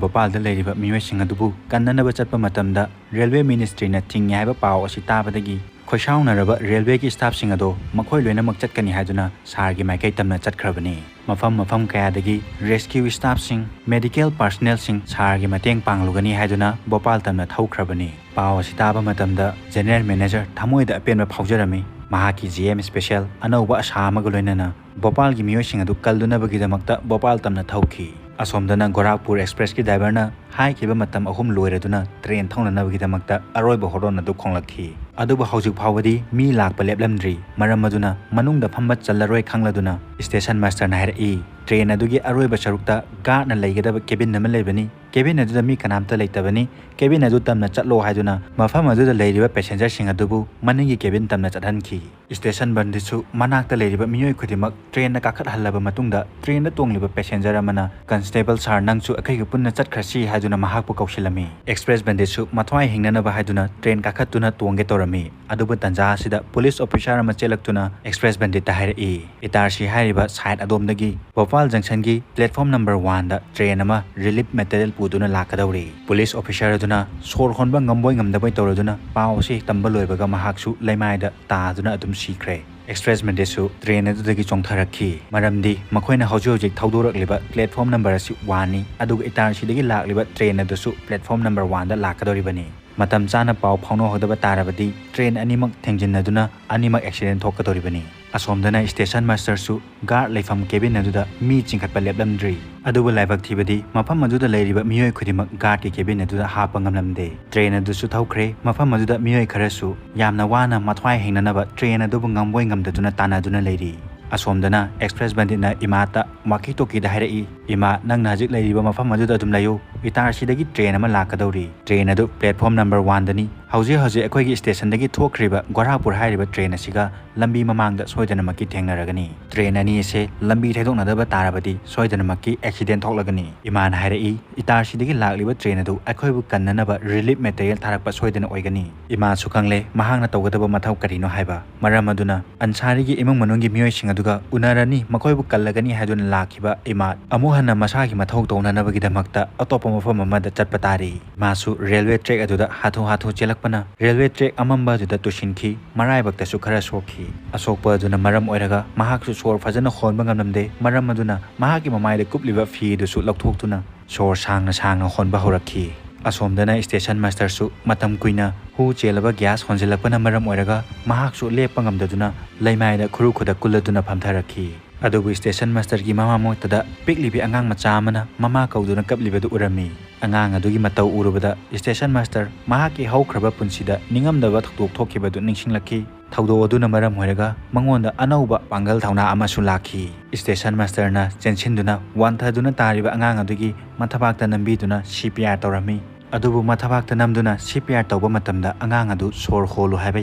ꯚꯣꯄꯥꯜꯗ ꯂꯩꯔꯤꯕ ꯃꯤꯑꯣꯏꯁꯤꯡ ꯑꯗꯨꯕꯨ ꯀꯟꯅꯅꯕ ꯆꯠꯄ ꯃꯇꯝꯗ ꯔꯦꯜꯋꯦ ꯃꯤꯅꯤꯁꯇ꯭ꯔꯤꯅ ꯊꯤꯡꯉꯤ ꯍꯥꯏꯕ ꯄꯥꯎ ꯑꯁꯤ ꯇꯥꯕꯗꯒꯤ ꯈꯣꯏꯁꯥꯎꯅꯔꯕ ꯔꯦꯜꯋꯦꯒꯤ ꯁ꯭ꯇꯥꯐꯁꯤꯡ ꯑꯗꯣ ꯃꯈꯣꯏ ꯂꯣꯏꯅꯃꯛ ꯆꯠꯀꯅꯤ ꯍꯥꯏꯗꯨꯅ ꯁꯥꯔꯒꯤ ꯃꯥꯏꯀꯩ ꯇꯝꯅ ꯆꯠꯈ꯭ꯔꯕꯅꯤ꯫ ꯃꯐꯝ ꯃꯐꯝ ꯀꯌꯥꯗꯒꯤ ꯔꯦꯁꯀ꯭ꯌꯨ ꯁ꯭ꯇꯥꯐꯁꯤꯡ, ꯃꯦꯗꯤꯀꯦꯜ ꯄꯥꯔꯁꯅꯦꯜꯁꯤꯡ ꯁꯥꯔꯒꯤ ꯃꯇꯦꯡ ꯄꯥꯡꯂꯨꯒꯅꯤ ꯍꯥꯏꯗꯨꯅ ꯚꯣꯄꯥꯜ ꯇꯝꯅ ꯊꯧꯈ꯭ꯔꯕꯅꯤ꯫ ꯄꯥꯎ ꯑꯁꯤ ꯇꯥꯕ ꯃꯇꯝꯗ ꯖꯦꯅꯔꯦꯜ ꯃꯦꯅꯦꯖꯔ ꯊꯃꯣꯏꯗ ꯑꯄꯦꯟꯕ ꯐꯥꯎꯖꯔꯝꯃꯤ꯫ ꯃꯍꯥꯛꯀꯤ ꯖꯤ ꯑꯦꯝ ꯁ꯭ꯄꯦꯁꯤꯌꯦꯜ ꯑꯅꯧꯕ ꯑꯁꯥ ꯑꯃꯒ ꯂꯣꯏꯅꯅ ꯚꯣꯄꯥꯜꯒꯤ ꯃꯤꯑꯣꯏꯁꯤꯡ ꯑꯗꯨ ꯀꯜꯂꯨꯅꯕꯒꯤꯗꯃꯛꯇ ꯚꯣꯄꯥꯜ ꯇꯝꯅ ꯊꯧꯈꯤ꯫ ꯑꯁꯣꯝꯗꯅ ꯒꯣꯔꯥꯈꯄꯨꯔ ꯑꯦꯛꯁꯄ꯭ꯔꯦꯁꯀꯤ ꯗ꯭ꯔꯥꯏꯚꯔꯅ ꯍꯥꯏꯈꯤꯕ ꯃꯇꯝ ꯑꯍꯨꯝ ꯂꯣꯏꯔꯗꯨꯅ ꯇ꯭ꯔꯦꯟ ꯊꯧꯅꯅꯕꯒꯤꯗꯃꯛꯇ ꯑꯔꯣꯏꯕ ꯍꯣꯔꯣꯟ ꯑꯗꯨ ꯈꯣꯡꯂꯛꯈꯤ꯫ ꯑꯗꯨꯕꯨ ꯍꯧꯖꯤꯛ ꯐꯥꯎꯕꯗꯤ ꯃꯤ ꯂꯥꯛꯄ ꯂꯦꯞꯂꯝꯗ꯭ꯔꯤ꯫ ꯃꯔꯝ ꯑꯗꯨꯅ ꯃꯅꯨꯡꯗ ꯐꯝꯕ ꯆꯜꯂꯔꯣꯏ ꯈꯪꯂꯗꯨꯅ ꯁ꯭ꯇꯦꯁꯟ ꯃꯥꯁꯇꯔꯅ ꯍꯥꯏꯔꯛꯏ, "ꯇ꯭ꯔꯦꯟ ꯑꯗꯨꯒꯤ ꯑꯔꯣꯏꯕ ꯁꯔꯨꯛꯇ ꯒꯥꯔꯗꯅ ꯂꯩꯒꯗꯕ ꯀꯦꯕꯤꯟ ꯑꯃ ꯂꯩꯕꯅꯤ, ꯀꯦꯕꯤꯟ ꯑꯗꯨꯗ ꯃꯤ ꯀꯅꯥꯝꯇ ꯂꯩꯇꯕꯅꯤ꯫ ꯀꯦꯕꯤꯟ ꯑꯗꯨ ꯇꯝꯅ ꯆꯠꯂꯣ ꯍꯥꯏꯗꯨꯅ ꯃꯐꯝ ꯑꯗꯨꯗ ꯂꯩꯔꯤꯕ ꯄꯦꯁꯦꯟꯖꯔꯁꯤꯡ ꯑꯗꯨꯕꯨ ꯃꯅꯤꯡꯒꯤ ꯀꯦꯕꯤꯟ ꯇꯝꯅ ꯆꯠꯍꯟꯈꯤ꯫ ꯁ꯭ꯇꯦꯁꯟ ꯕꯟꯗꯤꯠꯁꯨ ꯃꯅꯥꯛꯇ ꯂꯩꯔꯤꯕ ꯃꯤꯑꯣꯏ ꯈꯨꯗꯤꯡꯃꯛ ꯇ꯭ꯔꯦꯟꯗ ꯀꯥꯈꯠꯍꯜꯂꯕ ꯃꯇꯨꯡꯗ, ꯇ꯭ꯔꯦꯟꯗ ꯇꯣꯡꯂꯤꯕ ꯄꯦꯁꯦꯟꯖꯔ ꯑꯃꯅ, "ꯀꯟꯁꯇꯦꯕꯜ ꯁꯥꯔ, ꯅꯪꯁꯨ ꯑꯩꯈꯣꯏꯒ ꯄꯨꯟꯅ ꯆꯠꯈ꯭ꯔꯁꯤ" ꯍꯥꯏꯗꯨꯅ ꯃꯍꯥꯛꯄꯨ ꯀꯧꯁꯤꯜꯂꯝꯃꯤ꯫ ꯑꯦꯛꯁꯄ꯭ꯔꯦꯁ ꯕꯟꯗꯤꯠꯁꯨ ꯃꯊ꯭ꯋꯥꯏ ꯍꯤꯡꯅꯅꯕ ꯍꯥꯏꯗꯨꯅ ꯇ꯭ꯔꯦꯟ ꯀꯥꯈꯠꯇꯨꯅ ꯇꯣꯡꯒꯦ ꯇꯧꯔꯝꯃꯤ꯫ ꯑꯗꯨꯕꯨ ꯇꯟꯖꯥ ꯑꯁꯤꯗ ꯄꯨꯂꯤꯁ ꯑꯣꯐꯤꯁꯥꯔ ꯑꯃ ꯆꯦꯜꯂꯛꯇꯨꯅ ꯑꯦꯛꯁꯄ꯭ꯔꯦꯁ ꯕꯟꯗꯤꯠꯇ ꯍꯥꯏꯔꯛꯏ, "ꯏꯇꯥꯔꯁꯤ ꯍꯥꯏꯔꯤꯕ ꯁꯥꯏꯠ ꯑꯗꯣꯝꯗꯒꯤ ꯚꯣꯄꯥꯜ ꯖꯪꯁꯟꯒꯤ ꯄ꯭ꯂꯦꯠꯐꯣꯝ ꯅꯝꯕꯔ ꯋꯥꯟꯗ ꯇ꯭ꯔꯦꯟ ꯑꯃ ꯔꯤꯂꯤꯐ ꯃꯦꯇꯔꯤꯌꯦꯜ ꯄꯨꯗꯨꯅ ꯂꯥꯛꯀꯗꯧꯔꯤ"꯫ ꯄꯨꯂꯤꯁ ꯑꯣꯐꯤꯁꯥꯔ ꯑꯗꯨꯅ ꯁꯣꯔ ꯍꯣꯟꯕ ꯉꯝꯕꯣꯏ ꯉꯝꯗꯕꯣꯏ ꯇꯧꯔꯗꯨꯅ ꯄꯥꯎ ꯑꯁꯤ ꯇꯝꯕ ꯂꯣꯏꯕꯒ ꯃꯍꯥꯛꯁꯨ ꯂꯩꯃꯥꯏꯗ ꯇꯥꯗꯨꯅ ꯑꯗꯨꯝ ꯁꯤꯈ꯭ꯔꯦ꯫ ꯑꯦꯛꯁꯄ꯭ꯔꯦꯁ ꯕꯟꯗꯤꯠꯁꯨ ꯇ꯭ꯔꯦꯟ ꯑꯗꯨꯗꯒꯤ ꯆꯣꯡꯊꯔꯛꯈꯤ, ꯃꯔꯝꯗꯤ ꯃꯈꯣꯏꯅ ꯍꯧꯖꯤꯛ ꯍꯧꯖꯤꯛ ꯊꯧꯗꯣꯔꯛꯂꯤꯕ ꯄ꯭ꯂꯦꯠꯐꯣꯝ ꯅꯝꯕꯔ ꯑꯁꯤ ꯋꯥꯟꯅꯤ, ꯑꯗꯨꯒ ꯏꯇꯥꯔꯁꯤꯗꯒꯤ ꯂꯥꯛꯂꯤꯕ ꯇ꯭ꯔꯦꯟ ꯑꯗꯨꯁꯨ ꯄ꯭ꯂꯦꯠꯐꯣꯝ ꯅꯝꯕꯔ ꯋꯥꯟꯗ ꯂꯥꯛꯀꯗꯧꯔꯤꯕꯅꯤ꯫ ꯃꯇꯝ ꯆꯥꯅ ꯄꯥꯎ ꯐꯥꯎꯅꯍꯧꯗꯕ ꯇꯥꯔꯕꯗꯤ ꯇ꯭ꯔꯦꯟ ꯑꯅꯤꯃꯛ ꯊꯦꯡꯖꯤꯟꯅꯗꯨꯅ ꯑꯅꯤꯃꯛ ꯑꯦꯛꯁꯤꯗꯦꯟ ꯊꯣꯛꯀꯗꯧꯔꯤꯕꯅꯤ꯫ ꯑꯁꯣꯝꯗꯅ ꯁ꯭ꯇꯦꯁꯟ ꯃꯥꯁꯇꯔꯁꯨ ꯒꯥꯔꯗ ꯂꯩꯐꯝ ꯀꯦꯕꯤꯟ ꯑꯗꯨꯗ ꯃꯤ ꯆꯤꯡꯈꯠꯄ ꯂꯦꯞꯂꯝꯗ꯭ꯔꯤ꯫ ꯑꯗꯨꯕꯨ ꯂꯥꯏꯕꯛ ꯊꯤꯕꯗꯤ ꯃꯐꯝ ꯑꯗꯨꯗ ꯂꯩꯔꯤꯕ ꯃꯤꯑꯣꯏ ꯈꯨꯗꯤꯡꯃꯛ ꯒꯥꯔꯗꯀꯤ ꯀꯦꯕꯤꯟ ꯑꯗꯨꯗ ꯍꯥꯞꯄ ꯉꯝꯂꯝꯗꯦ꯫ ꯇ꯭ꯔꯦꯟ ꯑꯗꯨꯁꯨ ꯊꯧꯈ꯭ꯔꯦ꯫ ꯃꯐꯝ ꯑꯗꯨꯗ ꯃꯤꯑꯣꯏ ꯈꯔꯁꯨ ꯌꯥꯝꯅ ꯋꯥꯅ ꯃꯊ꯭ꯋꯥꯏ ꯍꯤꯡꯅꯅꯕ ꯇ꯭ꯔꯦꯟ ꯑꯗꯨꯕꯨ ꯉꯝꯕꯣꯏ ꯉꯝꯗꯗꯨꯅ ꯇꯥꯟꯅꯗꯨꯅ ꯂꯩꯔꯤ꯫ ꯑꯁꯣꯝꯗꯅ ꯑꯦꯛꯁꯄ꯭ꯔꯦꯁ ꯕꯟꯗꯤꯠꯅ ꯏꯃꯥꯇ ꯋꯥꯀꯤ ꯇꯣꯀꯤꯗ ꯍꯥꯏꯔꯛꯏ, "ꯏꯃꯥ, ꯅꯪꯅ ꯍꯧꯖꯤꯛ ꯂꯩꯔꯤꯕ ꯃꯐꯝ ꯑꯗꯨꯗ ꯑꯗꯨꯝ ꯂꯩꯌꯨ꯫ ꯏꯇꯥꯔꯁꯤꯗꯒꯤ ꯇ꯭ꯔꯦꯟ ꯑꯃ ꯂꯥꯛꯀꯗꯧꯔꯤ꯫ ꯇ꯭ꯔꯦꯟ ꯑꯗꯨ ꯄ꯭ꯂꯦꯠꯐꯣꯝ ꯅꯝꯕꯔ ꯋꯥꯟꯗꯅꯤ꯫ ꯍꯧꯖꯤꯛ ꯍꯧꯖꯤꯛ ꯑꯩꯈꯣꯏꯒꯤ ꯁ꯭ꯇꯦꯁꯟꯗꯒꯤ ꯊꯣꯛꯈ꯭ꯔꯤꯕ ꯒꯣꯔꯥꯄꯨꯔ ꯍꯥꯏꯔꯤꯕ ꯇ꯭ꯔꯦꯟ ꯑꯁꯤꯒ ꯂꯝꯕꯤ ꯃꯃꯥꯡꯗ ꯁꯣꯏꯗꯅꯃꯛꯀꯤ ꯊꯦꯡꯅꯔꯒꯅꯤ꯫ ꯇ꯭ꯔꯦꯟ ꯑꯅꯤ ꯑꯁꯦ ꯂꯝꯕꯤ ꯊꯩꯗꯣꯛꯅꯗꯕ ꯇꯥꯔꯕꯗꯤ ꯁꯣꯏꯗꯅꯃꯛꯀꯤ ꯑꯦꯛꯁꯤꯗꯦꯟ ꯊꯣꯛꯂꯒꯅꯤ"꯫ ꯏꯃꯥꯅ ꯍꯥꯏꯔꯛꯏ, "ꯏꯇꯥꯔꯁꯤꯗꯒꯤ ꯂꯥꯛꯂꯤꯕ ꯇ꯭ꯔꯦꯟ ꯑꯗꯨ ꯑꯩꯈꯣꯏꯕꯨ ꯀꯟꯅꯅꯕ ꯔꯤꯂꯤꯐ ꯃꯦꯇꯔꯤꯌꯦꯜ ꯊꯥꯔꯛꯄ ꯁꯣꯏꯗꯅ ꯑꯣꯏꯒꯅꯤ"꯫ ꯏꯃꯥꯁꯨ ꯈꯪꯂꯦ ꯃꯍꯥꯛꯅ ꯇꯧꯒꯗꯕ ꯃꯊꯧ ꯀꯔꯤꯅꯣ ꯍꯥꯏꯕ꯫ ꯃꯔꯝ ꯑꯗꯨꯅ ꯑꯟꯁꯥꯔꯤꯒꯤ ꯏꯃꯨꯡ ꯃꯅꯨꯡꯒꯤ ꯃꯤꯑꯣꯏꯁꯤꯡ ꯑꯗꯨꯒ ꯎꯅꯔꯅꯤ, ꯃꯈꯣꯏꯕꯨ ꯀꯜꯂꯒꯅꯤ ꯍꯥꯏꯗꯨꯅ ꯂꯥꯛꯈꯤꯕ ꯏꯃꯥ ꯑꯃꯨꯛ ꯍꯟꯅ ꯃꯁꯥꯒꯤ ꯃꯊꯧ ꯇꯧꯅꯅꯕꯒꯤꯗꯃꯛꯇ ꯑꯇꯣꯞꯄ ꯃꯐꯝ ꯑꯃꯗ ꯆꯠꯄ ꯇꯥꯔꯤ꯫ ꯃꯥꯁꯨ ꯔꯦꯜꯋꯦ ꯇ꯭ꯔꯦꯛ ꯑꯗꯨꯗ ꯍꯥꯊꯨ ꯍꯥꯊꯨ ꯆꯦꯜꯂꯛꯄꯅ ꯔꯦꯜꯋꯦ ꯇ꯭ꯔꯦꯛ ꯑꯃꯝꯕ ꯑꯗꯨꯗ ꯇꯨꯁꯤꯟꯈꯤ꯫ ꯃꯔꯥꯏꯕꯛꯇꯁꯨ ꯈꯔ ꯁꯣꯛꯈꯤ꯫ ꯑꯁꯣꯛꯄ ꯑꯗꯨꯅ ꯃꯔꯝ ꯑꯣꯏꯔꯒ ꯃꯍꯥꯛꯁꯨ ꯁꯣꯔ ꯐꯖꯅ ꯍꯣꯟꯕ ꯉꯝꯂꯝꯗꯦ꯫ ꯃꯔꯝ ꯑꯗꯨꯅ ꯃꯍꯥꯛꯀꯤ ꯃꯃꯥꯏꯗ ꯀꯨꯞꯂꯤꯕ ꯐꯤ ꯑꯗꯨꯁꯨ ꯂꯧꯊꯣꯛꯇꯨꯅ ꯁꯣꯔ ꯁꯥꯡꯅ ꯁꯥꯡꯅ ꯍꯣꯟꯕ ꯍꯧꯔꯛꯈꯤ꯫ ꯑꯁꯣꯝꯗꯅ ꯁ꯭ꯇꯦꯁꯟ ꯃꯥꯁꯇꯔꯁꯨ ꯃꯇꯝ ꯀꯨꯏꯅ ꯍꯨ ꯆꯦꯜꯂꯕ ꯒ꯭ꯌꯥꯁ ꯍꯣꯟꯖꯤꯜꯂꯛꯄꯅ ꯃꯔꯝ ꯑꯣꯏꯔꯒ ꯃꯍꯥꯛꯁꯨ ꯂꯦꯞꯄ ꯉꯝꯗꯗꯨꯅ ꯂꯩꯃꯥꯏꯗ ꯈꯨꯔꯨ ꯈꯨꯗꯛ ꯀꯨꯜꯂꯗꯨꯅ ꯐꯝꯊꯔꯛꯈꯤ꯫ ꯑꯗꯨꯕꯨ ꯁ꯭ꯇꯦꯁꯟ ꯃꯥꯁꯇꯔꯒꯤ ꯃꯃꯥ ꯃꯣꯠꯇꯗ ꯄꯤꯛꯂꯤꯕꯤ ꯑꯉꯥꯡ ꯃꯆꯥ ꯑꯃꯅ ꯃꯃꯥ ꯀꯧꯗꯨꯅ ꯀꯞꯂꯤꯕꯗꯨ ꯎꯔꯝꯃꯤ꯫ ꯑꯉꯥꯡ ꯑꯗꯨꯒꯤ ꯃꯇꯧ ꯎꯔꯨꯕꯗ ꯁ꯭ꯇꯦꯁꯟ ꯃꯥꯁꯇꯔ ꯃꯍꯥꯛꯀꯤ ꯍꯧꯈ꯭ꯔꯕ ꯄꯨꯟꯁꯤꯗ ꯅꯤꯡꯉꯝꯗꯕ ꯊꯧꯗꯣꯛ ꯊꯣꯛꯈꯤꯕꯗꯨ ꯅꯤꯡꯁꯤꯡꯂꯛꯈꯤ꯫ ꯊꯧꯗꯣꯛ ꯑꯗꯨꯅ ꯃꯔꯝ ꯑꯣꯏꯔꯒ ꯃꯉꯣꯟꯗ ꯑꯅꯧꯕ ꯄꯥꯡꯒꯜ ꯊꯧꯅꯥ ꯑꯃꯁꯨ ꯂꯥꯛꯈꯤ꯫ ꯁ꯭ꯇꯦꯁꯟ ꯃꯥꯁꯇꯔꯅ ꯆꯦꯟꯁꯤꯟꯗꯨꯅ ꯋꯥꯟꯊꯗꯨꯅ ꯇꯥꯔꯤꯕ ꯑꯉꯥꯡ ꯑꯗꯨꯒꯤ ꯃꯊꯕꯥꯛꯇ ꯅꯝꯕꯤꯗꯨꯅ C P R ꯇꯧꯔꯝꯃꯤ꯫ ꯑꯗꯨꯕꯨ ꯃꯊꯕꯥꯛꯇ ꯅꯝꯗꯨꯅ C P R ꯇꯧꯕ ꯃꯇꯝꯗ ꯑꯉꯥꯡ ꯑꯗꯨ ꯁꯣꯔ ꯍꯣꯜꯂꯨ ꯍꯥꯏꯕ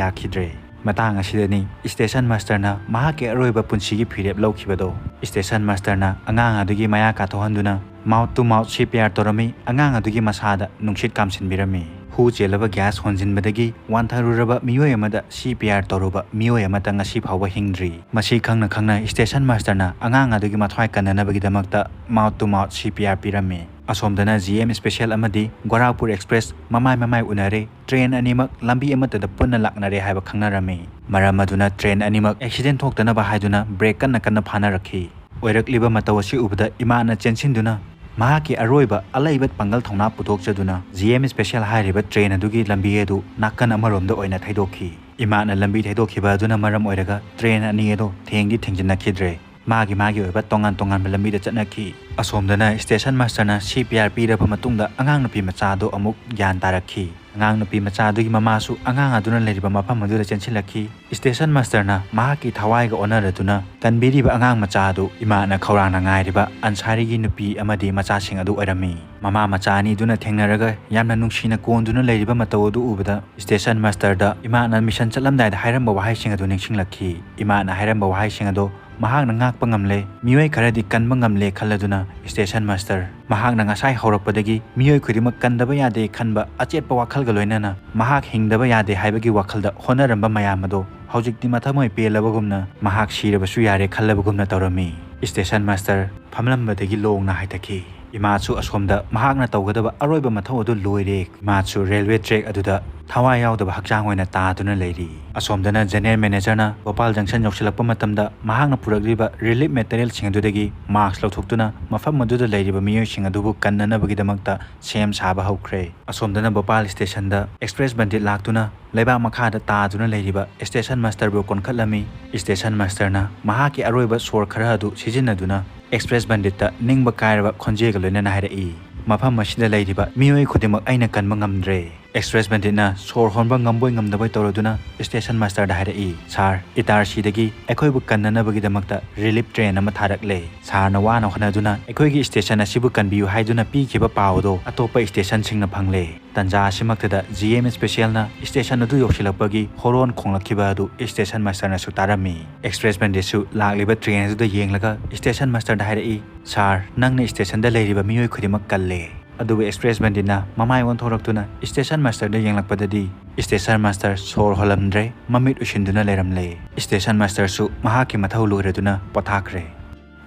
ꯌꯥꯈꯤꯗ꯭ꯔꯦ꯫ ꯃꯇꯥꯡ ꯑꯁꯤꯗꯅꯤ ꯁ꯭ꯇꯦꯁꯟ ꯃꯥꯁꯇꯔꯅ ꯃꯍꯥꯛꯀꯤ ꯑꯔꯣꯏꯕ ꯄꯨꯟꯁꯤꯒꯤ ꯐꯤꯔꯦꯞ ꯂꯧꯈꯤꯕꯗꯣ꯫ ꯁ꯭ꯇꯦꯁꯟ ꯃꯥꯁꯇꯔꯅ ꯑꯉꯥꯡ ꯑꯗꯨꯒꯤ ꯃꯌꯥ ꯀꯥꯊꯣꯛꯍꯟꯗꯨꯅ mouth to mouth C P R ꯇꯧꯔꯝꯃꯤ꯫ ꯑꯉꯥꯡ ꯑꯗꯨꯒꯤ ꯃꯁꯥꯗ ꯅꯨꯡꯁꯤꯠ ꯀꯥꯝꯁꯤꯟꯕꯤꯔꯝꯃꯤ꯫ ꯍꯨ ꯆꯦꯜꯂꯕ ꯒ꯭ꯌꯥꯁ ꯍꯣꯟꯖꯤꯟꯕꯗꯒꯤ ꯋꯥꯟꯊꯔꯨꯔꯕ ꯃꯤꯑꯣꯏ ꯑꯃꯗ C P R ꯇꯧꯔꯨꯕ ꯃꯤꯑꯣꯏ ꯑꯃꯠꯇ ꯉꯁꯤ ꯐꯥꯎꯕ ꯍꯤꯡꯗ꯭ꯔꯤ꯫ ꯃꯁꯤ ꯈꯪꯅ ꯈꯪꯅ ꯁ꯭ꯇꯦꯁꯟ ꯃꯥꯁꯇꯔꯅ ꯑꯉꯥꯡ ꯑꯗꯨꯒꯤ ꯃꯊ꯭ꯋꯥꯏ ꯀꯟꯅꯅꯕꯒꯤꯗꯃꯛꯇ mouth to mouth C P R ꯄꯤꯔꯝꯃꯤ꯫ ꯑꯁꯣꯝꯗꯅ G M special ꯑꯃꯗꯤ ꯒꯣꯔꯥꯈꯄꯨꯔ ꯑꯦꯛꯁꯄ꯭ꯔꯦꯁ ꯃꯃꯥꯏ ꯃꯃꯥꯏ ꯎꯅꯔꯦ꯫ ꯇ꯭ꯔꯦꯟ ꯑꯅꯤꯃꯛ ꯂꯝꯕꯤ ꯑꯃꯠꯇꯗ ꯄꯨꯟꯅ ꯂꯥꯛꯅꯔꯦ ꯍꯥꯏꯕ ꯈꯪꯅꯔꯝꯃꯤ꯫ ꯃꯔꯝ ꯑꯗꯨꯅ ꯇ꯭ꯔꯦꯟ ꯑꯅꯤꯃꯛ ꯑꯦꯛꯁꯤꯗꯦꯟ ꯊꯣꯛꯇꯅꯕ ꯍꯥꯏꯗꯨꯅ ꯕ꯭ꯔꯦꯛ ꯀꯟꯅ ꯀꯟꯅ ꯐꯥꯅꯔꯛꯈꯤ꯫ ꯑꯣꯏꯔꯛꯂꯤꯕ ꯃꯇꯧ ꯑꯁꯤ ꯎꯕꯗ ꯏꯃꯥꯅ ꯆꯦꯟꯁꯤꯟꯗꯨꯅ ꯃꯍꯥꯛꯀꯤ ꯑꯔꯣꯏꯕ ꯑꯂꯩꯕ ꯄꯥꯡꯒꯜ ꯊꯧꯅꯥ ꯄꯨꯊꯣꯛꯆꯗꯨꯅ G M special ꯍꯥꯏꯔꯤꯕ ꯇ꯭ꯔꯦꯟ ꯑꯗꯨꯒꯤ ꯂꯝꯕꯤ ꯑꯗꯨ ꯅꯥꯀꯟ ꯑꯃꯔꯣꯝꯗ ꯑꯣꯏꯅ ꯊꯩꯗꯣꯛꯈꯤ꯫ ꯏꯃꯥꯅ ꯂꯝꯕꯤ ꯊꯩꯗꯣꯛꯈꯤꯕ ꯑꯗꯨꯅ ꯃꯔꯝ ꯑꯣꯏꯔꯒ ꯇ꯭ꯔꯦꯟ ꯑꯅꯤ ꯑꯗꯨ ꯊꯦꯡꯗꯤ ꯊꯦꯡꯖꯤꯟꯅꯈꯤꯗ꯭ꯔꯦ꯫ ꯃꯥꯒꯤ ꯃꯥꯒꯤ ꯑꯣꯏꯕ ꯇꯣꯉꯥꯟ ꯇꯣꯉꯥꯟꯕ ꯂꯝꯕꯤꯗ ꯆꯠꯅꯈꯤ꯫ ꯑꯁꯣꯝꯗꯅ ꯁ꯭ꯇꯦꯁꯟ ꯃꯥꯁꯇꯔꯅ C P R ꯄꯤꯔꯕ ꯃꯇꯨꯡꯗ ꯑꯉꯥꯡ ꯅꯨꯄꯤ ꯃꯆꯥ ꯑꯗꯨ ꯑꯃꯨꯛ ꯒ꯭ꯌꯥꯟ ꯇꯥꯔꯛꯈꯤ꯫ ꯑꯉꯥꯡ ꯅꯨꯄꯤ ꯃꯆꯥ ꯑꯗꯨꯒꯤ ꯃꯃꯥꯁꯨ ꯑꯉꯥꯡ ꯑꯗꯨꯅ ꯂꯩꯔꯤꯕ ꯃꯐꯝ ꯑꯗꯨꯗ ꯆꯦꯟꯁꯤꯜꯂꯛꯈꯤ꯫ ꯁ꯭ꯇꯦꯁꯟ ꯃꯥꯁꯇꯔꯅ ꯃꯍꯥꯛꯀꯤ ꯊꯋꯥꯏꯒ ꯑꯣꯟꯅꯔꯗꯨꯅ ꯀꯟꯕꯤꯔꯤꯕ ꯑꯉꯥꯡ ꯃꯆꯥ ꯑꯗꯨ ꯏꯃꯥꯅ ꯈꯧꯔꯥꯡꯅ ꯉꯥꯏꯔꯤꯕ ꯑꯟꯁꯥꯔꯤꯒꯤ ꯅꯨꯄꯤ ꯑꯃꯗꯤ ꯃꯆꯥꯁꯤꯡ ꯑꯗꯨ ꯑꯣꯏꯔꯝꯃꯤ꯫ ꯃꯃꯥ ꯃꯆꯥ ꯑꯅꯤꯗꯨꯅ ꯊꯦꯡꯅꯔꯒ ꯌꯥꯝꯅ ꯅꯨꯡꯁꯤꯅ ꯀꯣꯟꯗꯨꯅ ꯂꯩꯔꯤꯕ ꯃꯇꯧ ꯑꯗꯨ ꯎꯕꯗ ꯁ꯭ꯇꯦꯁꯟ ꯃꯥꯁꯇꯔꯗ ꯏꯃꯥꯅ ꯃꯤꯁꯟ ꯆꯠꯂꯝꯗꯥꯏꯗ ꯍꯥꯏꯔꯝꯕ ꯋꯥꯍꯩꯁꯤꯡ ꯑꯗꯨ ꯅꯤꯡꯁꯤꯡꯂꯛꯈꯤ꯫ ꯏꯃꯥꯅ ꯍꯥꯏꯔꯝꯕ ꯋꯥꯍꯩꯁꯤꯡ ꯑꯗꯣ ꯃꯍꯥꯛꯅ ꯉꯥꯛꯄ ꯉꯝꯂꯦ, ꯃꯤꯑꯣꯏ ꯈꯔꯗꯤ ꯀꯟꯕ ꯉꯝꯂꯦ ꯈꯜꯂꯗꯨꯅ ꯁ꯭ꯇꯦꯁꯟ ꯃꯥꯁꯇꯔ ꯃꯍꯥꯛꯅ ꯉꯁꯥꯏ ꯍꯧꯔꯛꯄꯗꯒꯤ ꯃꯤꯑꯣꯏ ꯈꯨꯗꯤꯡꯃꯛ ꯀꯟꯗꯕ ꯌꯥꯗꯦ ꯈꯟꯕ ꯑꯆꯦꯠꯄ ꯋꯥꯈꯜꯒ ꯂꯣꯏꯅꯅ ꯃꯍꯥꯛ ꯍꯤꯡꯗꯕ ꯌꯥꯗꯦ ꯍꯥꯏꯕꯒꯤ ꯋꯥꯈꯜꯗ ꯍꯣꯠꯅꯔꯝꯕ ꯃꯌꯥꯝ ꯑꯗꯣ ꯍꯧꯖꯤꯛꯇꯤ ꯃꯊꯃꯣꯏ ꯄꯦꯜꯂꯕꯒꯨꯝꯅ ꯃꯍꯥꯛ ꯁꯤꯔꯕꯁꯨ ꯌꯥꯔꯦ ꯈꯜꯂꯕꯒꯨꯝꯅ ꯇꯧꯔꯝꯃꯤ꯫ ꯁ꯭ꯇꯦꯁꯟ ꯃꯥꯁꯇꯔ ꯐꯝꯂꯝꯕꯗꯒꯤ ꯂꯣꯡꯅ ꯍꯥꯏꯊꯈꯤ꯫ ꯏꯃꯥꯁꯨ ꯑꯁꯣꯝꯗ ꯃꯍꯥꯛꯅ ꯇꯧꯒꯗꯕ ꯑꯔꯣꯏꯕ ꯃꯊꯧ ꯑꯗꯨ ꯂꯣꯏꯔꯦ꯫ ꯏꯃꯥꯁꯨ ꯔꯦꯜꯋꯦ ꯇ꯭ꯔꯦꯛ ꯑꯗꯨꯗ ꯊꯋꯥꯏ ꯌꯥꯎꯗꯕ ꯍꯛꯆꯥꯡ ꯑꯣꯏꯅ ꯇꯥꯗꯨꯅ ꯂꯩꯔꯤ꯫ ꯑꯁꯣꯝꯗꯅ ꯖꯦꯅꯔꯦꯜ ꯃꯦꯅꯦꯖꯔꯅ ꯚꯣꯄꯥꯜ ꯖꯪꯁꯟ ꯌꯧꯁꯤꯜꯂꯛꯄ ꯃꯇꯝꯗ ꯃꯍꯥꯛꯅ ꯄꯨꯔꯛꯂꯤꯕ ꯔꯤꯂꯤꯐ ꯃꯦꯇꯔꯤꯌꯦꯜꯁꯤꯡ ꯑꯗꯨꯗꯒꯤ ꯃꯥꯛꯁ ꯂꯧꯊꯣꯛꯇꯨꯅ ꯃꯐꯝ ꯑꯗꯨꯗ ꯂꯩꯔꯤꯕ ꯃꯤꯑꯣꯏꯁꯤꯡ ꯑꯗꯨꯕꯨ ꯀꯟꯅꯅꯕꯒꯤꯗꯃꯛꯇ ꯁꯦꯝ ꯁꯥꯕ ꯍꯧꯈ꯭ꯔꯦ꯫ ꯑꯁꯣꯝꯗꯅ ꯚꯣꯄꯥꯜ ꯁ꯭ꯇꯦꯁꯟꯗ ꯑꯦꯛꯁꯄ꯭ꯔꯦꯁ ꯕꯟꯗꯤꯠ ꯂꯥꯛꯇꯨꯅ ꯂꯩꯕꯥꯛ ꯃꯈꯥꯗ ꯇꯥꯗꯨꯅ ꯂꯩꯔꯤꯕ ꯁ꯭ꯇꯦꯁꯟ ꯃꯥꯁꯇꯔꯕꯨ ꯀꯣꯟꯈꯠꯂꯝꯃꯤ꯫ ꯁ꯭ꯇꯦꯁꯟ ꯃꯥꯁꯇꯔꯅ ꯃꯍꯥꯛꯀꯤ ꯑꯔꯣꯏꯕ ꯁꯣꯔ ꯈꯔ ꯑꯗꯨ ꯁꯤꯖꯤꯟꯅꯗꯨꯅ ꯑꯦꯛꯁꯄ꯭ꯔꯦꯁ ꯕꯟꯗꯤꯠꯇ ꯅꯤꯡꯕ ꯀꯥꯏꯔꯕ ꯈꯣꯟꯖꯦꯜꯒ ꯂꯣꯏꯅꯅ ꯍꯥꯏꯔꯛꯏ, "ꯃꯐꯝ ꯑꯁꯤꯗ ꯂꯩꯔꯤꯕ ꯃꯤꯑꯣꯏ ꯈꯨꯗꯤꯡꯃꯛ ꯑꯩꯅ ꯀꯟꯕ ꯉꯝꯗ꯭ꯔꯦ꯫ ꯑꯦꯛꯁꯄ꯭ꯔꯦꯁ ꯕꯟꯗꯤꯠꯅ ꯁꯣꯔ ꯍꯣꯟꯕ ꯉꯝꯕꯣꯏ ꯉꯝꯗꯕꯣꯏ ꯇꯧꯔꯗꯨꯅ ꯁ꯭ꯇꯦꯁꯟ ꯃꯥꯁꯇꯔꯗ ꯍꯥꯏꯔꯛꯏ, "ꯁꯥꯔ, ꯏꯇꯥꯔꯁꯤꯗꯒꯤ ꯑꯩꯈꯣꯏꯕꯨ ꯀꯟꯅꯅꯕꯒꯤꯗꯃꯛꯇ ꯔꯤꯂꯤꯐ ꯇ꯭ꯔꯦꯟ ꯑꯃ ꯊꯥꯔꯛꯂꯦ꯫ ꯁꯥꯔꯅ ꯋꯥꯅ ꯍꯣꯠꯅꯗꯨꯅ ꯑꯩꯈꯣꯏꯒꯤ ꯁ꯭ꯇꯦꯁꯟ ꯑꯁꯤꯕꯨ ꯀꯟꯕꯤꯌꯨ ꯍꯥꯏꯗꯨꯅ ꯄꯤꯈꯤꯕ ꯄꯥꯎ ꯑꯗꯣ ꯑꯇꯣꯞꯄ ꯁ꯭ꯇꯦꯁꯟꯁꯤꯡꯅ ꯐꯪꯂꯦ꯫" ꯇꯟꯖꯥ ꯑꯁꯤꯃꯛꯇꯗ ꯖꯤ ꯑꯦꯝ ꯁ꯭ꯄꯦꯁꯦꯜꯅ ꯁ꯭ꯇꯦꯁꯟ ꯑꯗꯨ ꯌꯧꯁꯤꯜꯂꯛꯄꯒꯤ ꯍꯣꯔꯣꯟ ꯈꯣꯡꯂꯛꯈꯤꯕ ꯑꯗꯨ ꯁ꯭ꯇꯦꯁꯟ ꯃꯥꯁꯇꯔꯅꯁꯨ ꯇꯥꯔꯝꯃꯤ꯫ ꯑꯦꯛꯁꯄ꯭ꯔꯦꯁ ꯕꯟꯗꯤꯠꯁꯨ ꯂꯥꯛꯂꯤꯕ ꯇ꯭ꯔꯦꯟ ꯑꯗꯨꯗ ꯌꯦꯡꯂꯒ ꯁ꯭ꯇꯦꯁꯟ ꯃꯥꯁꯇꯔꯗ ꯍꯥꯏꯔꯛꯏ, "ꯁꯥꯔ, ꯅꯪꯅ ꯁ꯭ꯇꯦꯁꯟꯗ ꯂꯩꯔꯤꯕ ꯃꯤꯑꯣꯏ ꯈꯨꯗꯤꯡꯃꯛ ꯀꯜꯂꯦ꯫" ꯑꯗꯨꯕꯨ ꯑꯦꯛꯁꯄ꯭ꯔꯦꯁ ꯕꯟꯗꯤꯠꯅ ꯃꯃꯥꯏ ꯑꯣꯟꯊꯣꯔꯛꯇꯨꯅ ꯁ꯭ꯇꯦꯁꯟ ꯃꯥꯁꯇꯔꯗ ꯌꯦꯡꯂꯛꯄꯗꯗꯤ ꯁ꯭ꯇꯦꯁꯟ ꯃꯥꯁꯇꯔ ꯁꯣꯔ ꯍꯣꯜꯂꯝꯗ꯭ꯔꯦ, ꯃꯃꯤꯠ ꯎꯏꯁꯤꯟꯗꯨꯅ ꯂꯩꯔꯝꯂꯦ꯫ ꯁ꯭ꯇꯦꯁꯟ ꯃꯥꯁꯇꯔꯁꯨ ꯃꯍꯥꯛꯀꯤ ꯃꯊꯧ ꯂꯣꯏꯔꯗꯨꯅ ꯄꯣꯊꯥꯈ꯭ꯔꯦ꯫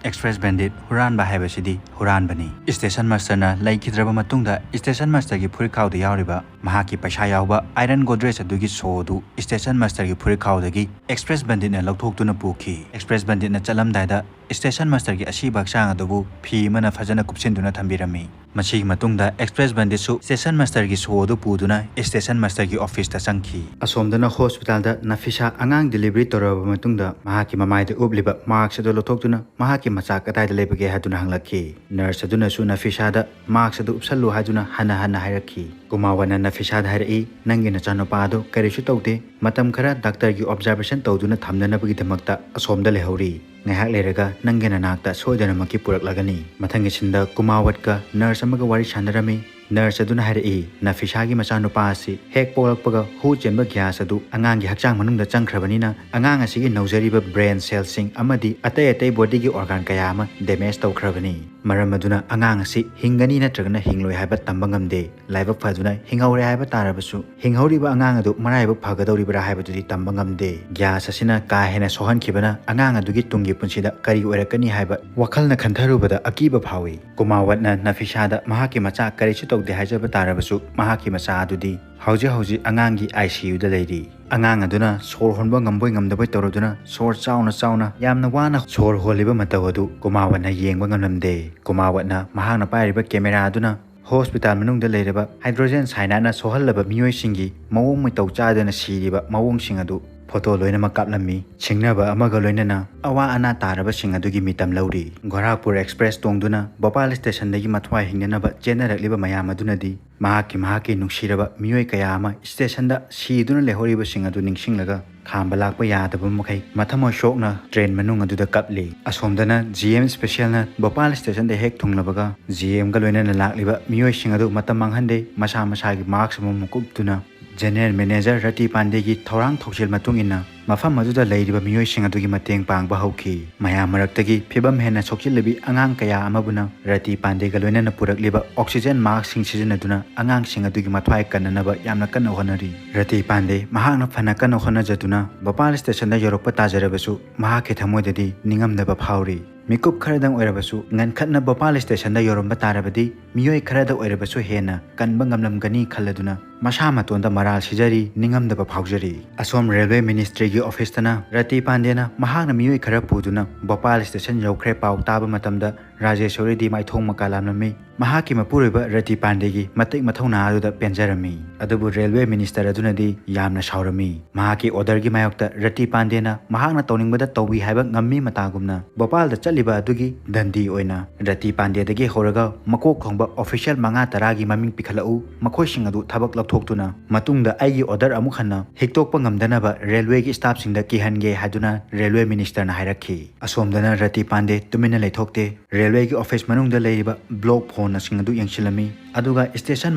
ꯑꯦꯛꯁꯄ꯭ꯔꯦꯁ ꯕꯟꯗꯤꯠ ꯍꯨꯔꯥꯟꯕ ꯍꯥꯏꯕꯁꯤꯗꯤ ꯍꯨꯔꯥꯟꯕꯅꯤ꯫ ꯁ꯭ꯇꯦꯁꯟ ꯃꯥꯁꯇꯔꯅ ꯂꯩꯈꯤꯗ꯭ꯔꯕ ꯃꯇꯨꯡꯗ ꯁ꯭ꯇꯦꯁꯟ ꯃꯥꯁꯇꯔꯒꯤ ꯐꯨꯔꯤꯠꯈꯥꯎꯗ ꯌꯥꯎꯔꯤꯕ ꯃꯍꯥꯛꯀꯤ ꯄꯩꯁꯥ ꯌꯥꯎꯕ ꯑꯥꯏꯔꯟ ꯒꯣꯗ꯭ꯔꯦꯖ ꯑꯗꯨꯒꯤ ꯁꯣ ꯑꯗꯨ ꯁ꯭ꯇꯦꯁꯟ ꯃꯥꯁꯇꯔꯒꯤ ꯐꯨꯔꯤꯠꯈꯥꯎꯗꯒꯤ ꯑꯦꯛꯁꯄ꯭ꯔꯦꯁ ꯕꯟꯗꯤꯠꯅ ꯂꯧꯊꯣꯛꯇꯨꯅ ꯄꯨꯈꯤ꯫ ꯑꯦꯛꯁꯄ꯭ꯔꯦꯁ ꯕꯟꯗꯤꯠꯅ ꯆꯠꯂꯝꯗꯥꯏꯗ ꯁ꯭ꯇꯦꯁꯟ ꯃꯥꯁꯇꯔꯒꯤ ꯑꯁꯤꯕ ꯍꯛꯆꯥꯡ ꯑꯗꯨꯕꯨ ꯐꯤ ꯑꯃꯅ ꯐꯖꯅ ꯀꯨꯞꯁꯤꯟꯗꯨꯅ ꯊꯝꯕꯤꯔꯝꯃꯤ꯫ ꯃꯁꯤꯒꯤ ꯃꯇꯨꯡꯗ ꯑꯦꯛꯁꯄ꯭ꯔꯦꯁ ꯕꯟꯗꯤꯠꯁꯨ ꯁ꯭ꯇꯦꯁꯟ ꯃꯥꯁꯇꯔꯒꯤ ꯁꯣ ꯑꯗꯨ ꯄꯨꯗꯨꯅ ꯁ꯭ꯇꯦꯁꯟ ꯃꯥꯁꯇꯔꯒꯤ ꯑꯣꯐꯤꯁꯇ ꯆꯪꯈꯤ꯫ ꯑꯁꯣꯝꯗꯅ ꯍꯣꯁꯄꯤꯇꯥꯜꯗ ꯅꯐꯤꯁꯥ ꯑꯉꯥꯡ ꯗꯤꯂꯤꯚꯔꯤ ꯇꯧꯔꯕ ꯃꯇꯨꯡꯗ ꯃꯍꯥꯛꯀꯤ ꯃꯃꯥꯏꯗ ꯎꯞꯂꯤꯕ ꯃꯥꯛꯁ ꯑꯗꯨ ꯂꯧꯊꯣꯛꯇꯨꯅ ꯃꯍꯥꯛꯀꯤ ꯃꯆꯥ ꯀꯗꯥꯏꯗ ꯂꯩꯕꯒꯦ ꯍꯥꯏꯗꯨꯅ ꯍꯪꯂꯛꯈꯤ꯫ ꯅꯔꯁ ꯑꯗꯨꯅꯁꯨ ꯅꯐꯤꯁꯥꯗ ꯃꯥꯛꯁ ꯑꯗꯨ ꯎꯞꯁꯜꯂꯨ ꯍꯥꯏꯗꯨꯅ ꯍꯟꯅ ꯍꯟꯅ ꯍꯥꯏꯔꯛꯈꯤ꯫ ꯀꯨꯃꯥꯋꯠꯅ ꯅꯐꯤꯁꯥꯗ ꯍꯥꯏꯔꯛꯏ, "ꯅꯪꯒꯤ ꯅꯆꯥꯅꯨꯄꯥ ꯑꯗꯨ ꯀꯔꯤꯁꯨ ꯇꯧꯗꯦ꯫ ꯃꯇꯝ ꯈꯔ ꯗꯥꯛꯇꯔꯒꯤ ꯑꯣꯕꯖꯥꯔꯕꯦꯁꯟ ꯇꯧꯗꯨꯅ ꯊꯝꯅꯅꯕꯒꯤꯗꯃꯛꯇ ꯑꯁꯣꯝꯗ ꯂꯩꯍꯧꯔꯤ꯫ ꯉꯥꯏꯍꯥꯛ ꯂꯩꯔꯒ ꯅꯪꯒꯤ ꯅꯅꯥꯛꯇ ꯁꯣꯏꯗꯅꯃꯛꯀꯤ ꯄꯨꯔꯛꯂꯒꯅꯤ꯫" ꯃꯊꯪꯒꯤ ꯁꯤꯟꯗ ꯀꯨꯃꯥꯋꯠꯀ ꯅꯔꯁ ꯑꯃꯒ ꯋꯥꯔꯤ ꯁꯥꯟꯅꯔꯝꯃꯤ꯫ ꯅꯔꯁ ꯑꯗꯨꯅ ꯍꯥꯏꯔꯛꯏ, "ꯅꯐꯤꯁꯥꯒꯤ ꯃꯆꯥꯅꯨꯄꯥ ꯑꯁꯤ ꯍꯦꯛ ꯄꯣꯛꯂꯛꯄꯒ ꯍꯨ ꯆꯦꯟꯕ ꯒ꯭ꯌꯥꯁ ꯑꯗꯨ ꯑꯉꯥꯡꯒꯤ ꯍꯛꯆꯥꯡ ꯃꯅꯨꯡꯗ ꯆꯪꯈ꯭ꯔꯕꯅꯤꯅ, ꯑꯉꯥꯡ ꯑꯁꯤꯒꯤ ꯅꯧꯖꯔꯤꯕ ꯕ꯭ꯔꯦꯟ ꯁꯦꯜꯁꯤꯡ ꯑꯃꯗꯤ ꯑꯇꯩ ꯑꯇꯩ ꯕꯣꯗꯤꯒꯤ ꯑꯣꯔꯒꯥꯟ ꯀꯌꯥ ꯑꯃ ꯗꯦꯃꯦꯖ ꯇꯧꯈ꯭ꯔꯕꯅꯤ꯫ ꯃꯔꯝ ꯑꯗꯨꯅ ꯑꯉꯥꯡ ꯑꯁꯤ ꯍꯤꯡꯒꯅꯤ ꯅꯠꯇ꯭ꯔꯒꯅ ꯍꯤꯡꯂꯣꯏ ꯍꯥꯏꯕ ꯇꯝꯕ ꯉꯝꯗꯦ꯫ ꯂꯥꯏꯕꯛ ꯐꯗꯨꯅ ꯍꯤꯡꯍꯧꯔꯦ ꯍꯥꯏꯕ ꯇꯥꯔꯕꯁꯨ, ꯍꯤꯡꯍꯧꯔꯤꯕ ꯑꯉꯥꯡ ꯑꯗꯨ ꯃꯔꯥꯏꯕꯛ ꯐꯒꯗꯧꯔꯤꯕ꯭ꯔꯥ ꯍꯥꯏꯕꯗꯨꯗꯤ ꯇꯝꯕ ꯉꯝꯗꯦ꯫ ꯒ꯭ꯌꯥꯁ ꯑꯁꯤꯅ ꯀꯥ ꯍꯦꯟꯅ ꯁꯣꯛꯍꯟꯈꯤꯕꯅ ꯑꯉꯥꯡ ꯑꯗꯨꯒꯤ ꯇꯨꯡꯒꯤ ꯄꯨꯟꯁꯤꯗ ꯀꯔꯤ ꯑꯣꯏꯔꯛꯀꯅꯤ ꯍꯥꯏꯕ ꯋꯥꯈꯜꯅ ꯈꯟꯊꯔꯨꯕꯗ ꯑꯀꯤꯕ ꯐꯥꯎꯏ꯫" ꯀꯨꯃꯥꯋꯠꯅ ꯅꯐꯤꯁꯥꯗ ꯃꯍꯥꯛꯀꯤ ꯃꯆꯥ ꯀꯔꯤꯁꯨ ꯇꯧꯗꯦ ꯍꯥꯏꯖꯕ ꯇꯥꯔꯕꯁꯨ, ꯃꯍꯥꯛꯀꯤ ꯃꯆꯥ ꯑꯗꯨꯗꯤ ꯍꯧꯖꯤꯛ ꯍꯧꯖꯤꯛ ꯑꯉꯥꯡꯒꯤ ꯑꯥꯏ ꯁꯤ ꯌꯨꯗ ꯂꯩꯔꯤ꯫ ꯑꯉꯥꯡ ꯑꯗꯨꯅ ꯁꯣꯔ ꯍꯣꯟꯕ ꯉꯝꯕꯣꯏ ꯉꯝꯗꯕꯣꯏ ꯇꯧꯔꯗꯨꯅ ꯁꯣꯔ ꯆꯥꯎꯅ ꯆꯥꯎꯅ ꯌꯥꯝꯅ ꯋꯥꯅ ꯁꯣꯔ ꯍꯣꯜꯂꯤꯕ ꯃꯇꯧ ꯑꯗꯨ ꯀꯨꯃꯥꯋꯠꯅ ꯌꯦꯡꯕ ꯉꯝꯂꯝꯗꯦ꯫ ꯀꯨꯃꯥꯋꯠꯅ ꯃꯍꯥꯛꯅ ꯄꯥꯏꯔꯤꯕ ꯀꯦꯃꯦꯔꯥ ꯑꯗꯨꯅ ꯍꯣꯁꯄꯤꯇꯥꯜ ꯃꯅꯨꯡꯗ ꯂꯩꯔꯕ ꯍꯥꯏꯗ꯭ꯔꯣꯖꯦꯟ ꯁꯥꯏꯅꯥꯏꯗꯅ ꯁꯣꯛꯍꯜꯂꯕ ꯃꯤꯑꯣꯏꯁꯤꯡꯒꯤ ꯃꯑꯣꯡ ꯃꯇꯧ ꯆꯥꯗꯅ ꯁꯤꯔꯤꯕ ꯃꯑꯣꯡꯁꯤꯡ ꯑꯗꯨ ꯐꯣꯇꯣ ꯂꯣꯏꯅꯃꯛ ꯀꯥꯞꯂꯝꯃꯤ꯫ ꯁꯤꯡꯅꯕ ꯑꯃꯒ ꯂꯣꯏꯅꯅ ꯑꯋꯥ ꯑꯅꯥ ꯇꯥꯔꯕꯁꯤꯡ ꯑꯗꯨꯒꯤ ꯃꯤꯇꯝ ꯂꯧꯔꯤ꯫ ꯒꯣꯔꯥꯈꯄꯨꯔ ꯑꯦꯛꯁꯄ꯭ꯔꯦꯁ ꯇꯣꯡꯗꯨꯅ ꯚꯣꯄꯥꯜ ꯁ꯭ꯇꯦꯁꯟꯗꯒꯤ ꯃꯊ꯭ꯋꯥꯏ ꯍꯤꯡꯅꯅꯕ ꯆꯦꯟꯅꯔꯛꯂꯤꯕ ꯃꯌꯥꯝ ꯑꯗꯨꯅꯗꯤ ꯃꯍꯥꯛꯀꯤ ꯃꯍꯥꯛꯀꯤ ꯅꯨꯡꯁꯤꯔꯕ ꯃꯤꯑꯣꯏ ꯀꯌꯥ ꯑꯃ ꯁ꯭ꯇꯦꯁꯟꯗ ꯁꯤꯗꯨꯅ ꯂꯩꯍꯧꯔꯤꯕꯁꯤꯡ ꯑꯗꯨ ꯅꯤꯡꯁꯤꯡꯂꯒ ꯈꯥꯝꯕ ꯂꯥꯛꯄ ꯌꯥꯗꯕ ꯃꯈꯩ ꯃꯊꯃꯣꯏ ꯁꯣꯛꯅ ꯇ꯭ꯔꯦꯟ ꯃꯅꯨꯡ ꯑꯗꯨꯗ ꯀꯞꯂꯤ꯫ ꯑꯁꯣꯝꯗꯅ ꯖꯤ ꯑꯦꯝ ꯁ꯭ꯄꯦꯁꯦꯜꯅ ꯚꯣꯄꯥꯜ ꯁ꯭ꯇꯦꯁꯟꯗ ꯍꯦꯛ ꯊꯨꯡꯂꯕꯒ ꯖꯤ ꯑꯦꯝꯒ ꯂꯣꯏꯅꯅ ꯂꯥꯛꯂꯤꯕ ꯃꯤꯑꯣꯏꯁꯤꯡ ꯑꯗꯨ ꯃꯇꯝ ꯃꯥꯡꯍꯟꯗꯦ, ꯃꯁꯥ ꯃꯁꯥꯒꯤ ꯃꯥꯛꯁ ꯑꯃꯃꯝ ꯀꯨꯞꯇꯨꯅ ꯖꯦꯅꯔꯦꯜ ꯃꯦꯅꯦꯖꯔ ꯔꯇꯤ ꯄꯥꯟꯗꯦꯒꯤ ꯊꯧꯔꯥꯡ ꯊꯧꯁꯤꯜ ꯃꯇꯨꯡ ꯏꯟꯅ ꯃꯐꯝ ꯑꯗꯨꯗ ꯂꯩꯔꯤꯕ ꯃꯤꯑꯣꯏꯁꯤꯡ ꯑꯗꯨꯒꯤ ꯃꯇꯦꯡ ꯄꯥꯡꯕ ꯍꯧꯈꯤ꯫ ꯃꯌꯥꯝ ꯃꯔꯛꯇꯒꯤ ꯐꯤꯕꯝ ꯍꯦꯟꯅ ꯁꯣꯛꯆꯤꯜꯂꯕꯤ ꯑꯉꯥꯡ ꯀꯌꯥ ꯑꯃꯕꯨꯅ ꯔꯇꯤ ꯄꯥꯟꯗꯦꯒ ꯂꯣꯏꯅꯅ ꯄꯨꯔꯛꯂꯤꯕ ꯑꯣꯛꯁꯤꯖꯦꯟ ꯃꯥꯛꯁꯁꯤꯡ ꯁꯤꯖꯤꯟꯅꯗꯨꯅ ꯑꯉꯥꯡꯁꯤꯡ ꯑꯗꯨꯒꯤ ꯃꯊ꯭ꯋꯥꯏ ꯀꯟꯅꯅꯕ ꯌꯥꯝꯅ ꯀꯟꯅ ꯍꯣꯠꯅꯔꯤ꯫ ꯔꯇꯤ ꯄꯥꯟꯗꯦ ꯃꯍꯥꯛꯅ ꯐꯅ ꯀꯟꯅ ꯍꯣꯠꯅꯖꯗꯨꯅ ꯚꯣꯄꯥꯜ ꯁ꯭ꯇꯦꯁꯟꯗ ꯌꯧꯔꯛꯄ ꯇꯥꯖꯔꯕꯁꯨ ꯃꯍꯥꯛꯀꯤ ꯊꯃꯣꯏꯗꯗꯤ ꯅꯤꯡꯉꯝꯗꯕ ꯐꯥꯎꯔꯤ꯫ ꯃꯤꯀꯨꯞ ꯈꯔꯗꯪ ꯑꯣꯏꯔꯕꯁꯨ ꯉꯟꯈꯠꯅ ꯚꯣꯄꯥꯜ ꯁ꯭ꯇꯦꯁꯟꯗ ꯌꯧꯔꯝꯕ ꯇꯥꯔꯕꯗꯤ ꯃꯤꯑꯣꯏ ꯈꯔꯗ ꯑꯣꯏꯔꯕꯁꯨ ꯍꯦꯟꯅ ꯀꯟꯕ ꯉꯝꯂꯝꯒꯅꯤ ꯈꯜꯂꯗꯨꯅ ꯃꯁꯥ ꯃꯇꯣꯟꯗ ꯃꯔꯥꯜ ꯁꯤꯖꯔꯤ, ꯅꯤꯡꯉꯝꯗꯕ ꯐꯥꯎꯖꯔꯤ꯫ ꯑꯁꯣꯝ ꯔꯦꯜꯋꯦ ꯃꯤꯅꯤꯁꯇ꯭ꯔꯤꯒꯤ ꯑꯣꯐꯤꯁꯇꯅ ꯔꯇꯤ ꯄꯥꯟꯗꯦꯅ ꯃꯍꯥꯛꯅ ꯃꯤꯑꯣꯏ ꯈꯔ ꯄꯨꯗꯨꯅ ꯚꯣꯄꯥꯜ ꯁ꯭ꯇꯦꯁꯟ ꯌꯧꯈ꯭ꯔꯦ ꯄꯥꯎ ꯇꯥꯕ ꯃꯇꯝꯗ ꯔꯥꯖꯦꯁꯣꯔꯤꯗꯤ ꯃꯥꯏꯊꯣꯡ ꯃꯀꯥ ꯂꯥꯝꯂꯝꯃꯤ꯫ ꯃꯍꯥꯛꯀꯤ ꯃꯄꯨꯔꯣꯏꯕ ꯔꯇꯤ ꯄꯥꯟꯗꯦꯒꯤ ꯃꯇꯤꯛ ꯃꯊꯧꯅꯥ ꯑꯗꯨꯗ ꯄꯦꯟꯖꯔꯝꯃꯤ꯫ ꯑꯗꯨꯕꯨ ꯔꯦꯜꯋꯦ ꯃꯤꯅꯤꯁꯇꯔ ꯑꯗꯨꯅꯗꯤ ꯌꯥꯝꯅ ꯁꯥꯎꯔꯝꯃꯤ꯫ ꯃꯍꯥꯛꯀꯤ ꯑꯣꯔꯗꯔꯒꯤ ꯃꯥꯌꯣꯛꯇ ꯔꯇꯤ ꯄꯥꯟꯗꯦꯅ ꯃꯍꯥꯛꯅ ꯇꯧꯅꯤꯡꯕꯗ ꯇꯧꯏ ꯍꯥꯏꯕ ꯉꯝꯃꯤ ꯃꯇꯥꯒꯨꯝꯅ ꯚꯣꯄꯥꯜꯗ ꯆꯠꯂꯤꯕ ꯑꯗꯨꯒꯤ ꯗꯟꯗꯤ ꯑꯣꯏꯅ ꯔꯇꯤ ꯄꯥꯟꯗꯦꯗꯒꯤ ꯍꯧꯔꯒ ꯃꯀꯣꯛ ꯊꯣꯡꯕ ꯑꯣꯐꯤꯁꯤꯌꯦꯜ ꯃꯉꯥ ꯇꯔꯥꯒꯤ ꯃꯃꯤꯡ ꯄꯤꯈꯠꯂꯛꯎ, ꯃꯈꯣꯏꯁꯤꯡ ꯑꯗꯨ ꯊꯕꯛ ꯂꯧꯊꯣꯛꯇꯨꯅ ꯃꯇꯨꯡꯗ ꯑꯩꯒꯤ ꯑꯣꯔꯗꯔ ꯑꯃꯨꯛ ꯍꯟꯅ ꯍꯤꯛꯇꯣꯛꯄ ꯉꯝꯗꯅꯕ ꯔꯦꯜꯋꯦꯒꯤ ꯁ꯭ꯇꯥꯐꯁꯤꯡꯗ ꯀꯤꯍꯟꯒꯦ ꯍꯥꯏꯗꯨꯅ ꯔꯦꯜꯋꯦ ꯃꯤꯅꯤꯁꯇꯔꯅ ꯍꯥꯏꯔꯛꯈꯤ꯫ ꯑꯁꯣꯝꯗꯅ ꯔꯇꯤ ꯄꯥꯟꯗꯦ ꯇꯨꯃꯤꯟꯅ ꯂꯩꯊꯣꯛꯇꯦ꯫ ꯔꯦꯜꯋꯦꯒꯤ ꯑꯣꯐꯤꯁ ꯃꯅꯨꯡꯗ ꯂꯩꯔꯤꯕ ꯕ꯭ꯂꯣꯛ ꯐꯣꯟꯁꯤꯡ ꯑꯗꯨ ꯌꯦꯡꯁꯤꯜꯂꯝꯃꯤ꯫ ꯑꯗꯨꯒ ꯁ꯭ꯇꯦꯁꯟ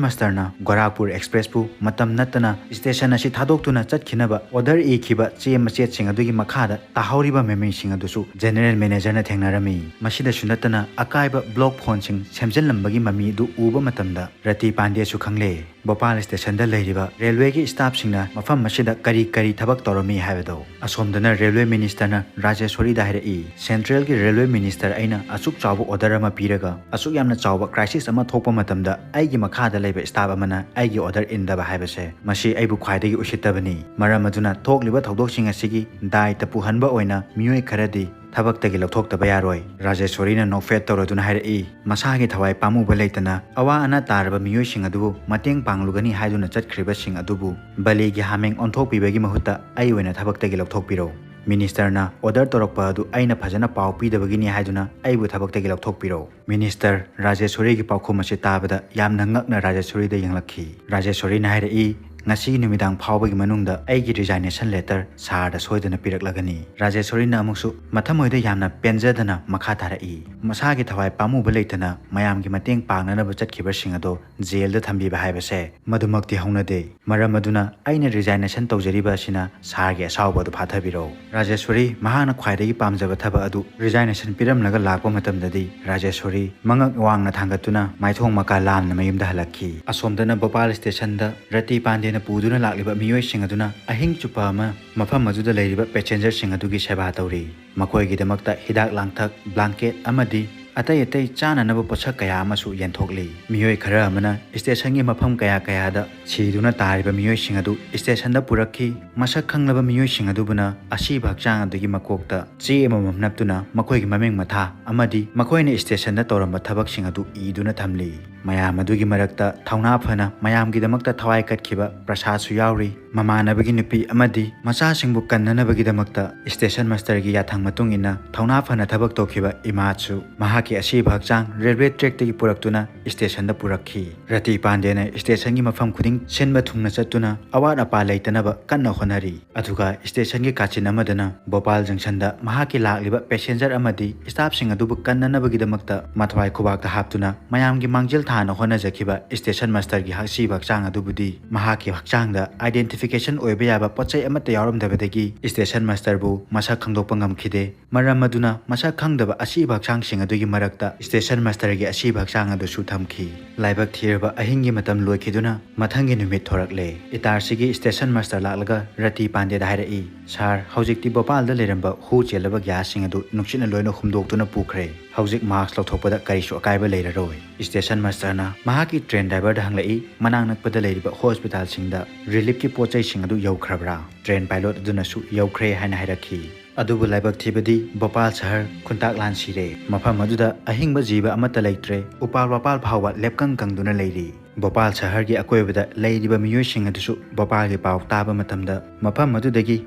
ꯃꯥꯁꯇꯔꯅ ꯒꯣꯔꯥꯈꯄꯨꯔ ꯑꯦꯛꯁꯄ꯭ꯔꯦꯁꯄꯨ ꯃꯇꯝ ꯅꯠꯇꯅ ꯁ꯭ꯇꯦꯁꯟ ꯑꯁꯤ ꯊꯥꯗꯣꯛꯇꯨꯅ ꯆꯠꯈꯤꯅꯕ ꯑꯣꯔꯗꯔ ꯏꯈꯤꯕ ꯆꯦ ꯃꯆꯦꯠꯁꯤꯡ ꯑꯗꯨꯒꯤ ꯃꯈꯥꯗ ꯇꯥꯍꯧꯔꯤꯕ ꯃꯃꯤꯁꯤꯡ ꯑꯗꯨꯁꯨ ꯖꯦꯅꯔꯦꯜ ꯃꯦꯅꯦꯖꯔꯅ ꯊꯦꯡꯅꯔꯝꯃꯤ꯫ ꯃꯁꯤꯗꯁꯨ ꯅꯠꯇꯅ ꯑꯀꯥꯏꯕ ꯕ꯭ꯂꯣꯛ ꯐꯣꯟꯁꯤꯡ ꯁꯦꯝꯖꯤꯜꯂꯝꯕꯒꯤ ꯃꯃꯤ ꯑꯗꯨ ꯎꯕ ꯃꯇꯝꯗ ꯔꯇꯤ ꯄꯥꯟꯗꯦꯁꯨ ꯈꯪꯂꯦ꯫ ꯚꯣꯄꯥꯜ ꯁ꯭ꯇꯦꯁꯟꯗ ꯂꯩꯔꯤꯕ ꯔꯦꯜꯋꯦꯒꯤ ꯁ꯭ꯇꯥꯐꯁꯤꯡꯅ ꯃꯐꯝ ꯑꯁꯤꯗ ꯀꯔꯤ ꯀꯔꯤ ꯊꯕꯛ ꯇꯧꯔꯝꯃꯤ ꯍꯥꯏꯕꯗꯣ꯫ ꯑꯁꯣꯝꯗꯅ ꯔꯦꯜꯋꯦ ꯃꯤꯅꯤꯁꯇꯔꯅ ꯔꯥꯖꯦꯁ꯭ꯋꯔꯤꯗ ꯍꯥꯏꯔꯛꯏ, "ꯁꯦꯟꯇ꯭ꯔꯦꯜꯒꯤ ꯔꯦꯜꯋꯦ ꯃꯤꯅꯤꯁꯇꯔ ꯑꯩꯅ ꯑꯁꯨꯛ ꯆꯥꯎꯕ ꯑꯣꯔꯗꯔ ꯑꯃ ꯄꯤꯔꯒ ꯑꯁꯨꯛ ꯌꯥꯝꯅ ꯆꯥꯎꯕ ꯀ꯭ꯔꯥꯏꯁꯤꯁ ꯑꯃ ꯊꯣꯛꯄ ꯃꯇꯝꯗ ꯑꯩꯒꯤ ꯃꯈꯥꯗ ꯂꯩꯕ ꯁ꯭ꯇꯥꯐ ꯑꯃꯅ ꯑꯩꯒꯤ ꯑꯣꯔꯗꯔ ꯏꯟꯗꯕ ꯍꯥꯏꯕꯁꯦ, ꯃꯁꯤ ꯑꯩꯕꯨ ꯈ꯭ꯋꯥꯏꯗꯒꯤ ꯎꯁꯤꯠꯇꯕꯅꯤ꯫ ꯃꯔꯝ ꯑꯗꯨꯅ ꯊꯣꯛꯂꯤꯕ ꯊꯧꯗꯣꯛꯁꯤꯡ ꯑꯁꯤꯒꯤ ꯗꯥꯏꯇ ꯄꯨꯍꯟꯕ ꯑꯣꯏꯅ ꯃꯤꯑꯣꯏ ꯈꯔꯗꯤ ꯊꯕꯛꯇꯒꯤ ꯂꯧꯊꯣꯛꯇꯕ ꯌꯥꯔꯣꯏ꯫ ꯔꯥꯖꯦꯁ꯭ꯋꯔꯤꯅ ꯅꯣꯛꯐꯦꯠ ꯇꯧꯔꯗꯨꯅ ꯍꯥꯏꯔꯛꯏ, ꯃꯁꯥꯒꯤ ꯊꯋꯥꯏ ꯄꯥꯝꯃꯨꯕ ꯂꯩꯇꯅ ꯑꯋꯥ ꯑꯅꯥ ꯇꯥꯔꯕ ꯃꯤꯑꯣꯏꯁꯤꯡ ꯑꯗꯨꯕꯨ ꯃꯇꯦꯡ ꯄꯥꯡꯂꯨꯒꯅꯤ ꯍꯥꯏꯗꯨꯅ ꯆꯠꯈ꯭ꯔꯤꯕꯁꯤꯡ ꯑꯗꯨꯕꯨ ꯕꯂꯤꯒꯤ ꯍꯥꯃꯦꯡ ꯑꯣꯟꯊꯣꯛꯄꯤꯕꯒꯤ ꯃꯍꯨꯠꯇ ꯑꯩ ꯑꯣꯏꯅ ꯊꯕꯛꯇꯒꯤ ꯂꯧꯊꯣꯛꯄꯤꯔꯣ꯫ ꯃꯤꯅꯤꯁꯇꯔꯅ ꯑꯣꯔꯗꯔ ꯇꯧꯔꯛꯄ ꯑꯗꯨ ꯑꯩꯅ ꯐꯖꯅ ꯄꯥꯎ ꯄꯤꯗꯕꯒꯤꯅꯤ ꯍꯥꯏꯗꯨꯅ ꯑꯩꯕꯨ ꯊꯕꯛꯇꯒꯤ ꯂꯧꯊꯣꯛꯄꯤꯔꯣ꯫ ꯃꯤꯅꯤꯁꯇꯔ, ꯔꯥꯖꯦꯁ꯭ꯋꯔꯤꯒꯤ ꯄꯥꯎꯈꯨꯝ ꯑꯁꯤ ꯇꯥꯕꯗ ꯌꯥꯝꯅ ꯉꯛꯅ ꯔꯥꯖꯦꯁ꯭ꯋꯔꯤꯗ ꯌꯦꯡꯂꯛꯈꯤ꯫ ꯔꯥꯖꯦꯁ꯭ꯋꯔꯤꯅ ꯍꯥꯏꯔꯛꯏ, ꯉꯁꯤꯒꯤ ꯅꯨꯃꯤꯗꯥꯡ ꯐꯥꯎꯕꯒꯤ ꯃꯅꯨꯡꯗ ꯑꯩꯒꯤ resignation letter ꯁꯥꯔꯗ ꯁꯣꯏꯗꯅ ꯄꯤꯔꯛꯂꯒꯅꯤ꯫ ꯔꯥꯖꯦꯁ꯭ꯋꯔꯤꯅ ꯑꯃꯨꯛꯁꯨ ꯃꯊꯃꯣꯏꯗ ꯌꯥꯝꯅ ꯄꯦꯟꯖꯗꯅ ꯃꯈꯥ ꯇꯥꯔꯛꯏ, ꯃꯁꯥꯒꯤ ꯊꯋꯥꯏ ꯄꯥꯝꯃꯨꯕ ꯂꯩꯇꯅ ꯃꯌꯥꯝꯒꯤ ꯃꯇꯦꯡ ꯄꯥꯡꯅꯅꯕ ꯆꯠꯈꯤꯕꯁꯤꯡ ꯑꯗꯣ ꯖꯦꯜꯗ ꯊꯝꯕꯤꯕ ꯍꯥꯏꯕꯁꯦ ꯃꯗꯨꯃꯛꯇꯤ ꯍꯧꯅꯗꯦ꯫ ꯃꯔꯝ ꯑꯗꯨꯅ ꯑꯩꯅ resignation ꯇꯧꯖꯔꯤꯕ ꯑꯁꯤꯅ ꯁꯥꯔꯒꯤ ꯑꯁꯥꯎꯕ ꯑꯗꯨ ꯐꯥꯊꯕꯤꯔꯣ꯫ ꯔꯥꯖꯦꯁ꯭ꯋꯔꯤ ꯃꯍꯥꯛꯅ ꯈ꯭ꯋꯥꯏꯗꯒꯤ ꯄꯥꯝꯖꯕ ꯊꯕꯛ ꯑꯗꯨ resignation ꯄꯤꯔꯝꯂꯒ ꯂꯥꯛꯄ ꯃꯇꯝꯗꯗꯤ ꯔꯥꯖꯦꯁ꯭ꯋꯔꯤ ꯃꯉꯛ ꯋꯥꯡꯅ ꯊꯥꯡꯒꯠꯇꯨꯅ ꯃꯥꯏꯊꯣꯡ ꯃꯀꯥ ꯂꯥꯝꯅ ꯃꯌꯨꯝꯗ ꯍꯜꯂꯛꯈꯤ꯫ ꯑꯁꯣꯝꯗꯅ ꯚꯣꯄꯥꯜ stationꯗ ꯔꯇꯤ ꯄꯥꯟꯗꯦꯅ ꯄꯨꯗꯨꯅ ꯂꯥꯛꯂꯤꯕ ꯃꯤꯑꯣꯏꯁꯤꯡ ꯑꯗꯨꯅ ꯑꯍꯤꯡ ꯆꯨꯞꯄ ꯑꯃ ꯃꯐꯝ ꯑꯗꯨꯗ ꯂꯩꯔꯤꯕ passengerꯁꯤꯡ ꯑꯗꯨꯒꯤ ꯁꯦꯕꯥ ꯇꯧꯔꯤ꯫ ꯃꯈꯣꯏꯒꯤꯗꯃꯛꯇ ꯍꯤꯗꯥꯛ ꯂꯥꯡꯊꯛ, blanket ꯑꯃꯗꯤ ꯑꯇꯩ ꯑꯇꯩ ꯆꯥꯅꯅꯕ ꯄꯣꯠꯁꯛ ꯀꯌꯥ ꯑꯃꯁꯨ ꯌꯦꯟꯊꯣꯛꯂꯤ꯫ ꯃꯤꯑꯣꯏ ꯈꯔ ꯑꯃꯅ stationꯒꯤ ꯃꯐꯝ ꯀꯌꯥ ꯀꯌꯥꯗ ꯁꯤꯗꯨꯅ ꯇꯥꯔꯤꯕ ꯃꯤꯑꯣꯏꯁꯤꯡ ꯑꯗꯨ stationꯗ ꯄꯨꯔꯛꯈꯤ꯫ ꯃꯁꯛ ꯈꯪꯂꯕ ꯃꯤꯑꯣꯏꯁꯤꯡ ꯑꯗꯨꯕꯨꯅ ꯑꯁꯤꯕ ꯍꯛꯆꯥꯡ ꯑꯗꯨꯒꯤ ꯃꯀꯣꯛꯇ ꯆꯦ ꯑꯃꯃꯝ ꯅꯞꯇꯨꯅ ꯃꯈꯣꯏꯒꯤ ꯃꯃꯤꯡ ꯃꯊꯥ ꯑꯃꯗꯤ ꯃꯈꯣꯏꯅ stationꯗ ꯇꯧꯔꯝꯕ ꯊꯕꯛꯁꯤꯡ ꯑꯗꯨ ꯏꯗꯨꯅ ꯊꯝꯂꯤ꯫ ꯃꯌꯥꯝ ꯑꯗꯨꯒꯤ ꯃꯔꯛꯇ ꯊꯧꯅꯥ ꯐꯅ ꯃꯌꯥꯝꯒꯤꯗꯃꯛꯇ ꯊꯋꯥꯏ ꯀꯠꯈꯤꯕ ꯄ꯭ꯔꯁꯥꯗꯁꯨ ꯌꯥꯎꯔꯤ꯫ ꯃꯃꯥꯟꯅꯕꯒꯤ ꯅꯨꯄꯤ ꯑꯃꯗꯤ ꯃꯆꯥꯁꯤꯡꯕꯨ ꯀꯟꯅꯅꯕꯒꯤꯗꯃꯛꯇ station masterꯒꯤ ꯌꯥꯊꯪ ꯃꯇꯨꯡ ꯏꯟꯅ ꯊꯧꯅꯥ ꯐꯅ ꯊꯕꯛ ꯇꯧꯈꯤꯕ ꯏꯃꯥꯠꯁꯨ ꯃꯍꯥꯛꯀꯤ ꯑꯁꯤꯕ ꯍꯛꯆꯥꯡ railway trackꯇꯒꯤ ꯄꯨꯔꯛꯇꯨꯅ stationꯗ ꯄꯨꯔꯛꯈꯤ꯫ ꯔꯇꯤ ꯄꯥꯟꯗꯦꯅ stationꯒꯤ ꯃꯐꯝ ꯈꯨꯗꯤꯡ ꯁꯤꯟꯕ ꯊꯨꯡꯅ ꯆꯠꯇꯨꯅ ꯑꯋꯥꯠ ꯑꯄꯥ ꯂꯩꯇꯅꯕ ꯀꯟꯅ ꯍꯣꯠꯅꯔꯤ꯫ ꯑꯗꯨꯒ stationꯒꯤ ꯀꯥꯆꯤꯟ ꯑꯃꯗꯅ ꯚꯣꯄꯥꯜ junctionꯗ ꯃꯍꯥꯛꯀꯤ ꯂꯥꯛꯂꯤꯕ passenger ꯑꯃꯗꯤ staffꯁꯤꯡ ꯑꯗꯨꯕꯨ ꯀꯟꯅꯅꯕꯒꯤꯗꯃꯛꯇ ꯃꯊ꯭ꯋꯥꯏ ꯈꯨꯕꯥꯛꯇ ꯍꯥꯞꯇꯨꯅ ꯃꯌꯥꯝꯒꯤ ꯃꯥꯡꯖꯤꯜ ꯊꯥꯅ ꯍꯣꯠꯅꯖꯈꯤꯕ station masterꯒꯤ ꯑꯁꯤꯕ ꯍꯛꯆꯥꯡ ꯑꯗꯨꯕꯨꯗꯤ ꯃꯍꯥꯛꯀꯤ ꯍꯛꯆꯥꯡꯗ identification ꯑꯣꯏꯕ ꯌꯥꯕ ꯄꯣꯠꯆꯩ ꯑꯃꯠꯇ ꯌꯥꯎꯔꯝꯗꯕꯗꯒꯤ station masterꯕꯨ ꯃꯁꯛ ꯈꯪꯗꯣꯛꯄ ꯉꯝꯈꯤꯗꯦ꯫ ꯃꯔꯝ ꯑꯗꯨꯅ ꯃꯁꯛ ꯈꯪꯗꯕ ꯑꯁꯤꯕ ꯍꯛꯆꯥꯡꯁꯤꯡ ꯑꯗꯨꯒꯤ ꯃꯔꯛꯇ station masterꯒꯤ ꯑꯁꯤꯕ ꯍꯛꯆꯥꯡ ꯑꯗꯨꯁꯨ ꯊꯝꯈꯤ꯫ ꯂꯥꯏꯕꯛ ꯊꯤꯔꯕ ꯑꯍꯤꯡꯒꯤ ꯃꯇꯝ ꯂꯣꯏꯈꯤꯗꯨꯅ ꯃꯊꯪꯒꯤ ꯅꯨꯃꯤꯠ ꯊꯣꯔꯛꯂꯦ꯫ ꯏꯇꯥꯔꯁꯤꯒꯤ station master ꯂꯥꯛꯂꯒ ꯔꯇꯤ ꯄꯥꯟꯗꯦꯗ ꯍꯥꯏꯔꯛꯏ, "ꯁꯥꯔ, ꯍꯧꯖꯤꯛꯇꯤ ꯚꯣꯄꯥꯜꯗ ꯂꯩꯔꯝꯕ ꯍꯨ ꯆꯦꯜꯂꯕ gasꯁꯤꯡ ꯑꯗꯨ ꯅꯨꯡꯁꯤꯠꯅ ꯂꯣꯏꯅ ꯍꯨꯝꯗꯣꯛꯇꯨꯅ ꯄꯨꯈ꯭ꯔꯦ꯫ ꯍꯧꯖꯤꯛ mask ꯂꯧꯊꯣꯛꯄꯗ ꯀꯔꯤꯁꯨ ꯑꯀꯥꯏꯕ ꯂꯩꯔꯔꯣꯏ꯫" Station masterꯅ ꯃꯍꯥꯛꯀꯤ train driverꯗ ꯍꯪꯂꯛꯏ, ꯃꯅꯥꯛ ꯅꯛꯄꯗ ꯂꯩꯔꯤꯕ hospitalꯁꯤꯡꯗ reliefꯀꯤ ꯄꯣꯠ ꯆꯩꯁꯤꯡ ꯑꯗꯨ ꯌꯧꯈ꯭ꯔꯕ꯭ꯔꯥ? Train pilot ꯑꯗꯨꯅꯁꯨ ꯌꯧꯈ꯭ꯔꯦ ꯍꯥꯏꯅ ꯍꯥꯏꯔꯛꯈꯤ꯫ ꯑꯗꯨꯕꯨ ꯂꯥꯏꯕꯛ ꯊꯤꯕꯗꯤ ꯚꯣꯄꯥꯜ ꯁꯍꯔ ꯈꯨꯟꯇꯥꯛ ꯂꯥꯟ ꯁꯤꯔꯦ꯫ ꯃꯐꯝ ꯑꯗꯨꯗ ꯑꯍꯤꯡꯕ ꯖꯤꯕ ꯑꯃꯠꯇ ꯂꯩꯇ꯭ꯔꯦ꯫ ꯎꯄꯥꯜ ꯋꯥꯄꯥꯜ ꯐꯥꯎꯕ ꯂꯦꯞꯀꯪ ꯀꯪꯗꯨꯅ ꯂꯩꯔꯤ꯫ ꯚꯣꯄꯥꯜ ꯁꯍꯔꯒꯤ ꯑꯀꯣꯏꯕꯗ ꯂꯩꯔꯤꯕ ꯃꯤꯑꯣꯏꯁꯤꯡ ꯑꯗꯨꯁꯨ ꯚꯣꯄꯥꯜꯒꯤ ꯄꯥꯎ ꯇꯥꯕ ꯃꯇꯝꯗ ꯃꯐꯝ ꯑꯗꯨꯗꯒꯤ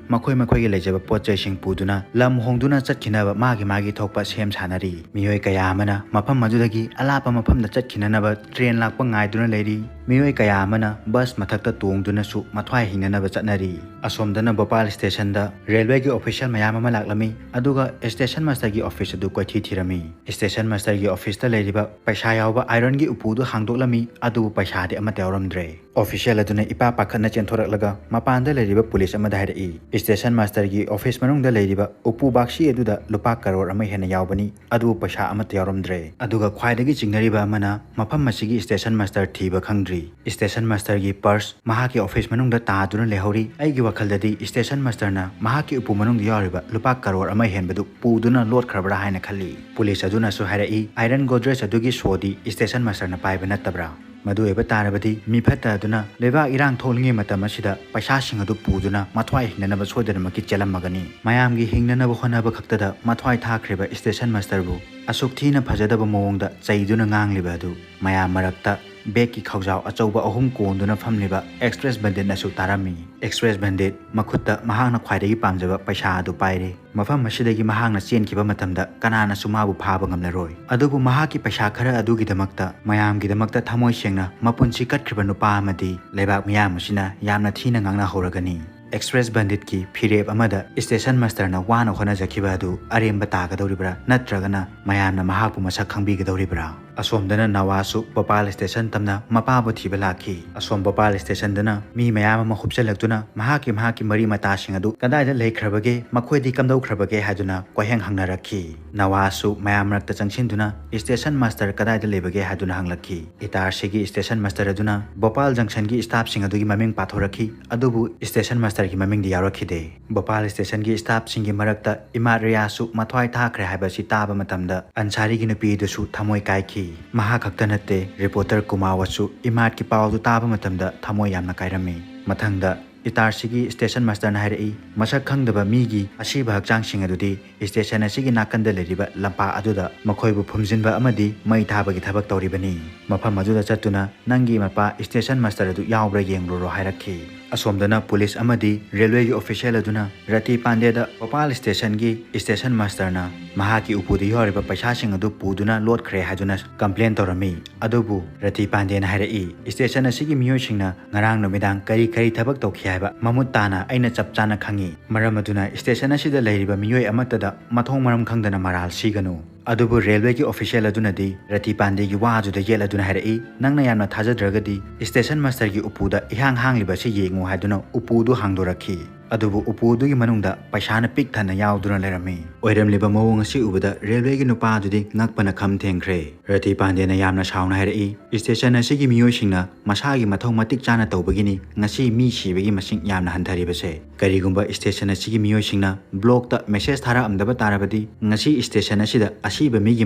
ꯃꯈꯣꯏ ꯃꯈꯣꯏꯒꯤ ꯂꯩꯖꯕ ꯄꯣꯠ ꯆꯩꯁꯤꯡ ꯄꯨꯗꯨꯅ ꯂꯝ ꯍꯣꯡꯗꯨꯅ ꯆꯠꯈꯤꯅꯕ ꯃꯥꯒꯤ ꯃꯥꯒꯤ ꯊꯣꯛꯄ ꯁꯦꯝ ꯁꯥꯅꯔꯤ꯫ ꯃꯤꯑꯣꯏ ꯀꯌꯥ ꯑꯃꯅ ꯃꯐꯝ ꯑꯗꯨꯗꯒꯤ ꯑꯂꯥꯞꯄ ꯃꯐꯝꯗ ꯆꯠꯈꯤꯅꯅꯕ ꯇ꯭ꯔꯦꯟ ꯂꯥꯛꯄ ꯉꯥꯏꯗꯨꯅ ꯂꯩꯔꯤ꯫ ꯃꯤꯑꯣꯏ ꯀꯌꯥ ꯑꯃꯅ ꯕꯁ ꯃꯊꯛꯇ ꯇꯣꯡꯗꯨꯅꯁꯨ ꯃꯊ꯭ꯋꯥꯏ ꯍꯤꯡꯅꯅꯕ ꯆꯠꯅꯔꯤ꯫ ꯑꯁꯣꯝꯗꯅ ꯚꯣꯄꯥꯜ ꯁ꯭ꯇꯦꯁꯟꯗ ꯔꯦꯜꯋꯦꯒꯤ ꯑꯣꯐꯤꯁꯤꯌꯦꯜ ꯃꯌꯥꯝ ꯑꯃ ꯂꯥꯛꯂꯝꯃꯤ, ꯑꯗꯨꯒ ꯁ꯭ꯇꯦꯁꯟ ꯃꯥꯁꯇꯔꯒꯤ ꯑꯣꯐꯤꯁ ꯑꯗꯨ ꯀꯣꯏꯊꯤ ꯊꯤꯔꯝꯃꯤ꯫ ꯁ꯭ꯇꯦꯁꯟ ꯃꯥꯁꯇꯔꯒꯤ ꯑꯣꯐꯤꯁꯇ ꯂꯩꯔꯤꯕ ꯄꯩꯁꯥ ꯌꯥꯎꯕ ꯑꯥꯏꯔꯟꯒꯤ ꯎꯄꯨꯗꯨ ꯍꯥꯡꯗꯣꯛꯂꯝꯃꯤ, ꯑꯗꯨꯕꯨ ꯄꯩꯁꯥꯗꯤ ꯑꯃꯠꯇ ꯌꯥꯎꯔꯝꯗ꯭ꯔꯦ꯫ ꯑꯣꯐꯤꯁꯤꯌꯦꯜ ꯑꯗꯨꯅ ꯏꯄꯥ ꯄꯥꯈꯠꯅ ꯆꯦꯟꯊꯣꯔꯛꯂꯒ ꯃꯄꯥꯟꯗ ꯂꯩꯔꯤꯕ ꯄꯨꯂꯤꯁ ꯑꯃꯗ ꯍꯥꯏꯔꯛꯏ, "ꯁ꯭ꯇꯦꯁꯟ ꯃꯥꯁꯇꯔꯒꯤ ꯑꯣꯐꯤꯁ ꯃꯅꯨꯡꯗ ꯂꯩꯔꯤꯕ ꯎꯄꯨ ꯕꯥꯛꯁꯤ ꯑꯗꯨꯗ ꯂꯨꯄꯥ ꯀꯔꯣꯔ ꯑꯃ ꯍꯦꯟꯅ ꯌꯥꯎꯕꯅꯤ, ꯑꯗꯨꯕꯨ ꯄꯩꯁꯥ ꯑꯃꯠꯇ ꯌꯥꯎꯔꯝꯗ꯭ꯔꯦ"꯫ ꯑꯗꯨꯒ ꯈ꯭ꯋꯥꯏꯗꯒꯤ ꯆꯤꯡꯅꯔꯤꯕ ꯑꯃꯅ, ꯃꯐꯝ ꯑꯁꯤꯒꯤ ꯁ꯭ꯇꯦꯁꯟ ꯃꯥꯁꯇꯔ ꯊꯤꯕ ꯈꯪꯗ꯭ꯔꯤ꯫ ꯁ꯭ꯇꯦꯁꯟ ꯃꯥꯁꯇꯔꯒꯤ ꯄꯔꯁ ꯃꯍꯥꯛꯀꯤ ꯑꯣꯐꯤꯁ ꯃꯅꯨꯡꯗ ꯇꯥꯗꯨꯅ ꯂꯩꯍꯧꯔꯤ꯫ ꯑꯩꯒꯤ ꯋꯥꯈꯜꯗꯗꯤ ꯁ꯭ꯇꯦꯁꯟ ꯃꯥꯁꯇꯔꯅ ꯃꯍꯥꯛꯀꯤ ꯎꯄꯨ ꯃꯅꯨꯡꯗ ꯌꯥꯎꯔꯤꯕ ꯂꯨꯄꯥ ꯀꯔꯣꯔ ꯑꯃ ꯍꯦꯟꯕꯗꯨ ꯄꯨꯗꯨꯅ ꯂꯣꯠꯈ꯭ꯔꯕ꯭ꯔꯥ ꯍꯥꯏꯅ ꯈꯜꯂꯤ꯫ ꯄꯨꯂꯤꯁ ꯑꯗꯨꯅꯁꯨ ꯍꯥꯏꯔꯛꯏ, ꯑꯥꯏꯔꯟ ꯒꯣꯗ꯭ꯔꯦꯖ ꯑꯗꯨꯒꯤ ꯁꯣꯗꯤ ꯁ꯭ꯇꯦꯁꯟ ꯃꯥꯁꯇꯔꯅ ꯄꯥꯏꯕ ꯅꯠꯇꯕ꯭ꯔꯥ? ꯃꯗꯨ ꯑꯣꯏꯕ ꯇꯥꯔꯕꯗꯤ ꯃꯤꯐꯠꯇ ꯑꯗꯨꯅ ꯂꯩꯕꯥꯛ ꯏꯔꯥꯡ ꯊꯣꯛꯂꯤꯉꯩ ꯃꯇꯝ ꯑꯁꯤꯗ ꯄꯩꯁꯥꯁꯤꯡ ꯑꯗꯨ ꯄꯨꯗꯨꯅ ꯃꯊ꯭ꯋꯥꯏ ꯍꯤꯡꯅꯅꯕ ꯁꯣꯏꯗꯅꯃꯛꯀꯤ ꯆꯦꯜꯂꯝꯃꯒꯅꯤ꯫ ꯃꯌꯥꯝꯒꯤ ꯍꯤꯡꯅꯅꯕ ꯍꯣꯠꯅꯕ ꯈꯛꯇꯗ ꯃꯊ꯭ꯋꯥꯏ ꯊꯥꯈ꯭ꯔꯤꯕ ꯁ꯭ꯇꯦꯁꯟ ꯃꯥꯁꯇꯔꯕꯨ ꯑꯁꯨꯛ ꯊꯤꯅ ꯐꯖꯗꯕ ꯃꯑꯣꯡꯗ ꯆꯩꯗꯨꯅ ꯉꯥꯡꯂꯤꯕ ꯑꯗꯨ ꯃꯌꯥꯝ ꯃꯔꯛꯇ ꯕꯦꯛꯀꯤ ꯈꯧꯖꯥꯎ ꯑꯆꯧꯕ ꯑꯍꯨꯝ ꯀꯣꯟꯗꯨꯅ ꯐꯝꯂꯤꯕ ꯑꯦꯛꯁꯄ꯭ꯔꯦꯁ ꯕꯟꯗꯤꯠꯅꯁꯨ ꯇꯥꯔꯝꯃꯤ꯫ ꯑꯦꯛꯁꯄ꯭ꯔꯦꯁ ꯕꯟꯗꯤꯠ ꯃꯈꯨꯠꯇ ꯃꯍꯥꯛꯅ ꯈ꯭ꯋꯥꯏꯗꯒꯤ ꯄꯥꯝꯖꯕ ꯄꯩꯁꯥ ꯑꯗꯨ ꯄꯥꯏꯔꯦ꯫ ꯃꯐꯝ ꯑꯁꯤꯗꯒꯤ ꯃꯍꯥꯛꯅ ꯆꯦꯟꯈꯤꯕ ꯃꯇꯝꯗ ꯀꯅꯥꯅꯁꯨ ꯃꯥꯕꯨ ꯐꯥꯕ ꯉꯝꯂꯔꯣꯏ꯫ ꯑꯗꯨꯕꯨ ꯃꯍꯥꯛꯀꯤ ꯄꯩꯁꯥ ꯈꯔ ꯑꯗꯨꯒꯤꯗꯃꯛꯇ, ꯃꯌꯥꯝꯒꯤꯗꯃꯛꯇ ꯊꯃꯣꯏ ꯁꯦꯡꯅ ꯃꯄꯨꯟꯁꯤ ꯀꯠꯈ꯭ꯔꯤꯕ ꯅꯨꯄꯥ ꯑꯃꯗꯤ ꯂꯩꯕꯥꯛ ꯃꯤꯌꯥꯝ ꯑꯁꯤꯅ ꯌꯥꯝꯅ ꯊꯤꯅ ꯉꯥꯡꯅꯍꯧꯔꯒꯅꯤ꯫ ꯑꯦꯛꯁꯄ꯭ꯔꯦꯁ ꯕꯟꯗꯤꯠꯀꯤ ꯐꯤꯔꯦꯞ ꯑꯃꯗ ꯁ꯭ꯇꯦꯁꯟ ꯃꯥꯁꯇꯔꯅ ꯋꯥꯅ ꯍꯣꯠꯅꯖꯈꯤꯕ ꯑꯗꯨ ꯑꯔꯦꯝꯕ ꯇꯥꯒꯗꯧꯔꯤꯕ꯭ꯔꯥ, ꯅꯠꯇ꯭ꯔꯒꯅ ꯃꯌꯥꯝꯅ ꯃꯍꯥꯛꯄꯨ ꯃꯁꯛ ꯈꯪꯕꯤꯒꯗꯧꯔꯤꯕ꯭ꯔꯥ? ꯑꯁꯣꯝꯗꯅ ꯅꯋꯥꯁꯨ ꯚꯣꯄꯥꯜ ꯁ꯭ꯇꯦꯁꯟ ꯇꯝꯅ ꯃꯄꯥꯕꯨ ꯊꯤꯕ ꯂꯥꯛꯈꯤ꯫ ꯑꯁꯣꯝ ꯚꯣꯄꯥꯜ ꯁ꯭ꯇꯦꯁꯟꯗꯅ ꯃꯤ ꯃꯌꯥꯝ ꯑꯃ ꯍꯨꯞꯆꯜꯂꯛꯇꯨꯅ ꯃꯍꯥꯛꯀꯤ, ꯃꯍꯥꯛꯀꯤ ꯃꯔꯤ ꯃꯇꯥꯁꯤꯡ ꯑꯗꯨ ꯀꯗꯥꯏꯗ ꯂꯩꯈ꯭ꯔꯕꯒꯦ, ꯃꯈꯣꯏꯗꯤ ꯀꯝꯗꯧꯈ꯭ꯔꯕꯒꯦ ꯍꯥꯏꯗꯨꯅ ꯀꯣꯏꯍꯪ ꯍꯪꯅꯔꯛꯈꯤ꯫ ꯅꯋꯥꯁꯨ ꯃꯌꯥꯝ ꯃꯔꯛꯇ ꯆꯪꯁꯤꯟꯗꯨꯅ ꯁ꯭ꯇꯦꯁꯟ ꯃꯥꯁꯇꯔ ꯀꯗꯥꯏꯗ ꯂꯩꯕꯒꯦ ꯍꯥꯏꯗꯨꯅ ꯍꯪꯂꯛꯈꯤ꯫ ꯏꯇꯥꯔꯁꯤꯒꯤ ꯁ꯭ꯇꯦꯁꯟ ꯃꯥꯁꯇꯔ ꯑꯗꯨꯅ ꯚꯣꯄꯥꯜ ꯖꯪꯁꯟꯒꯤ ꯁ꯭ꯇꯥꯐꯁꯤꯡ ꯑꯗꯨꯒꯤ ꯃꯃꯤꯡ ꯄꯥꯊꯣꯔꯛꯈꯤ, ꯑꯗꯨꯕꯨ ꯁ꯭ꯇꯦꯁꯟ ꯃꯥꯁꯇꯔꯒꯤ ꯃꯃꯤꯡꯗꯤ ꯌꯥꯎꯔꯛꯈꯤꯗꯦ꯫ ꯚꯣꯄꯥꯜ ꯁ꯭ꯇꯦꯁꯟꯒꯤ ꯁ꯭ꯇꯥꯐꯁꯤꯡꯒꯤ ꯃꯔꯛꯇ ꯏꯃꯥ ꯔꯤꯌꯥꯁꯨ ꯃꯊ꯭ꯋꯥꯏ ꯊꯥꯈ꯭ꯔꯦ ꯍꯥꯏꯕ ꯑꯁꯤ ꯇꯥꯕ ꯃꯇꯝꯗ ꯑꯟꯁꯥꯔꯤꯒꯤ ꯅꯨꯄꯤ ꯑꯗꯨꯁꯨ ꯊꯃꯣꯏ ꯀꯥꯏꯈꯤ꯫ ꯃꯍꯥꯛ ꯈꯛꯇ ꯅꯠꯇꯦ, ꯔꯤꯄꯣꯔꯇꯔ ꯀꯨꯃꯥꯋꯁꯨ ꯏꯃꯥꯠꯀꯤ ꯄꯥꯎ ꯑꯗꯨ ꯇꯥꯕ ꯃꯇꯝꯗ ꯊꯃꯣꯏ ꯌꯥꯝꯅ ꯀꯥꯏꯔꯝꯃꯤ꯫ ꯃꯊꯪꯗ ꯏꯇꯥꯔꯁꯤꯒꯤ ꯁ꯭ꯇꯦꯁꯟ ꯃꯥꯁꯇꯔꯅ ꯍꯥꯏꯔꯛꯏ, ꯃꯁꯛ ꯈꯪꯗꯕ ꯃꯤꯒꯤ ꯑꯁꯤꯕ ꯍꯛꯆꯥꯡꯁꯤꯡ ꯑꯗꯨꯗꯤ ꯁ꯭ꯇꯦꯁꯟ ꯑꯁꯤꯒꯤ ꯅꯥꯀꯟꯗ ꯂꯩꯔꯤꯕ ꯂꯝꯄꯥꯛ ꯑꯗꯨꯗ ꯃꯈꯣꯏꯕꯨ ꯐꯨꯝꯖꯤꯟꯕ ꯑꯃꯗꯤ ꯃꯩ ꯊꯥꯕꯒꯤ ꯊꯕꯛ ꯇꯧꯔꯤꯕꯅꯤ꯫ ꯃꯐꯝ ꯑꯗꯨꯗ ꯆꯠꯇꯨꯅ ꯅꯪꯒꯤ ꯃꯄꯥ ꯁ꯭ꯇꯦꯁꯟ ꯃꯥꯁꯇꯔ ꯑꯗꯨ ꯌꯥꯎꯕ꯭ꯔꯥ ꯌꯦꯡꯂꯨꯔꯣ ꯍꯥꯏꯔꯛꯈꯤ꯫ ꯑꯁꯣꯝꯗꯅ ꯄꯨꯂꯤꯁ ꯑꯃꯗꯤ ꯔꯦꯜꯋꯦꯒꯤ ꯑꯣꯐꯤꯁꯤꯌꯦꯜ ꯑꯗꯨꯅ ꯔꯇꯤ ꯄꯥꯟꯗꯦꯗ ꯚꯣꯄꯥꯜ ꯁ꯭ꯇꯦꯁꯟꯒꯤ ꯁ꯭ꯇꯦꯁꯟ ꯃꯥꯁꯇꯔꯅ ꯃꯍꯥꯛꯀꯤ ꯎꯄꯨꯗ ꯌꯥꯎꯔꯤꯕ ꯄꯩꯁꯥꯁꯤꯡ ꯑꯗꯨ ꯄꯨꯗꯨꯅ ꯂꯣꯠꯈ꯭ꯔꯦ ꯍꯥꯏꯗꯨꯅ ꯀꯝꯄ꯭ꯂꯦꯟ ꯇꯧꯔꯝꯃꯤ꯫ ꯑꯗꯨꯕꯨ ꯔꯇꯤ ꯄꯥꯟꯗꯦꯅ ꯍꯥꯏꯔꯛꯏ, ꯁ꯭ꯇꯦꯁꯟ ꯑꯁꯤꯒꯤ ꯃꯤꯑꯣꯏꯁꯤꯡꯅ ꯉꯔꯥꯡ ꯅꯨꯃꯤꯗꯥꯡ ꯀꯔꯤ ꯀꯔꯤ ꯊꯕꯛ ꯇꯧꯈꯤ ꯍꯥꯏꯕ ꯃꯃꯨꯠ ꯇꯥꯅ ꯑꯩꯅ ꯆꯞ ꯆꯥꯅ ꯈꯪꯏ꯫ ꯃꯔꯝ ꯑꯗꯨꯅ ꯁ꯭ꯇꯦꯁꯟ ꯑꯁꯤꯗ ꯂꯩꯔꯤꯕ ꯃꯤꯑꯣꯏ ꯑꯃꯠꯇꯗ ꯃꯊꯣꯡ ꯃꯔꯝ ꯈꯪꯗꯅ ꯃꯔꯥꯜ ꯁꯤꯒꯅꯨ꯫ ꯑꯗꯨꯕꯨ ꯔꯦꯜꯋꯦꯒꯤ ꯑꯣꯐꯤꯁꯤꯌꯦꯜ ꯑꯗꯨꯅꯗꯤ ꯔꯇꯤ ꯄꯥꯟꯗꯦꯒꯤ ꯋꯥ ꯑꯗꯨꯗ ꯌꯦꯠꯂꯗꯨꯅ ꯍꯥꯏꯔꯛꯏ, "ꯅꯪꯅ ꯌꯥꯝꯅ ꯊꯥꯖꯗ꯭ꯔꯒꯗꯤ ꯁ꯭ꯇꯦꯁꯟ ꯃꯥꯁꯇꯔꯒꯤ ꯎꯄꯨꯗ ꯏꯍꯥꯡ ꯍꯥꯡꯂꯤꯕ ꯑꯁꯤ ꯌꯦꯡꯉꯨ" ꯍꯥꯏꯗꯨꯅ ꯎꯄꯨ ꯑꯗꯨ ꯍꯥꯡꯗꯣꯔꯛꯈꯤ꯫ ꯑꯗꯨꯕꯨ ꯎꯄꯨ ꯑꯗꯨꯒꯤ ꯃꯅꯨꯡꯗ ꯄꯩꯁꯥꯅ ꯄꯤꯛ ꯊꯟꯅ ꯌꯥꯎꯗꯨꯅ ꯂꯩꯔꯝꯃꯤ꯫ ꯑꯣꯏꯔꯝꯂꯤꯕ ꯃꯑꯣꯡ ꯑꯁꯤ ꯎꯕꯗ ꯔꯦꯜꯋꯦꯒꯤ ꯅꯨꯄꯥ ꯑꯗꯨꯗꯤ ꯉꯛꯄꯅ ꯈꯝ ꯊꯦꯡꯈ꯭ꯔꯦ꯫ ꯔꯇꯤ ꯄꯥꯟꯗꯦꯅ ꯌꯥꯝꯅ ꯁꯥꯎꯅ ꯍꯥꯏꯔꯛꯏ, "ꯁ꯭ꯇꯦꯁꯟ ꯑꯁꯤꯒꯤ ꯃꯤꯑꯣꯏꯁꯤꯡꯅ ꯃꯁꯥꯒꯤ ꯃꯊꯧ ꯃꯇꯤꯛ ꯆꯥꯅ ꯇꯧꯕꯒꯤꯅꯤ ꯉꯁꯤ ꯃꯤ ꯁꯤꯕꯒꯤ ꯃꯁꯤꯡ ꯌꯥꯝꯅ ꯍꯟꯊꯔꯤꯕꯁꯦ꯫ ꯀꯔꯤꯒꯨꯝꯕ ꯁ꯭ꯇꯦꯁꯟ ꯑꯁꯤꯒꯤ ꯃꯤꯑꯣꯏꯁꯤꯡꯅ ꯕ꯭ꯂꯣꯛꯇ ꯃꯦꯁꯦꯖ ꯊꯥꯔꯛꯑꯝꯗꯕ ꯇꯥꯔꯕꯗꯤ ꯉꯁꯤ ꯁ꯭ꯇꯦꯁꯟ ꯑꯁꯤꯗ ꯑꯁꯤꯕ ꯃꯤꯒꯤ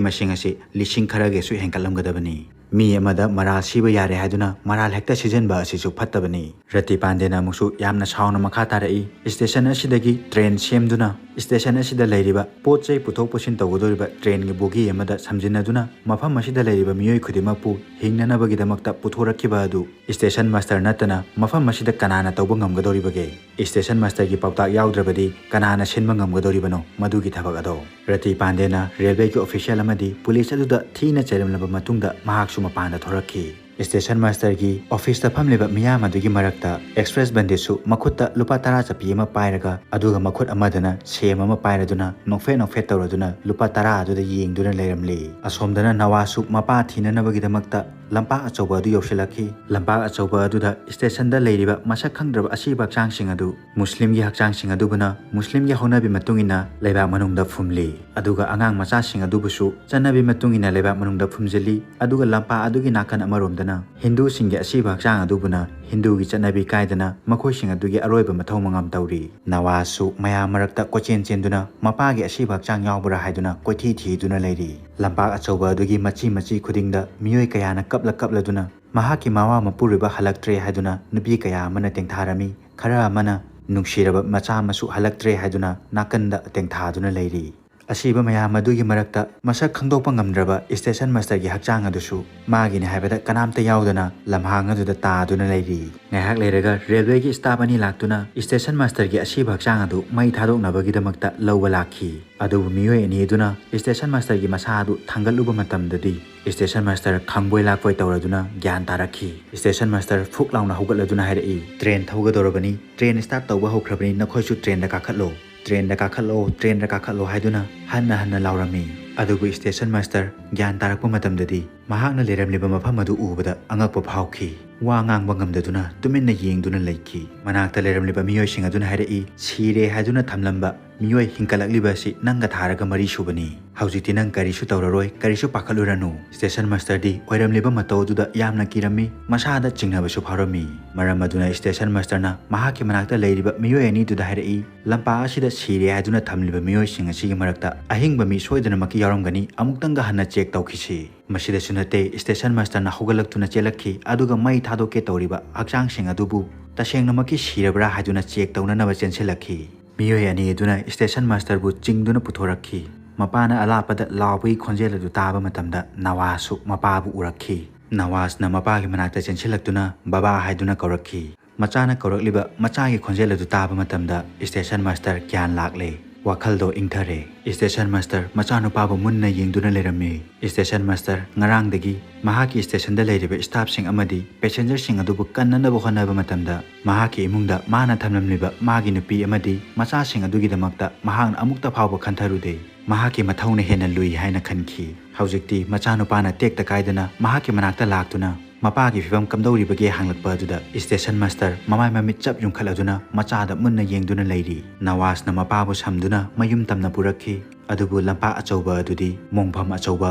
ꯃꯁꯤꯡ ꯑꯁꯤ ꯂꯤꯁꯤꯡ ꯈꯔꯒꯤꯁꯨ ꯍꯦꯟꯒꯠꯂꯝꯒꯗꯕꯅꯤ꯫ ꯃꯤ ꯑꯃꯗ ꯃꯔꯥꯜ ꯁꯤꯕ ꯌꯥꯔꯦ ꯍꯥꯏꯗꯨꯅ ꯃꯔꯥꯜ ꯍꯦꯛꯇ ꯁꯤꯖꯤꯟꯕ ꯑꯁꯤꯁꯨ ꯐꯠꯇꯕꯅꯤ"꯫ ꯔꯇꯤ ꯄꯥꯟꯗꯦꯅ ꯑꯃꯨꯛꯁꯨ ꯌꯥꯝꯅ ꯁꯥꯎꯅ ꯃꯈꯥ ꯇꯥꯔꯛꯏ, "ꯁ꯭ꯇꯦꯁꯟ ꯑꯁꯤꯗꯒꯤ ꯇ꯭ꯔꯦꯟ ꯁꯦꯝꯗꯨꯅ ꯁ꯭ꯇꯦꯁꯟ ꯑꯁꯤꯗ ꯂꯩꯔꯤꯕ ꯄꯣꯠ ꯆꯩ ꯄꯨꯊꯣꯛ ꯄꯨꯁꯤꯟ ꯇꯧꯒꯗꯧꯔꯤꯕ ꯇ꯭ꯔꯦꯟꯒꯤ ꯕꯣꯒꯤ ꯑꯃꯗ ꯁꯝꯖꯤꯟꯅꯗꯨꯅ ꯃꯐꯝ ꯑꯁꯤꯗ ꯂꯩꯔꯤꯕ ꯃꯤꯑꯣꯏ ꯈꯨꯗꯤꯡꯃꯛꯄꯨ ꯍꯤꯡꯅꯅꯕꯒꯤꯗꯃꯛꯇ ꯄꯨꯊꯣꯔꯛꯈꯤꯕ ꯑꯗꯨ ꯁ꯭ꯇꯦꯁꯟ ꯃꯥꯁꯇꯔ ꯅꯠꯇꯅ ꯃꯐꯝ ꯑꯁꯤꯗ ꯀꯅꯥꯅ ꯇꯧꯕ ꯉꯝꯒꯗꯧꯔꯤꯕꯒꯦ? ꯁ꯭ꯇꯦꯁꯟ ꯃꯥꯁꯇꯔꯒꯤ ꯄꯥꯎꯇꯥꯛ ꯌꯥꯎꯗ꯭ꯔꯕꯗꯤ ꯀꯅꯥꯅ ꯁꯤꯟꯕ ꯉꯝꯒꯗꯧꯔꯤꯕꯅꯣ ꯃꯗꯨꯒꯤ ꯊꯕꯛ ꯑꯗꯣ?" ꯔꯇꯤ ꯄꯥꯟꯗꯦꯅ ꯔꯦꯜꯋꯦꯒꯤ ꯑꯣꯐꯤꯁꯤꯌꯦꯜ ꯑꯃꯗꯤ ꯄꯨꯂꯤꯁ ꯑꯗꯨꯗ ꯊꯤꯅ ꯆꯩꯔꯝꯂꯕ ꯃꯇꯨꯡꯗ ꯃꯍꯥꯛꯁꯨ ꯃꯄꯥꯟꯗ ꯊꯣꯔꯛꯈꯤ꯫ ꯁ꯭ꯇꯦꯁꯟ ꯃꯥꯁꯇꯔꯒꯤ ꯑꯣꯐꯤꯁꯇ ꯐꯝꯂꯤꯕ ꯃꯤꯌꯥꯝ ꯑꯗꯨꯒꯤ ꯃꯔꯛꯇ ꯑꯦꯛꯁꯄ꯭ꯔꯦꯁ ꯕꯟꯗꯤꯠꯁꯨ ꯃꯈꯨꯠꯇ ꯂꯨꯄꯥ ꯇꯔꯥ ꯆꯠꯄꯤ ꯑꯃ ꯄꯥꯏꯔꯒ, ꯑꯗꯨꯒ ꯃꯈꯨꯠ ꯑꯃꯗꯅ ꯁꯦꯝ ꯑꯃ ꯄꯥꯏꯔꯗꯨꯅ ꯅꯣꯛꯐꯦꯠ ꯅꯣꯛꯐꯦꯠ ꯇꯧꯔꯗꯨꯅ ꯂꯨꯄꯥ ꯇꯔꯥ ꯑꯗꯨꯗ ꯌꯦꯡꯗꯨꯅ ꯂꯩꯔꯝꯂꯤ꯫ ꯑꯁꯣꯝꯗꯅ ꯅꯋꯥꯁꯨ ꯃꯄꯥ ꯊꯤꯅꯅꯕꯒꯤꯗꯃꯛꯇ ꯂꯝꯄꯥꯛ ꯑꯆꯧꯕ ꯑꯗꯨ ꯌꯧꯁꯤꯜꯂꯛꯈꯤ꯫ ꯂꯝꯄꯥꯛ ꯑꯆꯧꯕ ꯑꯗꯨꯗ ꯁ꯭ꯇꯦꯁꯟꯗ ꯂꯩꯔꯤꯕ ꯃꯁꯛ ꯈꯪꯗ꯭ꯔꯕ ꯑꯁꯤꯕ ꯍꯛꯆꯥꯡꯁꯤꯡ ꯑꯗꯨ ꯃꯨꯁꯂꯤꯝꯒꯤ ꯍꯛꯆꯥꯡꯁꯤꯡ ꯑꯗꯨꯕꯨꯅ ꯃꯨꯁꯂꯤꯝꯒꯤ ꯍꯧꯅꯕꯤ ꯃꯇꯨꯡ ꯏꯟꯅ ꯂꯩꯕꯥꯛ ꯃꯅꯨꯡꯗ ꯐꯨꯝꯂꯤ꯫ ꯑꯗꯨꯒ ꯑꯉꯥꯡ ꯃꯆꯥꯁꯤꯡ ꯑꯗꯨꯕꯨꯁꯨ ꯆꯠꯅꯕꯤ ꯃꯇꯨꯡ ꯏꯟꯅ ꯂꯩꯕꯥꯛ ꯃꯅꯨꯡꯗ ꯐꯨꯝꯖꯤꯜꯂꯤ꯫ ꯑꯗꯨꯒ ꯂꯝꯄꯥꯛ ꯑꯗꯨꯒꯤ ꯅꯥꯀꯟ ꯑꯃꯔꯣꯝꯗꯅ ꯍꯤꯟꯗꯨꯁꯤꯡꯒꯤ ꯑꯁꯤꯕ ꯍꯛꯆꯥꯡ ꯑꯗꯨꯕꯨꯅ ꯍꯤꯟꯗꯨꯒꯤ ꯆꯠꯅꯕꯤ ꯀꯥꯏꯗꯅ ꯃꯈꯣꯏꯁꯤꯡ ꯑꯗꯨꯒꯤ ꯑꯔꯣꯏꯕ ꯃꯊꯧ ꯃꯉꯝ ꯇꯧꯔꯤ꯫ ꯅꯋꯥꯁꯨ ꯃꯌꯥꯝ ꯃꯔꯛꯇ ꯀꯣꯏꯆꯦꯟ ꯆꯦꯟꯗꯨꯅ ꯃꯄꯥꯒꯤ ꯑꯁꯤꯕ ꯍꯛꯆꯥꯡ ꯌꯥꯎꯕ꯭ꯔꯥ ꯍꯥꯏꯗꯨꯅ ꯀꯣꯏꯊꯤ ꯊꯤꯗꯨꯅ ꯂꯩꯔꯤ꯫ ꯂꯝꯄꯥꯛ ꯑꯆꯧꯕ ꯑꯗꯨꯒꯤ ꯃꯆꯤ ꯃꯆꯤ ꯈꯨꯗꯤꯡꯗ ꯃꯤꯑꯣꯏ ꯀꯌꯥꯅ ꯀꯞꯂ ꯀꯞꯂꯗꯨꯅ ꯃꯍꯥꯛꯀꯤ ꯃꯋꯥ ꯃꯄꯨꯔꯣꯏꯕ ꯍꯜꯂꯛꯇ꯭ꯔꯦ ꯍꯥꯏꯗꯨꯅ ꯅꯨꯄꯤ ꯀꯌꯥ ꯑꯃꯅ ꯇꯦꯡꯊꯥꯔꯝꯃꯤ꯫ ꯈꯔ ꯑꯃꯅ ꯅꯨꯡꯁꯤꯔꯕ ꯃꯆꯥ ꯃꯁꯨ ꯍꯜꯂꯛꯇ꯭ꯔꯦ ꯍꯥꯏꯗꯨꯅ ꯅꯥꯀꯟꯗ ꯇꯦꯡꯊꯥꯗꯨꯅ ꯂꯩꯔꯤ꯫ ꯑꯁꯤꯕ ꯃꯌꯥꯝ ꯑꯗꯨꯒꯤ ꯃꯔꯛꯇ ꯃꯁꯛ ꯈꯪꯗꯣꯛꯄ ꯉꯝꯗ꯭ꯔꯕ ꯁ꯭ꯇꯦꯁꯟ ꯃꯥꯁꯇꯔꯒꯤ ꯍꯛꯆꯥꯡ ꯑꯗꯨꯁꯨ ꯃꯥꯒꯤꯅꯤ ꯍꯥꯏꯕꯗ ꯀꯅꯥꯝꯇ ꯌꯥꯎꯗꯅ ꯂꯝꯍꯥꯡ ꯑꯗꯨꯗ ꯇꯥꯗꯨꯅ ꯂꯩꯔꯤ꯫ ꯉꯥꯏꯍꯥꯛ ꯂꯩꯔꯒ ꯔꯦꯜꯋꯦꯒꯤ ꯁ꯭ꯇꯥꯐ ꯑꯅꯤ ꯂꯥꯛꯇꯨꯅ ꯁ꯭ꯇꯦꯁꯟ ꯃꯥꯁꯇꯔꯒꯤ ꯑꯁꯤꯕ ꯍꯛꯆꯥꯡ ꯑꯗꯨ ꯃꯩ ꯊꯥꯗꯣꯛꯅꯕꯒꯤꯗꯃꯛꯇ ꯂꯧꯕ ꯂꯥꯛꯈꯤ꯫ ꯑꯗꯨꯕꯨ ꯃꯤꯑꯣꯏ ꯑꯅꯤ ꯑꯗꯨꯅ ꯁ꯭ꯇꯦꯁꯟ ꯃꯥꯁꯇꯔꯒꯤ ꯃꯁꯥ ꯑꯗꯨ ꯊꯥꯡꯒꯠꯂꯨꯕ ꯃꯇꯝꯗꯗꯤ ꯁ꯭ꯇꯦꯁꯟ ꯃꯥꯁꯇꯔ ꯈꯪꯕꯣꯏ ꯂꯥꯛꯄꯣꯏ ꯇꯧꯔꯗꯨꯅ ꯒ꯭ꯌꯥꯟ ꯇꯥꯔꯛꯈꯤ꯫ ꯁ꯭ꯇꯦꯁꯟ ꯃꯥꯁꯇꯔ ꯐꯨꯛ ꯂꯥꯎꯅ ꯍꯧꯒꯠꯂꯗꯨꯅ ꯍꯥꯏꯔꯛꯏ, "ꯇ꯭ꯔꯦꯟ ꯊꯧꯒꯗꯧꯔꯕꯅꯤ, ꯇ꯭ꯔꯦꯟ ꯁ꯭ꯇꯥꯔꯠ ꯇꯧꯕ ꯍꯧꯈ꯭ꯔꯕꯅꯤ, ꯅꯈꯣꯏꯁꯨ ꯇ꯭ꯔꯦꯟꯗ ꯀꯥꯈꯠꯂꯣ, ꯇ꯭ꯔꯦꯟꯗ ꯀꯥꯈꯠꯂꯣ, ꯇ꯭ꯔꯦꯟꯗ ꯀꯥꯈꯠꯂꯣ" ꯍꯥꯏꯗꯨꯅ ꯍꯟꯅ ꯍꯟꯅ ꯂꯥꯎꯔꯝꯃꯤ꯫ ꯑꯗꯨꯕꯨ ꯁ꯭ꯇꯦꯁꯟ ꯃꯥꯁꯇꯔ ꯒ꯭ꯌꯥꯟ ꯇꯥꯔꯛꯄ ꯃꯇꯝꯗꯗꯤ ꯃꯍꯥꯛꯅ ꯂꯩꯔꯝꯂꯤꯕ ꯃꯐꯝ ꯑꯗꯨ ꯎꯕꯗ ꯑꯉꯛꯄ ꯐꯥꯎꯈꯤ꯫ ꯋꯥ ꯉꯥꯡꯕ ꯉꯝꯗꯗꯨꯅ ꯇꯨꯃꯤꯟꯅ ꯌꯦꯡꯗꯨꯅ ꯂꯩꯈꯤ꯫ ꯃꯅꯥꯛꯇ ꯂꯩꯔꯝꯂꯤꯕ ꯃꯤꯑꯣꯏꯁꯤꯡ ꯑꯗꯨꯅ ꯍꯥꯏꯔꯛꯏ, "ꯁꯤꯔꯦ ꯍꯥꯏꯗꯨꯅ ꯊꯝꯂꯝꯕ ꯃꯤꯑꯣꯏ ꯍꯤꯡꯀꯠꯂꯛꯂꯤꯕ ꯑꯁꯤ ꯅꯪꯒ ꯊꯥꯔꯒ ꯃꯔꯤ ꯁꯨꯕꯅꯤ꯫ ꯍꯧꯖꯤꯛꯇꯤ ꯅꯪ ꯀꯔꯤꯁꯨ ꯇꯧꯔꯔꯣꯏ, ꯀꯔꯤꯁꯨ ꯄꯥꯈꯠꯂꯨꯔꯅꯨ"꯫ ꯁ꯭ꯇꯦꯁꯟ ꯃꯥꯁꯇꯔꯗꯤ ꯑꯣꯏꯔꯝꯂꯤꯕ ꯃꯇꯧ ꯑꯗꯨꯗ ꯌꯥꯝꯅ ꯀꯤꯔꯝꯃꯤ, ꯃꯁꯥꯗ ꯆꯤꯡꯅꯕꯁꯨ ꯐꯥꯎꯔꯝꯃꯤ꯫ ꯃꯔꯝ ꯑꯗꯨꯅ ꯁ꯭ꯇꯦꯁꯟ ꯃꯥꯁꯇꯔꯅ ꯃꯍꯥꯛꯀꯤ ꯃꯅꯥꯛꯇ ꯂꯩꯔꯤꯕ ꯃꯤꯑꯣꯏ ꯑꯅꯤꯗꯨꯗ ꯍꯥꯏꯔꯛꯏ, "ꯂꯝꯄꯥꯛ ꯑꯁꯤꯗ ꯁꯤꯔꯦ ꯍꯥꯏꯗꯨꯅ ꯊꯝꯂꯤꯕ ꯃꯤꯑꯣꯏꯁꯤꯡ ꯑꯁꯤꯒꯤ ꯃꯔꯛꯇ ꯑꯍꯤꯡꯕ ꯃꯤ ꯁꯣꯏꯗꯅꯃꯛꯀꯤ ꯌꯥꯎꯔꯝꯒꯅꯤ, ꯑꯃꯨꯛꯇꯪꯒ ꯍꯟꯅ ꯆꯦꯛ ꯇꯧꯈꯤꯁꯤ"꯫ ꯃꯁꯤꯗꯁꯨ ꯅꯠꯇꯦ, ꯁ꯭ꯇꯦꯁꯟ ꯃꯥꯁꯇꯔꯅ ꯍꯧꯒꯠꯂꯛꯇꯨꯅ ꯆꯦꯜꯂꯛꯈꯤ, ꯑꯗꯨꯒ ꯃꯩ ꯊꯥꯗꯣꯛꯀꯦ ꯇꯧꯔꯤꯕ ꯍꯛꯆꯥꯡꯁꯤꯡ ꯑꯗꯨꯕꯨ ꯇꯁꯦꯡꯅꯃꯛꯀꯤ ꯁꯤꯔꯕ꯭ꯔꯥ ꯍꯥꯏꯗꯨꯅ ꯆꯦꯛ ꯇꯧꯅꯅꯕ ꯆꯦꯟꯁꯤꯜꯂꯛꯈꯤ꯫ ꯃꯤꯑꯣꯏ ꯑꯅꯤ ꯑꯗꯨꯅ ꯁ꯭ꯇꯦꯁꯟ ꯃꯥꯁꯇꯔꯕꯨ ꯆꯤꯡꯗꯨꯅ ꯄꯨꯊꯣꯔꯛꯈꯤ꯫ ꯃꯄꯥꯅ ꯑꯂꯥꯞꯄꯗ ꯂꯥꯎꯕꯒꯤ ꯈꯣꯟꯖꯦꯜ ꯑꯗꯨ ꯇꯥꯕ ꯃꯇꯝꯗ ꯅꯋꯥꯖꯁꯨ ꯃꯄꯥꯕꯨ ꯎꯔꯛꯈꯤ꯫ ꯅꯋꯥꯖꯅ ꯃꯄꯥꯒꯤ ꯃꯅꯥꯛꯇ ꯆꯦꯟꯁꯤꯜꯂꯛꯇꯨꯅ "ꯕꯕꯥ" ꯍꯥꯏꯗꯨꯅ ꯀꯧꯔꯛꯈꯤ꯫ ꯃꯆꯥꯅ ꯀꯧꯔꯛꯂꯤꯕ ꯃꯆꯥꯒꯤ ꯈꯣꯟꯖꯦꯜ ꯑꯗꯨ ꯇꯥꯕ ꯃꯇꯝꯗ ꯁ꯭ꯇꯦꯁꯟ ꯃꯥꯁꯇꯔ ꯒ꯭ꯌꯥꯟ ꯂꯥꯛꯂꯦ꯫ ꯋꯥꯈꯜꯗꯣ ꯏꯪꯊꯔꯦ꯫ ꯁ꯭ꯇꯦꯁꯟ ꯃꯥꯁꯇꯔ ꯃꯆꯥꯅꯨꯄꯥꯕꯨ ꯃꯨꯟꯅ ꯌꯦꯡꯗꯨꯅ ꯂꯩꯔꯝꯃꯤ꯫ ꯁ꯭ꯇꯦꯁꯟ ꯃꯥꯁꯇꯔ ꯉꯔꯥꯡꯗꯒꯤ ꯃꯍꯥꯛꯀꯤ ꯁ꯭ꯇꯦꯁꯟꯗ ꯂꯩꯔꯤꯕ ꯁ꯭ꯇꯥꯐꯁꯤꯡ ꯑꯃꯗꯤ ꯄꯦꯁꯦꯟꯖꯔꯁꯤꯡ ꯑꯗꯨꯕꯨ ꯀꯟꯅꯅꯕ ꯍꯣꯠꯅꯕ ꯃꯇꯝꯗ ꯃꯍꯥꯛꯀꯤ ꯏꯃꯨꯡꯗ ꯃꯥꯅ ꯊꯝꯂꯝꯂꯤꯕ ꯃꯥꯒꯤ ꯅꯨꯄꯤ ꯑꯃꯗꯤ ꯃꯆꯥꯁꯤꯡ ꯑꯗꯨꯒꯤꯗꯃꯛꯇ ꯃꯍꯥꯛꯅ ꯑꯃꯨꯛꯇ ꯐꯥꯎꯕ ꯈꯟꯊꯔꯨꯗꯦ꯫ ꯃꯍꯥꯛꯀꯤ ꯃꯊꯧꯅ ꯍꯦꯟꯅ ꯂꯨꯏ ꯍꯥꯏꯅ ꯈꯟꯈꯤ꯫ ꯍꯧꯖꯤꯛꯇꯤ ꯃꯆꯥꯅꯨꯄꯥꯅ ꯇꯦꯛꯇ ꯀꯥꯏꯗꯅ ꯃꯍꯥꯛꯀꯤ ꯃꯅꯥꯛꯇ ꯂꯥꯛꯇꯨꯅ ꯃꯄꯥꯒꯤ ꯐꯤꯕꯝ ꯀꯝꯗꯧꯔꯤꯕꯒꯦ ꯍꯪꯂꯛꯄ ꯑꯗꯨꯗ ꯁ꯭ꯇꯦꯁꯟ ꯃꯥꯁꯇꯔ ꯃꯃꯥꯏ ꯃꯃꯤꯠ ꯆꯞ ꯌꯨꯡꯈꯠꯂꯗꯨꯅ ꯃꯆꯥꯗ ꯃꯨꯟꯅ ꯌꯦꯡꯗꯨꯅ ꯂꯩꯔꯤ꯫ ꯅꯋꯥꯖꯅ ꯃꯄꯥꯕꯨ ꯁꯝꯗꯨꯅ ꯃꯌꯨꯝ ꯇꯝꯅ ꯄꯨꯔꯛꯈꯤ꯫ ꯑꯗꯨꯕꯨ ꯂꯝꯄꯥꯛ ꯑꯆꯧꯕ ꯑꯗꯨꯗꯤ ꯃꯣꯡꯐꯝ ꯑꯆꯧꯕ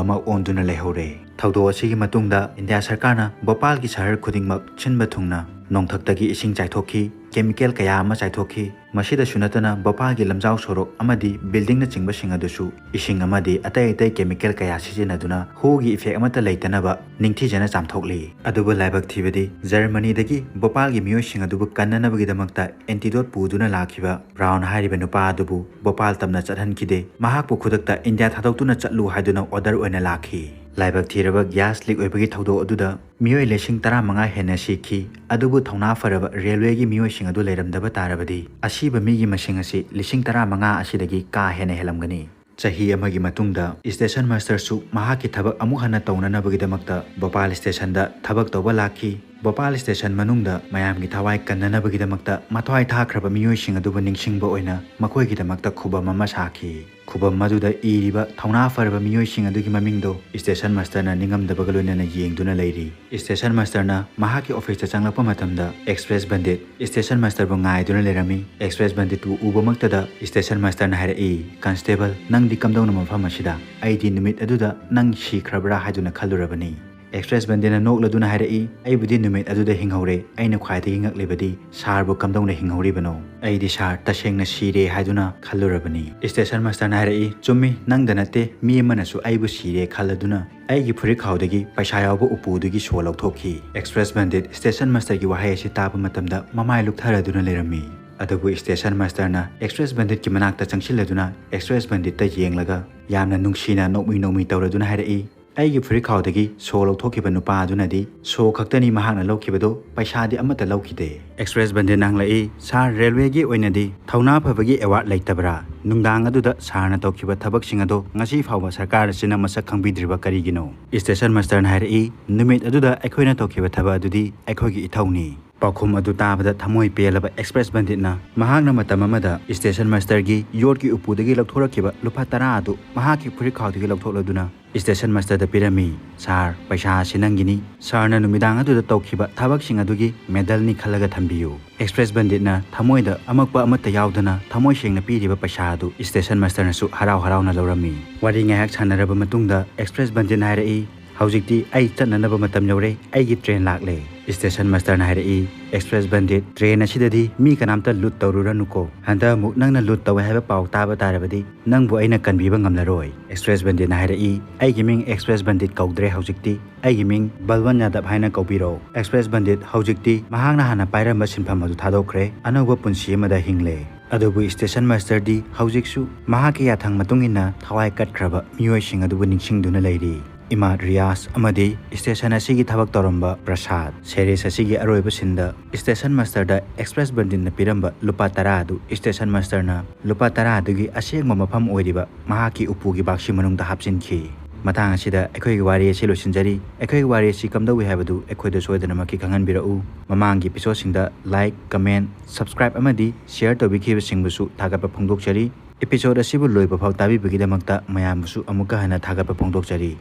ꯑꯃ ꯑꯣꯟꯗꯨꯅ ꯂꯩꯍꯧꯔꯦ꯫ ꯊꯧꯗꯣꯛ ꯑꯁꯤꯒꯤ ꯃꯇꯨꯡꯗ ꯏꯟꯗꯤꯌꯥ ꯁꯔꯀꯥꯔꯅ ꯚꯣꯄꯥꯜꯒꯤ ꯁꯍꯔ ꯈꯨꯗꯤꯡꯃꯛ ꯁꯤꯟꯕ ꯊꯨꯡꯅ ꯅꯣꯡꯊꯛꯇꯒꯤ ꯏꯁꯤꯡ ꯆꯥꯏꯊꯣꯛꯈꯤ, ꯀꯦꯃꯤꯀꯦꯜ ꯀꯌꯥ ꯑꯃ ꯆꯥꯏꯊꯣꯛꯈꯤ꯫ ꯃꯁꯤꯗꯁꯨ ꯅꯠꯇꯅ ꯚꯣꯄꯥꯜꯒꯤ ꯂꯝꯖꯥꯎ ꯁꯣꯔꯣꯛ ꯑꯃꯗꯤ ꯕꯤꯜꯗꯤꯡꯅꯆꯤꯡꯕꯁꯤꯡ ꯑꯗꯨꯁꯨ ꯏꯁꯤꯡ ꯑꯃꯗꯤ ꯑꯇꯩ ꯑꯇꯩ ꯀꯦꯃꯤꯀꯦꯜ ꯀꯌꯥ ꯁꯤꯖꯤꯟꯅꯗꯨꯅ ꯍꯨꯒꯤ ꯏꯐꯦꯛ ꯑꯃꯠꯇ ꯂꯩꯇꯅꯕ ꯅꯤꯡꯊꯤꯖꯅ ꯆꯥꯝꯊꯣꯛꯂꯤ꯫ ꯑꯗꯨꯕꯨ ꯂꯥꯏꯕꯛ ꯊꯤꯕꯗꯤ ꯖꯔꯃꯅꯤꯗꯒꯤ ꯚꯣꯄꯥꯜꯒꯤ ꯃꯤꯑꯣꯏꯁꯤꯡ ꯑꯗꯨꯕꯨ ꯀꯟꯅꯅꯕꯒꯤꯗꯃꯛꯇ ꯑꯦꯟꯇꯤꯗꯣꯠ ꯄꯨꯗꯨꯅ ꯂꯥꯛꯈꯤꯕ ꯕ꯭ꯔꯥꯎꯟ ꯍꯥꯏꯔꯤꯕ ꯅꯨꯄꯥ ꯑꯗꯨꯕꯨ ꯚꯣꯄꯥꯜ ꯇꯝꯅ ꯆꯠꯍꯟꯈꯤꯗꯦ꯫ ꯃꯍꯥꯛꯄꯨ ꯈꯨꯗꯛꯇ ꯏꯟꯗꯤꯌꯥ ꯊꯥꯗꯣꯛꯇꯨꯅ ꯆꯠꯂꯨ ꯍꯥꯏꯗꯨꯅ ꯑꯣꯔꯗꯔ ꯑꯣꯏꯅ ꯂꯥꯛꯈꯤ꯫ ꯂꯥꯏꯕꯛ ꯊꯤꯔꯕ ꯒ꯭ꯌꯥꯁ ꯂꯤꯛ ꯑꯣꯏꯕꯒꯤ ꯊꯧꯗꯣꯛ ꯑꯗꯨꯗ ꯃꯤꯑꯣꯏ ꯂꯤꯁꯤꯡ ꯇꯔꯥꯃꯉꯥ ꯍꯦꯟꯅ ꯁꯤꯈꯤ꯫ ꯑꯗꯨꯕꯨ ꯊꯧꯅꯥ ꯐꯔꯕ ꯔꯦꯜꯋꯦꯒꯤ ꯃꯤꯑꯣꯏꯁꯤꯡ ꯑꯗꯨ ꯂꯩꯔꯝꯗꯕ ꯇꯥꯔꯕꯗꯤ ꯑꯁꯤꯕ ꯃꯤꯒꯤ ꯃꯁꯤꯡ ꯑꯁꯤ ꯂꯤꯁꯤꯡ ꯇꯔꯥꯃꯉꯥ ꯑꯁꯤꯗꯒꯤ ꯀꯥ ꯍꯦꯟꯅ ꯍꯦꯜꯂꯝꯒꯅꯤ꯫ ꯆꯍꯤ ꯑꯃꯒꯤ ꯃꯇꯨꯡꯗ ꯁ꯭ꯇꯦꯁꯟ ꯃꯥꯁꯇꯔꯁꯨ ꯃꯍꯥꯛꯀꯤ ꯊꯕꯛ ꯑꯃꯨꯛ ꯍꯟꯅ ꯇꯧꯅꯅꯕꯒꯤꯗꯃꯛꯇ ꯚꯣꯄꯥꯜ ꯁ꯭ꯇꯦꯁꯟꯗ ꯊꯕꯛ ꯇꯧꯕ ꯂꯥꯛꯈꯤ꯫ ꯚꯣꯄꯥꯜ ꯁ꯭ꯇꯦꯁꯟ ꯃꯅꯨꯡꯗ ꯃꯌꯥꯝꯒꯤ ꯊꯋꯥꯏ ꯀꯟꯅꯅꯕꯒꯤꯗꯃꯛꯇ ꯃꯊ꯭ꯋꯥꯏ ꯊꯥꯈ꯭ꯔꯕ ꯃꯤꯑꯣꯏꯁꯤꯡ ꯑꯗꯨꯕꯨ ꯅꯤꯡꯁꯤꯡꯕ ꯑꯣꯏꯅ ꯃꯈꯣꯏꯒꯤꯗꯃꯛꯇ ꯈꯨꯕꯝ ꯑꯃ ꯁꯥꯈꯤ꯫ ꯈꯨꯕꯝ ꯑꯗꯨꯗ ꯏꯔꯤꯕ ꯊꯧꯅꯥ ꯐꯔꯕ ꯃꯤꯑꯣꯏꯁꯤꯡ ꯑꯗꯨꯒꯤ ꯃꯃꯤꯡꯗꯣ ꯁ꯭ꯇꯦꯁꯟ ꯃꯥꯁꯇꯔꯅ ꯅꯤꯡꯉꯝꯗꯕꯒ ꯂꯣꯏꯅꯅ ꯌꯦꯡꯗꯨꯅ ꯂꯩꯔꯤ꯫ ꯁ꯭ꯇꯦꯁꯟ ꯃꯥꯁꯇꯔꯅ ꯃꯍꯥꯛꯀꯤ ꯑꯣꯐꯤꯁꯇ ꯆꯪꯂꯛꯄ ꯃꯇꯝꯗ ꯑꯦꯛꯁꯄ꯭ꯔꯦꯁ ꯕꯟꯗꯤꯠ ꯁ꯭ꯇꯦꯁꯟ ꯃꯥꯁꯇꯔꯕꯨ ꯉꯥꯏꯗꯨꯅ ꯂꯩꯔꯝꯃꯤ꯫ ꯑꯦꯛꯁꯄ꯭ꯔꯦꯁ ꯕꯟꯗꯤꯠꯄꯨ ꯎꯕꯃꯛꯇꯗ ꯁ꯭ꯇꯦꯁꯟ ꯃꯥꯁꯇꯔꯅ ꯍꯥꯏꯔꯛꯏ, "ꯀꯟꯁꯇꯦꯕꯜ, ꯅꯪꯗꯤ ꯀꯝꯗꯧꯅ ꯃꯐꯝ ꯑꯁꯤꯗ? ꯑꯩꯗꯤ ꯅꯨꯃꯤꯠ ꯑꯗꯨꯗ ꯅꯪ ꯁꯤꯈ꯭ꯔꯕ꯭ꯔꯥ ꯍꯥꯏꯗꯨꯅ ꯈꯜꯂꯨꯔꯕꯅꯤ"꯫ ꯑꯦꯛꯁꯄ꯭ꯔꯦꯁ ꯕꯟꯗꯤꯠꯅ ꯅꯣꯛꯂꯗꯨꯅ ꯍꯥꯏꯔꯛꯏ, "ꯑꯩꯕꯨꯗꯤ ꯅꯨꯃꯤꯠ ꯑꯗꯨꯗ ꯍꯤꯡꯍꯧꯔꯦ꯫ ꯑꯩꯅ ꯈ꯭ꯋꯥꯏꯗꯒꯤ ꯉꯛꯂꯤꯕꯗꯤ ꯁꯥꯔꯕꯨ ꯀꯝꯗꯧꯅ ꯍꯤꯡꯍꯧꯔꯤꯕꯅꯣ? ꯑꯩꯗꯤ ꯁꯥꯔ ꯇꯁꯦꯡꯅ ꯁꯤꯔꯦ ꯍꯥꯏꯗꯨꯅ ꯈꯜꯂꯨꯔꯕꯅꯤ"꯫ ꯁ꯭ꯇꯦꯁꯟ ꯃꯥꯁꯇꯔꯅ ꯍꯥꯏꯔꯛꯏ, "ꯆꯨꯝꯃꯤ, ꯅꯪꯗ ꯅꯠꯇꯦ, ꯃꯤ ꯑꯃꯅꯁꯨ ꯑꯩꯕꯨ ꯁꯤꯔꯦ ꯈꯜꯂꯗꯨꯅ ꯑꯩꯒꯤ ꯐꯨꯔꯤꯠ ꯈꯥꯎꯗꯒꯤ ꯄꯩꯁꯥ ꯌꯥꯎꯕ ꯎꯄꯨꯗꯨꯒꯤ ꯁꯣ ꯂꯧꯊꯣꯛꯈꯤ"꯫ ꯑꯦꯛꯁꯄ꯭ꯔꯦꯁ ꯕꯟꯗꯤꯠ ꯁ꯭ꯇꯦꯁꯟ ꯃꯥꯁꯇꯔꯒꯤ ꯋꯥꯍꯩ ꯑꯁꯤ ꯇꯥꯕ ꯃꯇꯝꯗ ꯃꯃꯥꯏ ꯂꯨꯛꯊꯔꯗꯨꯅ ꯂꯩꯔꯝꯃꯤ꯫ ꯑꯗꯨꯕꯨ ꯁ꯭ꯇꯦꯁꯟ ꯃꯥꯁꯇꯔꯅ ꯑꯦꯛꯁꯄ꯭ꯔꯦꯁ ꯕꯟꯗꯤꯠꯀꯤ ꯃꯅꯥꯛꯇ ꯆꯪꯁꯤꯜꯂꯗꯨꯅ ꯑꯦꯛꯁꯄ꯭ꯔꯦꯁ ꯕꯟꯗꯤꯠꯇ ꯌꯦꯡꯂꯒ ꯌꯥꯝꯅ ꯅꯨꯡꯁꯤꯅ ꯅꯣꯛꯃꯤ ꯅꯣꯛꯃꯤ ꯇꯧꯔꯗꯨꯅ ꯍꯥꯏꯔꯛꯏ, "ꯑꯩꯒꯤ ꯐꯨꯔꯤꯠ ꯈꯥꯎꯗꯒꯤ ꯁꯣ ꯂꯧꯊꯣꯛꯈꯤꯕ ꯅꯨꯄꯥ ꯑꯗꯨꯅꯗꯤ ꯁꯣ ꯈꯛꯇꯅꯤ ꯃꯍꯥꯛꯅ ꯂꯧꯈꯤꯕꯗꯣ, ꯄꯩꯁꯥꯗꯤ ꯑꯃꯠꯇ ꯂꯧꯈꯤꯗꯦ"꯫ ꯑꯦꯛꯁꯄ꯭ꯔꯦꯁ ꯕꯟꯗꯤꯠꯅ ꯍꯪꯂꯛꯏ, "ꯁꯥꯔ, ꯔꯦꯜꯋꯦꯒꯤ ꯑꯣꯏꯅꯗꯤ ꯊꯧꯅꯥ ꯐꯕꯒꯤ ꯑꯦꯋꯥꯔꯗ ꯂꯩꯇꯕ꯭ꯔꯥ? ꯅꯨꯡꯗꯥꯡ ꯑꯗꯨꯗ ꯁꯥꯔꯅ ꯇꯧꯈꯤꯕ ꯊꯕꯛꯁꯤꯡ ꯑꯗꯣ ꯉꯁꯤ ꯐꯥꯎꯕ ꯁꯔꯀꯥꯔ ꯑꯁꯤꯅ ꯃꯁꯛ ꯈꯪꯕꯤꯗ꯭ꯔꯤꯕ ꯀꯔꯤꯒꯤꯅꯣ?" ꯁ꯭ꯇꯦꯁꯟ ꯃꯥꯁꯇꯔꯅ ꯍꯥꯏꯔꯛꯏ, "ꯅꯨꯃꯤꯠ ꯑꯗꯨꯗ ꯑꯩꯈꯣꯏꯅ ꯇꯧꯈꯤꯕ ꯊꯕꯛ ꯑꯗꯨꯗꯤ ꯑꯩꯈꯣꯏꯒꯤ ꯏꯊꯧꯅꯤ"꯫ ꯄꯥꯎꯈꯨꯝ ꯑꯗꯨ ꯇꯥꯕꯗ ꯊꯃꯣꯏ ꯄꯦꯜꯂꯕ ꯑꯦꯛꯁꯄ꯭ꯔꯦꯁ ꯕꯟꯗꯤꯠꯅ ꯃꯍꯥꯛꯅ ꯃꯇꯝ ꯑꯃꯗ ꯁ꯭ꯇꯦꯁꯟ ꯃꯥꯁꯇꯔꯒꯤ ꯌꯣꯠꯀꯤ ꯎꯄꯨꯗꯒꯤ ꯂꯧꯊꯣꯔꯛꯈꯤꯕ ꯂꯨꯄꯥ ꯇꯔꯥ ꯑꯗꯨ ꯃꯍꯥꯛꯀꯤ ꯐꯨꯔꯤꯠ ꯈꯥꯎꯗꯒꯤ ꯂꯧꯊꯣꯛꯂꯗꯨꯅ ꯁ꯭ꯇꯦꯁꯟ ꯃꯥꯁꯇꯔꯗ ꯄꯤꯔꯝꯃꯤ꯫ "ꯁꯥꯔ, ꯄꯩꯁꯥ ꯑꯁꯤ ꯅꯪꯒꯤꯅꯤ꯫ ꯁꯥꯔꯅ ꯅꯨꯃꯤꯗꯥꯡ ꯑꯗꯨꯗ ꯇꯧꯈꯤꯕ ꯊꯕꯛꯁꯤꯡ ꯑꯗꯨꯒꯤ ꯃꯦꯗꯜꯅꯤ ꯈꯜꯂꯒ ꯊꯝꯕꯤꯌꯨ"꯫ ꯑꯦꯛꯁꯄ꯭ꯔꯦꯁ ꯕꯟꯗꯤꯠꯅ ꯊꯃꯣꯏꯗ ꯑꯃꯛꯄ ꯑꯃꯠꯇ ꯌꯥꯎꯗꯅ ꯊꯃꯣꯏ ꯁꯦꯡꯅ ꯄꯤꯔꯤꯕ ꯄꯩꯁꯥ ꯑꯗꯨ ꯁ꯭ꯇꯦꯁꯟ ꯃꯥꯁꯇꯔꯅꯁꯨ ꯍꯔꯥꯎ ꯍꯔꯥꯎꯅ ꯂꯧꯔꯝꯃꯤ꯫ ꯋꯥꯔꯤ ꯉꯥꯏꯍꯥꯛ ꯁꯥꯟꯅꯔꯕ ꯃꯇꯨꯡꯗ ꯑꯦꯛꯁꯄ꯭ꯔꯦꯁ ꯕꯟꯗꯤꯠꯅ ꯍꯥꯏꯔꯛꯏ, "ꯍꯧꯖꯤꯛꯇꯤ ꯑꯩ ꯆꯠꯅꯅꯕ ꯃꯇꯝ ꯌꯧꯔꯦ, ꯑꯩꯒꯤ ꯇ꯭ꯔꯦꯟ ꯂꯥꯛꯂꯦ"꯫ Station masterꯅ ꯍꯥꯏꯔꯛꯏ, "Express Bandit, train ꯑꯁꯤꯗꯗꯤ ꯃꯤ ꯀꯅꯥꯝꯇ ꯂꯨꯠ ꯇꯧꯔꯨꯔꯅꯨꯀꯣ꯫ ꯍꯟꯗꯛ ꯑꯃꯨꯛ ꯅꯪꯅ ꯂꯨꯠ ꯇꯧꯋꯦ ꯍꯥꯏꯕ ꯄꯥꯎ ꯇꯥꯕ ꯇꯥꯔꯕꯗꯤ ꯅꯪꯕꯨ ꯑꯩꯅ ꯀꯟꯕꯤꯕ ꯉꯝꯂꯔꯣꯏ꯫" Express Banditꯅ ꯍꯥꯏꯔꯛꯏ, "ꯑꯩꯒꯤ ꯃꯤꯡ Express Bandit ꯀꯧꯗ꯭ꯔꯦ ꯍꯧꯖꯤꯛꯇꯤ꯫ ꯑꯩꯒꯤ ꯃꯤꯡ ꯕꯜꯋꯟ ꯌꯥꯗꯕ ꯍꯥꯏꯅ ꯀꯧꯕꯤꯔꯣ꯫" Express Bandit ꯍꯧꯖꯤꯛꯇꯤ ꯃꯍꯥꯛꯅ ꯍꯥꯟꯅ ꯄꯥꯏꯔꯝꯕ ꯁꯤꯟꯐꯝ ꯑꯗꯨ ꯊꯥꯗꯣꯛꯈ꯭ꯔꯦ, ꯑꯅꯧꯕ ꯄꯨꯟꯁꯤ ꯑꯃꯗ ꯍꯤꯡꯂꯦ꯫ ꯑꯗꯨꯕꯨ station masterꯗꯤ ꯍꯧꯖꯤꯛꯁꯨ ꯃꯍꯥꯛꯀꯤ ꯌꯥꯊꯪ ꯃꯇꯨꯡ ꯏꯟꯅ ꯊꯋꯥꯏ ꯀꯠꯈ꯭ꯔꯕ ꯃꯤꯑꯣꯏꯁꯤꯡ ꯑꯗꯨꯕꯨ ꯅꯤꯡꯁꯤꯡꯗꯨꯅ ꯂꯩꯔꯤ꯫ ꯏꯃꯥ ꯔꯤꯌꯥꯁ ꯑꯃꯗꯤ station ꯑꯁꯤꯒꯤ ꯊꯕꯛ ꯇꯧꯔꯝꯕ ꯄ꯭ꯔꯁꯥꯗ꯫ Series ꯑꯁꯤꯒꯤ ꯑꯔꯣꯏꯕ sceneꯗ station masterꯗ Express Banditꯅ ꯄꯤꯔꯝꯕ ꯂꯨꯄꯥ ꯇꯔꯥ ꯑꯗꯨ station masterꯅ ꯂꯨꯄꯥ ꯇꯔꯥ ꯑꯗꯨꯒꯤ ꯑꯁꯦꯡꯕ ꯃꯐꯝ ꯑꯣꯏꯔꯤꯕ ꯃꯍꯥꯛꯀꯤ ꯎꯄꯨꯒꯤ ꯕꯥꯛꯁꯤ ꯃꯅꯨꯡꯗ ꯍꯥꯞꯆꯤꯟꯈꯤ꯫ ꯃꯇꯥꯡ ꯑꯁꯤꯗ ꯑꯩꯈꯣꯏꯒꯤ ꯋꯥꯔꯤ ꯑꯁꯤ ꯂꯣꯏꯁꯤꯟꯖꯔꯤ꯫ ꯑꯩꯈꯣꯏꯒꯤ ꯋꯥꯔꯤ ꯑꯁꯤ ꯀꯝꯗꯧꯏ ꯍꯥꯏꯕꯗꯨ ꯑꯩꯈꯣꯏꯗ ꯁꯣꯏꯗꯅꯃꯛꯀꯤ ꯈꯪꯍꯟꯕꯤꯔꯛꯎ꯫ ꯃꯃꯥꯡꯒꯤ episodeꯁꯤꯡꯗ like, comment, subscribe ꯑꯃꯗꯤ share ꯇꯧꯕꯤꯈꯤꯕꯁꯤꯡꯕꯨꯁꯨ ꯊꯥꯒꯠꯄ ꯐꯣꯡꯗꯣꯛꯆꯔꯤ꯫ Episode ꯑꯁꯤꯕꯨ ꯂꯣꯏꯕ ꯐꯥꯎ ꯇꯥꯕꯤꯕꯒꯤꯗꯃꯛꯇ ꯃꯌꯥꯝꯕꯨꯁꯨ ꯑꯃꯨꯛꯀ ꯍꯟꯅ ꯊꯥꯒꯠꯄ ꯐꯣꯡꯗꯣꯛꯆꯔꯤ꯫